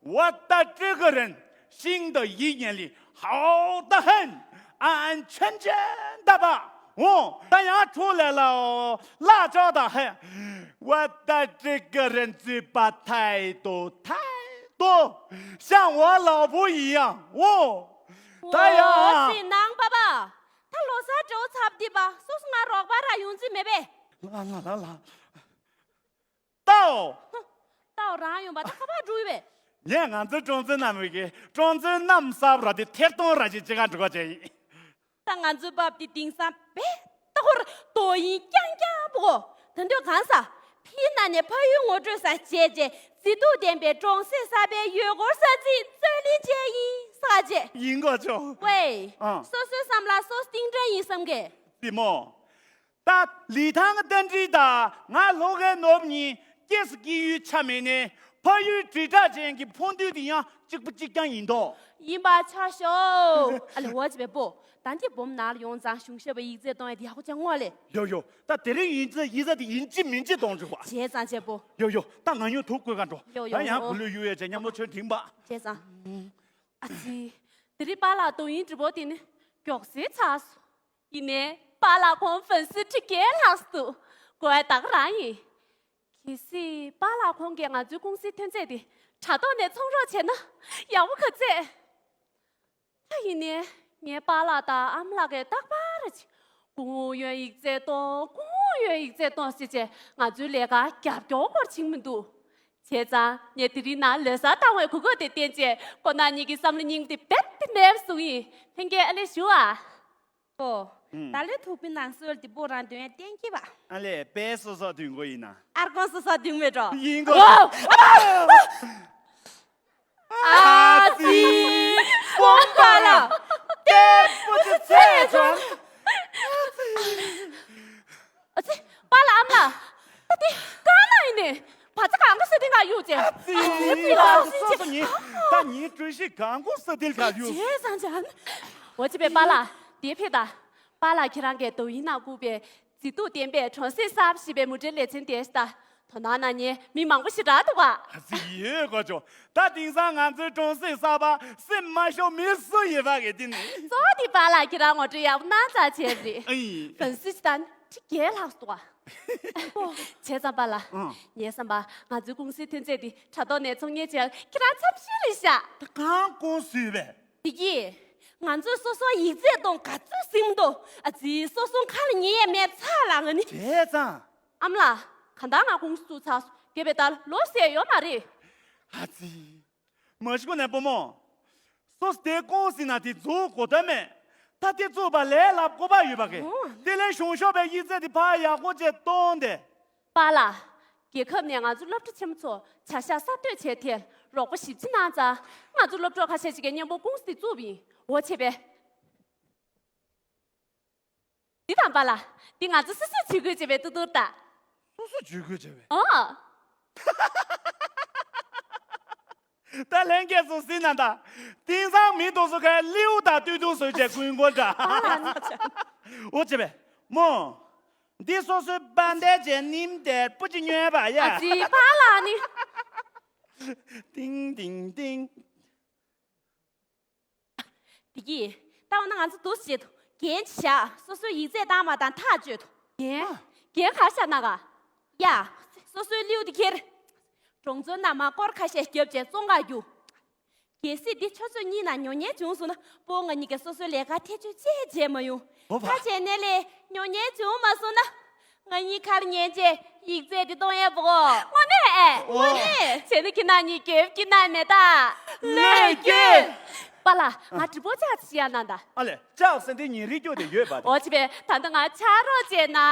我的这个人新的一年里好得很，安安全全的吧。哦，大家出来了，辣椒的很。我的这个人嘴巴太多太多，像我老婆一样。哦，大家。 ཨོ་ཙི་ནང་པ་པ། ད་ལོ་གསར་འགྲོ་ཚར་དུས་པ་སོ་སོ་ང་རོགས་པ་ར་ཡོང་རྩིས་མེད་པས། ལ་ལ་ལ་ལ། ཏའོ། ཧུ། ཏའོ་རང་ཡོང་པ་ད་ཁ་པར་འགྲོ་ཡི་བས། ངས་ང་ཚོའི་ཀྲོང་ཙེ་རྣམས་ཀྱི་ཀྲོང་ཙེ་རྣམས་གསར་པ་ར་དེ་ཐད་གཏོང་ར་ཅིག་ཅི་ག་འགྲོ་ག་བྱས་ཡིན། ད་ང་ཚོའི་བབ་དེ་དེང་སང་བེ་ད་ཧོར་དོ་ཡིན་རྐྱང་རྐྱང་པོ། ད་འདོད་གང་ས། ཕི་ན་ནས་ཕ་ཡུལ་ངོ་སྤྲོད་ས་བྱས་རྗེས་མཛེས་སྡུག་ལྡན་པའི་གྲོང་གསེབ་གསར་པའི་ཡུལ་སྐོར་ས་ཚིགས་རྩོད་ལེན་བྱས་ཡིན་ས་བྱས། ཡིན་གོ་ཆོ། ཝེ། ཨ། སོ་སོའི་བསམ་ལ་སོ་སྟིང་འདྲ་ཡིན་བསམ་གས། སྲིད་མོ། ད་ལི་ཐང་རྟ་མགྲིན་དང་ང་ལྷོ་ཁའི་ནོར་བུ་གཉིས་སྐྱེས་སུ་སྐྱེས་ཡུལ་ཆ་མེད་ནས་ཕ་ཡུལ་དྲིལ་བསྒྲགས་ཅན་གྱི་ཕོ་འདུས་དེ་ཡང་གཅིག་པ་གཅིག་རྐྱང་ཡིན་དོ། ཡིན་པ་ཆ་ཤོག་ཨ་ལེ་འོ་ཅི་བས་པོ། ད་འདི་སྦོམ་ནང་ལ་ཡོང་ཙང་གཞུང་ཞབས་པ་ཡིག་ཚད་གཏོང་ཡ་དེ་ཡག་པོ་ཅང་ངོ་ལེ། ཡོ་ཡོ། ད་དེ་རིང་ཡིན་ཙང་ཡིན་ཙང་དེ་ཡིན་གཅིག་མིན་གཅིག་གཏོང་བཅུག་པ། བྱས་ཙང་བྱས་པོ། ཡོ་ཡོ། ད་ང་ཉོ་དུག་བསྐོལ་ག་འགྲོ། ཡོ་ཡོ། ད་ཡང་བུ་ལོས་ཡུལ་ཡས་ཅན་མཉམ་པོ་ཆོས་འབྲིང་པ། བྱས་ཙང་། ཨ་ཙི། དེ་རིང་པཱ་ལགས་དོ་ཡིན་འདྲི་པོ་དེ་ནི་མགྱོགས་སེ་ཚར་སོང་། ཡིན་ནའི་པཱ་ལགས་ཁོང་ཕན་སི་ཁྲི་ཀའི་ལྷག་སུ་འདུག་གོ་བ་ད་ག་རང་ཡིན། གལ་སྲིད་པཱ་ལགས་ཁོང་གིས་ང་ཚོའི་ཀུང་སིའི་ཐོན་རྫས་དེ་དྲ་ཐོག་ནས་ཚོང་རོགས་བྱས་ན་ཡག་པོ་ག་ཚད། ད་ཡིན་ནའི་ངའི་པཱ་ལགས་དང་ཨ་མ་ལགས་ཀྱིས་རྟག་པར་ཅིག་སྐུ་ངོ་ཡོད་ཡིག་ཚད་གཏོང་། སྐུ་ངོ་ཡོད་ཡིག་ཚད་གཏོང་ཟེར་བྱས་ང་ཚོའི་ལས་ཀ་རྒྱབ་སྐྱོར་སྐོར་བྱེད་མི་འདུག་བྱས་ཙང་ངས་དེ་རིང་ནང་ལོ་གསར་བཏང་བའི་གོ་སྐབས་དེ་བསྟན་བྱས་ཁོ་ན་གཉིས་ཀྱི་བསམ་བློ་རྙིང་པ་དེ་རྦད་དེ་མེད་པ་བཟོ་གི་ཡིན། ལྷན་རྒྱས་ཨ་ལེ་ཞུ་ཨ། ཨོ། ཨུམ། ད་ལོའི་ཐུག་པའི་ནང་སྲོལ་དེ་པོ་རང་འདོན་ཡ་བསྟན་གྱི་བ། ཨ་ལེ་དཔེ་སོ་སོ་འདོན་དགོས་ཡིན་ན། ཨར་ཀོང་སོ་སོ་འདོན་མེད་འགྲོ། ཡིན་གོ། ཨོ། ཨ་ཙི། སྤོམ་པ་ལ། ལྟད་པོ་ཅི་ཚེ་བྱོན། ནས་བ་ཚ་གང་ག་ས་དེ་ག་ཡོད་ཅེ། ཨ་ཙི། ཨ་ཙི། ཨ་ཙི། སོ་སོ་ཉིད་ད་ཉིད་གྲོས་གཞི་གང་གོ་ས་དེ་ག་ཡོད། བྱས་ཙང་ཅང་། འོ་ཅི་པའི་པཱ་ལགས་དེ་ཕེ་ད། པཱ་ལགས་ཁྱེད་རང་གིས་དོ་ཡིན་ན་ལྐུགས་པའི་མཛེས་སྡུག་ལྡན་པའི་གྲོང་གསེབ་གསར་པ་ཞེས་པའི་མུ་འབྲེལ་ལེ་ཚན་དེ་ད། དོ་སྣང་གནང་མཁན་མི་མང་པོ་ཞིག་རག་འདུག་པ། ཨ་ཙི་ཡོད་གོ་ཅོ། ད་དེང་སང་ང་ཚོའི་གྲོང་གསེབ་གསར་པ་སེམས་མ་ཤོར་མི་སུ་ཡོད་པ་གི་དེ་ནི། གཙོ་བོ་དེ་པཱ་ལགས་ཁྱེད་རང་ངོ་སྤྲོད་ཡག་པོ་གནང་ཚར་བྱས་རེད། ཨི། ཧྥན་སི་ཅི་ད་ནི་ཁྲི་བརྒྱད་ལྷག་འདུག་པ། ཨོ། བྱས་ཙང་པཱ་ལགས། ཨང་། ངའི་བསམ་པ་ང་ཚོའི་ཀུང་སིའི་ཐོན་རྫས་དེ་དྲ་ཐོག་ནས་ཚོང་གཉེར་བྱས་ཁྱེད་རང་ཚབ་ཤེས་རེད་ཤག་ད་གང་ཀུང་སི་བས། དེ་གིས། ང་ཚོས་སོ་སོའི་ཡིག་ཚད་གཏོང་ག་ཚོད་ཟིན་འདུག་ཨ་ཙི། སོ་སོའི་ཁ་ལ་ཉན་ཡས་མེད་ཚར་ལ་ང་ནི། བྱས་ཙང་། ཨ་མ་ལགས། གང་ལྟར་ང་ཀུང་སི་བཙུགས་ཚར་སོང་། རྒས་པའི་ད་ལོ་ཟེར་ཡོད་མ་རེད། ཨ་ཙི། མ་གཞི་ཁོ་ནས་བུ་མོ། སོ་སོ་དེ་ཀུང་སི་ན་དེ་འཛུགས་དགོས་དོན་མེད། ད་དེ་བཙུགས་པ་ལས་སླ་པོ་པ་ཡོད་པ་གི། ཨོ། དེ་ལས་གཞུང་ཤོག་པའི་ཡིག་ཚད་དེ་ཕར་ཡག་པོ་བྱས་གཏོང་དེ། པཱ་ལགས། རྒྱལ་ཁབ་ནས་ང་ཚོ་སློབ་གྲྭ་ཆེན་མོ་ཚོ་བྱ་གཞག་གསར་གཏོད་བྱས་ཏེ་རོགས་པ་ཞིབ་ཕྱི་གནང་ཙང་། ང་ཚོ་སློབ་གྲོགས་ཁ་ཤས་ཅིག་གིས་མཉམ་པོ་ཀུང་སི་དེ་བཙུགས་པ་ཡིན། འོ་བྱས་པས། འདི་དང་པཱ་ལགས། འདི་ང་ཚོ་སོ་སོས་ཇུས་འགོད་བྱས་པའི་ཏུ་ཏུར་ད། སོ་སོས་ཇུས་འགོད་བྱས་པའི། ཨོ། ད་ལྷན་རྒྱས་ཚོ་གཟིགས་ན་ད། དེང་སང་མི་དུང་སོ་ཁའི་ལིའུ་དང་ཏུའུ་ཏུང་བཟོས་བྱས་ཀུན་གོ་འདྲ། ཨོ་བྱས་པས། མོ། འདི་སོ་སོའི་པཱ་འདས་བྱས་ནིམ་དེར་སྤུ་ཅི་ཉོས་པ་ཡ། ཨ་ཙི་པཱ་ལགས་ནི། ཏིང་ཏིང་ཏིང་། དེ་གིས། ད་འོ་ན་ང་ཚོ་འདུག་སེ་བྱེད་དོ། འགན་ཅིག་བཞག་སོ་སོའི་ཡིག་ཚད་བཏང་བ་དང་ཐག་གཅོད་དོ། འགན། འགན་ག་རེ་བཞག་ན་ག་ཡ། སོ་སོའི་ལིའུ་དེ་ཁྱེར། གྲོང་ཚོའི་ནང་མར་སྐོར་ཁ་ཤས་བརྒྱབ་བྱས་བཙོང་ག་རྒྱུགས། གལ་སྲིད་འདི་ཆུ་ཚོད་གཉིས་ནང་ཉོ་མཁན་བྱུང་སོང་ན་སྤོ་ང་གཉིས་ཀྱིས་སོ་སོའི་ལས་ཀ་ཐེ་བྱུས་ཅིག་བྱས་མ་ཡོང་། ཨོ་ཕ། ད་བྱས་ནས་ལས་ཉོ་མཁན་བྱུང་མ་སོང་ན། ང་གཉིས་ཁར་ཉན་བྱས་ཡིག་ཚད་འདི་གཏོང་ཡས་པོ་གོ། དངོས་གནས་ཨེ། ཨོ། དངོས་གནས། བྱས་ན་ཁྱེད་རྣམ་གཉིས་རྒྱབ་ཀྱི་ན་མེད་ད། ལོས་རྒྱུ། པཱ་ལགས་ང་གྲི་པོ་ལྕགས་ཅིག་ཡ་ན་ད། ཨ་ལས་ལྕགས་ཟེར་འདི་ཉིན་རེ་སྐྱོ་དེ་ཡོད་པ་དེ། འོ་ཅི་བས་ད་ལྟ་ང་ཆ་རོགས་བྱས་ན་ཨ།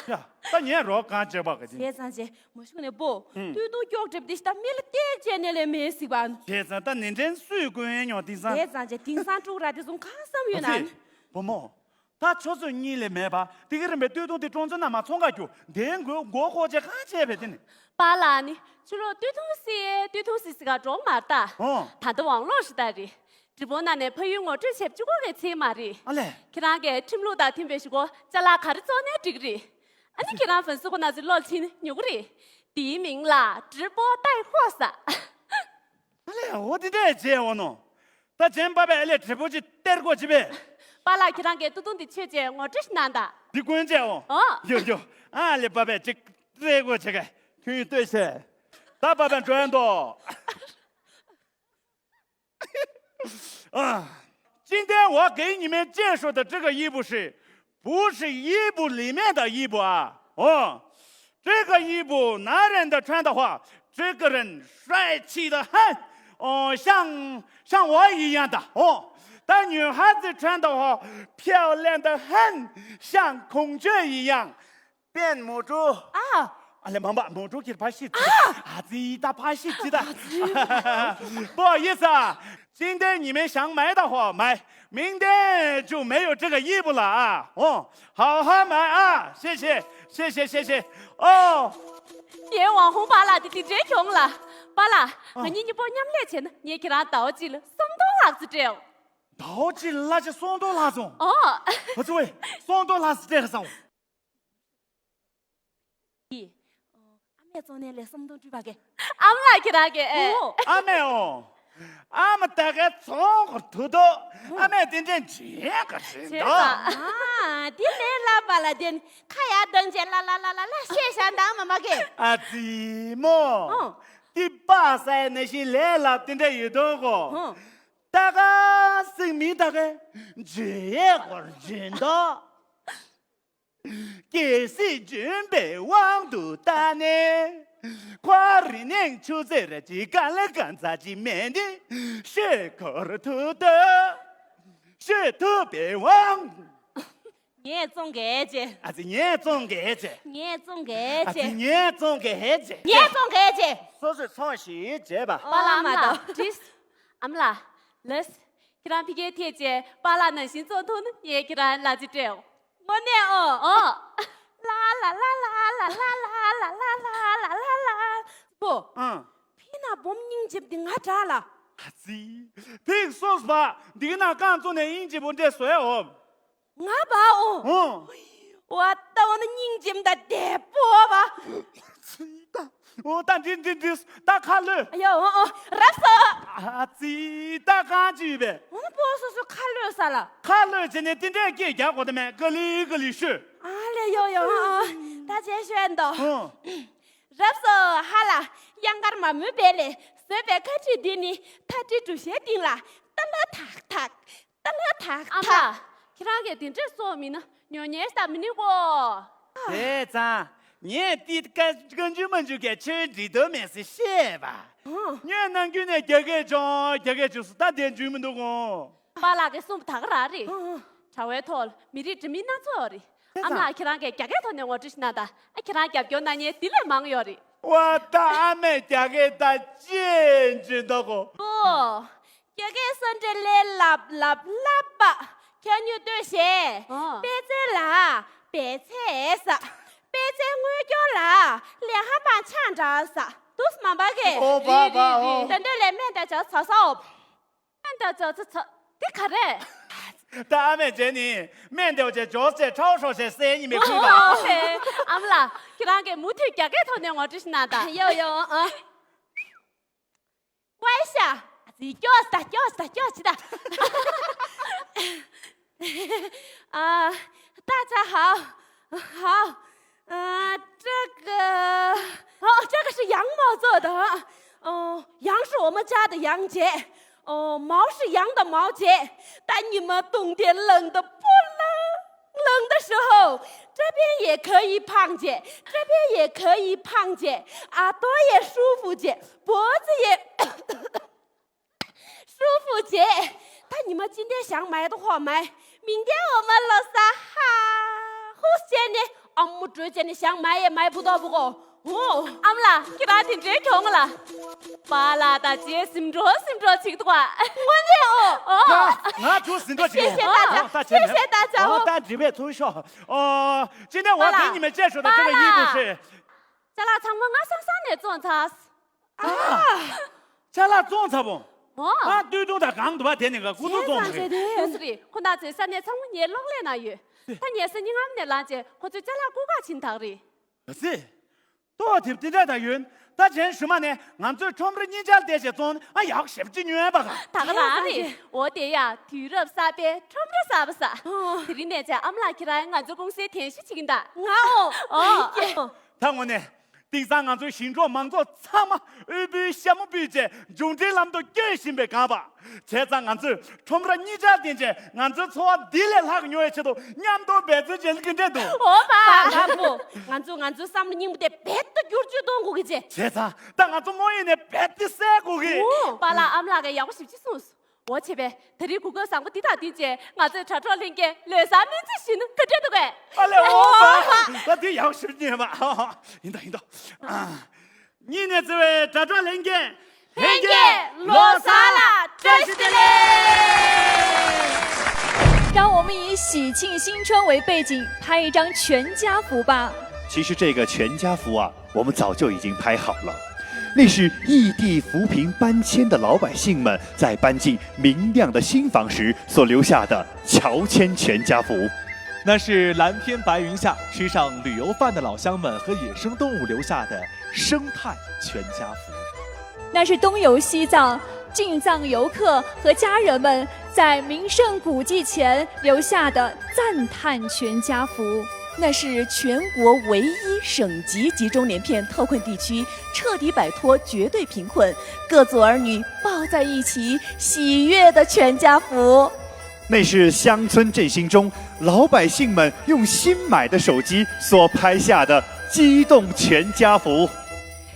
ཡ་ད་ཉན་རོགས་གང་བྱེད་པ་ག་ཅིན། བྱས་ཙང་བྱས་མ་ཤུགས་ནས་པོ། ཨུམ། ཏུས་ཏུ་སྐྱོག་གྲིབ་འདི་ཤ་མི་ལ་སྟེག་བྱས་ནས་ལས་མེད་སྲིད་པ། བྱས་ཙང་ད་ནི་འདྲེན་སུས་དཀོན་ཡོད་དེང་སང་། བྱས་ཙང་བྱས་དེང་སང་ཕྲུ་གུ་ར་དེ་ཚོ་གང་བསམ་ཡོད་ན། བུ་མོ། ད་ཆུ་ཚོད་གཉིས་ལས་མེད་པ་དེ་གི་རིམ་པའི་སྟོད་ཐུང་དེ་གྲོང་ཚོ་ནང་མ་ཚོང་ག་རྒྱུ་དེ་མགོ་མགོ་ཁོག་ཅེ་གང་བྱས་པས་དེ་ནི། པཱ་ལགས་ནི་ཕྱི་ལོགས་སྟོད་ཐུང་སི་སྟོད་ཐུང་སི་སི་ག་འགྲོ་མ་ལྟ། ཨོ། ད་ལྟ་ཝང་ལོག་ཞིག་ལྟ་རེད། འབྲི་བོ་ན་ནས་ཕ་ཡུལ་ངོ་སྤྲོད་བྱེད་བཅུག་གོ་གའི་ཚེ་མ་རེད། ཨ་ལས། ཁྱེད་རང་གིས་ཁྲིམས་ལུགས་དང་མཐུན་པའི་ཞུ་གོ་ཅ་ལག་ག་རེ་བཙོང་ནའི་འགྲིག་རེད། ཨ་ནི་ཁྱེད་རང་ཧྥན་སི་ཁོ་ན་ཚོའི་ལོག་ཕྱིན་ཉོ་གི་རེད། དེའི་མིང་ལ་直播带货ཟེར། ཨ་ལས་འོ་དེ་འདྲས་བྱས་འོ་ནོ། ད་ཅན་པ་པའི་ཨེ་ལས་དྲི་པོ་ཅི་སྟེར་དགོས་ཅི་པས། པཱ་ལགས་ཁྱེད་རང་གིས་ཏུ་ཏུང་འདི་ཆོས་ཅན་ངོ་སྤྲོད་ཞིག་གནང་དང་། འདི་ཀུན་བྱས་འོ། ཨོ། ཡོ་ཡོ། ཨ་ལས་པ་པའི་ཅིག་སྟེར་དགོས་བྱེད་ག་ཁྱོད་ཡིན་ལྟོས་བྱས། ད་པ་པའི་འགྲོ་ཡ་འདོ། 啊，今天我给你们介绍的这个衣服是 不是衣服里面的衣服啊。哦，这个衣服男人的穿的话，这个人帅气的很，哦，像像我一样的哦。但女孩子穿的话，漂亮的很，像孔雀一样。变母猪啊！啊，来，忙吧，母猪给他拍戏去。啊，这一大拍戏去的。不好意思啊，今天你们想买的话买， 明天就没有这个衣服了啊。哦，好好买啊，谢谢，谢谢，谢谢。哦。 ངའི་ཝང་ཧུང་པཱ་ལགས་དེ་དེ་འདྲའི་གྱོང་ལ། པཱ་ལགས། ཨ། ང་གཉིས་གཉིས་པོ་མཉམ་ལས་བྱས་ན་ངས་ཁྱེད་རང་ཟླ་བ་གཅིག་ལ་སུམ་སྟོང་ལྷག་ཙམ་སྤྲད་འོང་། ཟླ་བ་གཅིག་ལ་ཅི་སུམ་སྟོང་ལྷག་ཙམ། ཨོ། ཨ་ཙི་བས་སུམ་སྟོང་ལྷག་ཙམ་སྤྲད་ག་ཙང་། ཨ་མས་བཙོང་ནས་ལས་སུམ་སྟོང་སྤྲད་པ་གས། ཨ་མ་ལགས་ཁྱེད་རང་གིས་ཨེ། ཨོ། ཨ་མས་འོ། ཨ་མ་ད་གའི་ཚོང་གི་ཐུག་ཐུག་ཨ་མས་དེ་འདྲས་བྱེད་ག་བྱེད་བྱེད་དོ། ད། ཨ་དེ་ལས་སླ་པ་ལ་དེ་ནི་ཁ་ཡར་བཏང་བྱས་ལ་ལ་ལ་ལ་ལ་བཤད་བཞག་འདང་མ་མ་གས། ཨ་ཙི་མོ། ཨོ། དེ་པ་སའི་ནི་ཤི་ལས་སླ་དེ་འདྲས་ཡོད་དོ་གོ། ཨོ། ད་ག་སིང་མི་ད་གའི་བྱེད་ག་བྱེད་དོ། 给谁准备王都大呢？夸人能出这了几干了干咋几面的，是可儿图的，是特别王。 ངས་བཙོང་གས་ཅེ། ཨ་ཙི་ངས་བཙོང་གས་ཅེ། ངས་བཙོང་གས་ཨ་ཅེ། ཙི་ངས་བཙོང་གས་ཅེ། ངས་བཙོང་གས་ཅེ། སོ་སོས་ཚོང་ཞིག་བྱས་པ། པཱ་ལགས་ཨ་མ་ལགས། ཨ་མ་ལགས། ཨ་མ་ལགས། ལགས། ཁྱེད་རང་ཕ་གིར་ཐད་ཅེ་པཱ་ལགས་ནང་བཞིན་བཙོང་ཐུབ་ན་ངས་ཁྱེད་རང་ལ་ཅི་སྤྲད་འོང་། དངོས་གནས་ཨོ། ཨོ། ལ་ལ་ལ་ལ་ལ་ལ་ལ་ལ་ལ་ལ་ལ་ལ་ལ། པོ། ཨང་། ཕི་ན་སྦོམ་སྙིང་རྗེ་འདི་ང་འདྲ་ལ། ཨ་ཙི། ཕིག་སོགས་པ་འདི་གི་ནང་རྐང་བཙུགས་ནས་དབྱིན་ཇི་པོ་འདྲས་བཟོ་ཡ་འོ། ང་བ་འོ། ཨོ། བ་ད་འོ་ན་སྙིང་རྗེ་འདི་དེ་པོ་བ། ཨ་ཙི་ད། འོ་ད་འདི་འདི་འདི་ད་ཁ་ལོས། ཡ་འོ་འོ་རབ་སོ། ཨ་ཙི་ད་གང་ཅི་ཡོད་པས། འོ་ན་པོ་སོ་སོ་ཁ་ལོས་ས་ལ། ཁ་ལོས་བྱས་ནས་དེ་འདྲས་སྐད་རྒྱག་དགོས་དེ་མེད་ག་ལི་ག་ལི་ཤོད། ཨ་ལེ་ཡོ་ཡོ་འོ་འོ་ད་ཅེ་ཤོད་འདོ། ཨོ། རབ་སོ་ཧ་ལ། གཡང་དཀར་མ་མོའི་བེ་ལེ་བཟོས་པའི་ཁ་ཆུས་འདི་ནི་ཐ་ཏི་གྲུ་བཞའི་སྟེང་ལ་ཏ་ལ་ཐག་ཐག་ཏ་ལ་ཐག་ཨ་མ། ཐག་ཁྱེད་རང་གིས་དེ་འདྲས་སོ་མིན་ན་ཉོ་ཉེས་ད་མི་ནི་གོ། དེ་ཙང་། ངས་ཏི་ཀ་ཀ་འཇུ་མ་འཇུ་གའི་ཆོས་འདྲི་དོ་མེད་ཟེར་བཤད་པ། ཨོ། ཉོས་ནང་རྒྱུན་ནས་རྒྱ་སྐད་ཅོང་རྒྱ་སྐད་ཅོས་སུ་ད་དེ་འཇུ་མི་འདུག་གོ། པཱ་ལགས་ཀྱིས་གསུངས་པ་ད་ག་རང་རེད། ཨོ། དྲ་བའི་ཐོག་ལ་མི་རིགས་འདྲ་མིན་སྣ་ཚོགས་ཡོད་རེད། ཨ་མ་ལགས་ཁྱེད་རང་གིས་རྒྱ་སྐད་ཐོག་ནས་ངོ་སྤྲོད་ཞིག་གནང་དང་། ཨ་ཁྱེད་རང་རྒྱབ་སྐྱོར་གནང་མཁན་དེ་ལས་མང་ཡོད་རེད། ཝ་ད་ཨ་མས་རྒྱ་སྐད་ད་ཅེས་འཇོན་ད་གོ། ཨོ། རྒྱ་སྐད་ས་འབྲེལ་ལས་ལབ་ལབ་ལབ་པ། ཁྱད་ཉོ་ལྟོས་ཞེས། ཨོ། པད་ཚལ་ལ་པད་ཚལ་ས། པད་ཚལ་དངུལ་སྐྱོར་ལ་ལས་ཧ་པང་ཆང་འདྲ་ས། དུས་མ་པ་གི། ཨོ་བ་བ་ཨོ། ད་འདོད་ལས་སྨན་དང་བྱ་ཚ་ས་ཨོ། སྨན་དང་བྱ་ཚ་ཚ། དེ་ག་རེད། ད་ཨ་མས་བྱས་ནི་སྨན་དེ་བ་བྱས་འཇོག་བྱས་ཁྲའོ་ཧྲོ་བྱས་སའི་ཉི་མའི་ཁུལ་ལ། ཨོ་ཧེ། ཨ་མ་ལགས་ཁྱེད་རང་གིས་མུ་མཐུད་རྒྱ་སྐད་ཐོག་ནས་ངོ་སྤྲོད་ཞིག་གནང་དང་། ཡོ་ཡོ་ཨ། ཝའི་ཤ། ཨ་ཙི་སྐྱོ་ས་ད་སྐྱོ་ས་ད་སྐྱོ་ཅི་ད།啊，大家好，好，呃，这个，哦，这个是羊毛做的，哦，羊是我们家的羊节，哦，毛是羊的毛节，但你们冬天冷的不冷，冷的时候，这边也可以胖姐，这边也可以胖姐，耳朵也舒服姐，脖子也 舒服姐，那你们今天想买的话买，明天我们老三哈呼先呢，俺们直接呢想买也买不到不过。哦，俺们啦，给他挺这穷了。巴拉大姐，心着心着，气的话。我呢哦。哦，ང་ཚོ་ཟིན་ཐོ་ཅིག་ཡོང་།谢谢大家，ད་ཁྱེད་ནས་谢谢大家哦。ད་འདི་བས་ཐུག་ཤོག་ཨོ། ཅི་ནས་འོ་དེ་ཉི་མ་བཅད་ཤོག་ད་ཁྱེད་ལ་ཡིད་དུ་ཤེས། ཅ་ལག་ཚང་མ་ང་སང་སང་ནས་བཙོང་ཚར། ཨ། ཅ་ལག་བཙོང་ཚར་བོ། ཨོ། ཨ་སྟོད་ཐུང་དང་གང་འདུག་བ་དེ་ནི་ག་ཀུ་ཐུང་བཙོང་མ་རེད། ཡོད་ས་རེད། ཁོ་ན་ཚོའི་ས་གནས་ཚང་མ་ངའི་གློག་ཀླད་ནང་ཡོད། ད་ངས་སང་ཉིན་ངམ་ནས་ལངས་རྗེས་ཁོ་ཚོའི་ཅ་ལག་རྐུ་ག་ཕྱིན་དག་རེད། ཨ་ཙི། ལྟོ་དེབ་དེ་འདྲ་དང་ཡོད། ད་གཞན་ཞུ་མ་ནས་ང་ཚོས་ཁྲོམ་ར་གཉིས་ཆར་བལྟས་བྱས་བཙོང་ཨ་ཡག་ཞེ་པོ་ཅིག་ཉོས་པ་ག་ད་ག་རང་རེད། འོ་དེ་ཡ་དུས་རབས་གསར་པའི་ཁྲོམ་ར་གསར་པ་ས། དེ་རིང་ནས་བྱས་ཨ་མ་ལགས་ཁྱེད་རང་ང་ཚོའི་ཀུང་སིའི་གདན་ཞུ་བྱེད་ཀྱིན་གདའ། ང་ཨོ། ཨོ། ད་དངོས་གནས། དེང་སང་ང་ཚོའི་ཞིང་འབྲོག་མང་ཚོགས་ཚང་མ་དབུལ་པོའི་ཤ་མོ་ཕུད་བྱས་མཇུག་འབྲས་ལམ་དུ་བསྐྱོད་བཞིན་པའི་སྒང་པ། བྱས་ཙང་ང་ཚོས་ཁྲོམ་ར་གཉིས་ཆར་བསྟན་བྱས་ང་ཚོའི་འཚོ་བ་འདི་ལས་ལྷག་ཉོ་བའི་ཆེད་དུ་མཉམ་དུ་འབད་བརྩོན་བྱེད་ཀྱི་འདྲ་འདུག་ཨོ་པ། ལགས་པོ། ང་ཚོས་ང་ཚོའི་བསམ་བློ་རྙིང་པ་དེ་རྦད་དེ་བསྒྱུར་བཅོས་གཏོང་དགོས་ཀྱི་ཅེ། བྱས་ཙང་ད་ང་ཚོ་རྨོ་ཡིས་ནས་རྦད་དེ་བསལ་དགོས་ཀྱི། ཨོ། པཱ་ལགས་ཨ་མ་ལགས་ཀྱིས་ཡག་པོ་ཞེ་པོ་ཅིག་གསུངས་སོང་། འོ་བྱས་པས་ད་རེས་གོ་སྐབས་བཟང་པོ་འདི་དང་བསྟུན་བྱས་ང་ཚོས་དྲ་གྲོགས་ལྷན་རྒྱས་ལོ་གསར་སྨོན་ཚིག་ཞུས་ན་ག་འདྲ་འདུག་གས། ཨ་ལེ་ཨོ་པ། ད་དེ་ཡག་ཤོས་ཉན་པ། ཡིན་ད་ཡིན་ད། ཨ། སྙིང་ནས་བརྩེ་བའི་དྲ་གྲོགས་ལྷན་རྒྱས། ལྷན་རྒྱས་ལོ་གསར་ལ་བཀྲ་ཤིས་བདེ་ལེགས། 让我们以喜庆新春为背景，拍一张全家福吧。其实这个全家福啊，我们早就已经拍好了。那是异地扶贫搬迁的老百姓们在搬进明亮的新房时所留下的乔迁全家福。那是蓝天白云下吃上旅游饭的老乡们和野生动物留下的生态全家福。那是东游西藏、进藏游客和家人们在名胜古迹前留下的赞叹全家福。那是全国唯一省级集中连片特困地区，彻底摆脱绝对贫困，各组儿女抱在一起，喜悦的全家福。那是乡村振兴中老百姓们用新买的手机所拍下的激动全家福。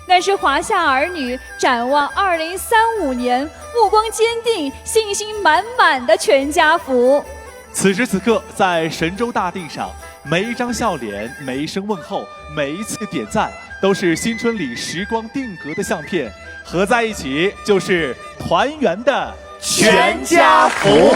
那是华夏儿女展望二零三五年，目光坚定、信心满满的全家福。此时此刻，在神州大地上，每一张笑脸，每一声问候，每一次点赞，都是新春里时光定格的相片，合在一起就是团圆的全家福。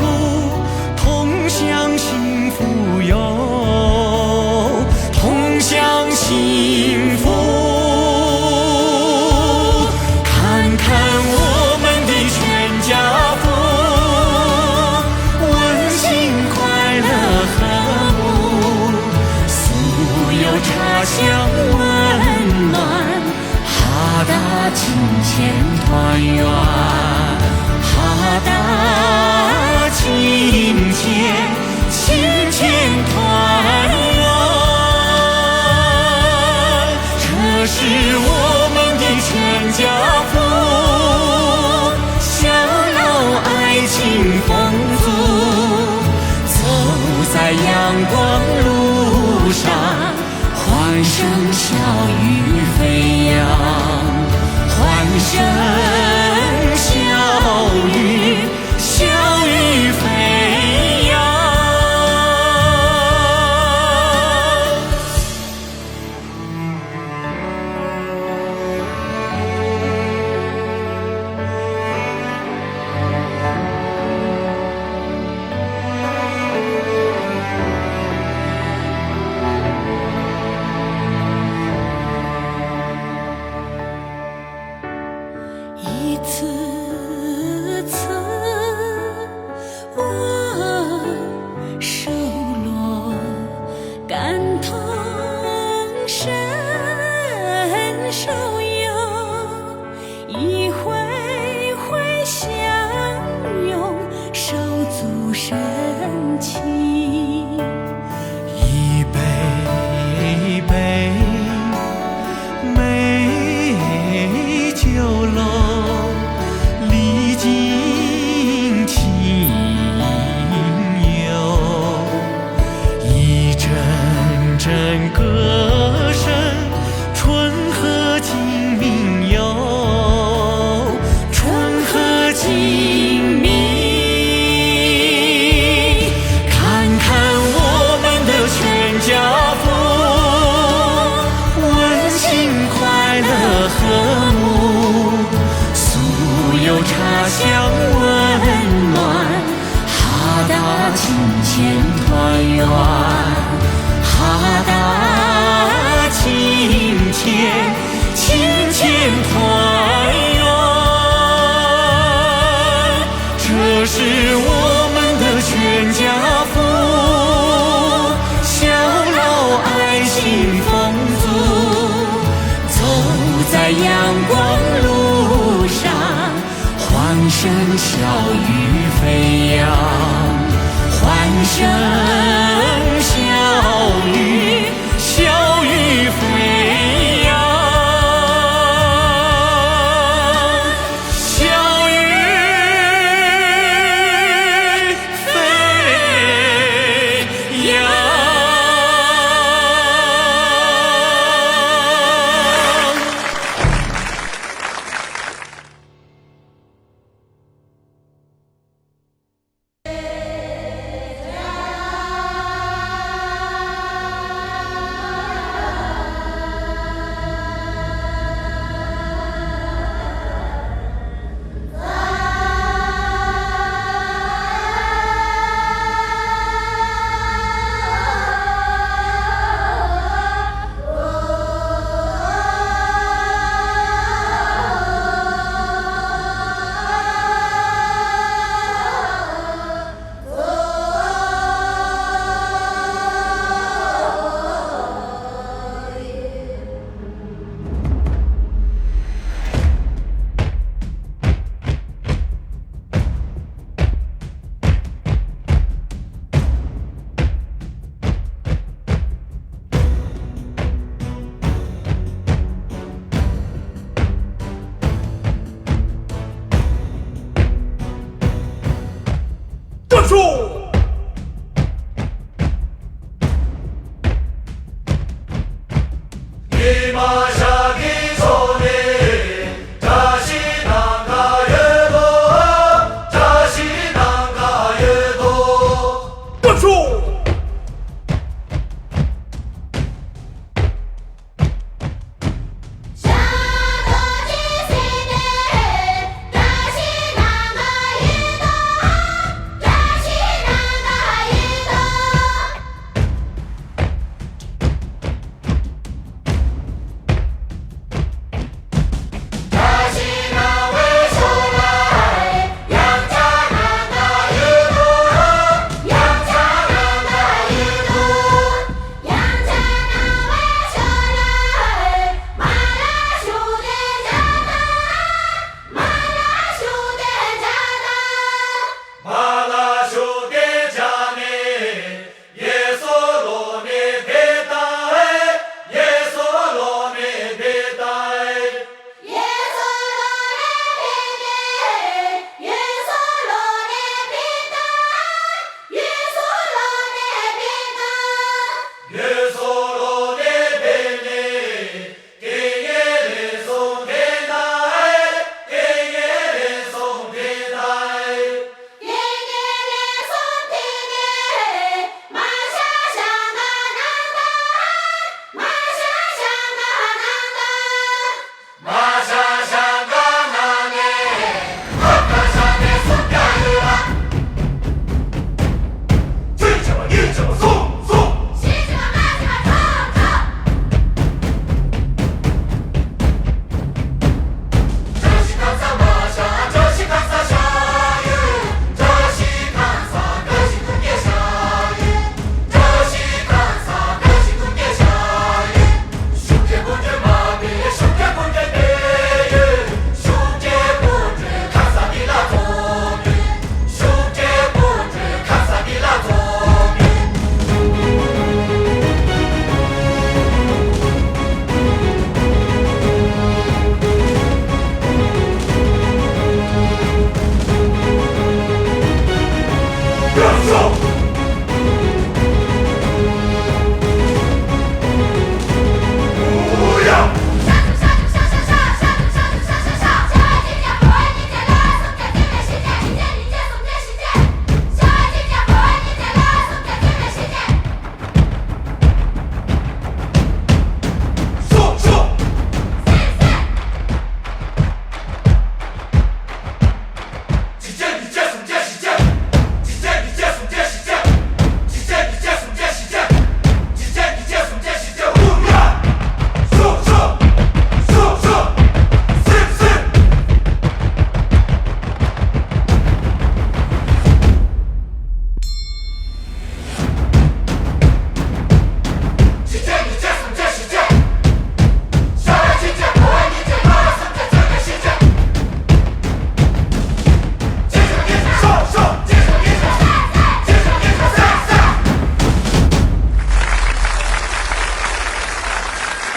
路，同享幸福哟，同享幸福。看看我们的全家福，温馨快乐和睦，素有茶香温暖。 哈达亲情团圆，哈达亲情，亲情团圆。这是我们的全家福，孝老爱情丰足，走在阳光路上。 欢声笑语飞扬，欢声笑语，笑语飞扬。一次次握手落，感同身受哟。 一回回相拥，手足深情。一杯杯美酒落，历尽情游。一阵阵歌声， 春和景明哟，春和景明。看看我们的全家福，温馨快乐和睦，素有茶香温暖。 哈达亲情团圆，哈达亲情，亲情团圆。这是我们的全家福，孝老爱心丰足，走在阳光路上。 欢声笑语飞扬，欢声笑语，笑语飞扬，笑语飞扬。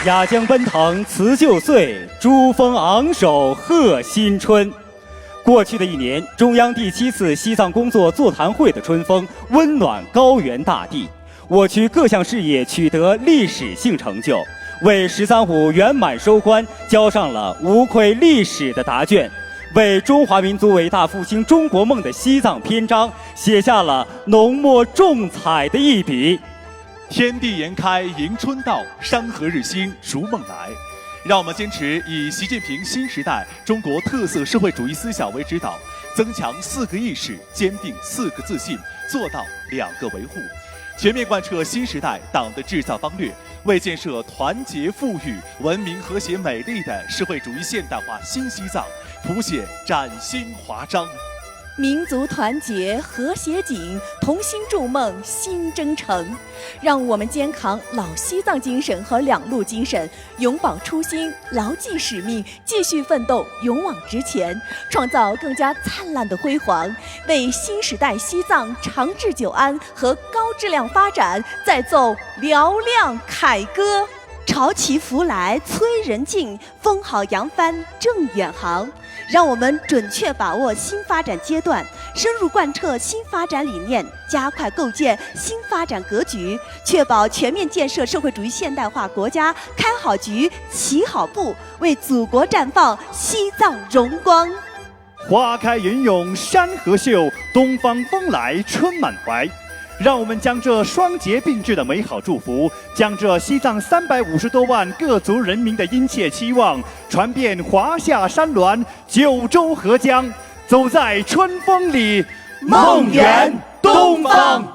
雅江奔腾辞旧岁，珠峰昂首贺新春。过去的一年，中央第七次西藏工作座谈会的春风温暖高原大地，我区各项事业取得历史性成就，为“十三五”圆满收官交上了无愧历史的答卷，为中华民族伟大复兴中国梦的西藏篇章写下了浓墨重彩的一笔。天地颜开迎春到，山河日新如梦来。让我们坚持以习近平新时代中国特色社会主义思想为指导，增强四个意识，坚定四个自信，做到两个维护，全面贯彻新时代党的治藏方略，为建设团结富裕、文明和谐美丽的社会主义现代化新西藏谱写崭新华章。民族团结和谐景，同心筑梦新征程。让我们坚扛老西藏精神和两路精神，永葆初心，牢记使命，继续奋斗，勇往直前，创造更加灿烂的辉煌，为新时代西藏长治久安和高质量发展再奏嘹亮凯歌。潮起伏来催人进，风好扬帆正远航。让我们准确把握新发展阶段，深入贯彻新发展理念，加快构建新发展格局，确保全面建设社会主义现代化国家开好局、起好步，为祖国绽放西藏荣光。花开云涌山河秀，东方风来春满怀。让我们将这双节并至的美好祝福，将这西藏三百五十多万各族人民的殷切期望，传遍华夏山峦、九州河江，走在春风里，梦圆东方。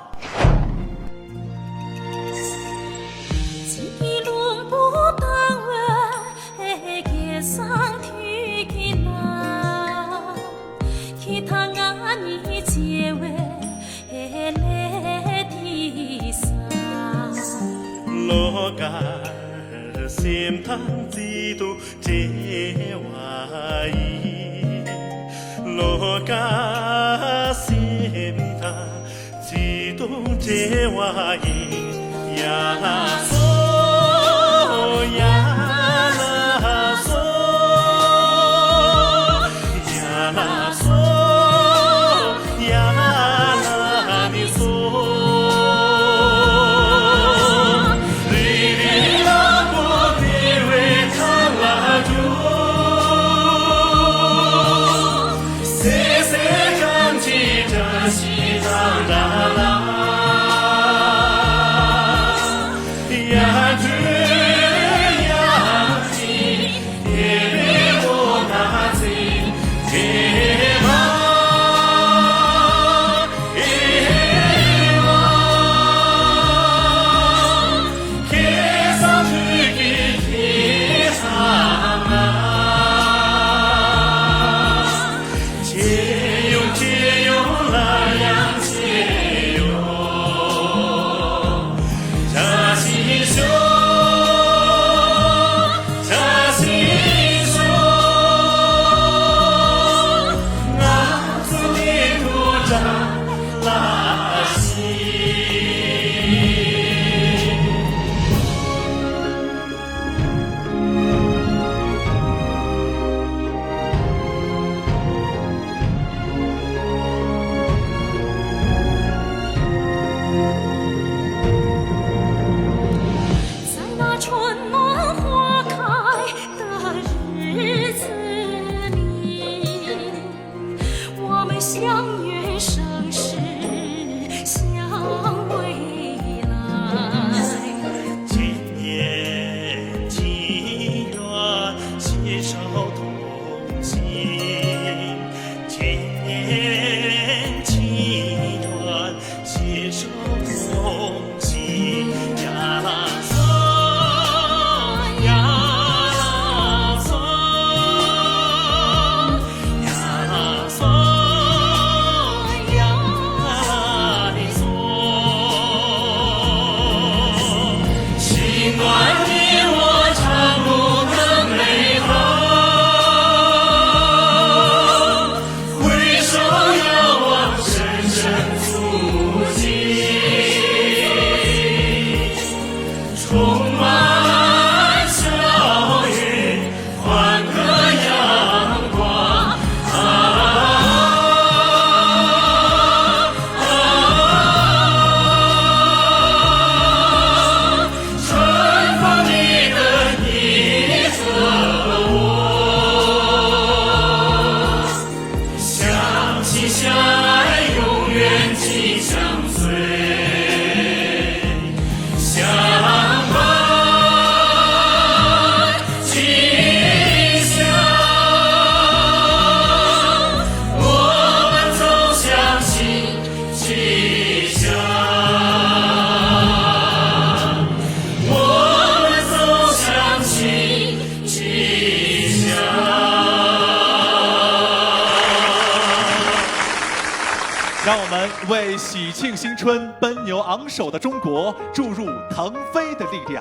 相随，相伴吉祥。我们走向新气象，我们走向新气象。让我们为喜庆新春奔牛昂首的中国注入腾飞的力量。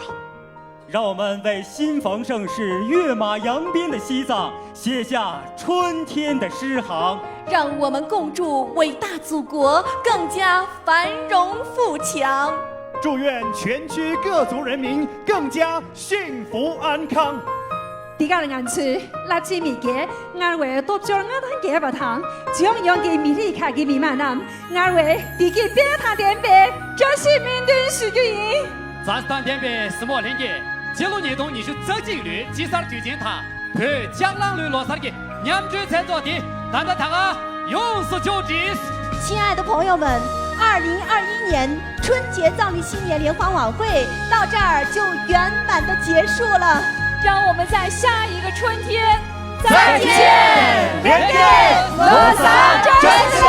让我们为新逢盛世、跃马扬鞭的西藏写下春天的诗行。让我们共祝伟大祖国更加繁荣富强。祝愿全区各族人民更加幸福安康。 དེ་གར་ང་ཚོས་ལབ་ཅིག་མི་དགེ་སྔར་བས་སྟོབས་འབྱོར་མངའ་ཐང་རྒྱས་པ་དང་ལྗིད་ཡོང་ཡོང་གི་མི་རིགས་ཁག་གི་མི་མང་རྣམས་སྔར་བས་བདེ་སྐྱིད་དཔལ་དང་ལྡན་པའི་བཀྲ་ཤིས་སྨོན་འདུན་ཞུ་རྒྱུ་ཡིན། མཛའ་བརྩེ་དང་ལྡན་པའི་གཟིགས་མོ་ལྷན་རྒྱས། སྤྱི་ལོ་ཉིས་སྟོང་ཉི་ཤུ་རྩ་གཅིག་ལོའི་དཔྱིད་གསར་དུས་ཆེན་དང་བོད་ལྕགས་གླང་ལོའི་ལོ་གསར་གྱི་མཉམ་སྤྲོའི་མཚན་ཚོགས་འདི་ད་ལྟ་ད་ག་ཡོངས་སུ་བཅུག་སྟེ། 亲爱的朋友们，二零二一年春节藏历新年联欢晚会到这儿就圆满的结束了。让我们在下一个春天再见。再见。连电罗萨真是